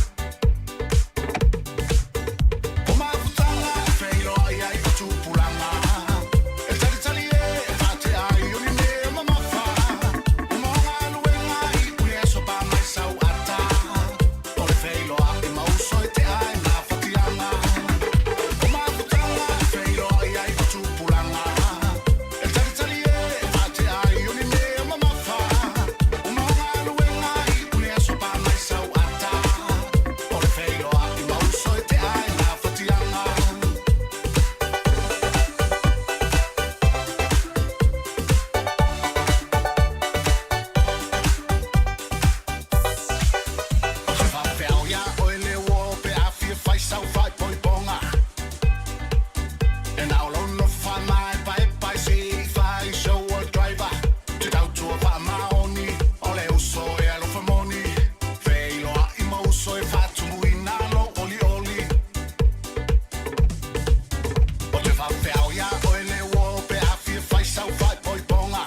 O mafutanga e wheiloa ia i tupulanga. E tali tali e whate ai o ni mea mamafa. O maunga luenga i uli aso pa mai sau ata. O le wheiloa i mauso e te ai ngā whatianga. O mafutanga e wheiloa ia i tupulanga. E tali tali e whate ai o ni mea mamafa. O maunga luenga i uli aso pa mai sau ata. O le wheiloa i mauso e te ai ngā whatianga. Whawheau ia oe le o pe awhi e whai sau whai poi ponga. E nao lau no wha mai pai pai si whai show a driver. Te tau tua wha maoni o le uso e alofa moni. Wheiloa i mauso e whatumu i nalo oli oli. O te whawheau ia oe le o pe awhi e whai sau whai poi ponga.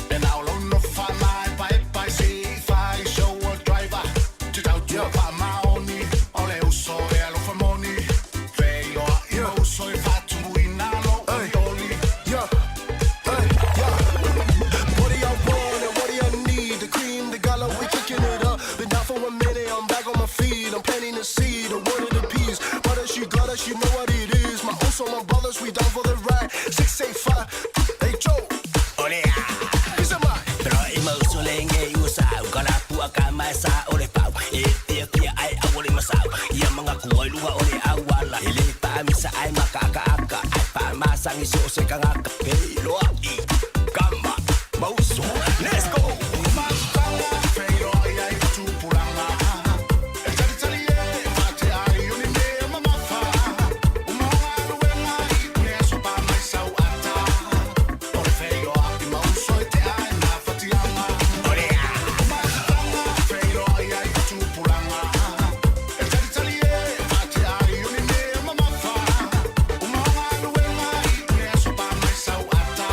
E nao lau no wha mai pai pai si whai show a driver. Te tau tua wha maoni o le uso e alofa moni. Wheiloa i mauso e whatumu i nalo oli oli. Yeah, hey, yeah. What do y'all want and what do y'all need? The cream, the gala, we kicking it up. Been down for a minute, I'm back on my feet. I'm planting the seed, the word of the peace. But if she got us, you know what it is. My also my brothers, we down for the ride. 685, hey Joe. Olea. Peace of mind. Pero i mauso le nge i usau Ka la pua ka mai sa o le pau E tia tia ai au le masau Ia manga kua i luga o le auala E le pa misa ai maka aka aka Ai pa masangi so se kangaka Pe loa i kama mauso. Let's go! Mafutanga wheiloa ia i tupulanga. E tali tali e whate ai o ni mea mamafa. O maunga luenga i uli aso pa mai sau ata. O le wheiloa i mauso e te ai ngā whatianga. Olea. Mafutanga wheiloa ia i tupulanga. E tali tali e whate ai o ni mea mamafa. O maunga luenga i uli aso pa mai sau ata.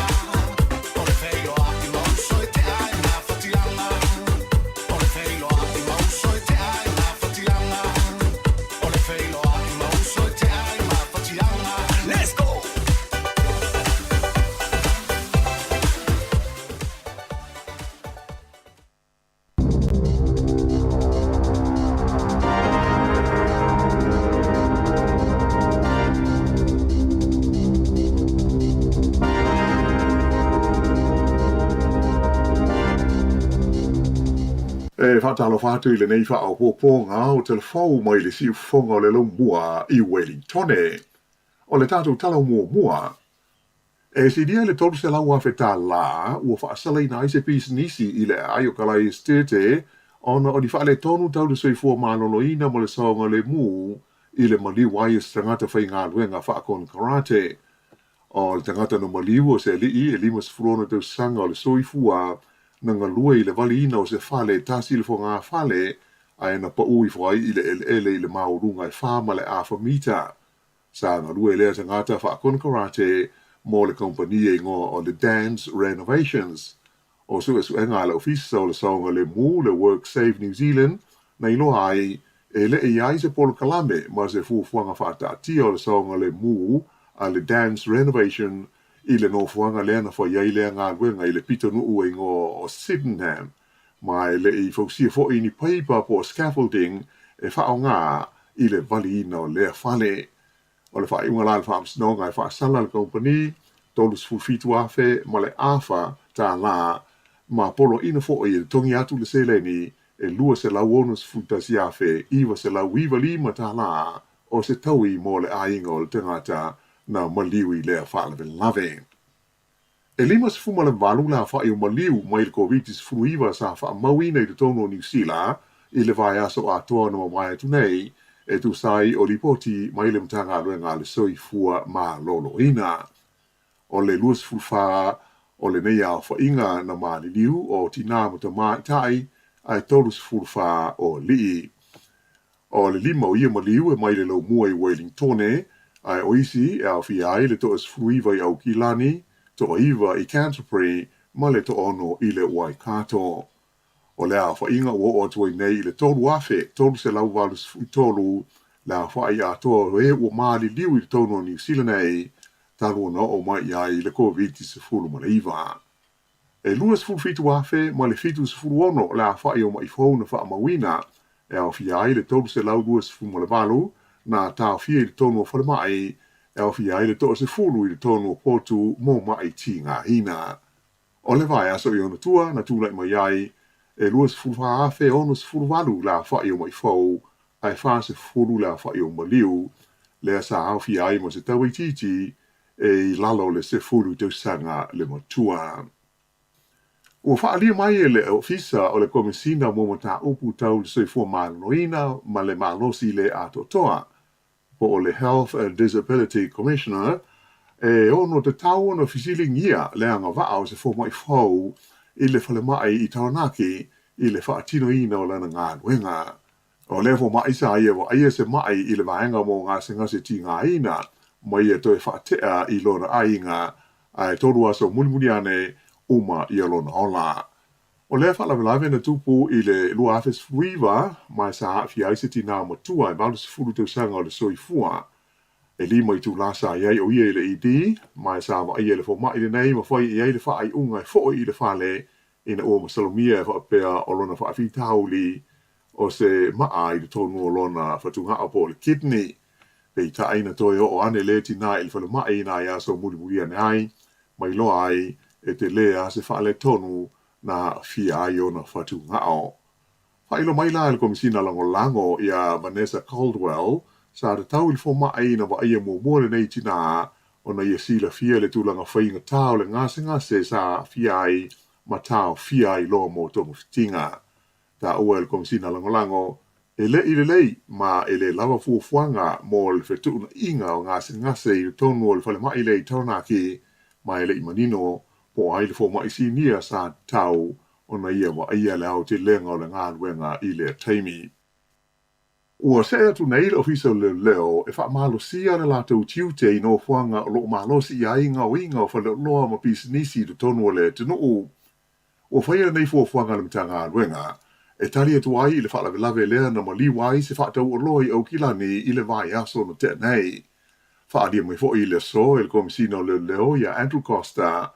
faatalofa atu i lenei faaopoopoga o Tala Fou mai le siufofoga o le Laumua i Welingtone. O le tatou tala muamua, e silia i le $300,000 tālā ua faasalaina ai se pisinisi i le aai o Kalae Esetete ona o ni faaletonu tau le soifua maloloina ma le saogalemu i le maliu ai o se tagata faigaluega faakonekarate. O le tagata na maliu o se alii e 56 tausaga o le soifua na galue i le valiina o se fale e tasi le fogafale ae na paū ifo ai i le eleele i le maualuga e 4.5 mita. Sa galue lea tagata faakonekarate mo le kamupani e igoa o le Dan's Renovations. O suesuega a le Ofisa o le Saogalemu, le WorkSafe New Zealand, na iloa ai, e le i ai se polokalame ma se fuafuaga faataatia o le saogalemu a le Dan's Renovation i le nofoaga lea na fai ai lea galuega i le pitonuu e igoa o Sydenham, ma e le i fausia foi ni paipa po o scaffolding e faaaoga i le valiina o lea fale. O le faaiuga la a le Faamasinoga e faasala le kamupani $37,000 ma le afa tālā ma poloaiina foi e totogi atu le seleni e $261,995 tālā o se taui mo le aiga o le tagata na maliu i lea faalavelave. E 58 le aofai o maliu mai le Koviti-19 sa faamauina i totonu o Niu Sila i le vaiaso atoa na mavae atu nei, e tusa ai o lipoti mai le Matagaluega a le Soifua Maloloina. O le 24 o lenei aofaiga na maliliu o tinā ma tamaitai ae 34 o alii. O le lima o ia maliu e mai le laumua i Welingtone, ae o isi e aofia ai le 19 i Aukilani, toaiva i Canterbury ma le toaono i le Waikato. O le aofaiga ua oo atu ai nei i le 3,383 le aofai atoa o e ua maliliu i totonu o Niu Sila nei talu ona oo mai i ai le Koviti-19. E 27,000 ma le 76 le aofai o maʻi fou na faamauina, e aofia ai le 328 na taofia i totonu o falemai, e aofia ai le 10 i totonu o potu mo maʻi tigaina. O le vaiaso i ona tua na tulai mai ai, e 24,068 le aofai o maʻi fou, ae 40 le aofai o maliu, lea sa aofia ai ma se tauitiiti e i lalo o le 10 tausaga le matua. Ua faaalia mai e le Ofisa o le Komesina mo Mataupu Tau le Soifua Maloloina ma le Malosi Le Atoatoa, po o le Health and Disability Commissioner, e ono tatau ona fesiligia le agavaa o se fomai fou i le falemai i Taranaki i le faatinoina o lana galuega. O lea fomai sa ia vaaia se maʻi i le vaega mo gasegase tigaina ma ia toe faatea i lona aiga, ae tolu aso mulimuli ane uma ia lona ola. O lea faalavelave na tupu i le 2019 ma sa aafia ai se tinā matua e 80 tausaga o le soifua. E lima itulā sa i ai o ia i le ED, ma sa vaaia e le fomai lenei ma fai i ai le faaiuga e foʻi i le fale ina ua masalomia e faapea o lona faafitauli o se maa i totonu o lona fatugao po o le kidney. Peitai na toe oo ane lea tinā i le falemai i nai aso mulimuli ane ai, ma iloa ai e telē lava se faaletonu na aafia ai ona fatugao. Faailoa mai la e le Komesina Lagolago ia Vanessa Caldwell, sa tatau i le fomai na vaaia muamua lenei tinā ona ia silafia le tulaga faigata o le gasegase sa aafia ai ma taofia ai loa mo togafitiga. Taua e le Komesina Lagolago, e le i lelei ma e le lava fuafuaga mo le fetuunaiga o gasegase i totonu o le falemai lea i Taranaki, ma e le i manino po o ai le fomai sinia sa tatau ona ia vaaia le aotelega o le galuega i lea taimi. Ua see atu nei le Ofisa o Leoleo e faamalosia le latou tiute i nofoaga o lo o malosi i ai gaoiga o faleoloa ma pisinisi i totonu o le atunuu. Ua faia lenei fuafuaga a le Matagaluega e tali atu ai i le faalavelave lea na maliu ai se faatauoloa i Aukilani i le vaiaso na tea nei. Faaalia mai foi i le aso e le Komesina o Leoleo ia Andrew Coster,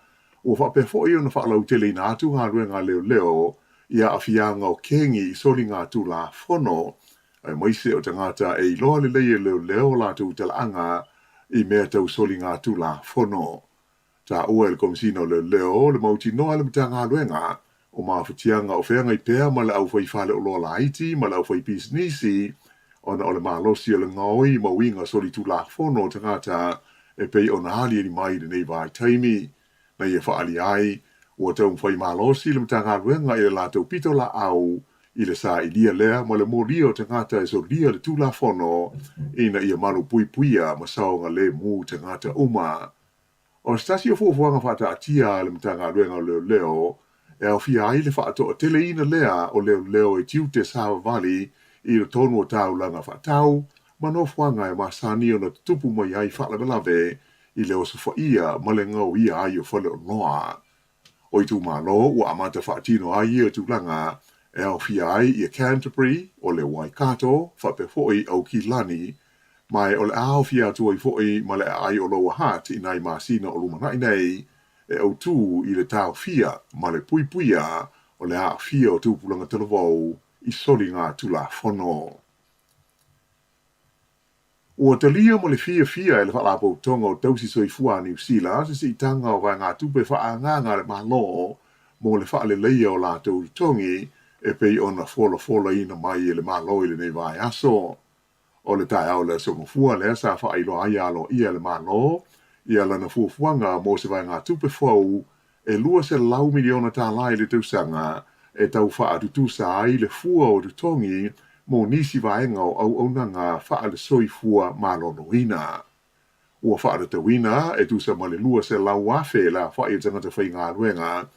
ua faapea foi ona faalauteleina atu galuega a leoleo i aafiaga o kengi i soligatulafono, aemaise o tagata e iloa lelei e leoleo o latou talaaga i mea tau soligatulafono. Taua e le Komesina o Leoleo le mautinoa a le Matagaluega O mafatiaga o feagai pea ma le aufai faleoloa laiti ma le aufaipisinisi ona o le malosi o le gaoi ma uiga solitulafono o tagata e pei ona aliali mai i lenei vaitaimi. Na ia faaalia ai, ua taumafai malosi le Matagaluega i le latou pitolaau i le sailia lea ma le molia o tagata e solia le Tulafono ina ia malupuipuia ma saogalemu tagata uma. O se tasi o fuafuaga faataatia a le Matagaluega o Leoleo e aofia ai le faatoateleina lea o leoleo i tiute savavali i totonu o taulaga faatau ma nofoaga e masani ona tutupu mai ai faalavelave i le osofaia ma le gaoia ai o faleoloa. O itumalo ua amata faatino ai ia tulaga e aofia ai ia Canterbury, o le Waikato, faapea foi Aukilani, ma o le a aofia atu ai foi ma le aai o Lower Hutt i nai masina o lumanai nei, e autu i le taofia ma le puipuia o le aafia o tupulaga talavou i soligatulafono. Ua talia ma le fiafia e le Faalapotopotoga o Tausi Soifua a Niu Sila se siitaga o vaegatupe faaagaaga a le Malo mo le faaleleia o latou totogi e pei ona folafolaina mai e le Malo i lenei vaiaso. O le taeao o le Aso Gafua lea sa faailoa ai aloaia e le Malo ia lana fuafuaga mo se vaegatupe fou e $200 miliona tala i le tausaga e tau faatutusa ai le fua o totogi mo nisi vaega o auaunaga faale-soifua maloloina. Ua faatatauina e tusa ma le 200,000 le aofai o tagata faigaluega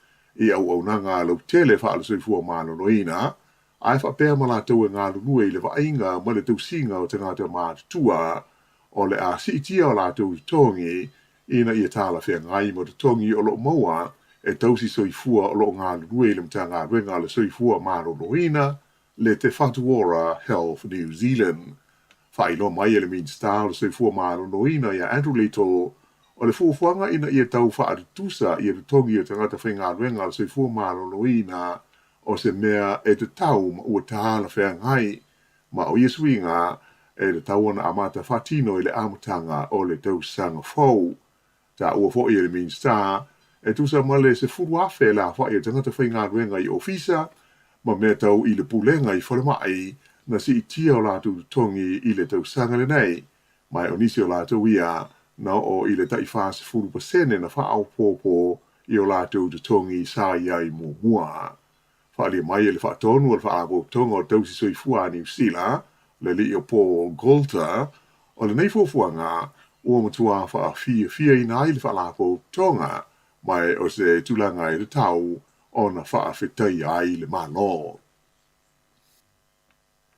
i auaunaga lautele faale-soifua maloloina, ae faapea ma latou e galulue i le vaaiga ma le tausiga o tagata matutua, o le a siitia o latou totogi ina ia talafeagai ma totogi o lo o maua e tausi soifua o lo o galulue i le Matagaluega a le Soifua Maloloina, le Te Whatu Ora Health New Zealand. Faailoa mai e le Minisita o le Soifua Maloloina ia Andrew Little, o le fuafuaga ina ia tau faatutusa ia totogi o tagata faigaluega a le Soifua Maloloina o se mea e tatau ma ua talafeagai, ma o ia suiga e tatau ona amata faatino i le amataga o le tausaga fou. Taua foi e le Minisita, e tusa ma le 10,000 le aofai o tagata faigaluega i ofisa ma mea tau i le pulega i falemai na siitia o latou totogi i le tausaga lenei, ma o nisi o latou ia na oo i le tai 40% na faaopoopo i o latou totogi sa i ai muamua. Faaalia mai e le faatonu o le Faalapotopotoga o Tausi Soifua a Niu Sila, le alii o Paul Goulter, o lenei fuafuaga ua matua faafiafiaina ai le Faalapotopotoga, ma o se tulaga e tatau ona faafetaia ai le Malo.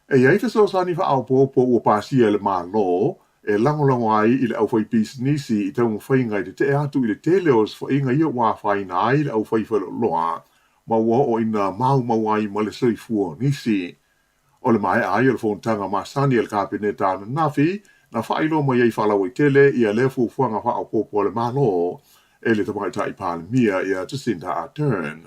E i ai fesoasoani faaopoopo ua pasia e le Malo e lagolago ai i le aufaipisinisi i taumafaiga e tetee atu i le tele o osofaiga ia ua afaina ai le aufai faleoloa ma ua oo ina maumau ai ma le soifua o nisi. O le maea ai o le fonotaga masani a le Kapeneta ananafi na faailoa mai ai faalauaitele ia lea fuafuaga faaopoopo a le Malo e le Tamaitai Palemia ia Jacinda Ardern.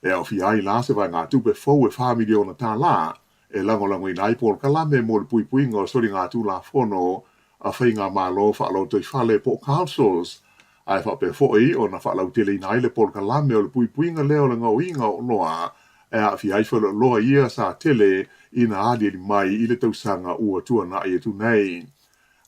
E aofia ai la se vaegatupe fou e $4 miliona tala e lagolagoina ai polokalame mo le puipuiga o soligatulafono a faigamalo faalotoifale po o councils, ae faapea foi ona faalauteleina ai le polokalame o le puipuiga lea o le gaoiga o oloa e aafia ai faleoloa ia sa tele ina aliali mai i le tausaga ua tuanai atu nei.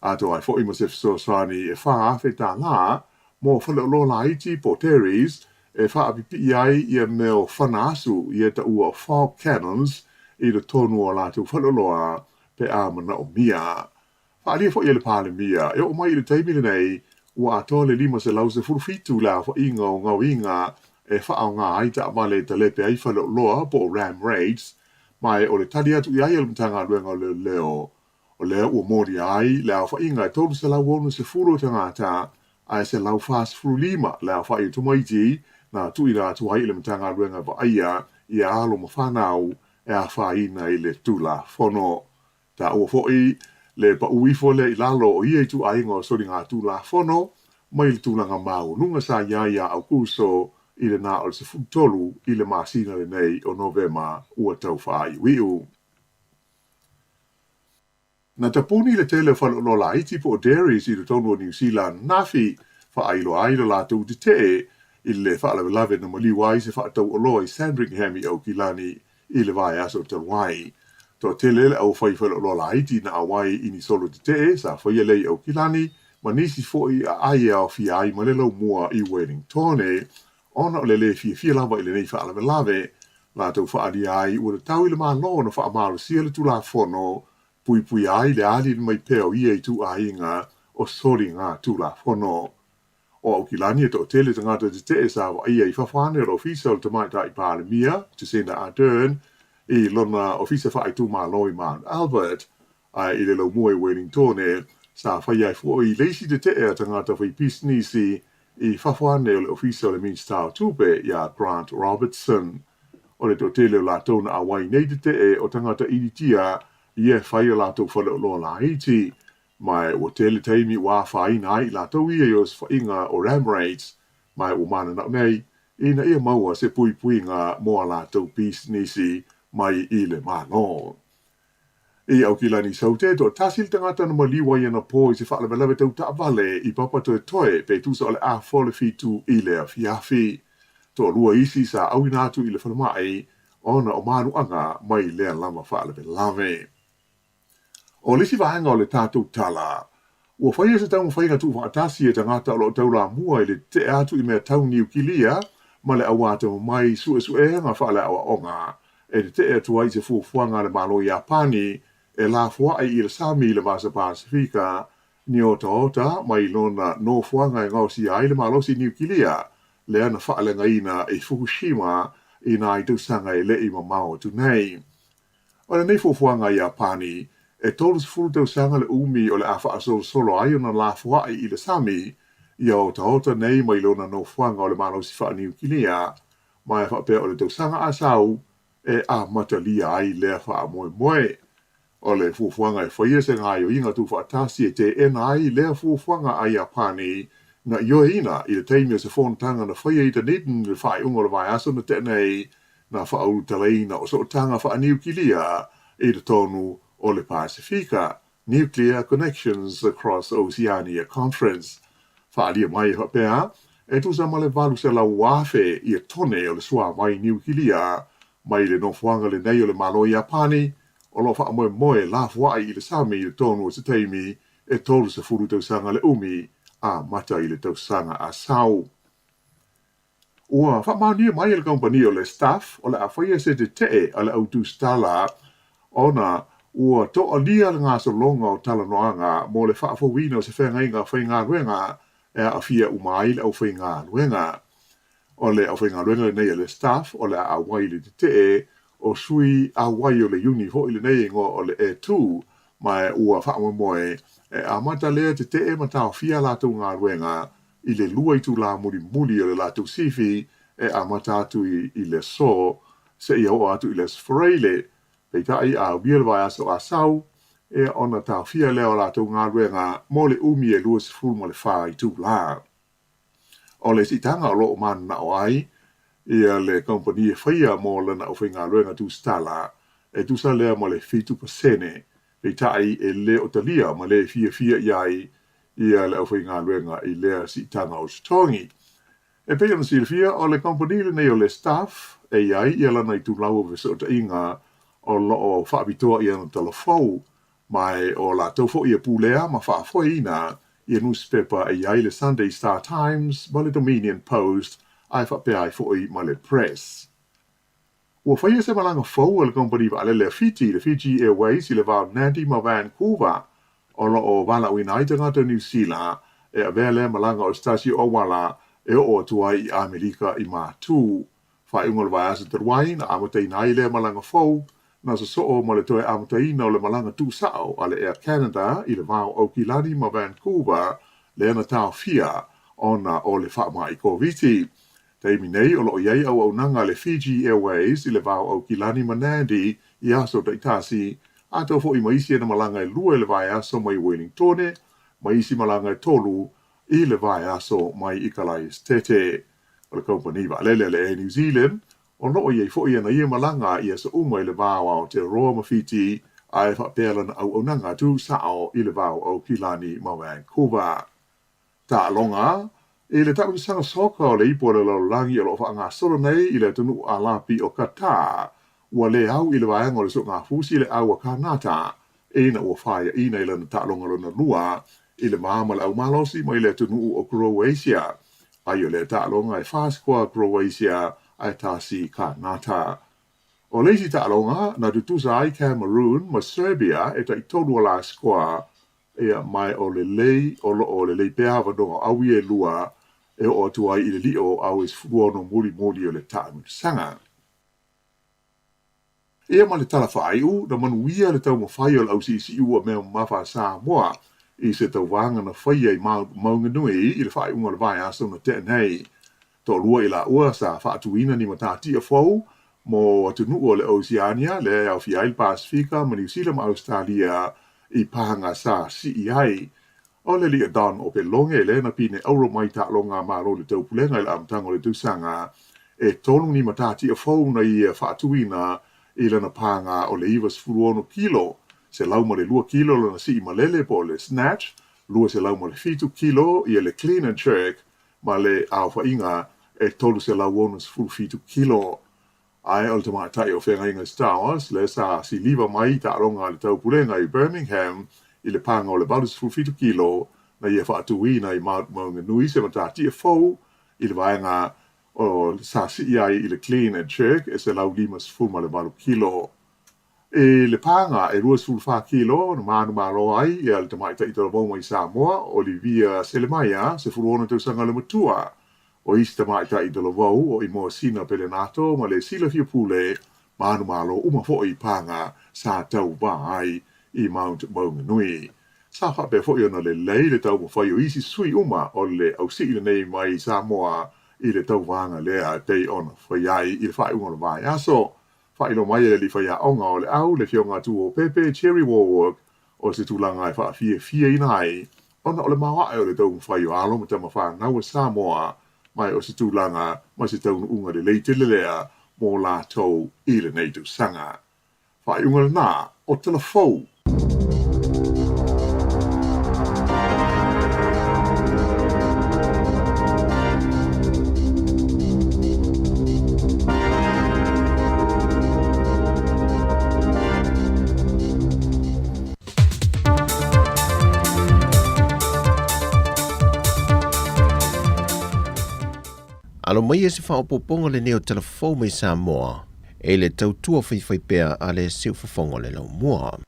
Atoa ai foi ma se fesoasoani e $4,000 mo faleoloa laiti po o dairies e faapipii ai ia mea o fana asu ia taua o fog cannons i totonu o latou faleoloa pe a manaomia. Faaalia foi e le Palemia, e oo mai i le taimi lenei, ua atoa le 517 le aofaiga o gaoiga e faaaoga ai taavale e talepe ai faleoloa po o ram raids, ma o le tali atu i ai a le Matagaluega o Leoleo, o lea ua molia ai le aofaiga e 360 tagata ae 145 le aofai o tamaiti na tuuina atu ai i le Matagaluega e vaaia ia alo ma fanau e afaina i le Tulafono. Taua foi le pau ifo lea i lalo o ia ituaiga o soligatulafono mai le tulaga maualuga sa i ai ia Aukuso i le na o le 13 i le masina lenei o Novema ua tau faaiuiu. Na tapuni le tele o faleoloa laiti po o dairies i totonu o Niu Sila ananafi, faailoa ai lo latou tetee i le faalavelave na maliu ai se faatauoloa i Sandringham i Aukilani i le vaiaso talu ai. Toatele le au fai faleoloa laiti na auai i ni solo tetee sa faia lea i Aukilani ma nisi foi aai e aofia ai ma le laumua i Wellingtone ona o le lē fiafia lava i lenei faalavelave latou faaalia ai ua tatau i le Malo ona faamalosia le Tulafono puipuia ai le aliali mai pea o ia ituaiga o soliga Tulafono. O Aukilani e toatele tagata tetee sa vaaia i fafo ane o le Ofisa o le Tamaitai Palemia, Jacinda Ardern, i lona ofisa faaitumalo i Mount Albert, ae i le laumua i Wellingtone, sa faia ai foi le isi tetee a tagata faipisinisi i fafo ane o le Ofisa o le Minisita o Tupe iā Grant Robertson. O le toatele o latou na auai i nei tetee o tagata initia ia e fai a latou faleoloa laiti, Ma ua tele taimi ua afaina ai i latou ia i osofaiga o ram raids, ma ua mananao nei ina ia maua se puipuiga mo a latou pisinisi mai i le Malo. I Aukilani Saute, toatasi le tagata na maliu ai anapo i se faalavelave tau taavale i Papatoetoe pe tusa o le afa o le fitu i le afiafi. Toalua isi sa auina atu i le falemai ona o maluaga mai lea lava faalavelave. O le isi vaega o le tatou tala, ua faia se taumafaiga tuufaatasi e tagata o lo o taulamua i le tetee atu i mea tau niukilia ma le auatamamai suesuega faaleaoaoga e tetee atu ai i se fuafuaga a le Malo Iapani e lafoai i le sami i le Vasa Pasefika ni otaota mai lona nofoaga e gaosia ai le malosi niukilia lea na faaleagaina i Fukushima i nai tausaga e le i mamao atu nei. O lenei fuafuaga a Iapani, e 30 tausaga le umi o le a faasolosolo ai ona lafoai i le sami ia otaota nei mai lona nofoaga o le malosi faaniukilia, ma e faapea o le tausaga a sau e amatalia ai lea faamoemoe. O le fuafuaga e faia se gaoioiga tuufaatasi e teena ai lea fuafuaga a Iapani na ioeina i le taimi o se fonotaga na faia i Dunedin i le faaiuga o le vaiaso na tea nei na faaulutalaina o sootaga faaniukilia i totonu o le Pasefika, Nuclear Connections Across Oceania Conference. Faaalia mai e faapea, e tusa ma le 800,000 ia tone o le suavai niukilia mai le nofoaga lenei o le Malo Iapani o lo o faamoemoe lafoai i le sami i totonu o se taimi e 30 tausaga le umi amata i le tausaga a sau. Ua faamaonia mai e le kamupani o le Staff o le a faia se tetee a le au tusitala ona ua toalia le gasologa o talanoaga mo le faafouina o se feagaiga faigaluega e aafia uma ai le aufaigaluega. O le aufaigaluega lenei a le Staff o le a auai i le tetee o sui auai o le iuni foi lenei e igoa o le E2 ma ua faamoemoe e amata lea tetee ma taofia a latou galuega i le lua itulā mulimuli o le latou sifi e amata atu i le aso seia oo atu i le Aso Faraile. Peitai, a aulia le vaiaso a sau, ia ona taofia lea o latou galuega mo le umi e 24 itulā. O le siitaga o lo o mananao ai ia le kamupani e faia mo lana aufaigaluega tusitala, e tusa lea ma le 7%, peitai e le o talia ma le fiafia i ai ia le aufaigaluega i lea siitaga o totogi. E pei ona silafia, o le kamupani lenei o le Staff e i ai ia lana itulau o fesootaiga o lo o faapitoa i ana talafou, ma o latou foi e pulea ma faafoeina ia nusipepa e i ai le Sunday Star Times ma le Dominion Post ae faapea ai foi ma le Press. Ua faia se malaga fou a le kamupani vaalele a Fiti, le Fiji Airways i le va o Nadi ma Vancouver, o lo o valaauina ai tagata o Niu Sila e avea lea malaga o se tasi o auala e oo atu ai i Amerika i Matu. Faaiuga o le vaiaso talu ai na amataina ai lea malaga fou, na sosoo ma le toe amataina o le malaga tuusao a le Air Canada i le va o Aukilani ma Vancouver lea na taofia ona o le faamai Koviti. Taimi nei o lo o i ai auaunaga a le Fiji Airways i le va o Aukilani ma Nadi i aso taitasi, atoa foi ma isi ana malaga e lua i le vaiaso mai Wellingtone, ma isi malaga e tolu i le vaiaso mai i Kalaesetete. O le kamupani vaalele a le Air New Zealand, o lo o i ai foi ana ia malaga i aso uma i le va o Aotearoa ma Fiti, ae faapea lana auaunaga tuusao i le va o Aukilani ma Vancouver. Taaloga. I le taamilosaga soka o le Ipu o le Lalolagi o lo o faagasolo nei i le atunuu Alapi o Qatar, ua le au i le vaega o le sogafusi le au a Kanata ina ua faiaina i lana taaloga lona lua i le va ma le aumalosi mai le atunuu o Croatia. Ai o lea taaloga e fa sikoa Croatia ae 1 Kanata. O le isi taaloga na tutusa ai Cameroon ma Serbia e tai-3 o la sikoa, ia, ma o lelei o lo o lelei pea avanoa o au ia e lua e oo atu ai i le lio o au e 16 mulimuli o le taamilosaga. Ia ma le tala faaiu, na manuia le taumafai o le ausiisiu o mea mamafa a Samoa i se tauvaga na faia i Mount Maunganui i le faaiuga o le vaiaso na tea nei. Toalua i laua sa faatuina ni matatia fou mo atunuu o le Oceania lea e aofia ai le Pasefika ma Niu Sila ma Ausetalia i paga sa sii ai. O le alii Don Opeloge lea na pine auro mai taaloga a Malo i le Taupulega i le amataga o le tausaga, e 3 ni matatia fou na ia faatuina i lana paga o le 96 kilo, 102 kilo lana sii malele po o le snatch, 207 kilo ia le clean and jerk ma le aofaiga e 367 kilo. Ae o le tamaitai o Feagaiga Stowers lea sa siliva mai i taaloga a le Taupulega i Birmingham i le paga o le 87 kilo na ia faatuina i Mount Maunganui se matatia fou i le vaega o sa sii ai i le clean and jerk e 158 kilo. I le paga e 24 kilo na manumalo ai le tamaitai talavou mai Samoa, Olivia Selemaia, 16 tausaga le matua. O isi tamaitai talavou o Imoa Sina Pelenato ma le Silafia Pule, manumalo uma foi i paga sa tauvā ai i Mount Maunganui. Sa faapea foi ona lelei le taumafai o isi sui uma o le ausii lenei mai Samoa i le tauvaga lea e pei ona fai ai i le faaiuga o le vaiaso. Faailoa mai e le alii faiaoga o le au, le Afioga a Tuuopepe Jerry Warwick, o se tulaga e faafiafiaina ai ona o le maoae o le taumafai o alo ma tama fanau a Samoa, ma o se tulaga ma se taunuuga lelei tele lea mo latou i lenei tausaga. Faaiuga lena o Tala Fou. Alo mai e se faaopoopoga lenei o Tala Fou mai Samoa e le tautua faifaipea a le siufofoga o le laumua.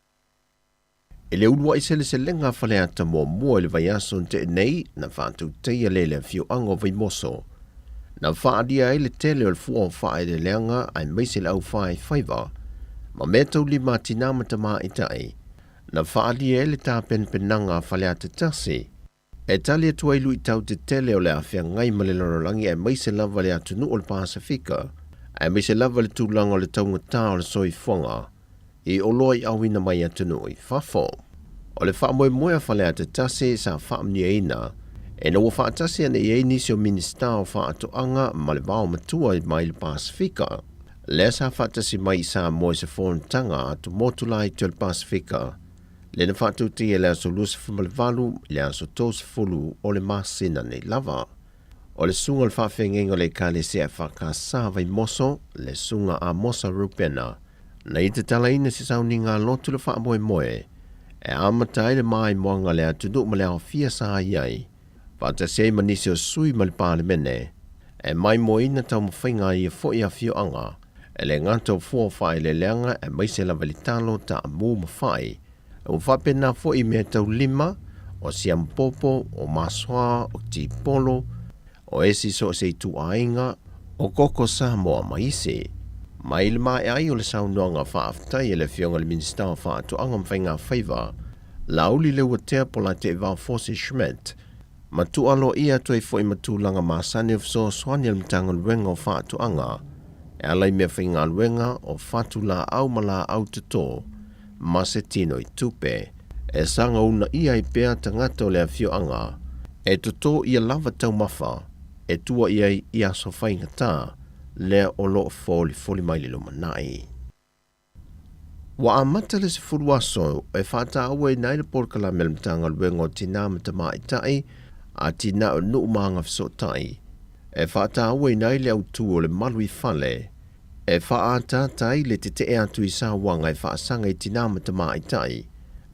E le uluai seleselega a Faleata muamua i le vaiaso na tea nei na faatautaia lea i le afioaga o Vaimoso. Na faaalia ai le tele o le fua o faaeleeleaga aemaise le au faifaiva ma mea taulima a tinā ma tamaitai na faaalia ai le tapenapenaga a Faleata 1 E tali atu ai luitau tetele o le a feagai ma le lalolagi aemaise lava le atunuu o le Pasefika, aemaise lava le tulaga o le taugata o le soifuaga i oloa i auina mai atunuu i fafo. O le faamoemoe a Faleata 1 sa faamanuiaina ina ua faatasi ane i ai nisi o Minisita o Faatoaga ma le Vaomatua mai le Pasefika, lea sa faatasi mai i Samoa i se fonotaga atumotu laiti o le Pasefika lea na faatautia i le aso 28 i le aso 30 o le masina nei lava. O le susuga o le faafeagaiga o le Ekalesia EFKS Vaimoso, le Susuga Amosa Rupena, na ia tatalaina se sauniga lotu le faamoemoe e amata ai le maimoaga a le atunuu ma le aofia sa i ai, faatasi ai ma nisi o sui ma le Palemene, e maimoaina taumafaiga a ia foi afioaga e le gata o fua o faaeleeleaga aemaise lava i le talo, taamu ma fai. Ua faapena foi i mea taulima, o siamupopo, o masoa, o tipolo, o esi so o se ituaiga, o koko Samoa ma isi. Mai le maea ai o le saunoaga faafetai a le Afioga i le Minisita o Faatoaga ma Faigafaiva, Laauli Leuatea Polataivao Fosi Schmidt, ma tuualoaia atu ai foi ma tulaga masani o fesoasoani a le Matagaluega o Faatoaga e ala i meafaigaluega o fatu laau ma laau toto ma se tino i tupe e saga uunaia ai pea tagata o le afioaga e toto ia lava taumafa e tua i ai i aso faigata lea o lo o folifoli mai le lumanai. Ua amata le 10 aso e faatauaina ai le polokalame a le Matagaluega o Tinā ma Tamaitai Atinae o Nuu ma Agafesootai, e faatauaina ai le autū o le malu i fale, e faaataata ai le tetee atu i sauaga e faasaga i tinā ma tamaitai,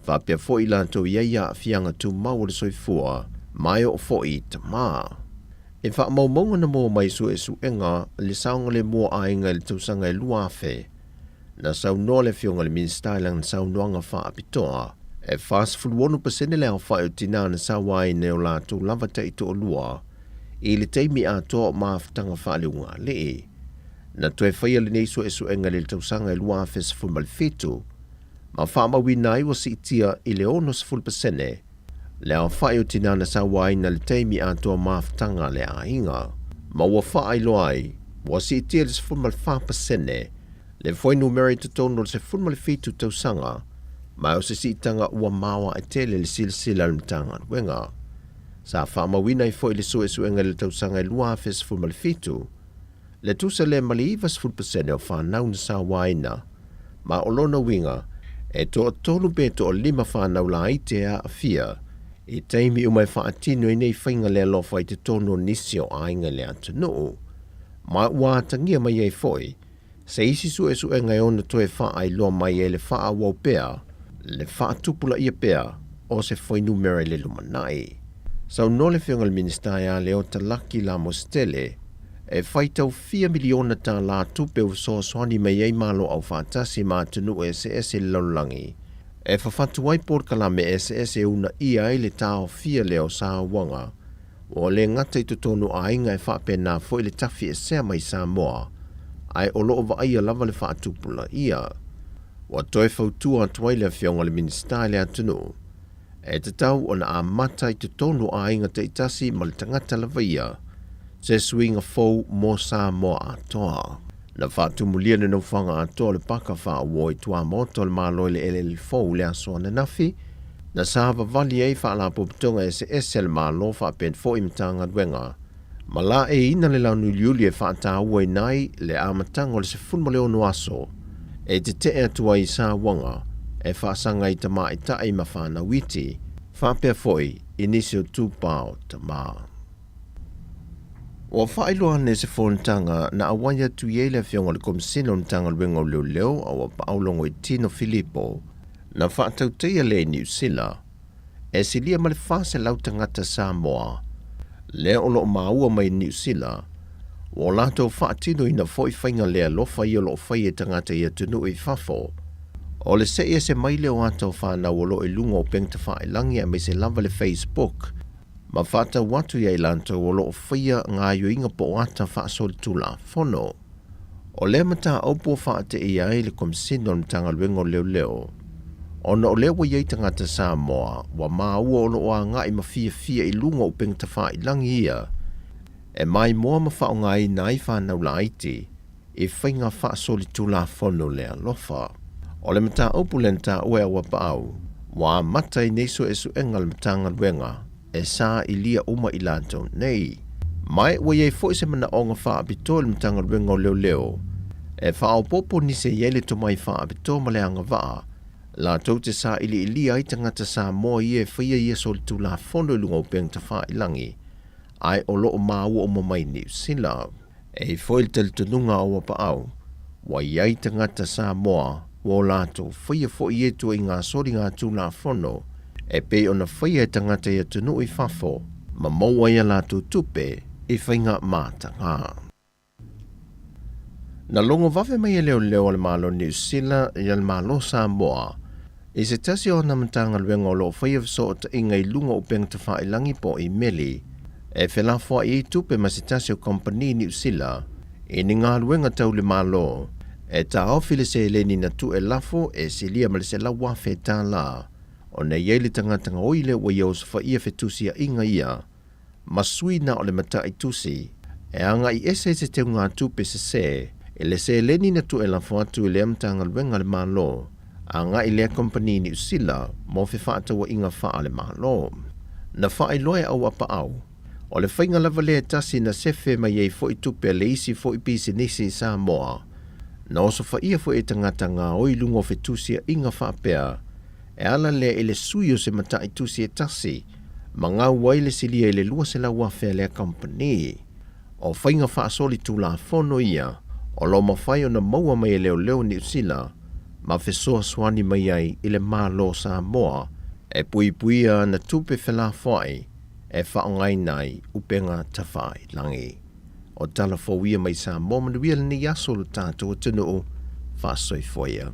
faapea foi i latou i ai aafiaga tumau o le soifua, ma e oo foi i tamā. I faamaumauga na maua mai i suesuega le saogalemu o aiga i le tausaga e 2000, na saunoa le Afioga i le Minisita i lana saunoaga faapitoa, e 46% le aofai o tinā na sauaina e o latou lava taitoalua i le taimi atoa o mafutaga faaleugaalii. Na toe faia lenei suesuega i le tausaga e 2017, ma faamauina ai ua siitia i le 60% le aofai o tinā na sauaina i le taimi atoa mafutaga a le aiga, ma ua faailoa ai ua siitia i le 14% le fuainumera i totonu o le 17 tausaga, ma o se siitaga ua maoae tele le silasila a le Matagaluega. Sa faamauina ai foi le suesuega i le tausaga e 2017, le tusa lea ma le 90% o fanau na sauaina, ma o lona uiga, e toatolu pe toalima fanau laiti e aafia i taimi uma e faatino ai nei faiga le alofa i totonu o nisi o aiga i le atunuu. Ma ua atagia mai ai foi se isi suesuega e ono toe faailoa mai ai le faaauau pea, le faatupulaia pea o se fuainumera i le lumanai. Saunoa le Afioga i le Minisita ia Leota Laki Lamositele, e faitau fia miliona tālā tupe ua fesoasoani mai ai Malo Aufaatasi ma atunuu eseese i le lalolagi, e fafatu ai polokalame eseese e uunaia ai le taofia lea o sauaga Ua le gata i totonu o aiga e faapena foi le tafiesea mai Samoa, ae o lo o vaaia lava le faatupulaia. Ua toe fautua atu ai le Afioga i le Minisita i le atunuu, e tatau ona amata i totonu o aiga taitasi ma le tagata lava ia, se suiga fou mo Samoa atoa. Na faatumulia le nofoaga atoa o le paka faauo i tuamaota o le Malo i le eleele fou i le aso ananafi, na savavali ai faalapotopotoga eseese a le Malo faapea foi Matagaluega, ma laeiina le launuliuli e faatauaina ai le amataga o le 16 aso e tetee atu ai i sauaga e faasaga i tamaitai ma fanau iti, faapea foi i nisi o tupao tamā. Ua faailoa ane se fonotaga na auai atu i ai le Afioga i le Komesina o le Matagaluega o Leoleo a ua paau Logoitino Filipo, na faatautaia lea i Niu Sila, e silia ma le 400 tagata Samoa lea o lo o maua mai i Niu Sila, ua latou faatinoina foi faiga le alofa ia o lo o fai e tagata i atunuu i fafo. O le se'i ese mai lea o ata o fanau o lo o i luga o upega tafailagi aemaise lava le Facebook, ma faatau atu ia i latou o lo o faia gaoioiga po o ata faasolitulafono. O lea mataupu ua faateia ai le Komesina o le Matagaluega o Leoleo, ona o lea ua i ai tagata Samoa ua maua o lo o agai ma fiafia i luga o upega tafailagi ia e maimoa ma faaaogaina ai fanau laiti i faiga faasolitulafono le alofa. O le mataupu lea na taua e Auapaau, ua amata ai nei suesuega a le Matagaluega e sailia uma i latou nei. Ma ua i ai foi se manaoga faapitoa i le Matagaluega o Leoleo e faaopoopo nisi e i ai le tomai faapitoa ma le agavaa latou te sailiilia ai tagata Samoa ia e faia ia solitulafono i luga o upega tafailagi, ae o lo o maua uma mai Niu Sila. E i foi le talitonuga a Auapaau, ua i ai tagata Samoa ua o latou faia foi ia ituaiga soligatulafono e pei ona faia e tagata i atunuu i fafo ma maua ai a latou tupe i faiga mataga. Na logo vave mai e leoleo a le Malo o Niu Sila ia le Malo o Samoa i se tasi o ana Matagaluega o lo o faia fesootaiga i luga o upega tafailagi po o imeli e felafoai ai tupe ma se tasi o kamupani Niu Sila i ni galuega tau le Malo e taofi le seleni na tu'e lafo e silia ma le $100,000 ona i ai le tagata gaoi lea ua ia osofaia fetusia'iga ia ma sui na o le mata'itusi e aga'i ese i se teugatupe sesē i le seleni na tu'e lafo atu i lea Matagaluega a le Malo aga'i lea kamupani Niu Sila mo fefaataua'iga faale-Malo. Na faailoa e Auapaau, o le faiga lava lea e tasi na sefe mai ai foi tupe a le isi foi pisinisi i Samoa, na osofaia foi e tagata gaoi i luga o fetusia'iga faapea e ala lea i le sui o se mata'itusi e tasi. ma gau ai le silia i le 200,000 a lea kamupani. O faiga faasolitulafono ia o lo o mafai ona maua mai e leoleo o Niu Sila ma fesoasoani mai ai i le Malo o Samoa e puipuia ana tupe felafoai e faaaogaina ai upega tafailagi. O tala fou ia mai Samoa manuia lenei aso lo tatou atunuu faasoifua ia.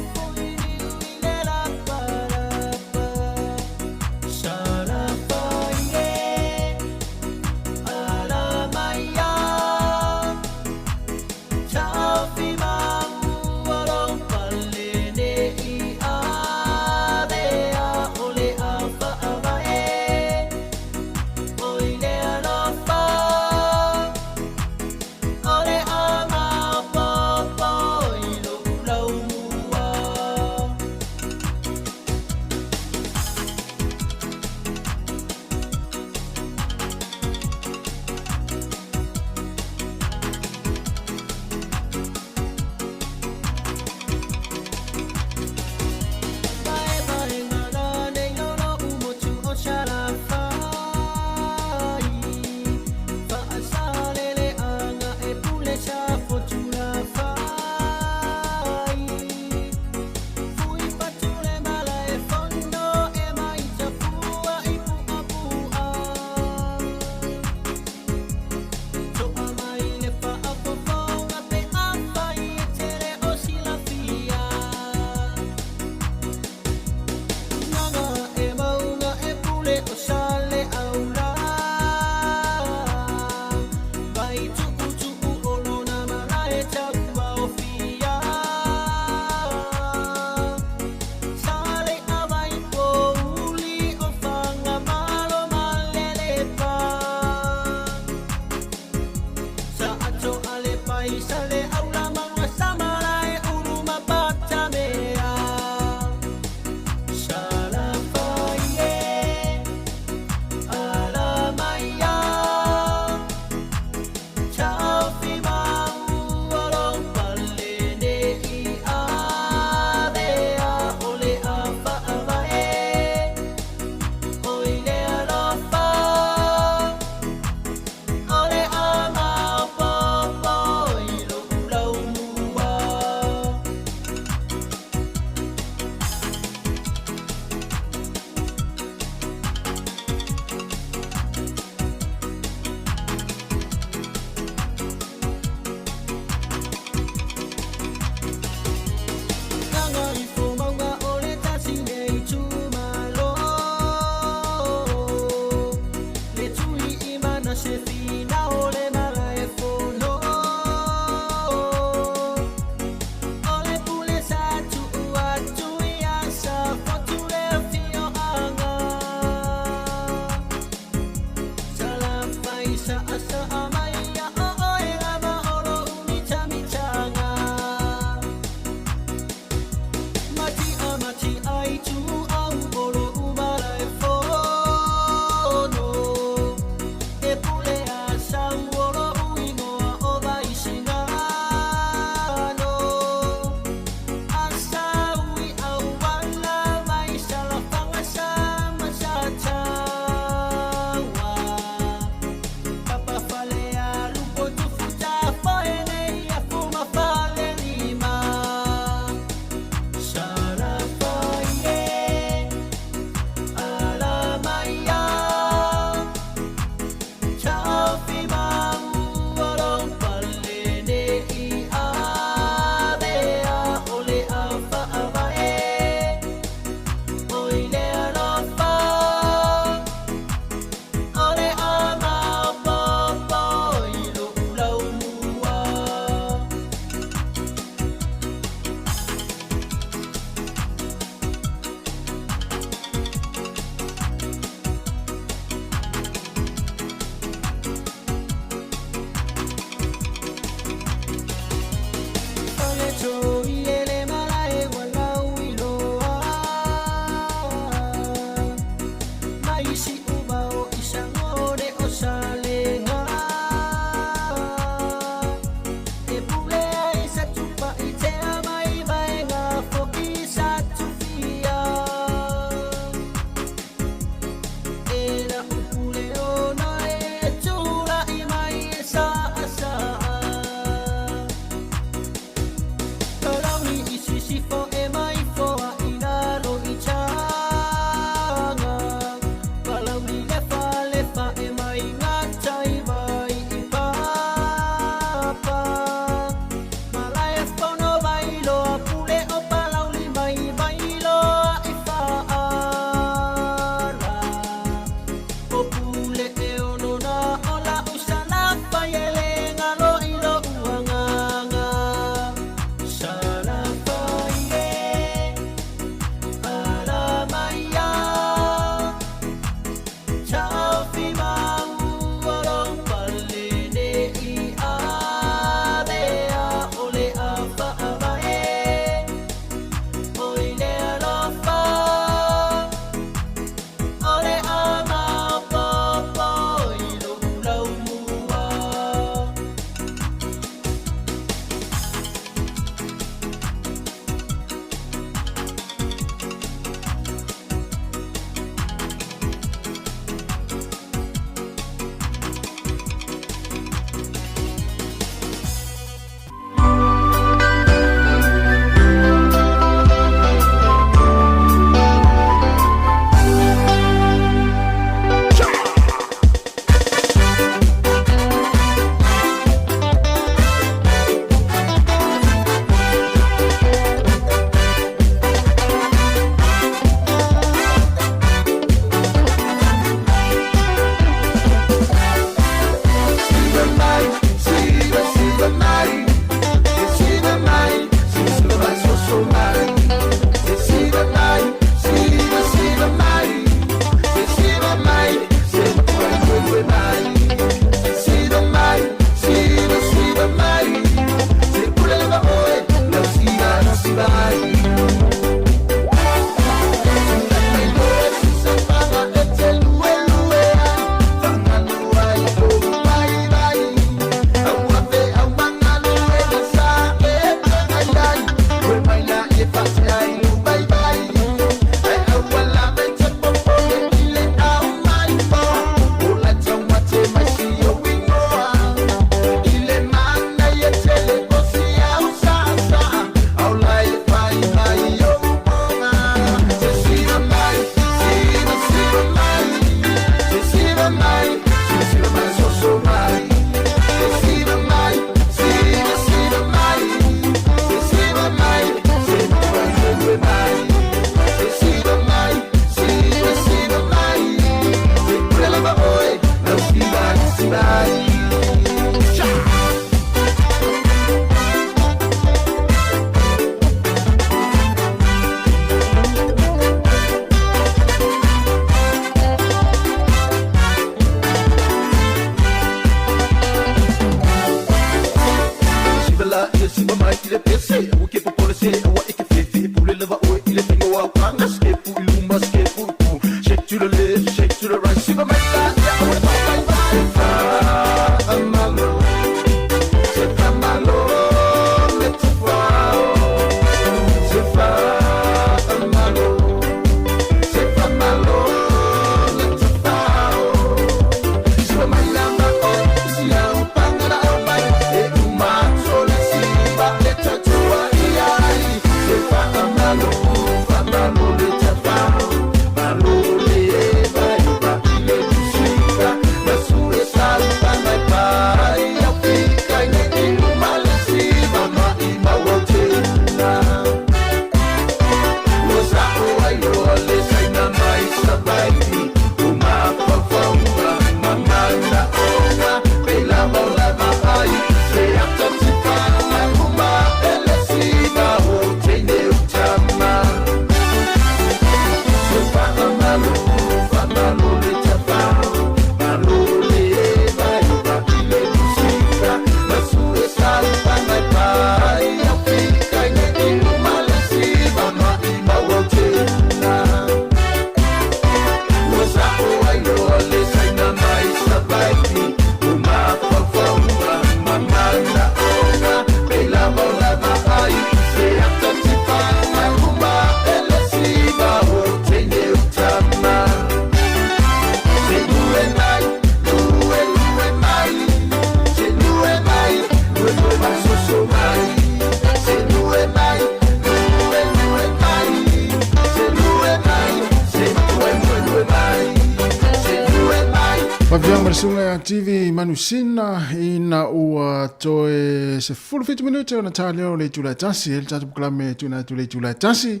Faafetai ma le susuga ia TV Manusina ina ua toe 17 minute ona ta lea o le itula e 1 e le tatou polokalame e tuuina atu i le itula e 1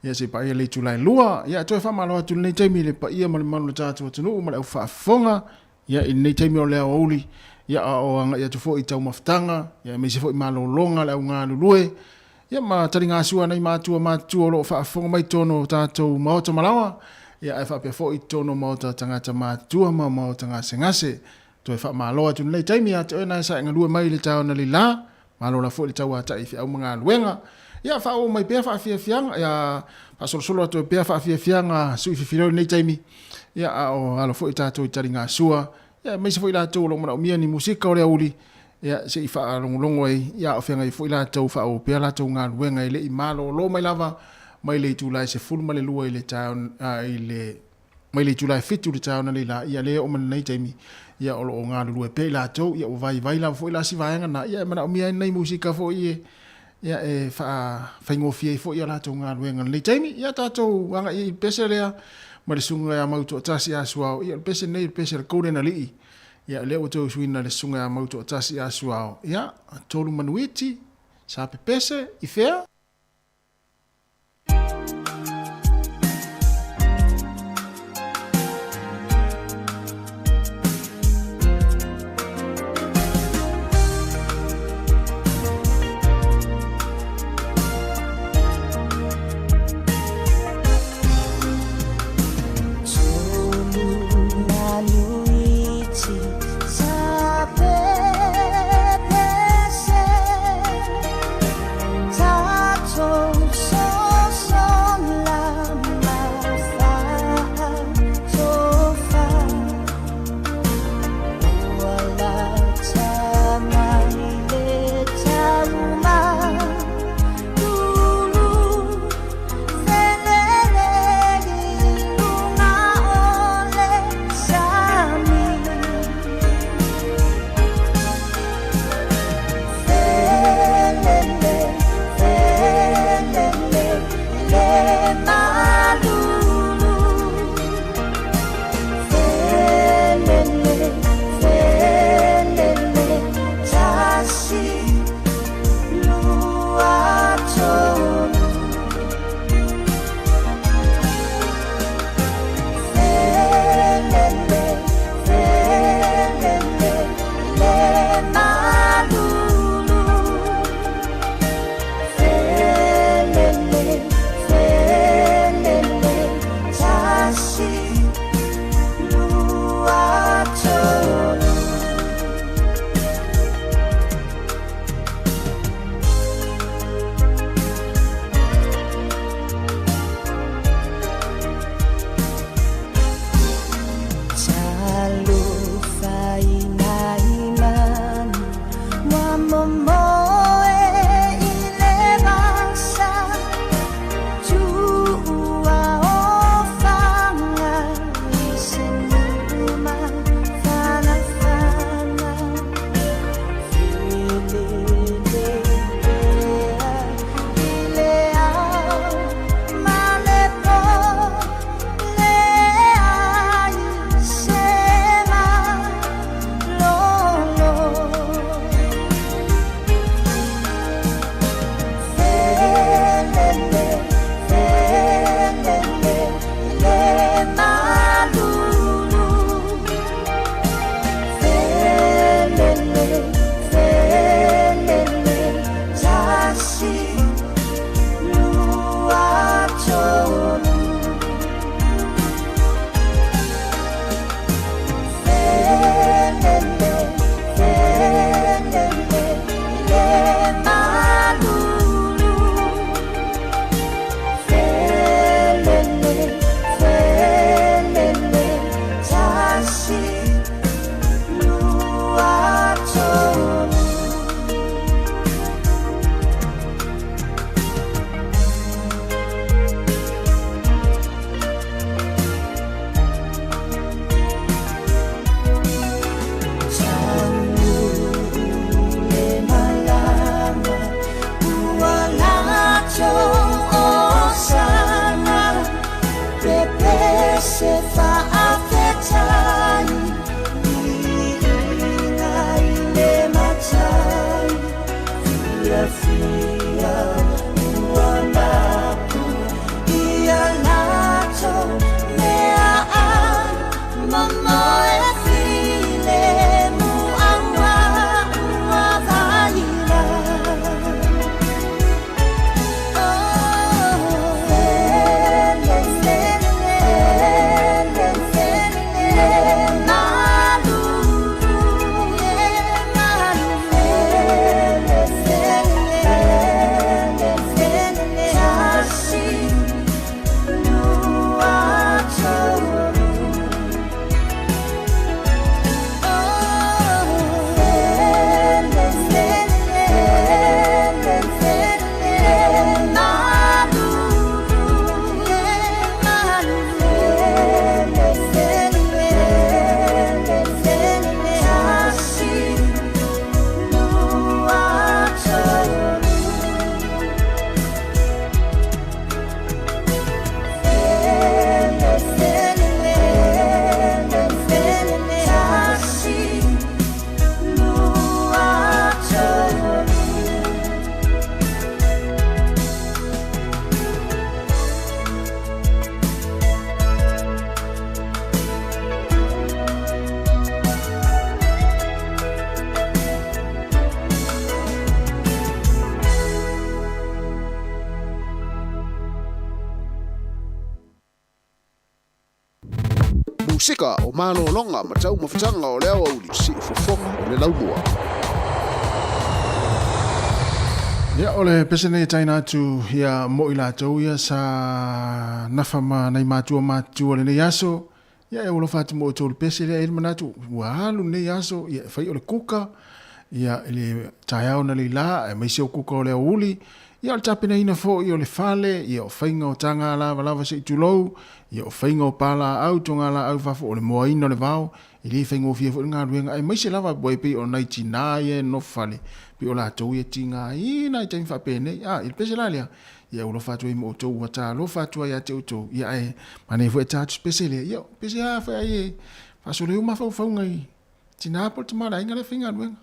ia seia paia le itula e 2. Ia toe faamalo atu i lenei taimi i le paia ma le mamalu o le tatou atunuu ma le aufaafofoga ia i lenei taimi o le aoauli ia a o agai atu foi i taumafataga ia aemaise foi malologa le au galulue ia ma taligasua nai matua matutua o lo o faafofoga mai totonu o tatou maota malaoa ia ae faapea foi i totonu o maota tagata matutua ma maota gasegase. Toe faamalo atu i lenei taimi ia te oe na e sae galue mai i le taona lila, malo la foi le tauatai i feau ma galuega. Ia faaauau mai pea faafiafiaga, ia faasolosolo atu ai pea faafiafiaga sui fifileo i lenei taimi, ia a o alo foi tatou i taligasua, ia aemaise foi latou o lo o manaomia ni musika o le aoauli, ia se i faalogologo ai, ia a o feagai foi latou faaauau pea latou galuega e le i malolo mai lava mai le itula e 12 i le taeao i le mai le itula e 7 i le taeao analeila, ia lea e oo mai lenei taimi, ia o lo o galulue pea i latou, ia ua vaivai lava foi la si vaega lena, ia e manaomia ai nai musika foi e, ia e faafaigofie ai foi a latou galuega i lenei taimi. Ia tatou agai i le pese lea ma le susuga ia Mautoatasi Asuao, ia o le pese lenei o le pese a le Golden Alii, ia lea ua toe usuina e le susuga ia Mautoatasi Asuao, ia, Tolu Manuiti, sa pepese i fea? Musika o malologa ma taumafataga o le aoauli siufofoga o le laumua. Ia, o le pese nei e taina atu ia mo i latou ia sa nafa ma nai matua matutua o lenei aso. Ia, e alofa atu mo outou i le pese lea, e i ai le manatu ua alu lenei aso, ia e fai o le kuka, ia i le taeao na leila, aemaise o kuka o le aoauli, ia o le tapenaina foi o le fale, ia o faiga o taga lavalava se i tulou, ia o faiga o palaau, togalaau fafo, o le moaina o le vao, E le faigofie foi le galuega, aemaise lava ua e pei o nai tina ia e nonofo fale, pei o latou ia e tigaina i taimi faapenei. A, i le pese la lea, ia e alofa atu ai ma outou, ua talofa atu ai ia te outou, ia ae manaia foi e ta atu se pese lea, ia o pese lava foi ai e faasolo ai ou mafaufauga i tina po o le tama o le aiga lea e faigaluega.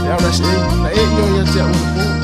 Ia, o le se na e io ia te au le po.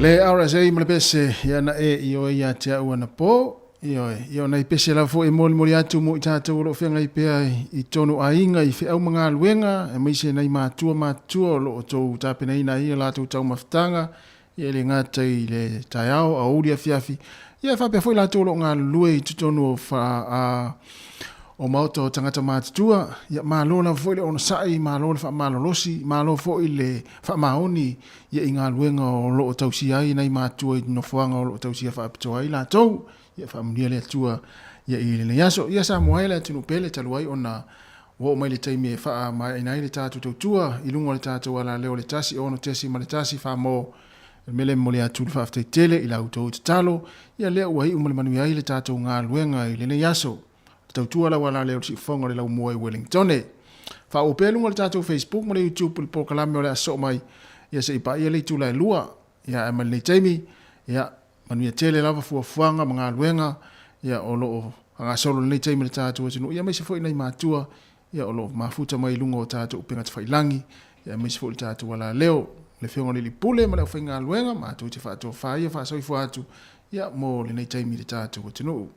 Le RSA ma le pese, ia na e i oe ia te au anapo. Ioe, ia o nai pese lava foi e molimoli atu mo i tātou o lo o feagai pea i tonu aiga i feau ma galuega, aemaise nai matua matutua o lo o tou tapenaina ai a latou taumafataga, ia e le gata i le taeao, aoauli afiafi, ia e faapea foi latou o lo o galulue i totonu o fa, a, o maota o tagata matutua, ia malo lava foi le onosai, malo le faamalolosi, malo foi le faamaoni ia i galuega o lo o tausia ai nai matua i nofoaga o lo o tausia faapitoa ai latou. Ia faamanuia le Atua ia i lenei aso. Ia Samoa e le atunuu pele talu ai ona ua oo mai le taimi e faamaeaina ai le tatou tautua i luga o le tatou alaleo o le 1 6.1 Famo le mea lea e momoli atu le faafetai tele i la outou tatalo ia lea ua iu ma le manuia ai le tatou galuega i lenei aso. Le tautua lau alaleo o le siufofoga o le laumua i Wellingtone. Faauu pea i luga o le tatou Facebook ma le YouTube le polokalame o le a sosoo mai ia se i paia le itula e 2. Ia ae mai lenei taimi, ia manuia tele lava fuafuaga ma galuega ia o lo o faagasolo i lenei taimi i le tatou atunuu, ia aemaise foi nai matua ia o lo o mafuta mai i luga o tatou upega tafailagi, ia aemaise foi le tatou alaleo, le Afioga i le Alii Pule ma le aufaigaluega, matou te faatofa ia faasoifua atu ia mo lenei taimi i le tatou atunuu.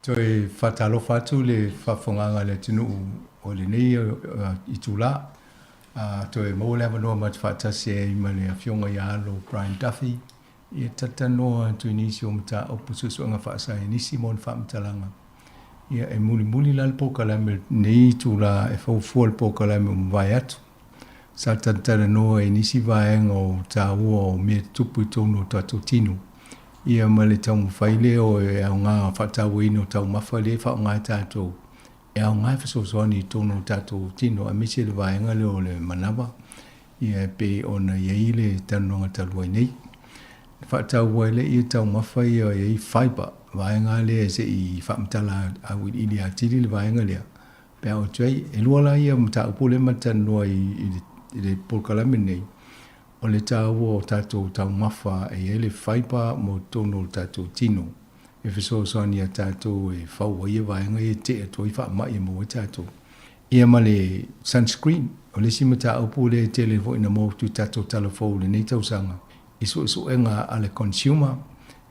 Toe faatalofa atu le faafofogaaga a le atunuu o lenei itulā. Toe maua le avanoa matou te faatasi ai ma le Afioga ia Alo Brian Duffy e talatalanoa atu i nisi o mataupu suesuega faasaienisi ma ona faamatalaga. Ia, e mulimuli la le polokalame i lenei itulā e faufua le polokalame ua mavae atu. Sa talatalanoa i nisi vaega o taua o mea tutupu i totonu o tatou tino, ia ma le taumafai lea o e aoga faatauaina o taumafa lea e faaaoga e tatou e aoga e fesoasoani i totonu o tatou tino aemaise le vaega lea o le manava, ia e pei ona i ai le talanoaga talu ai nei. E faataua ai lea taumafa ia e i ai fibre, vaega lea se i faamatala auiliili atili le vaega lea. Pe a oo atu ai, e lua la ia mataupu lea ma te talanoa i le polokalame lenei, o le taua o tatou taumafa e i ai le fibre mo totonu o le tatou tino e fesoasoani iā tatou e fau ai ia vaega ia e tetee atu ai faamai e maua ai tatou. Ia ma le sunscreen, o le isi mataupu lea e tele foi ina maua atu i tatou tala fou i lenei tausaga i suesuega a le consumer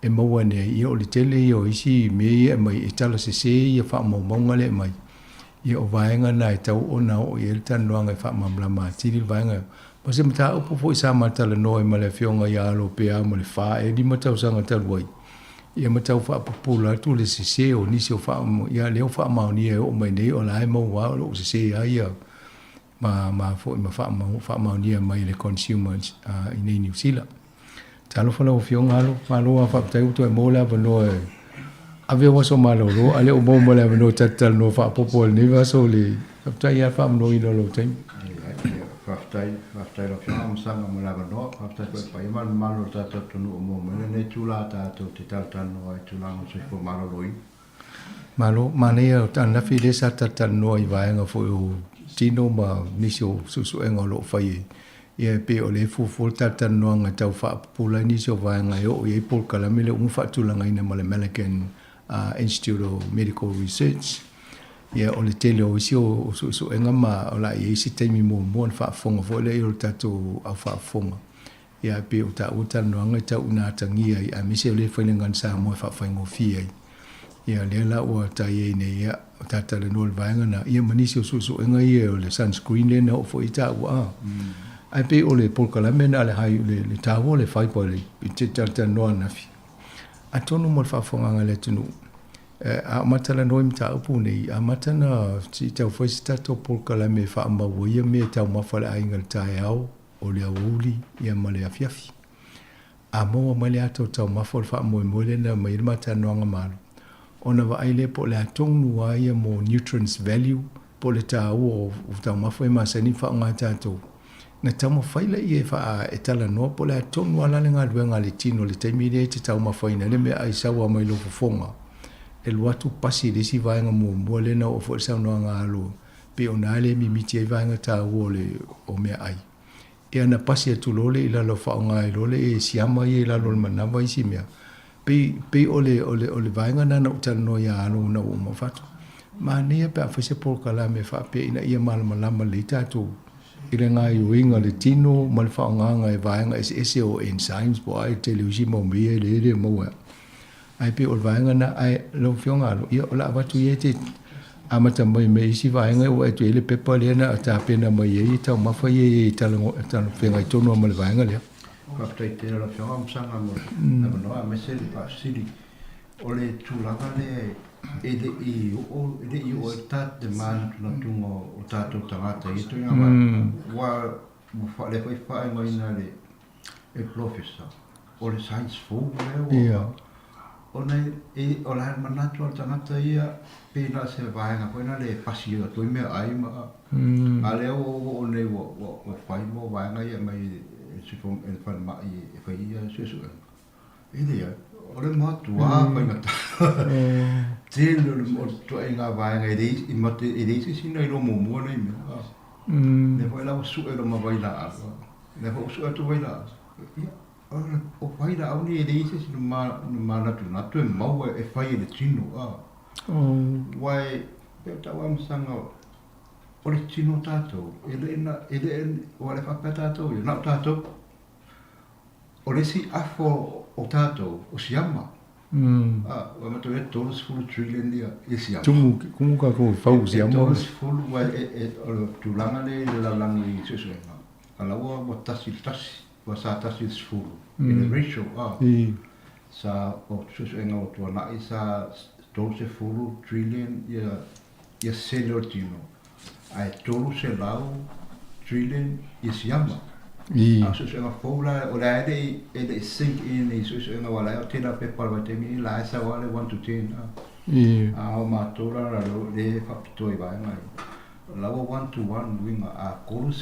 e maua nei, ia o le tele ia o isi mea ia e aumai e tala sese ia faamaumauga lea e aumai. Ia o vaega na e tatau ona oo i ai le talanoaga e faamalamalama atili le vaega. Ma se mataupu foi sa ma talanoa ai ma le Afioga ia Alo Pea ma le fa ea lima tausaga talu ai, ia ma tau faapupula atu le sese o nisi o faa, ia lea ua faamaonia e oo mai nei o la e maua lava o lo o sese lava ia ma ma foi ma faamaonia mai e le consumers i nei Niu Sila. Talofa lau Afioga Alo, malo lava faafetai ua toe maua le avanoa e ave ou aso malolo, a lea ua maua ma le avanoa e talatalanoa faaopoopo ai i lenei vaiaso le faafetai lava le faamanoina o lou taimi. Faafetai, faafetai lau Afioga Masaga mo le avanoa, faafetai foi i le paia ma le mamalu o le tatou atunuu ua maua mai lenei itula tatou te talatalanoa ai i tulaga o le soifua maloloina. Malo, manaia ananafi lea sa talatalanoa i vaega foi o tino ma nisi o suesuega o lo o fai e ia e pei o lea e fuafua le talatalanoaga e tau faapupula ai nisi o vaega e oo i ai polokalame lea ua uma faatulagaina ma le American Institute of Medical Research. Ia o le tele o isi o suesuega ma o le a i ai se taimi muamua ona faafofoga foi lea o le tatou au faafofoga. Ia e pei o taua talanoaga e tau ina atagia ai aemaise o lea e fai le Gun Samoa e faafaigofie ai. Ia lea la ua tai ai nei, ia, o ta talanoa i le vaega na, ia ma nisi o suesuega ia o le sunscreen lea na oo foi i taua a. Ae pei o le polokalame na a le hai, le, le taua o le fibre i te talatalanoa ananafi. Atonu mo le faafofogaaga a le atunuu, a o ma talanoa i mataupu nei, amata na se i tau fai se tatou polokalame e faamau ai ia mea e taumafa e le aiga i le taeao, o le aoauli ia ma le afiafi. A maua mai le ata o taumafa o le faamoemoe lea na aumai ai le matalanoaga malo, ona vaai lea po o le a tonu lava ia mo nutrients value po o le taua o taumafa ia masani ona faaaoga e tatou. Na taumafai laia e faa e talanoa po o le a tonu lava la le galuega a le tino i le taimi lea e te taumafaina ai le meaai sau lava mai lou fofoga e alu atu pasi i le isi vaega muamua lea na oo foi le saunoaga a Alo pei o na lea e mimiti ai vaega taua o le o meaai. Ia na pasi atu loa lea i lalo faaaoga ai loa lea e siama ia i lalo o le manava isi mea. Pei, pei o le, o le, o le vaega lena na ou talanoa ia Alo ina ua uma fatu. Manaia pe a fai se polokalame faapea ina ia malamalama lelei tatou i le gaoioiga o le tino ma le faaaogaga e vaega eseese o enzymes po o a e tele o isi mau mea ia e le maua. Ae pei o le vaega lena, ae lau Afioga Alo, ia o le a avatu ia e te amata mai ma isi vaega ua e atu i ai le pepa lea na tapena mai ai taumafa ia e talafeagai tonu lava ma le vaega lea. Faafetai tele lau Afioga Masaga mo le avanoa aemaise le faafesili. O le tulaga lea e le i oo, e le i oo ai le manatunatuga o tatou tagata i ia ituaiga vaega. Ua, ua lea foi faaigoaina le e Polofesa, o le science fou lea ua ona e, o le a le manatu o le tagata ia, pei na o se vaega foi lea e pasi atu ai meaai ma, a lea ua oo nei ua, ua, ua fai mo vaega ia mai e e le falemai e fai ia suesuega. E leai, o le matua faigata tele o le ituaiga vaega e leai, e mate, e leai se isi na iloa muamua nei mea. Lea foi la ua sue loma vailaau. Lea foi ua sue atu vailaau. Ia, o vailaau nei e leai se isi na manatunatu e maua e fai e le tino. Aua e pei o tau amasaga o le tino o tatou, e le na, e le, aua o lea e faapea tatou ia, na o tatou. O le isi afa o tatou, o siama. Ua matou e 30 trillion ia ia siama. Tumu tumu tatou i fau siama. E 30 ua e e o le tulaga lea i le lalolagi i suesuega, a la ua ua tasi i le tasi, ua sa tasi i le sefulu i le ratio a. Sa o suesuega ua tuanai sa 30 trillion ia ia sele o le tino, ae 300 trillion ia siama. A o suesuega fou la, o lea e le i, e le i sink in i suesuega aua la e tele lava pepa o le vaitaimi nei la e sau lava le 1 to 10 a. A o matou la lea e faapitoa i vaega ia. O la ua 1 to 1 uiga a 30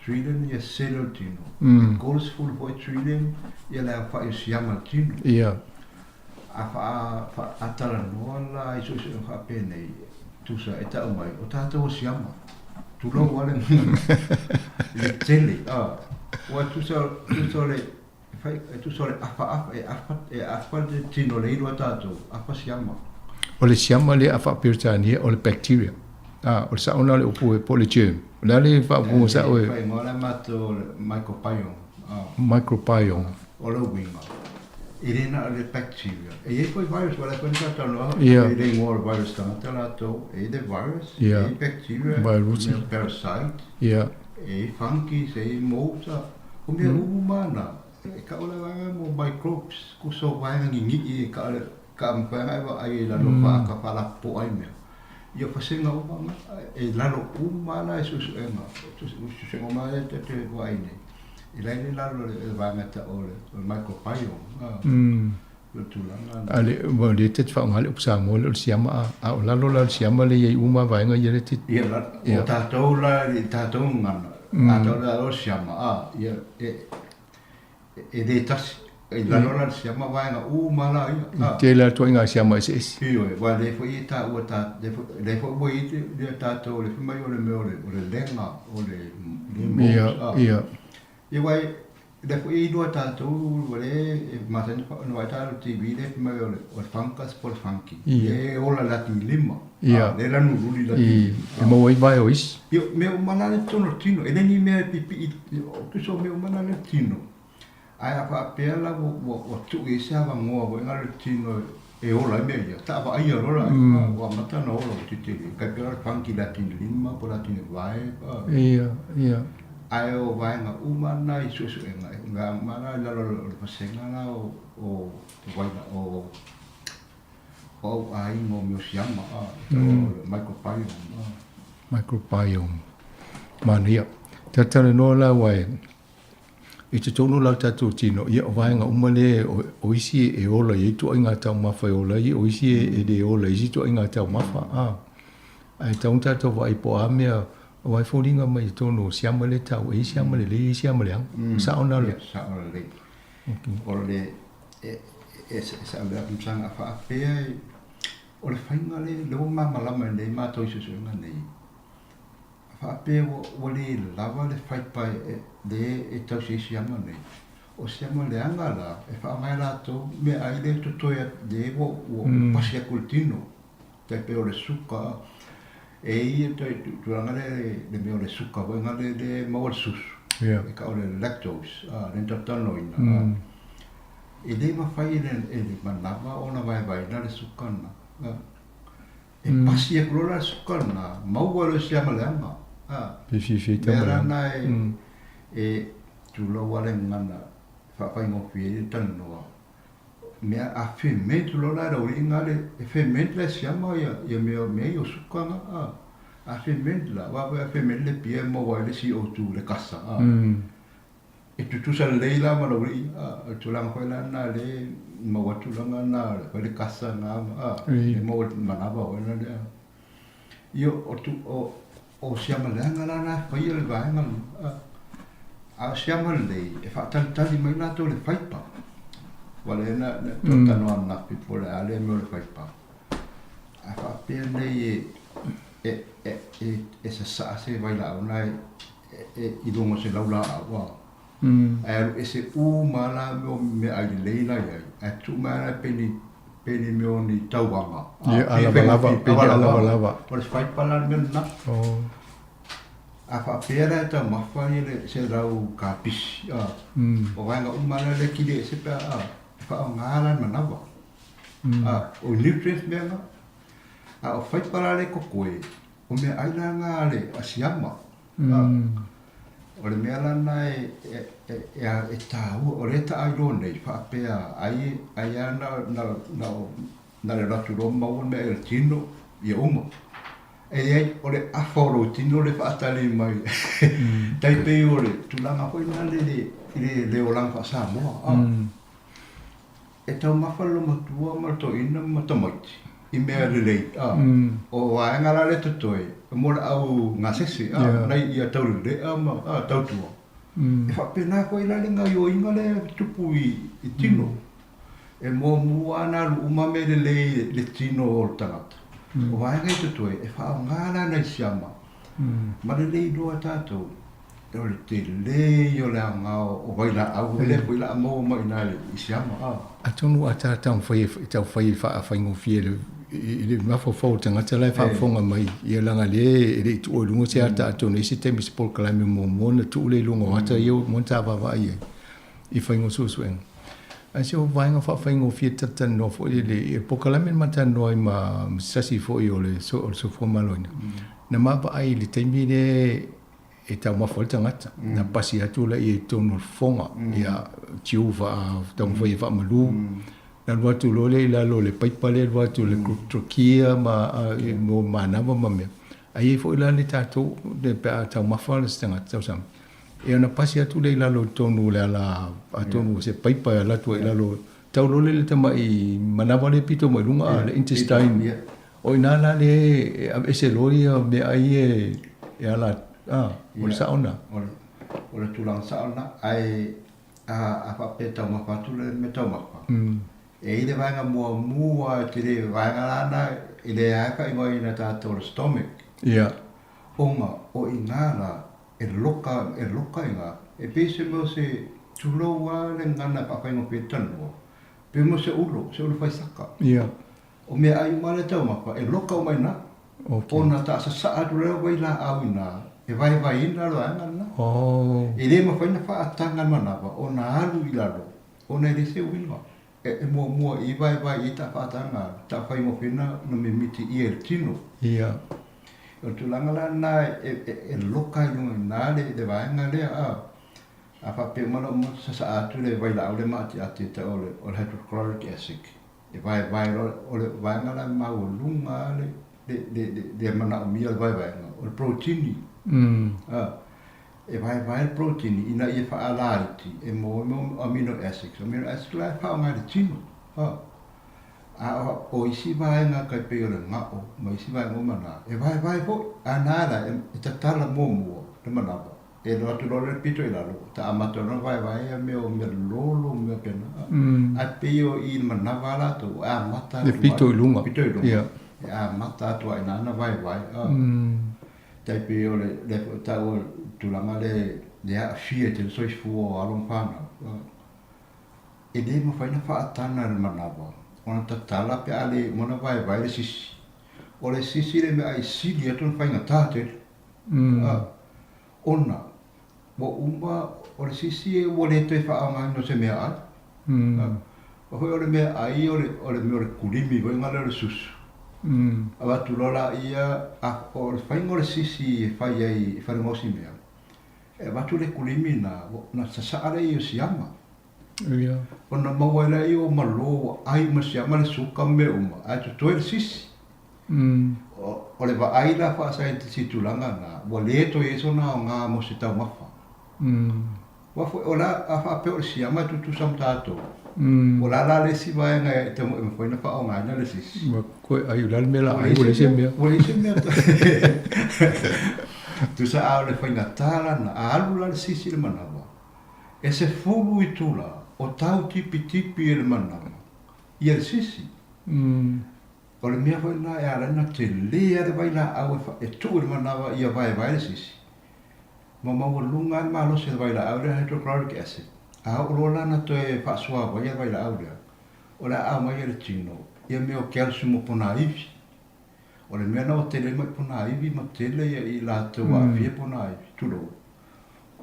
trillion ia sele o le tino, e 30 foi trillion ia le aofai o siama o le tino. A faatalanoa la i suesuega faapenei, tusa e tau mai, o tatou o siama. Tulou lava le gagana i le tele, a, ua tusa, tusa o le, e tusa o le afaafa, e afa, e afa le tino o le ilu a tatou, afa siama. O le siama lea a faa-Peretania o le bacteria. A, o le sao lena o le upu po o le germ. O le a le faaupuga sao e? E faaigoa la matou o le microbiome. Microbiome. O le uiga, e le na o le bacteria. E i ai foi virus, aua o lea foi na talanoa i le igoa o le virus tagata latou, e i ai le virus, e i ai bacteria, mea parasite, e i ai fungi, e i ai molds, o mea uma na, e kau le vaega mo microbes, kuso vaega gigii e ka mafai ona e vaai i lalo faaka faalapopoa ai mea. Ia pasega uma na, e lalo uma la i suesuega, suesuega uma lea ta te vaai nei. E lai le lalo le vaega e tau o le microbiome, o le tulaga lena. A le, ua le te faaaoga le upu Samoa lea o le siama, a, a o lalo la o le siama lea e i ai uma vaega ia lea te... Ia, la, o tatou la, i tatou gagana, tatou la o le siama, a, ia, e, e le tasi, i lalo la le siama vaega uma la ia. I tele lava ituaiga siama eseese. Ioe, aua lea foi e taua ta, lea foi ua i ai le tatou, le fai mai o le mea o le, o le lega, o le mold. Ia, ia. Ia aua lea foi e iloa e tatou, ua le e masani ona vaai tatou i le TV lea fai mai o le, o le fungus po o le fungi. Lea e ola i le atigilima. Ia. Lea e lanululi i le atigilima. E maua ai vae o isi. Ia, mea uma la lea i totonu o le tino, e le ni mea e pipii, tusa o mea uma la lea i le tino. Ae a faapea la ua, ua tuu i ai se avanoa foi na le tino e ola ai mea ia, taavaaia loa la, ua amata ona ola ua tetele, tai pei o le fungi le atigilima po o le atigavae. Ia, ia. Ae o vaega uma na i suesuega, vaega uma na i lalo o le vasega la o, o vaila, o o au aiga o mea o siama, a, e tau o le microbiome. A. Microbiome. Manaia. Talatalanoa la aua e i totonu la o tatou tino, ia o vaega uma lea o, o isi e ola i ai ituaiga taumafa e ola ai, o isi e le ola i isi ituaiga taumafa, a. Ae tatau ona tatou vaai po o a mea, aua e foliga mai i totonu o siama lea e tau, e i ai siama lelei, e i ai siama leaga. Sao na le. Ia, sao lelei. O le, e, e, e sao lelei atu Saga faapea e, o le faiga lea, lea ua malamalama nei matou i suesuega nei, faapea ua, ua le lava le faipa e, le e tausi ai siama nei. O siama leaga la, e faaaoga e latou meaai lea e totoe atu, lea ua, ua pasi atu i le tino. Tai pei o le suka, e i ai le tulaga lea le mea o le suka foi lea lea e maua i le susu, e tau o le lactose, lea na talatalanoaina, e le mafai e le manava ona vaevaeina le suka lena. E pasi atu loa la le suka lena, maua loa e siama leaga. Mea la lena e tulou lava le gagana e faafaigofie ai le talanoa. Mea a ferment loa la e le aualii na le e ferment la e siama ia ia mea mea ia o suka na a a ferment la aua foi a ferment le pia e maua ai le CO2 le kasa a e tutusa lelei la ma le aualii a o le tulaga foi la lena lea e maua ai tulaga na fai le kasa na a e maua i le manava foi la lea ia o tu o o siama leaga la na e faia le vaega lena a A o siama lelei, e faatalitali mai latou i le faipa. Ua lea na talanoa ananafi po o le a lea mea o le faipa. A faapea nei e, e, e, e sasaa se vailaau na e, e, i luga o se laulaau, a. Ae alu ese uma lava la mea o meaai lelei la i ai, ae tuu mai lava la pei ni, pei ni mea o ni tauaga. Ia, alavalava, pei ni alavalava. O le faipa la le mea lena. A faapea la e taumafa ia le 100 kapisi, a, o vaega uma la lea kili ese pe a, e faaaoga la le manava. A, o nutrients mea na. A o faipa la lea e totoe, o meaai la na a le a siama. A, o le mea la na e, e, e, e, e tāua, o lea e taailoa nei, faapea ai, ai lava na, na, na, na le alu atu loa maua le mea i le tino, ia uma. E leai, o le afa o lou tino le faatali mai. Tai pei o le tulaga foi lale i le, le olaga faa-Samoa. A. E taumafa le matua ma le toeaina ma tamaiti i mea lelei, a. O vaega la lea totoe, mo le au gasese, a, nai ia taulelea ma, a, tautua. E faapena foi la le gaoioiga lea e tupu i tino. E muamua lava ona alu uma mea lelei i le tino o le tagata. O vaega ia totoe, e faaaoga la nai siama ma lelei loa tatou, o le tele ia o le aoga o vailaau foi lea foi o le a maua mai i ina i siama. Atonu a ta taumafai e taufai e faafaigofie i le mafaufau o le tagata la e faafofoga mai, ia leaga lea e le i tuua i luga se ata, atonu e i ai se taimi se polokalame muamua ona tuu lea i luga o ata ia ua ta vaavaai ai i faiga o suesuega. Ae se o vaega faafaigofie talatalanoa foi le le polokalame na ma talanoa ai ma se tasi foi o le soifua maloloina, na ma vaai i le taimi lea e taumafa ai le tagata, na pasi atu laia i totonu o le fofoga, ia tiu faa taumafai e faamalu, na alu atu loa lea i lalo o le paipa lea alu atu le trachea ma mo manava ma mea. Ae i ai foi la le tatou pe a taumafa le tagata tausami, ia ona pasi atu lea i lalo i totonu o le ala, atonu o se paipa e alu atu ai i lalo, tau loa lea i le tamai manava lea e pito mai luga, le intestine. O i ina la lea e aveese loa ia meaai ia e ala, a, o le sao lena. O le tulaga sao lena, ae a faapea e taumafa atu le mea taumafa, e i ai le vaega muamua e tele, vaega la lena e leai lava e faaigoaina e tatou o le stomach. Ona o i ina la e loka, e loka i ina, e pei se mea o se, tulou lava le gagana e faafaigofie ai le talanoa, pei mo se ulo, se ulo faisaka. O meaai uma lea taumafa e loka uma i ina. Okay. Ona taasasaa atu lea o vailaau i ina e vaevaeina le vaega lena. Oh. E le mafai ona faataga le manava ona alu i lalo ona e le se uiga. E muamua i vaevae i ai ta faataga ta faigofie na mimiti ia i le tino. Ia. O le tulaga la lena e loka ai luga i ina le vaega lea a. A faapea uma la uma sasaa atu le vailaau lea maatiati e tau o le hydrochloric acid. E vaevae loa, o le vaega la e maualuga lava le, le, le, le, le manaomia o le vaevaega, o le proteini. A, e vaevae le proteini ina ia faalaiti e maua ai mo amino acids. O amino acids la e faaaoga e le tino. A, a o, o isi vaega tai pei o le gao ma isi vaega uma na, e vaevae foi. A na la, e, e tatala muamua le manawa. E alu atu loa le pito i lalo, ta amata loa ona vaevae ia mea o mea lolo ma mea pena. Ae pei o i le manawa a latou, e amata atu. Le pito i luga. Pito i luga. E amata atu lava i ina ona vaevae. Tai pei o le lea foi e taua o le tulaga lea e aafia tele soifua o alo ma fanau. E le mafai ona faatana e le manawa ona tatala pe a le uma ona vaevae le sisi. O le sisi le mea e sili atu ona faigata tele. Ona, ua uma, o le sisi ua le toe faaaogaina o se meaai. Aua foi o le meaai o le, o le mea o le kulimi foi lena o le susu. Avatu loa laia, a, o le faiga o le sisi e fai ai i falegaosi mea, e avatu le kulimi lena, ona sasaa lea i o siama. Ona maua ai lea o malo ua ai uma siama le suka ma mea uma, ae totoe le sisi. O le vaai la faa-scientist i tulaga na, ua le toe i ai sona aoga mo se taumafa. Aua foi, o la, a faapea o le siama e tutusa ma tatou, o la la le isi vaega e e mafai ona faaaogaina le sisi. Ua koe ai, o le a le mea la ai, ua leai se mea. Ua leai se mea. Tusa a o le faigata la na, a alu la le sisi i le manawa, E 10 itula o tau tipitipi e le manawa ia le sisi. O le mea foi lena e ala ai ona tele lava le vailaau e tuu i le manawa ia vaevae le sisi, ma maualuga ai le malosi o le vailaau lea hydrochloric acid. A oo loa la ona toe faasuaavaia le vailaau lea, o le a aumai e le tino ia mea o calcium o ponaivi. O le mea lena ua tele ai mai ponaivi ma tele ia i latou aafia ponaivi, tulou.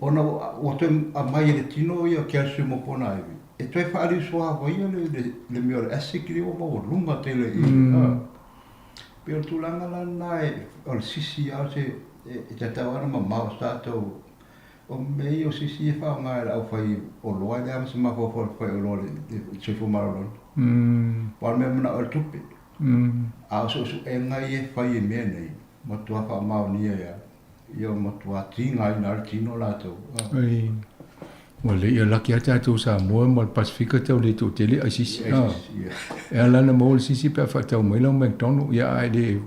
Ona ua toe aumai e le tino ia calcium o ponaivi. E toe fa'aliusuāvaia le le le mea o le acid lea ua maualuga tele i a. Pei o le tulaga la lena e o le sisi lava o se e tatau lava ona mamao se tatou o mea ia o sisi e faaaoga e le aufai oloa e leai lava ma se mafaufau i le fai oloa i le soifua maloloina. Aua o le mea e manao ai o le tupe. A o suesuega ia e fai i mea nei, matua faamaonia ai lava. Ia ua matua tigaina ai le tino latou. Ai. Ua le ia laki lava tatou Samoa ma le Pasefika tau le toatele ai sisi. E ala ona maua le sisi pe a faatau mai lau McDonald, ia ae le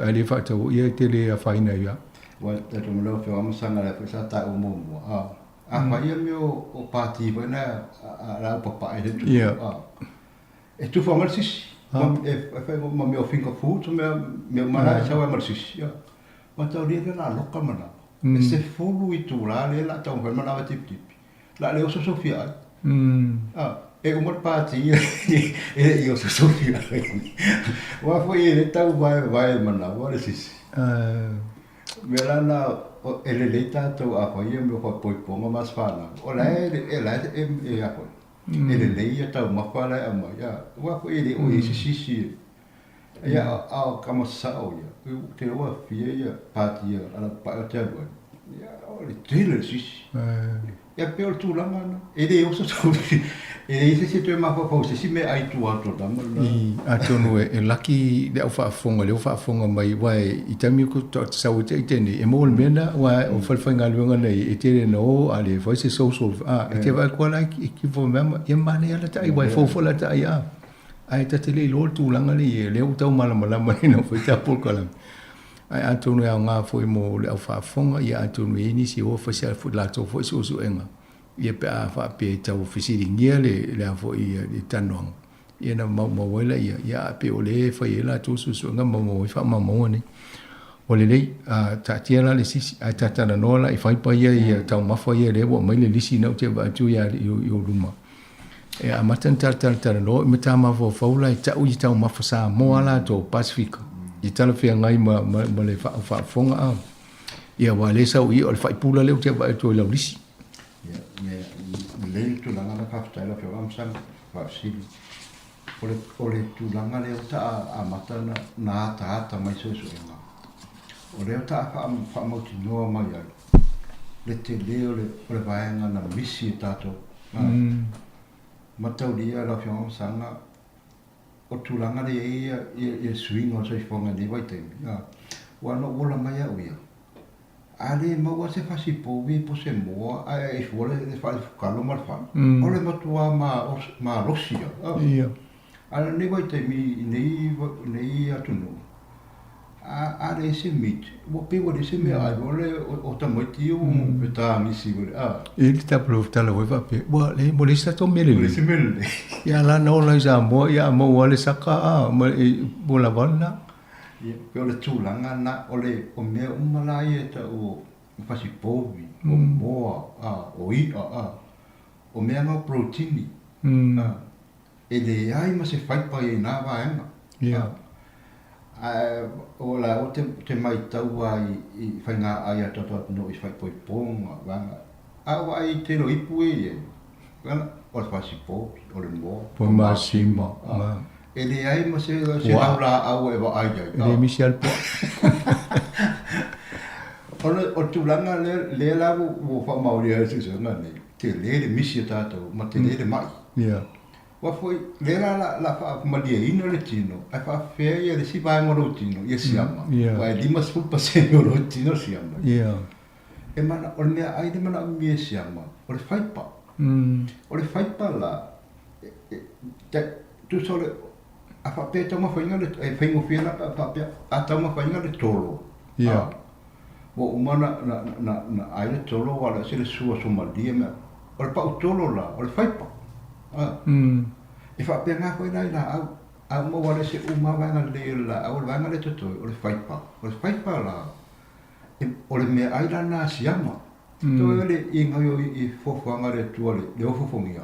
ae le faatau ia e te le afaina ai lava. Ua tatou ma lau Afioga Masaga lea foi sa taua muamua. A fai ia mea o pati foi na a le au papae le tupu. E tufa mai le sisi. E fai ma mea o finger foods ma mea uma la e sau ai ma le sisi. Mataulia lea la loka manawa. E 10 itulā lea la taumafai manawa e tipitipi. La le ososofia ai. A, e uma le pati e le i ososofia ai. Aua foi e le tau vaevae manawa le sisi. Mea la na e lelei tatou a fai ia mea o faaipoipoga ma aso fanau. O la e la e e a foi. E lelei ia taumafa la e aumai. Aua foi e le o i ai se sisi Ia, a o tama sao ia, ou te iloa ua fia ia pati a lau papae ou te alu ai, ia, o le tele o le sisi. Ia pei o le tulaga lena, e le oso sau, e leai se isi e toe mafaufau i se isi meaai i tua atu o le tama lena. I, atonu e laki le au faafofoga, lea ua faafofoga mai, aua i taimi faatoa sau ai te ite nei, e maua le mea lena, aua o falefaigaluega nei, e tele ina o a le fai se social, a, e te vaai atu lava la e kifo mea ma, ia manaia lava la ta ai, aua e fou foi la ta ai, a. Ae ta te le iloa le tulaga lea i ai, lea ua tau malamalama nei na fai ta polokalame. Ae atonu e aoga foi mo le au faafofoga, ia atonu e i ai nisi e o fai se latou foi suesuega, ia pe a faapea e tau fesiligia le, le a foi le talanoaga, ia ona maumau ai laia, ia ae pei o lea e fai ai latou suesuega ma maumau ai faamaumauga nei. Ua lelei, a taatia la le sisi, ae ta talanoa la i faipa ia ia taumafa ia lea ua aumai le lisi na ou te vaai atu ia i ou luma. E amata ona talatalanoa i matamafaufau la e tau i taumafa Samoa latou Pasefika i talafeagai ma, ma, ma le faafofoga a. Ia aua lea sau i o le faipula lea ou te vaai atu ai i lau lisi. Ia, me, lelei le tulaga lea, faafetai lau Afioga Masani, faafesili. O le, o le tulaga lea ua ta amata ona, ona ataata mai suesuega, o lea ua ta faamautinoa mai ai le tele o le, o le vaega na misi e tatou. Mataulia lau Afioga Masaga, o tulaga lea e i ai ia, ia suiga o le soifuaga i lenei vaitaimi, aua na ou ola mai au ia, a le maua se fasi povi po o se moa ae ai fua le faalefukalo ma le fale, o le matua malosi lava. A o lenei vaitaimi i nei atunuu, a leai se meat, ua pei ua leai se meaai foi lea o tamaiti ia ua petagisi foi lea, a. E i ai le tatou tala foi faapea, ua leai ua leai se tatou mea lelei. Ua leai se mea lelei. Ia la na ola i Samoa, ia a maua lava le saka a, ma ua lava lena. Ia, pei o le tulaga lena, o le, o mea uma la ia e tau o fasi povi, o moa, a, o i'a, a, o mea na o proteini, a. E leai ma se faipa i na vaega. Ia. Ae o la o te, te maitau a i, i faiga ai a tatou atunuu i faaipoipoga, vaega. A o vaai i tele o ipu e i ai, vaega, o le fasipovi, o le moa, o masima. E leai ma se, se laulaau e vaai ai. E le misi lava le puaa. O le, o le tulaga lea, lea la ua faamaonia ai le suesuega lenei, tele le misi a tatou ma tele le mai. Ia. Aua foi, lea la la la faamalieina le tino, ae faafefea ia le isi vaega o lou tino, ia siama. Aua e 50% o lou tino siama. Ia. E mana, o le meaai le manaomia e siama, o le faipa. O le faipa la, e, e, tusa o le, a faapea e taumafaina le, e faigofie la pe a faapea, a taumafaina le tolo. Ia. Ua uma na, na, na, na ai le tolo ua ala ese le sua suamalie mea. O le pau tolo la, o le faipa. A. E faapena foi la i laau. A uma ua ala ese uma vaega lelei o le laau, o le vaega lea e totoe, o le faipa. O le faipa la, e, o le meaai la na a siama. Toe o le i gaio i fuafuaga a le Atua le, le ofofogia.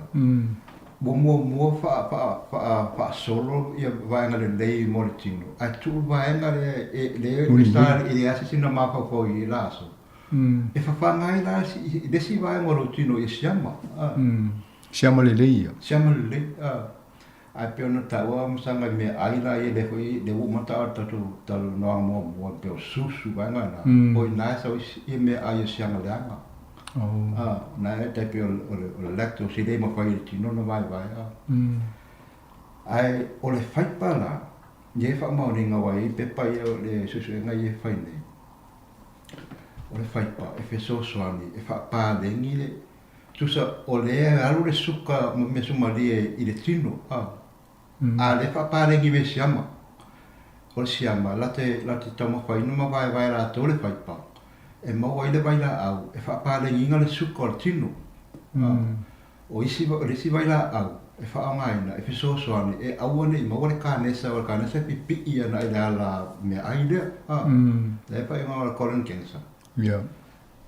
Ua muamua faa, faa, faa, faasolo ia vaega lelei mo le tino, ae tuu le vaega lea e, lea e sa e leai se isi na mafaufau i la aso. E fafaga ai la i le isi vaega o lou tino i siama. Siama lelei ia. Siama lelei, a. Ae pei ona taua masaga i meaai la ia lea foi lea ua uma ona taua i le tatou talanoaga muamua e pei o susu vaega na, o i ina e sau ai ia meaai o siaga leaga. A, na e tai pei o le o le lactose e le mafai e le tino ona vaevae a. Ae o le faipa la, ia e faamaoniga aua e i ai pepa ia o le suesuega ia e fai nei, o le faipa e fesoasoani e faapaleni le Tusa o lea e alu le suka ma measumalie i le tino, a. A lea e faapaleni me siama. O le siama, la te, la te taumafaina ma vaevae latou le faipa, e maua ai le vailaau e faapaleniina le suka o le tino. A. O isi, o le isi vailaau e faaaogaina e fesoasoani e aua ne i maua le kanesa, o le kanesa e pipii ana i le ala meaai lea, a. Lea e faaigoa o le colon cancer.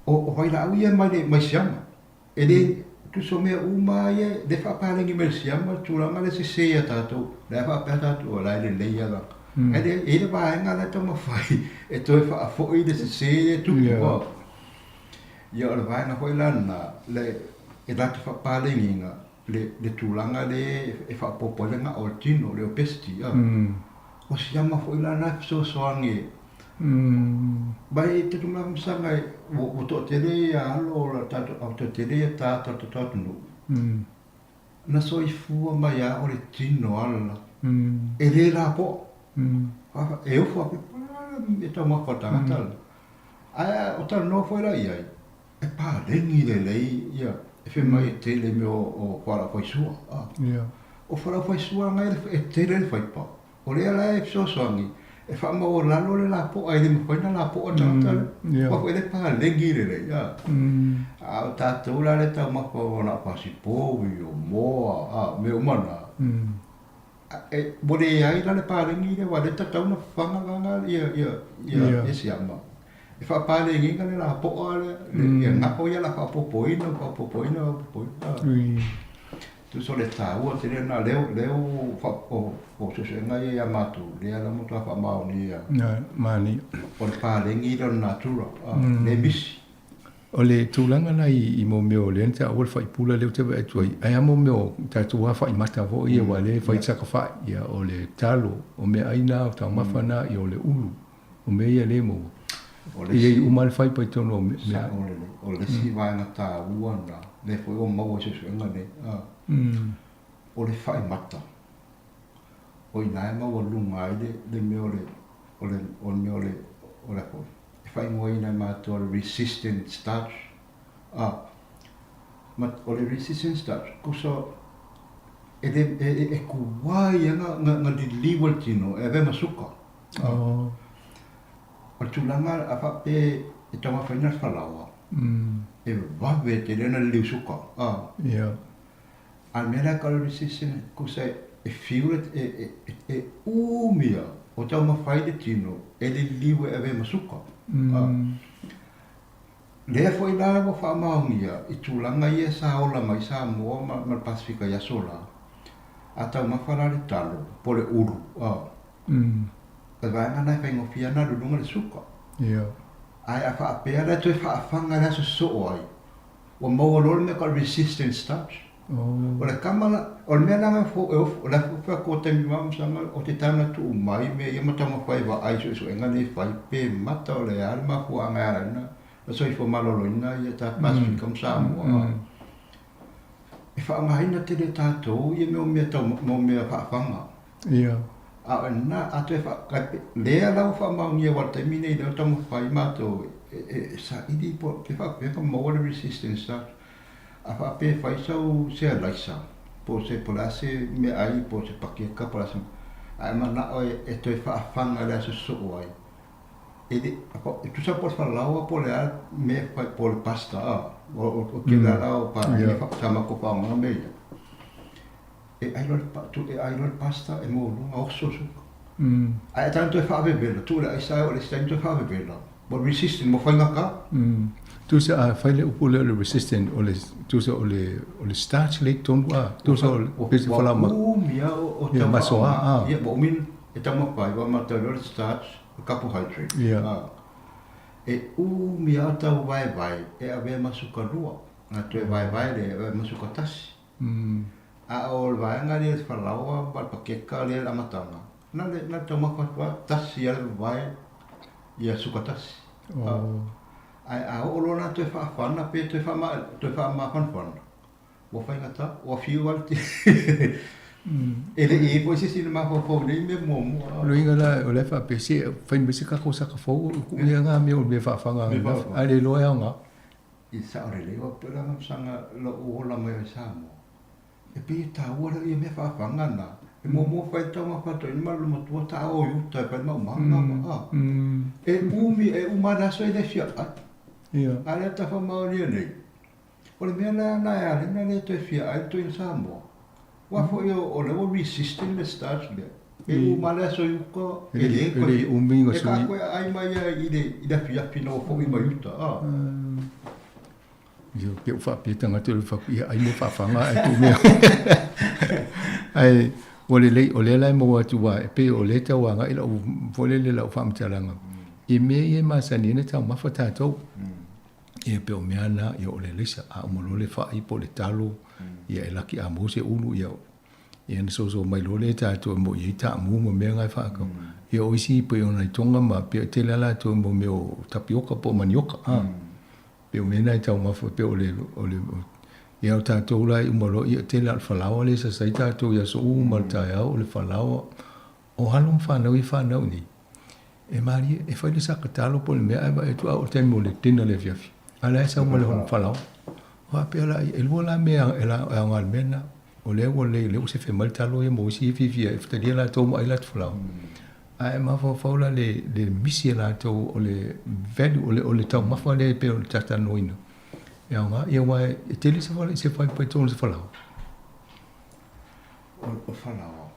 O vailaau ia mai le mai siama. E le tusa o mea uma ia le faapaleni mai le siama le tulaga lea sese ia tatou. La e faapea tatou o la e lelei ala. Ae le e i le vaega la e taumafai e toe faafoi le sese e tupu. Ia o le vaega foi la lena le e latou faapaleniina le le tulaga le e faaopoopo ai le gao o le tino, le obesity. O siama foi la lena e fesoasoani Mai e te tulaga e ua toatele ia alo o le tatou au toatele ia tāta o le tatou atunuu. Na soifua mai lava o le tino ala e le lapoa. E ofo atu e taumafa le tagata la. Ae o talanoa foi la i ai, e paleni lelei ia e fai mai e tele mea o fualaau faisua. O fualaau faisua e tele le faipa. O lea la e fesoasoani e faamaualalo le lapoa, e le mafai ona lapoa le tagata lea. Aua foi le paleni lelei, a. A o tatou la lea e taumafa o na o fasipovi, o moa, a, mea uma na, e, ua leai la le paleni lea, aua o lea e tatau ona fafaga vaega ia, ia, ia, ia siama. E faapaleniina le lapoa lea, ia gao ia o le a faaopoopoina, faaopoopoina, faaopoopoina. Tusa o le taua tele lena, lea lea o o suesuega ia ia matou, lea la matua faamaonia. Manaia. O le paleni lea o le natura, le misi. O le tulaga la i mea o lea na taua le faipula lea ou te vaai atu ai, ae a mea o tatou lava faimata foi ia aua o lea e fai saka fai, ia o le talo, o meaai na, o taumafa na, ia o le ulu, o mea ia lea e maua. E i ai uma le faipa i totonu o mea. Sao lelei. O le isi vaega taua lena, lea foi ua maua i suesuega nei, o le faimata. O i ina e maualuga ai le mea o le, o le, o le mea o le, o le a foi, e faaigoaina e matou o le resistant starch. Ma o le resistant starch, tusa e le, e tuai lava na liliu e le tino e avea ma suka. O le tulaga a faapea e taumafaina le falaoa, e vave tele ona liliu suka. A le mea lea tau o le resistant, tusa e fiu le, e umi lava o taumafai le tino e liliu e avea ma suka. Lea foi la ua faamaonia i tulaga ia sa ola mai Samoa ma le Pasefika i aso la, a taumafa la le talo po o le ulu, o le vaega lena e faigofie ana alu i luga le suka. Ae a faapea la e toe faafaga i le aso sosoo ai, ua maua loa le mea tau o le resistant starch. O le kama la, o le mea la e ofo, o le a foi atu o taimi ma o te tau na tuu mai mea ia ma taumafai e vaai i suesuega nei e fai pe mata o le a le mafuaaga e ala ai ona soifua maloloina ia tatou Pasefika ma Samoa. E faaaogaina tele e tatou ia mea o mea tau o mea faafaga. A o lena, a toe faa, lea la ua faamaonia aua o le taimi lenei lea ua taumafai matou e saili pe faapefea ona maua le resistance starch. A faapea e fai sau sealaisa po o se po o le a se meaai po o se pakeka po o le a se mea, a e manao e toe faafaga i le aso sosoo ai, e le, e tusa po o le falaoa po o le a mea e fai po o le pasta a, o tele lava la o palagi sa matou faaaogaina mea ia. E ai loa le, e ai loa le pasta e maualuga oso le suka. Ae a toe faavevela, tuu le aisa e oo i le isi taimi toe faavevela, ua resistant, ua faigata. Tusa a fai le upu lea o le resistant, o le, tusa o le, o le starch le i totonu a, tusa o le, pei se falaoa ma. Ua umi lava o tau masoa a. Ia, ua umi e taumafai, ua amata loa le starch, le carbohydrate. E umi lava o tau vaevae e avea ma suka lua, ona toe vaevae lea e avea ma suka tasi. A o le vaega lea i le falaoa ma le pakeka lea i le amataga, na o le na o le taumafa atu lava, tasi lava le vavae, ia suka tasi. Ae a oo loa la toe faafana pe toe faama toe faamafanafana, ua faigata, ua fiu lava le tele. E le i i ai foi se isi na mafaufau i nei mea muamua. O le uiga la, o la e faapea, se fai mai se tatou saka fou, tuu ia na mea o le mea faafaga ananafi, ae le iloa e aoga. I sao lelei au pei o le agaga lou ola mai ai Samoa, e pei e taua lea ia mea faafaga na, e muamua fai le taumafa atoaina ma le matua ta o i uta e fai le maumaga ma a. E umi e uma le aso e le fia ai. A lea ta faamaonia nei, o le mea la na e ala ai na le toe fia ai le toeaina Samoa, aua foi o lea ua resistant le starch lea. E uma le aso i uka, e le koe. E le umi E ka koe ai mai ia i le, i le afiafi na ua fo'i mai uta, a. Ia, pe u faapea tagata o le faku, ia ai mea faafaga ae tuu mea. Ae, ua lelei, o lea la e maua atu aua e pei o lea e tau agai lau, foi lele lau faamatalaga, i mea ia e masani ai ona taumafa tatou. Ia pei o mea na, ia o le alaisa, a uma loa le fai po o le talo, ia e laki a maua se ulu, ia Ia ona soso mai loa lea e tatou e mo'i ai taamu ma mea na e faatau. Ia o isi pei o nai Tonga ma pei e tele lava latou i mea o tapioka po o manioka a. Pei o mea na e taumafa pei o le o le ia o tatou la e uma loa ia e tele lava o le falaoa lea e sasa ai tatou i aso uma o le taeao o le falaoa. O alo ma fanau ia e fanau i nei, e malie, e fai le saka talo po o le mea ae vaai atu a oo i le taimi o le dinner i le afiafi, a o la e sau ma le falaoa. Faapea la, e lua la mea e aoga i le mea lena. O lea ua lelei, o lea ua sefe mai le talo ia mo isi e fiafia e talia latou ma ai latou falaoa. Ae mafaufau la le, le misi e latou o le value, o le, o le taumafa lea e pei ona talatalanoaina. E aoga, ia aua e tele se fale, se faitotoga o se falaoa. O falaoa,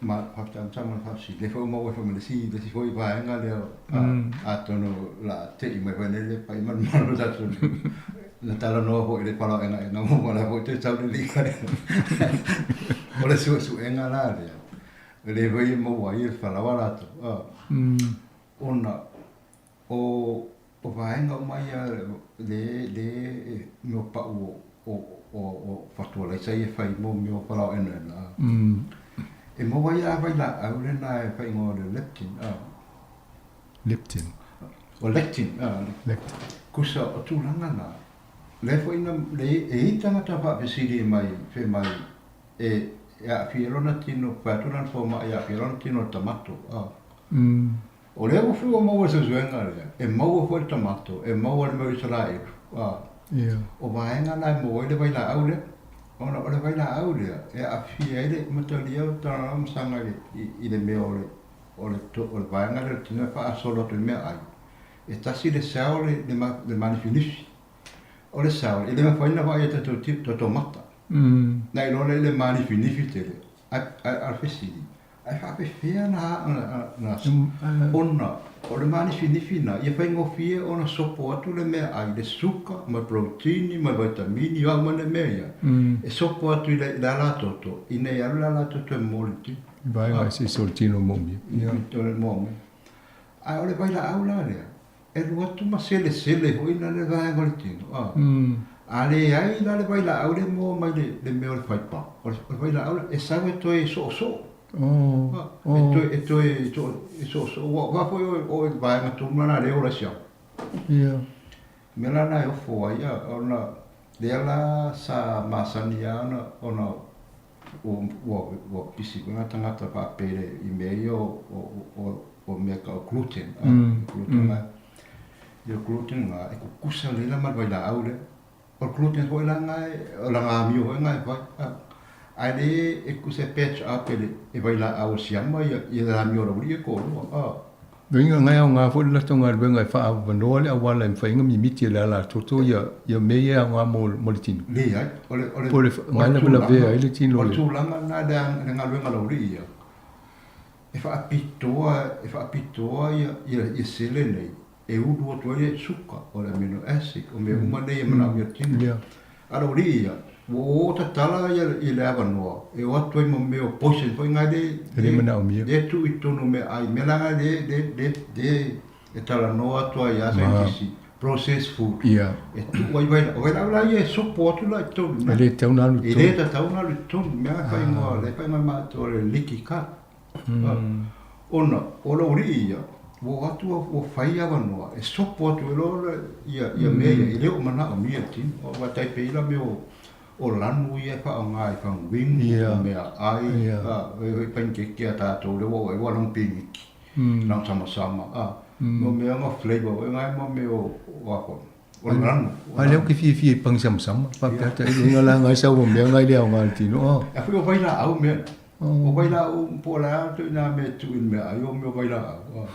Ma faafetai atu ma le faafesili. Lea foi ua maua foi ma le isi, le isi foi vaega lea, atonu o le a te'i mai foi nei le pai malumalu o tatou na talanoa foi i le palaoegaega muamua, o la foi toe sau le lika lea. O le suesuega la lea, o lea foi e maua ai e le falaoa latou, ona o o vaega uma ia le le mea o pau o o o fatualaisa ia e fai mo mea o palaoenaena a. E maua ai a vailaau lena e faaigoa o le leptin a. Leptin. O lectin a. Lectin. Kusa o tulaga na, lea foi na le e i ai tagata faafesili mai fai mai e e aafia lona tino fai atu lana fomai e aafia lona tino i le tamato a. O lea ua fiu maua le suesuega lea, e maua foi le tamato, e maua le mea o Isaraelu, a. O vaega na e maua ai le vailaau lea, ona o le vailaau lea e aafia ai le matalia o tala ma saga i le mea o le, o le, o le vaega lea o le tino e faasolo atu i le meaai. E tasi le cell le, le manifinifi. O le cell, e le mafai ona vaai e tatou, tatou mata. Na iloa lea i le manifinifi tele, ae, ae, a o le fesili, Ae faapefea na ona o le manifinifi na, ia faigofie ona sopo atu le meaai, le suka ma le protein ma le vaitamini o a uma nei mea ia, e sopo atu i le alatoto ina ia alu le alatoto e momoli i le tino. Vaega eseese o le tino moomia. Moomia. Ae o le vailaau la lea, E alu atu ma selesele foi la le vaega o le tino, a. A leai la le vailaau lea e maua mai le mea o le faipa, o le vailaau la, e sau e toe soosoo. E toe, e toe e soosoo. Ua aua foi o le vaega tonu lena lea e ola ai si au. Mea la na e ofo ai, a, ona lea la sa masani lava ona, ona ua pisi foi nai tagata faapele i mea ia o mea tau o gluten, gluten na, ia gluten na e kukusa lelei la ma le vailaau lea. O le gluten foi la na o lana amio foi na e fai, ae le e kukusa e patch up e vailaau o siama ia amio a le aualii ia e toalua. Uiga ngai aoga foi le latou galuega e faaavanoa le auala e mafai ai ona mimiti e le alatoto ia mea ia e aoga mo le tino. Leai, o le, o le, Po o le o le ngai lavelavea ai le tino o le tulaga lena i le galuega a le aualii ia, e faapitoa, e faapitoa ia sele nei e ulu atu ai le suka, o le amino acid, o mea uma nei e manaomia e le tino. A o le aualii ia, ua o tatala ia le avanoa e o atu ai ma mea o poison foi nai le E le manaomia. Le tuu i totonu o meaai, mea la nai le, le, le, le e talanoa atu ai lava saienitisi. Processed food. Ia. E tuu ai vailaau. O vailaau la ia e sopo atu la i totonu i ina. E le tatau ona alu i totonu. E le tatau ona alu i totonu. Mea e faaigoa, lea e faaigoa e matou o le leaky gut. Ona o lou alii ia, ua o atu ua fai avanoa e sopo atu ai loa ia mea ia, e le o manaomia e le tino. Aua e tai pei la mea o lanu ia e faaaoga i faguinu, o meaai, e panikeke a tatou lea ua oo i ai ua lanu piniki, lanu samasama, mo mea ma flavour foi na ma mea o a foi, o le lanu. A lea ou te fiafia i pani samasama, faapea ata i luga la ngai sau mea ngai le aoga le tino. A foi o vailaau mea na. O vailaau po o le a ituaiga mea e tuu i le meaai, o mea o vailaau.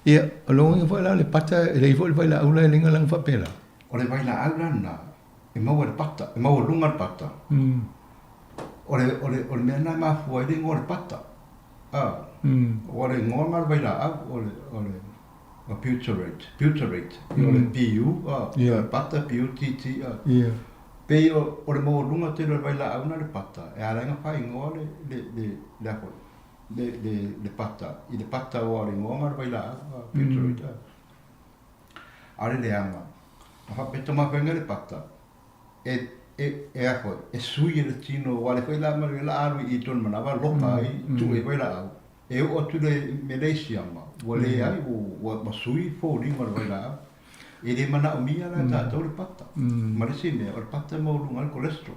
Ia, o lona uiga foi la o le pata, e leai foi le vailaau la e leai na lanu faapela. O le vailaau la lena, e maua i le pata, e maua i luga le pata. O le, o le, o le mea lena e mafua ai le igoa o le pata. Ua le igoa lena o le vailaau, o le, o le butyrate, butyrate, o le BU, o le pata, B-U-T-T, Pei o, o le maualuga tele o le vailaau lena le pata, e ala ai ona faaigoa le, le, le, le a foi, le, le, le pata, i le pata aua o le igoa lena o le vailaau, butyrate. A o le leaga, a faapea tamafaiga le pata, e, e, e a foi, e sui e le tino, aua o lea foi la ma le la alu i i tonu manawa loka ai, tuu ai vailaau, e oo atu le mea lea i Siama, ua leai, ua, ua sui foliga o le vailaau. E le manaomia la e tatou le pata. Ma le isi mea, o le pata e maualuga ai le cholesterol.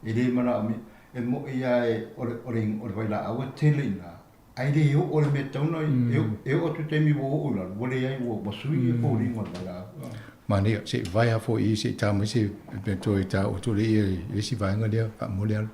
E le manaomia. E moi lava e, o le, o le, o le vailaau e tele i ina, ae le oo i le mea e tatau ona, e oo atu i le taimi ua oo i lalo, ua leai, ua sui le foliga o le vailaau. Manaia, se i vae lava foi i i se i ta mai se mea toe taoto lea i le isi vaega lea faamolemole alo.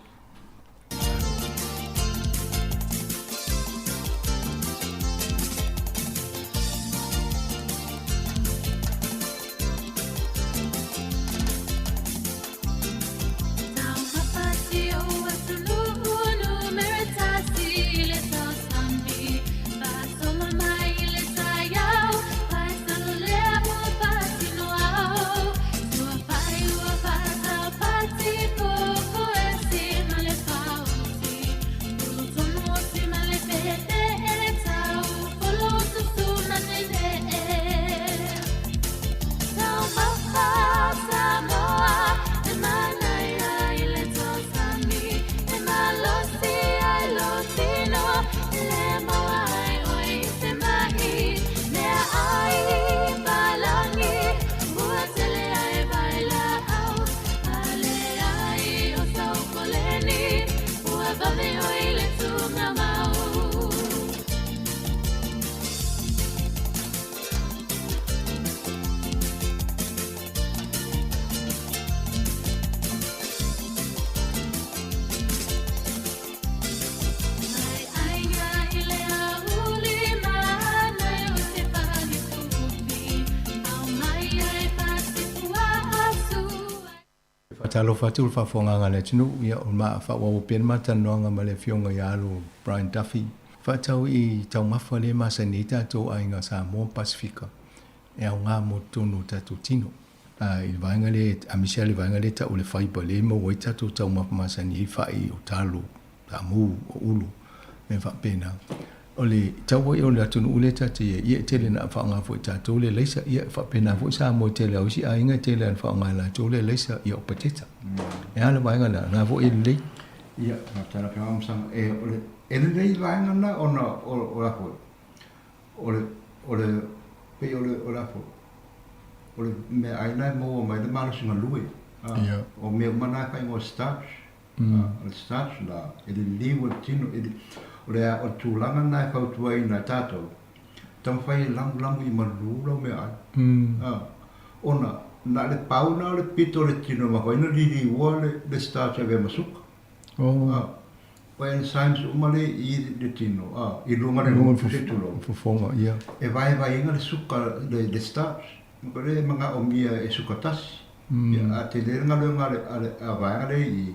Faatalofa atu i le faafofogaaga a le atunuu, ia o le maa faaauau pea le ma talanoaga ma le Afioga ia Alo Brian Duffy. Faatau i taumafa lea e masani ai tatou aiga Samoa ma Pasifika e aoga mo totonu o tatou tino. I le vaega lea, aemaise lava le vaega lea e tau o le fibre lea e maua ai tatou taumafa masani ai, fai, o talo, taamu, o ulu, mea faapena. O le tau ai o le atunuu lea ta te i ai, ia e tele na faaaoga foi e tatou le alaisa, ia e faapena foi Samoa i tele o isi aiga e tele lava ina faaaoga e latou le alaisa, ia o pateta. E a le vaega lea, o lena foi e lelei? Ia, faafetai lau Afioga Masaga. E, o le, e lelei vaega lena ona o, o le a foi, o le, o le, pei o le, o le a foi, o le meaai lena e maua mai ai le malosi galue. Ia. O mea uma na e faaigoa starch. O le starch la, e liliu e le tino, e, o le, o le tulaga lena e fautuaina e tatou, taumafai e lamulamu i malu lau meaai. Ona, na o le pau lena o le pito o le tino e mafai ona liliua le, le starch e avea ma suka. O enzymes uma lea i le tino, i luga le loto se tulou. Fofoga, ia. E vaevaeina le suka, le starch. O lea e manaomia e suka tasi. Ia, a tele le galuega a le, a le a vaega lea i i,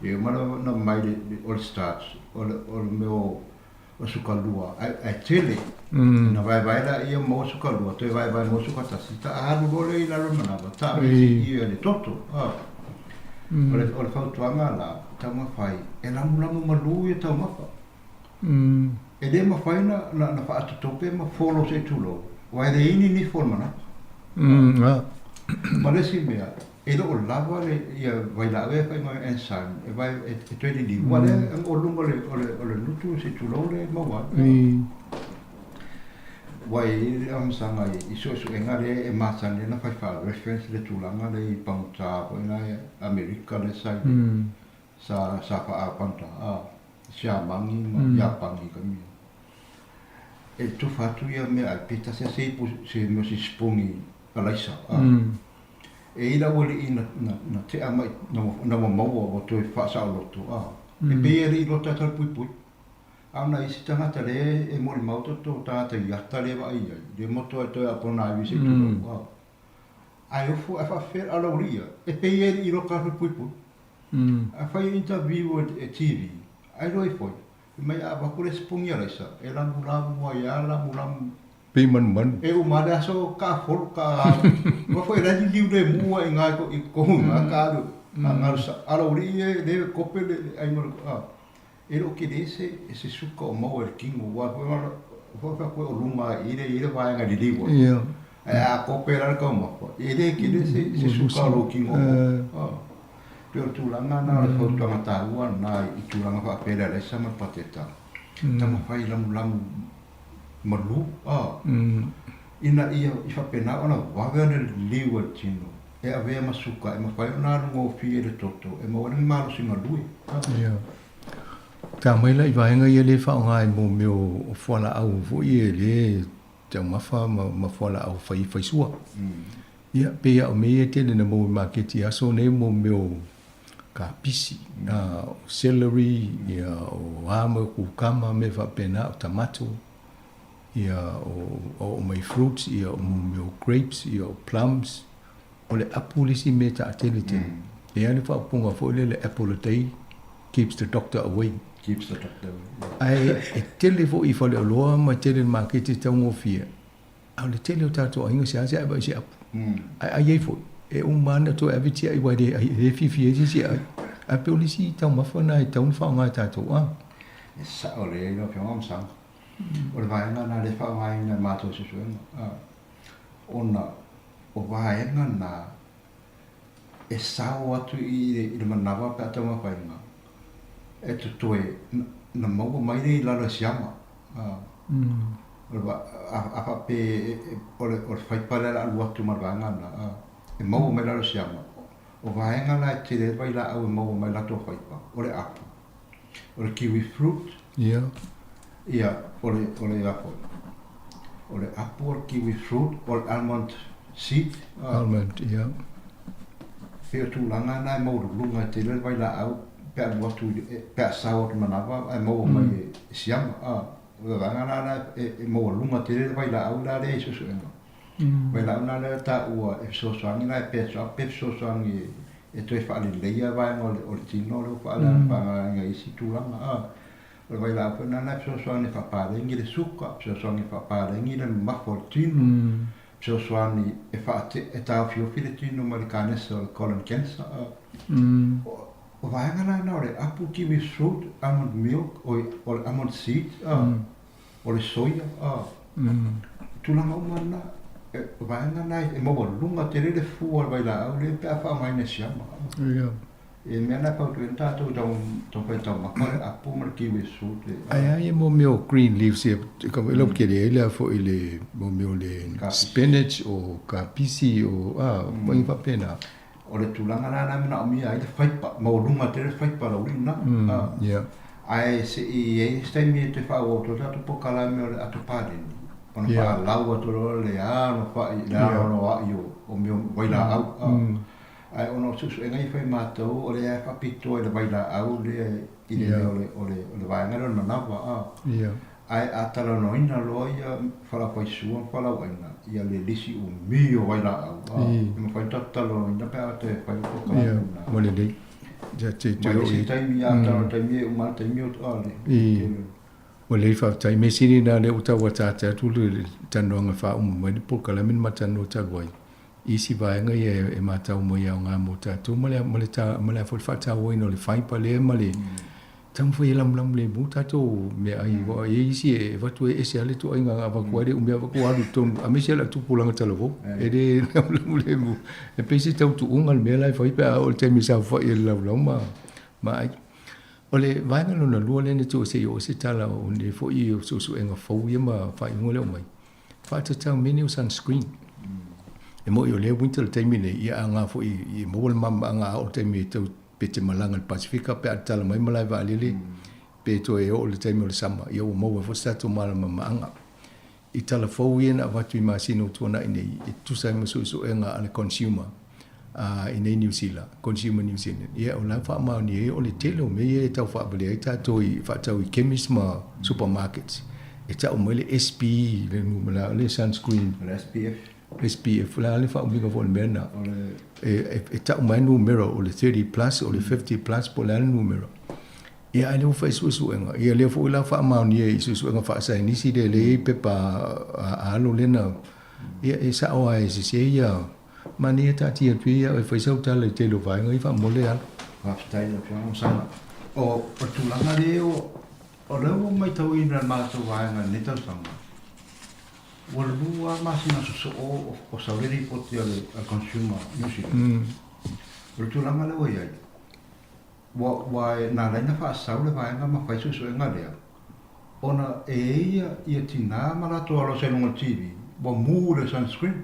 e uma ona mai le, o le starch, o le, o le mea o, o suka lua, ae, ae tele. Ona vaevae laia maua suka lua, toe vaevae maua suka tasi, ta alu loa lea i lalo i le manava, ta i le toto. O le, o le fautuaga la, taumafai, e lamulamu malu ia taumafa. E le mafai na na na faatotope ma folo se i tulou, aua e leai ni nifo o le manatu. Ma le isi mea, e le o lava le ia vailaau ia e fai mai enzyme e vae e toe liliu, aua lea o luga o le o le o le lutu se i tulou lea e maua ai. Ua i ai le aomasaga i suesuega lea e masani ai ona fai faa-reference le tulaga lea i pagota foi na e Amerika lea sa i sa sa faa-pagota a Siamani ma Iapani i taimi ia. E tufa atu ia meaai pe tasi lava se ipu se mea o se sipuni alaisa a. E i ai le aualii na na na tea mai na ua maua ua toe faasaoloto a. E pei e le i loto atu le puipui. A o nai isi tagata lea e molimau toto tagata i ata lea e vaai ai, lea moto ai toe apona ai se i tulou a. Ae ofo ae faafefea a lau alii ia, e pei e le i loto atu le puipui. A fai e interview e TV, ai loa ifo ai, fai mai a avatu le sipuni alaisa, e lamulamu ai a lamulamu. Pei manumanu. E uma le aso ka folo ka alu. Ua foi la liliu le mua i ngā i kohu ngā ka alu. A ngalu sa ala uri e le kope le ai mo a. E le o kele se se suka o maua i le kino aua foi ma foi fa koe o luga i le i le vaega liliu ai. Ia. Ae a kope la le taumafa, e le kele se se suka o lou kino o maua. Pei o le tulaga na o le fautuaga taua na i tulaga faapea le alaisa ma le pateta. Taumafai lamulamu malu a ina ia i faapena ona vave ona liliu e le tino e avea ma suka e mafai ona alu gofie i le toto e maua ai le malosi galue. Ia. Ta mai la i vaega ia lea e faaaoga ai mo mea o fualaau foi ia lea e taumafa ma fualaau fai faisua. Ia, pei lava o mea ia e tele na maua i maketi i aso nei mo mea o kapisi, o celery, ia, o a ma kukama, mea faapena, o tamato, ia, o oo mai fruits, ia, o mo mea o grapes, ia, o plums. O le apu le isi mea taatele tele. E i ai le faaupuga foi lele, apple a day keeps the doctor away. Keeps the doctor away. Ae e tele foi i faleoloa ma tele i le maketi e taugofie. A o le tele o tatou aiga seasea e vaai i se apu. Ae ai ai foi, e uma lava ona toe ave tiai aua e le ai, e le fiafia ai se isi e ai. Ae pei o le isi taumafa lena e tatau ona faaaoga e tatou a. E sao lelei lau Afioga Masaga. O le vaega lena lea e faaaogaina e matou suesuega, ona o vaega na e sao atu i le manawa pe a taumafaina e totoe na maua mai lea i lalo e siama. A faapea o le faipa lea o le a alu atu ma le vaega lena, e maua mai lalo e siama. O vaega la e tele ai le vailaau e maua mai latou faipa, o le apu, o le kiwi fruit, ia, o le, o le a foi, o le apu, o le kiwi fruit, o le almond seed. Almond, ia. Pei o tulaga na e maualuluga e tele ai le vailaau pe a alu atu pe a sao atu manava ae maua mai e siama. O le vaega la la e maualuluga tele le vailaau la lea i suesuega. Vailaau la lea e taua e fesoasoani la e pe fesoasoani e toe faaleleia vaega o le tino lea ua faaleaga i isi tulaga. O le vailaau foi lena la e fesoasoani e faapaleni le suka, fesoasoani e faapaleni le mamafa o le tino, fesoasoani e faate, e taofiofi le tino mai le kanesa o le colon cancer. O vaega la na o le apu, kiwi fruit, almond milk, oi, o le almond seed, o le soia, tulaga uma na, o vaega na e maualuga tele le fua o le vailaau lea pe a faaaogaina e siama. Ia. E mea na e fautuaina tatou i taumafai e taumafa le apu ma le kiwi fruit. Ae a ia mo mea o green leaves ia, e lautele ai le foi le mo mea o le spinach o kapisi o a, mm. faapena. O le tulaga la la e manaomia ai le faipa, maualuga tele le faipa laulina. Yeah. Ae se i ai se taimi e toe faaauau atu ai le tatou polokalame o le ato paleni, ona faalau atu loa le alofai, le aloaloai o mea o vailaau. Ae ona o suesuega ia e fai e matou, o lea e faapitoa i le vailaau lea i le mea o le, o le, o le vaega lea o le manava, a. Ae a talanoaina loa ia fualaaufaisua ma fualaauaina, ia le lisi umi o vailaau, a, e mafai ona tatou talanoaina pe a toe fai le polokalame lena. Ua lelei. Ia te toe oo i. Mai le isi taimi, a talanoa i le taimi e uma lava le taimi o, a, le tele. Ua lelei faafetai. Mea sili lena lea ua tau ataata atu le talanoaga e faauma mai le polokalame na ma talanoa talu ai. I isi vaega ia e matau mai e aoga mo tatou ma le, ma le, ma le, ma le faatauaina o le fibre lea ma le Taumafai e lamulamu lemu tatou meaai aua e i ai isi e avatu e ese lava le ituaiga na avatu ai le umi avatu alu i totonu aemaise lava le tupulaga talavou e le lamulamu lemu. E pei se tautuuga le mea la e fai pe a oo i le taimi e saofai ai i le laulau ma ai. O le vaega lona lua lea na tuu se i oo se tala o lenei foi suesuega fou ia ma faaiuga lea ua aumai, faatatau mea nei o sunscreen. E moni o lea e winter i le taimi lenei, ia a na foi e maua le malamalamaaga a oo i le taimi e tau pe te malaga i le Pasefika pe a tatala mai malae vaalele pe toe oo i le taimi o le sama, ia ua maua ai foi se tatou malamalamaaga. I tala fou ia na avatu i masina ua tuanai nei e tusa ai ma suesuega a le Consumer i nei Niu Sila, Consumer New Zealand, ia o la e faamaonia ai o le tele o mea ia e tau faavalea ai tatou i faatau i chemist ma supermarkets e tau mai le SP le numera o le sunscreen. O le SPF. SPF, o le a le faaumiga foi o le mea lena? E tau mai numera o le 30 plus, o le 50 plus po o le a le numera. Ia ae lea ua fai suesuega, ia lea foi la faamaonia i suesuega faasaienisi lea lea e i ai pepa a alo lea na, ia e sao lava e sese ia, manaia taatia atu ia e fai sau tala i tele o vaega ia faamolemole alo. Faafetai i lau Afioga Masaga. O le tulaga lea o lea ua matauina e le matou vaega i lenei tausaga, ua lua lava masina sosoo o sau le lipoti a le Consumer New Zealand. O le tulaga lea ua i ai, Ua, ua, na ala ai ona faasau le vaega ma fai suesuega lea, ona e i ai ia tinā ma latou alo sa i luga o le TV, ua mu i le sunscreen.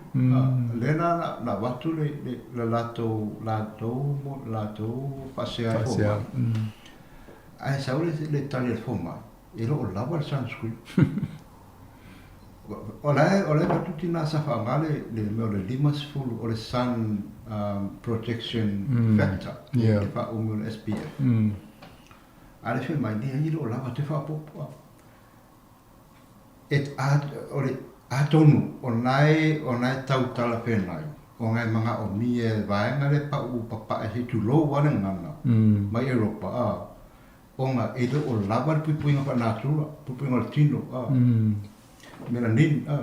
Lea la na, na avatu le, le, le latou, latou, latou faasea e fomai. Ae sau le, le tali a le fomai, e le o lava le sunscreen. O la e, o la e avatu tinā sa faaaoga le, le mea o le 50 o le sun protection factor, le faaumi o le SPF. A le fai mai, leai e le o lava, toe faaopoopo. E, a, o le, atonu o lena e, o lena e tau talafeagai, ona e manaomia e le vaega lea pau papae se i tulou lava le gagana mai Europa, a. Ona e le o lava le puipuiga faa-natura, puipuiga o le tino, a, melanin, a,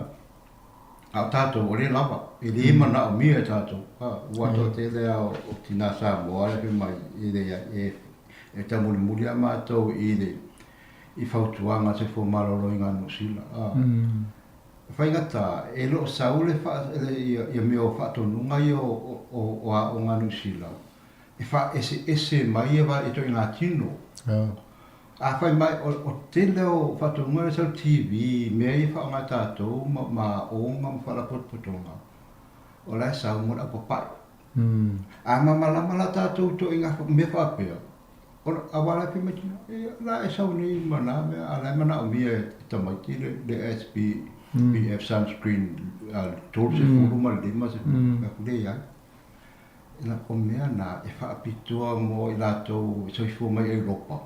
a o tatou o lea lava, e le manaomia e tatou, a, ua toatele lava o tina Samoa le fai mai, e leai, e, e taumolimoli lava matou i le, i fautuaga a le Soifua Maloloina a Niu Sila, a. E faigata, e le o sau le faa, le, ia, ia mea o faatonuga ia o, o, o aoga a Niu Sila, e faaeseese mai ia va ituaiga tino. Afai mai o o tele o faatonuga lea sau TV mea ia faaaoga e tatou ma ma aoga ma faalapotopotoga o la e sau mo le aupapae. A malamalama la tatou ituaiga mea faapea ona aua la e fai mai tina e la e sau nei ma na mea a la e manaomia e tamaiti le le SPF sunscreen 30 ma le 50 leai. Ina o mea na e faapitoa mo i latou e soifua mai Europa,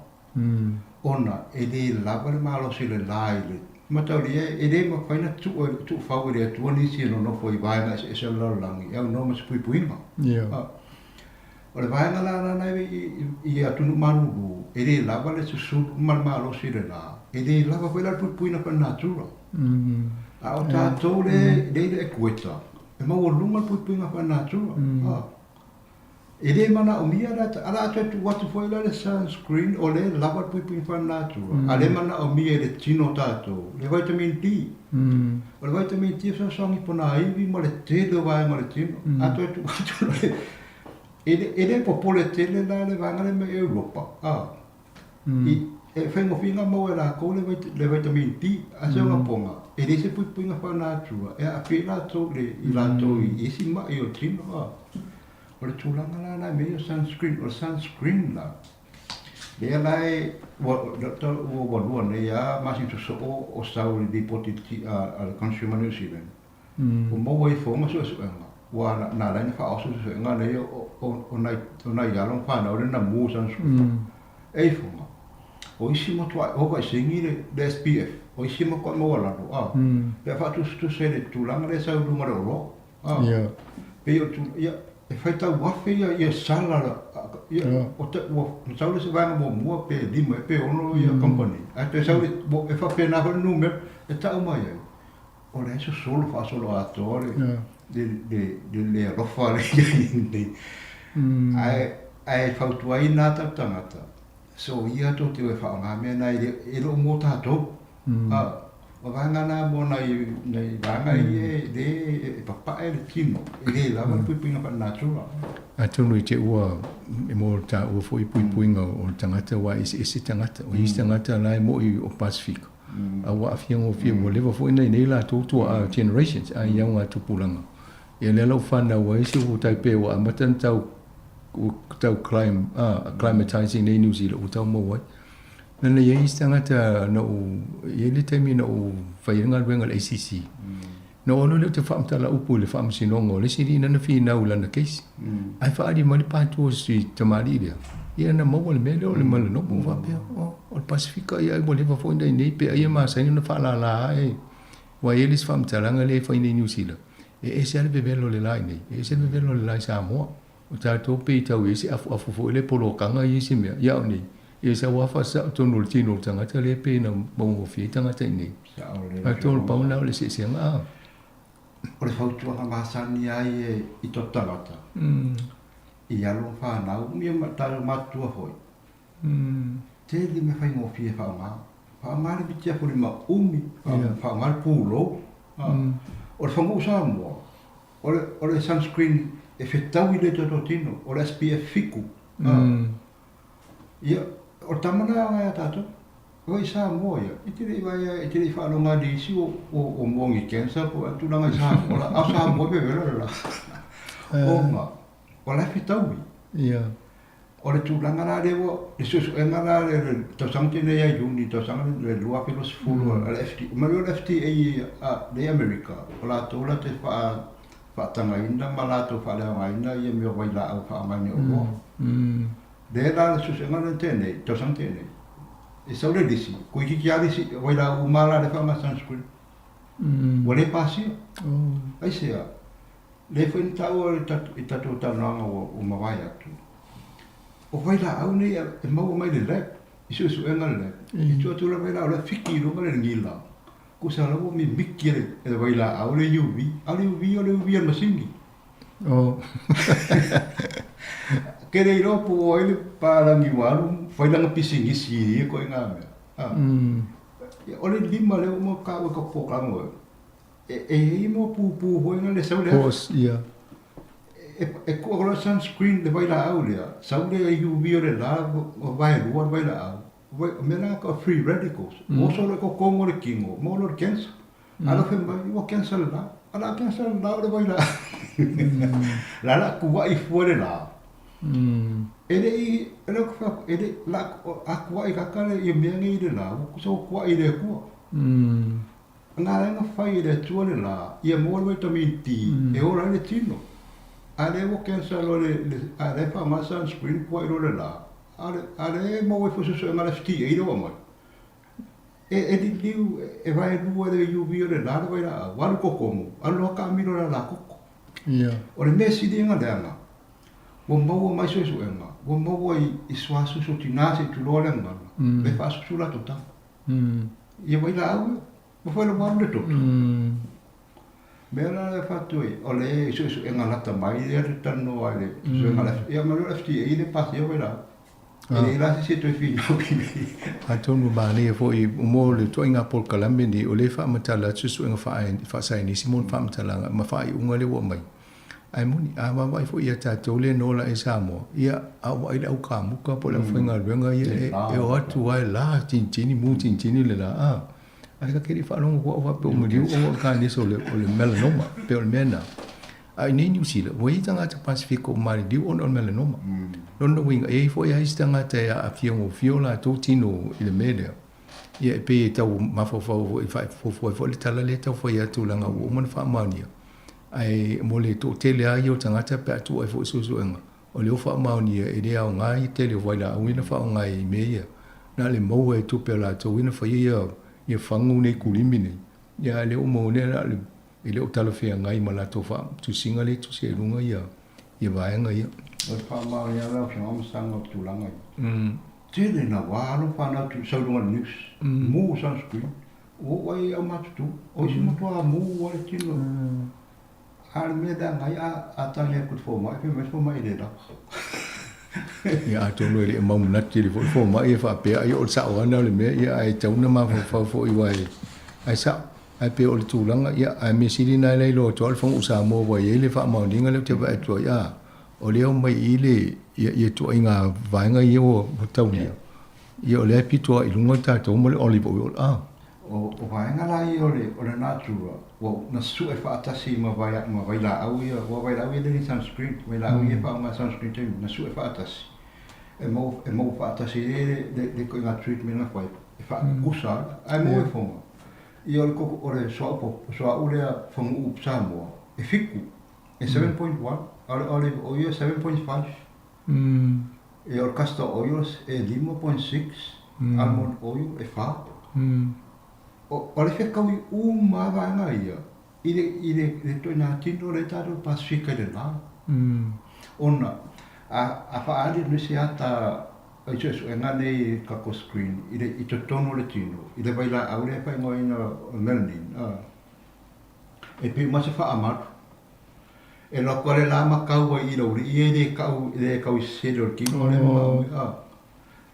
ona e le lava le malosi o le la i le mataulia, e le mafai ona tuufau e le Atua nisi e nonofo i vaega eseese o le lalolagi e aunoa ma se puipuiga. O le vaega la lana i atunuu malulu, e le lava le susulu ma le malosi i le la, e le lava foi la le puipuiga faale-natura. A o tatou lea i le ekueta, E maualuga le puipuiga faale-natura. E le manaomia la, a o le a toe tuu atu foi la le sunscreen o lea e lava le puipuiga faale-natura, a o lea e manaomia e le tino o tatou le vitamin D. O le vitamin D e fesoasoani i ponaivi ma le tele o vaega o le tino. A toe tuu atu la le, e le popole tele la le vaega lea mai Europa, I, e faigofie ona maua e latou le, le vitamin D, a se ona poga, e leai se puipuiga faanatua e aafia ai latou i le, i latou i isi ma'i o le tino. A. O le tulaga la la e mea ia o sunscreen, o le sunscreen la, lea la e, ua, ua, ua lua nei lava masina sosoo o sau i le lipoti a, a le Consumer New Zealand, Ua maua ifo ma suesuega, ua na ala ai ona faaoso suesuega nei o nai alo ma fanau lea na mu sunscreen. E ifoga, o isi matuai ova i sigi le SPF, o isi matuai maualalo, a, pe a faatusatusa i le tulaga lea e sau i luga o le oloa, a, pei o le tulaga, ia, e faitau afe ia sala, ia, o te, ua sau le isi vaega muamua pe lima ea pe ono ia kamupani, ae toe sau le, e faapena foi le numera e tau mai ai. O lea e sosolo faasoloatoa le le le le alofa lea i ai nei. Ae ae fautuaina lava tatou tagata, Soia tou te o e faaaoga mea na e le o mo tatou. O vaega na mo nai nai vaega ia e le e papae le tino, e le lava le puipuiga faalenatura. Atonu i te ua e mo taua foi puipuiga o le tagata aua e eseese tagata. O isi tagata la e moi o Pasifika, a ua aafia gofie ua leva foi ona i nei latou tuaa generations a i augatupulaga. Ia lea la ua fanau ai si ua tai pei ua amata ona tau tau climb acclimatizing nei New Zealand ua tau maua ai. Lana i ai isi tagata na ou e i ai le taimi na ou fai ai le galuega i le ACC. Na ou alu lea ou te faamatala upu i le faamasinoga o le isi alii lana finau i lana case. Ae faaali mai le patua o si tamalii lea, ia na maua le mea lea o le melanoma. Ou faapea, oh, o le Pasifika ia ai ua leva foi ona i inei pe ai e masani ona faalala ae. Aua e i ai le isi faamatalaga lea e fai nei i Niu Sila, e ese lava le vevelo o le la i inei, e ese le vevelo o le la i Samoa. O tatou pei tau i ai se afuafu foi lea polokaga i isi mea, ia o nei, ia sau lava faasao totonu o le tino o le tagata lea pei na mauagofie ai tagata i inei. Atonu o le pau lena o le eseesega a. O le fautuaga masani ai e i to tagata, i alo ma fanau, ia ma tatou matutua foi, tele mea faigofie e faaaoga. Faaaoga le mitiafolima umi, faaaoga le pulou. O le faguu Samoa, O le, o le sunscreen e fetaui le tatou tino, o le SPF 7. Ia, o le tama lena e aoga ia tatou. Oi i Samoa ia, e te le i vaai e te le i faaloga i isi o, o, o moa ni cancer po o tulaga i Samoa la, a o Samoa e vevela le la. Ona, o la e fetaui. Ia. O le tulaga la lea ua, le suesuega la le, le tausaga tenei ia Iuni, tausaga le 2020 a le FDA, mai o le FDA a le Amerika, o latou la te faa, faatagaina ma latou faaleaogaina ia mea o vailaau faaaogaina i oloa. Lea la le suesuega lea tenei, tausaga tenei, e sau le lisi, toeitiiti lava lisi, vailaau uma la lea faaaoga sunscreen. Ua le pasia. Aisea? Lea foi na taua i tatou talanoaga ua mavae atu, o vailaau nei e maua mai le lab, i suesuega le lab, e tuu atu le vailaau la e fiki i luga le gila, tusa la ua mimiti e le vailaau le UV, a o le UV o le UV a le masini. Ke le iloa po o ai le palagi ua alu fai lana pisinisi i ia ituaiga mea. O le lima lea ua uma ona taua i tatou polokalame E e i ai mo pupū foi na le sau le Course, ia. E e tuu atu loa sunscreen le vailaau lea, sau le UV o le la ua vaelua le vailaau, o mea la tau free radicals, ua oso loa i totonu o le tino, maua loa i le cancer. A lea fai mai, ua cancer le la. A o le a cancer le la o le vailaau. O le a la tuuai fua le la. E le i, o lea ou te fai atu, e le i, la, a tuuai kaka ia mea nei i le la, ua tusa ua tuuai i le Atua. Na ala ai ona fai e le Atua le la, ia maua le vitamin D e ola ai le tino. A lea ua cancel loa le, le, a lea e faaaoga le sunscreen puai loa le la, a le, a lea e maua ai foi suesuega a le FDA lea ua aumai. E, e liliu, e vaelua e le UV o le la le vailaau, alu i totonu, alu loa taamilo i le alakoko. Ia. O le mea sili ona leaga, ua maua mai suesuega, ua maua i, i suasusu o tina se i tulou le gagana, lea e faasusu latou tama. Ia vailaau ia, ua fai loa ua alu le toto. Mea la lea fatu ai, o le suesuega lata mai lea te talanoa ai le suesuega a le ia ma le FDA le pasia vailaau. E leai la se isi e toe finau i ai. Atonu manaia foi mo le ituaiga polokalame lenei o lea e faamatala atu suesuega faasaienisi mo le faamatalaga ma faaiuga lea ua aumai. Ae moni, a vaavaai foi ia tatou lea na ola ai i Samoa, ia, a ou vaai i le au kamuka po o le aufaigaluega ia, e, e o atu lava e la tinitini, mu tinitini le la, a. Ae ta te le i faalogo atu au faapea ua maliu ona o le kanesa o le, o le melanoma, pei o le mea lena. A i nei Niu Sila, ua i ai tagata Pasifika ua maliliu ona o le melanoma. Lona uiga, e i ai foi lava isi tagata e aafia gofie o latou tino i le mea lea. Ia e pei e tau mafaufau foi, faafuafua ai foi le tala lea e tau fai atu leaga ua uma ona faamaonia. Ae mo le toatele lava ia o tagata pe a tuu ai foi suesuega, o lea ua faamaonia e le aoga ia tele o vailaau ia na faaaoga i mea ia. Na o le maua e tupe a latou ia na faia ia ia fagu nei kulimi nei, ia ae lea ua maua nei na o le e le o talafeagai ma latou tusiga lea e tusi ai i luga ia ia vaega ia. O le faamaonia lau Afioga ma saga o tulaga ia. Tele na wā alo whanau tu sau lunga le news. Mū sunscreen. Ua oo ai au matutu, o isi matua mū a le tino. A o le mea leaga ai a tagi atu i le fomai, fai mai le fomai e le lava. Ia atonu e le i mau manatu tele foi le fomai e faapea ai o le sao lava lena o le mea, ia ae tatau ona mafaufau foi aua e, ae sao. Ae pei o le tulaga, ia, ae mea sili lena e le iloa atu lava o le Fono Samoa ua i ai le faamaoniga lea ou te vaai atu ai, a, o lea e omai i i le, ia, ia ituaiga vaega ia ua taulia, ia o lea e pito lava i luga tatou ma le olive oil, a. O, o vaega la ia o le, o le natura, ua na sue faatasi ma vai, ma vailaau ia, aua vailaau ia e le o ni sunscreen, vailaau ia e faaaoga sunscreen taimi, na sue faatasi. E maua, e maua faatasi ai le, le, le ituaiga treatment na fai, e faakukusa ai, ae maua i foga. Ia o le koko, o le suauu popo, suauu lea faguu Samoa, e fitu, e 7.1, a o le olive oil e 7.5. Ia o le castor oil e 5.6, almond oil e 4. O, o le fetaui uma lava vaega ia i le, i le, le ituaiga tino lea tatou Pasefika i le la. Ona a, a faaali atu se ata i suesuega nei i tatou screen i le, i totonu o le tino, i le vailaau lea e faaigoaina o le melanin, a, e pei uma se faamalu. E alu atu lava le la ma tau ai i lou alii e le tau, e le tau i se sele o le tino lea ma a,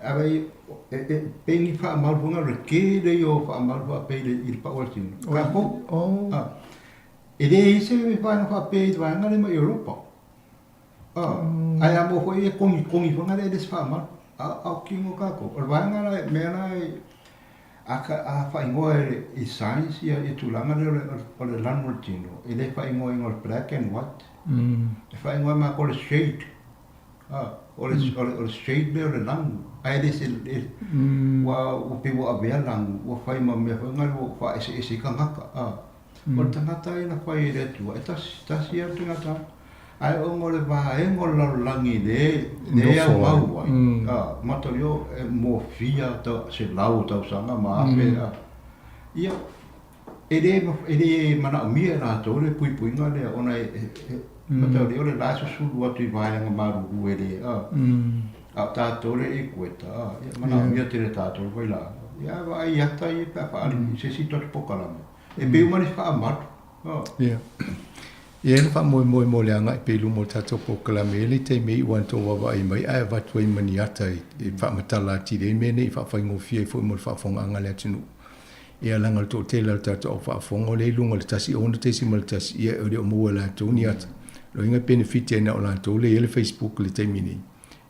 a e, e, pei ni faamalu foi na o le tele ia o faamalu faapea i le, i le pau o le tino. Tatou, a, e leai se vaega faapea i le vaega lea mai Europa. A, ae a maua foi e togitogi foi lea e le se faamalu. A, a o tino tatou. O le vaega la, mea la e, a, a faaigoa e, i science ia, ia tulaga lea o le, o le lanu o le tino, e le faaigoaina o le black and white. E faaigoa e matou o le shade. A, o le, o le, o le shade lea o le lanu. Ae le se, e, ua, ua pei ua avea lanu, ua fai ma mea foi lea ua faaeseese ai tagata. A, o le tagata ia na fai e le Atua, e tasi, tasi lava le tagata. Ae ona o le vaega o le lalolagi lea e aumau ai, mataulia e mofia selau o tausaga ma afe, ia, e le manaomia e latou le puipuiga lea ona e mataulia o le la e susulu atu i vaega malulu e le, a o tatou lea e i Kueta, ia, e manaomia tele e tatou le vailaau. Ia, vaai i ata ia pe a faaali i se isi tatou polokalame, e pei uma ni faamalu. Ia. E i ai le faamoemoe mo le agai pea i luma o le tatou polokalame, e i ai le taimi e iu ai na tou vaavaai mai ae avatu ai ma ni ata e faamatala atili ai mea nei e faafaigofie ai foi mo le faafofogaaga a le atunuu. Ia leaga o le toatele o le tatou au faafofoga o lea i luga o le 16.1, ia e le o maua e latou ni ata. O lona uiga e penefiti ai na o latou lea e i ai le Facebook i le taimi nei.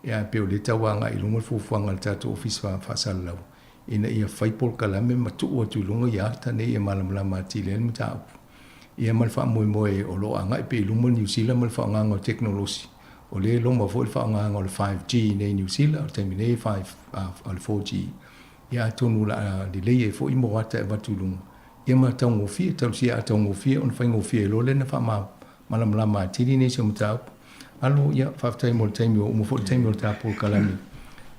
Ia ae pei o lea e tau agai i luma le fuafuaga a le tatou Ofisa Faasalalau ina ia fai polokalame ma tuu atu i luga ia ata nei e malamalama atili ai le mataupu. Ia ma le faamoemoe o lo o agai pea i luma Niu Sila ma le faaaogaina o tekonolosi. O lea e loma foi le faaaogaina o le 5G i inei i Niu Sila, o le taimi nei e 5, o le 4G. Ia atonu o le a lelei ai foi mo ata e avatu i luga, ia ma taugofie, talosia a taugofie ona faigofie ai loa lea ona faamalamalama atili nisi o mataupu. Alo, ia, faafetai mo le taimi, ua uma foi le taimi o le ta polokalame.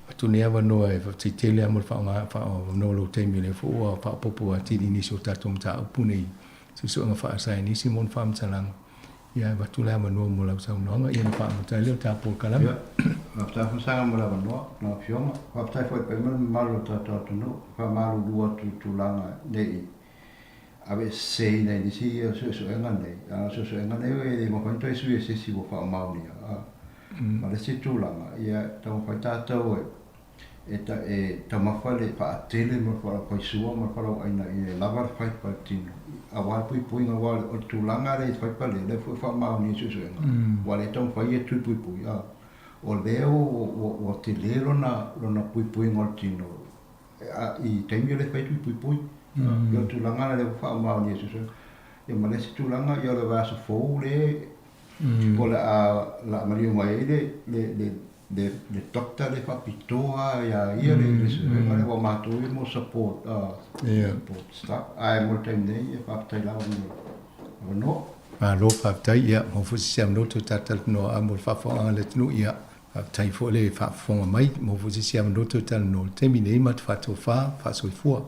Avatu lenei avanoa e faafetai tele lava mo le faaaoga, faaavanoa o lou taimi o lea foi ua faaopoopo atili i nisi o tatou mataupu nei, suesuega faasaienisi mo ni faamatalaga. Ia, e avatu le avanoa mo lau saunoaga, ia ona faamuta ai lea o le ta polokalame. Ia, faafetai Afamasaga mo le avanoa, lau Afioga. Faafetai foi i le paia ma le mamalu o le tatou atunuu. E faamalulu atu i tulaga ne i aveeseseina i nisi suesuega nei, a o suesuega nei e le mafai ona toe sui e se isi ua faamaonia. Ma le isi tulaga, ia taumafai tatou e e taumafa le faatele ma le faisua ma le fualaauaina ina ia lava le faipa i le tino, aua le puipuiga, aua o le tulaga lea i le faipa lea, lea foi e faamaonia i suesuega, aua o lea e taumafai ia e tui puipui, a o lea ua tele lona puipuiga o le tino i taimi o lea e fai tui puipui. Ia o le tulaga lea ua faamaonia i suesuega. Ia ma le isi tulaga, ia o le vaiaso fou lea o le a maliu mai ai le doctor lea faapitoa ia ia le suesuega lea, aua matou ia mo support, support staff. Ae mo le taimi nei, ia faafetai lava mo le avanoa. Malo faafetai, ia maua foi se isi avanoa toe talatalanoa ai mo le faafofogaaga a le atunuu, ia Faafetai foi le faafofoga mai. Maua foi se isi avanoa toe talanoa. I le taimi nei, ma te faatofa, faasoifua.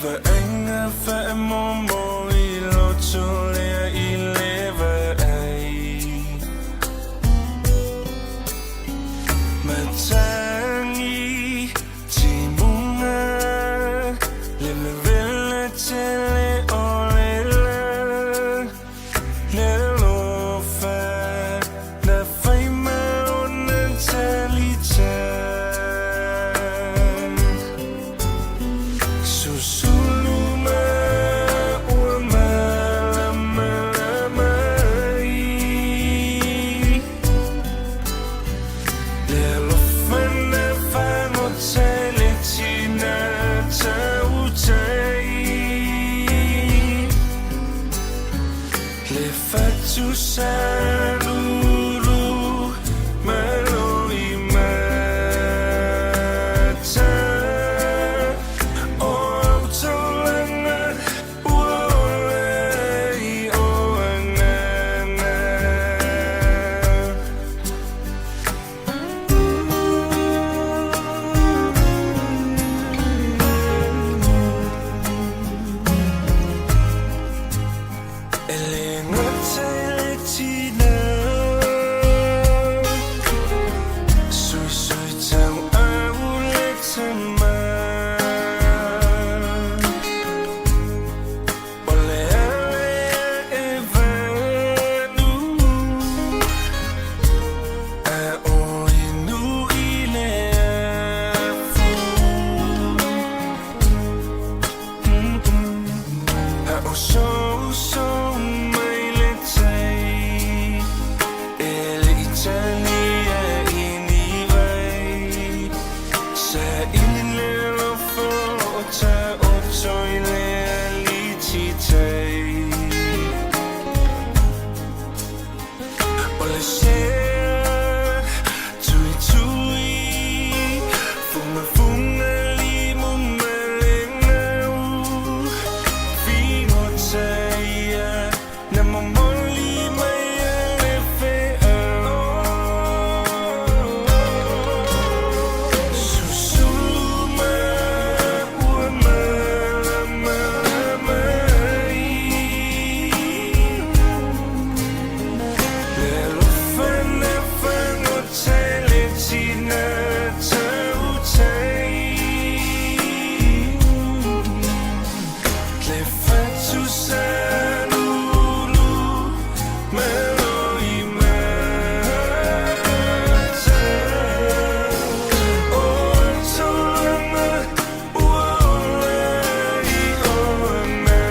Vaega faamomo.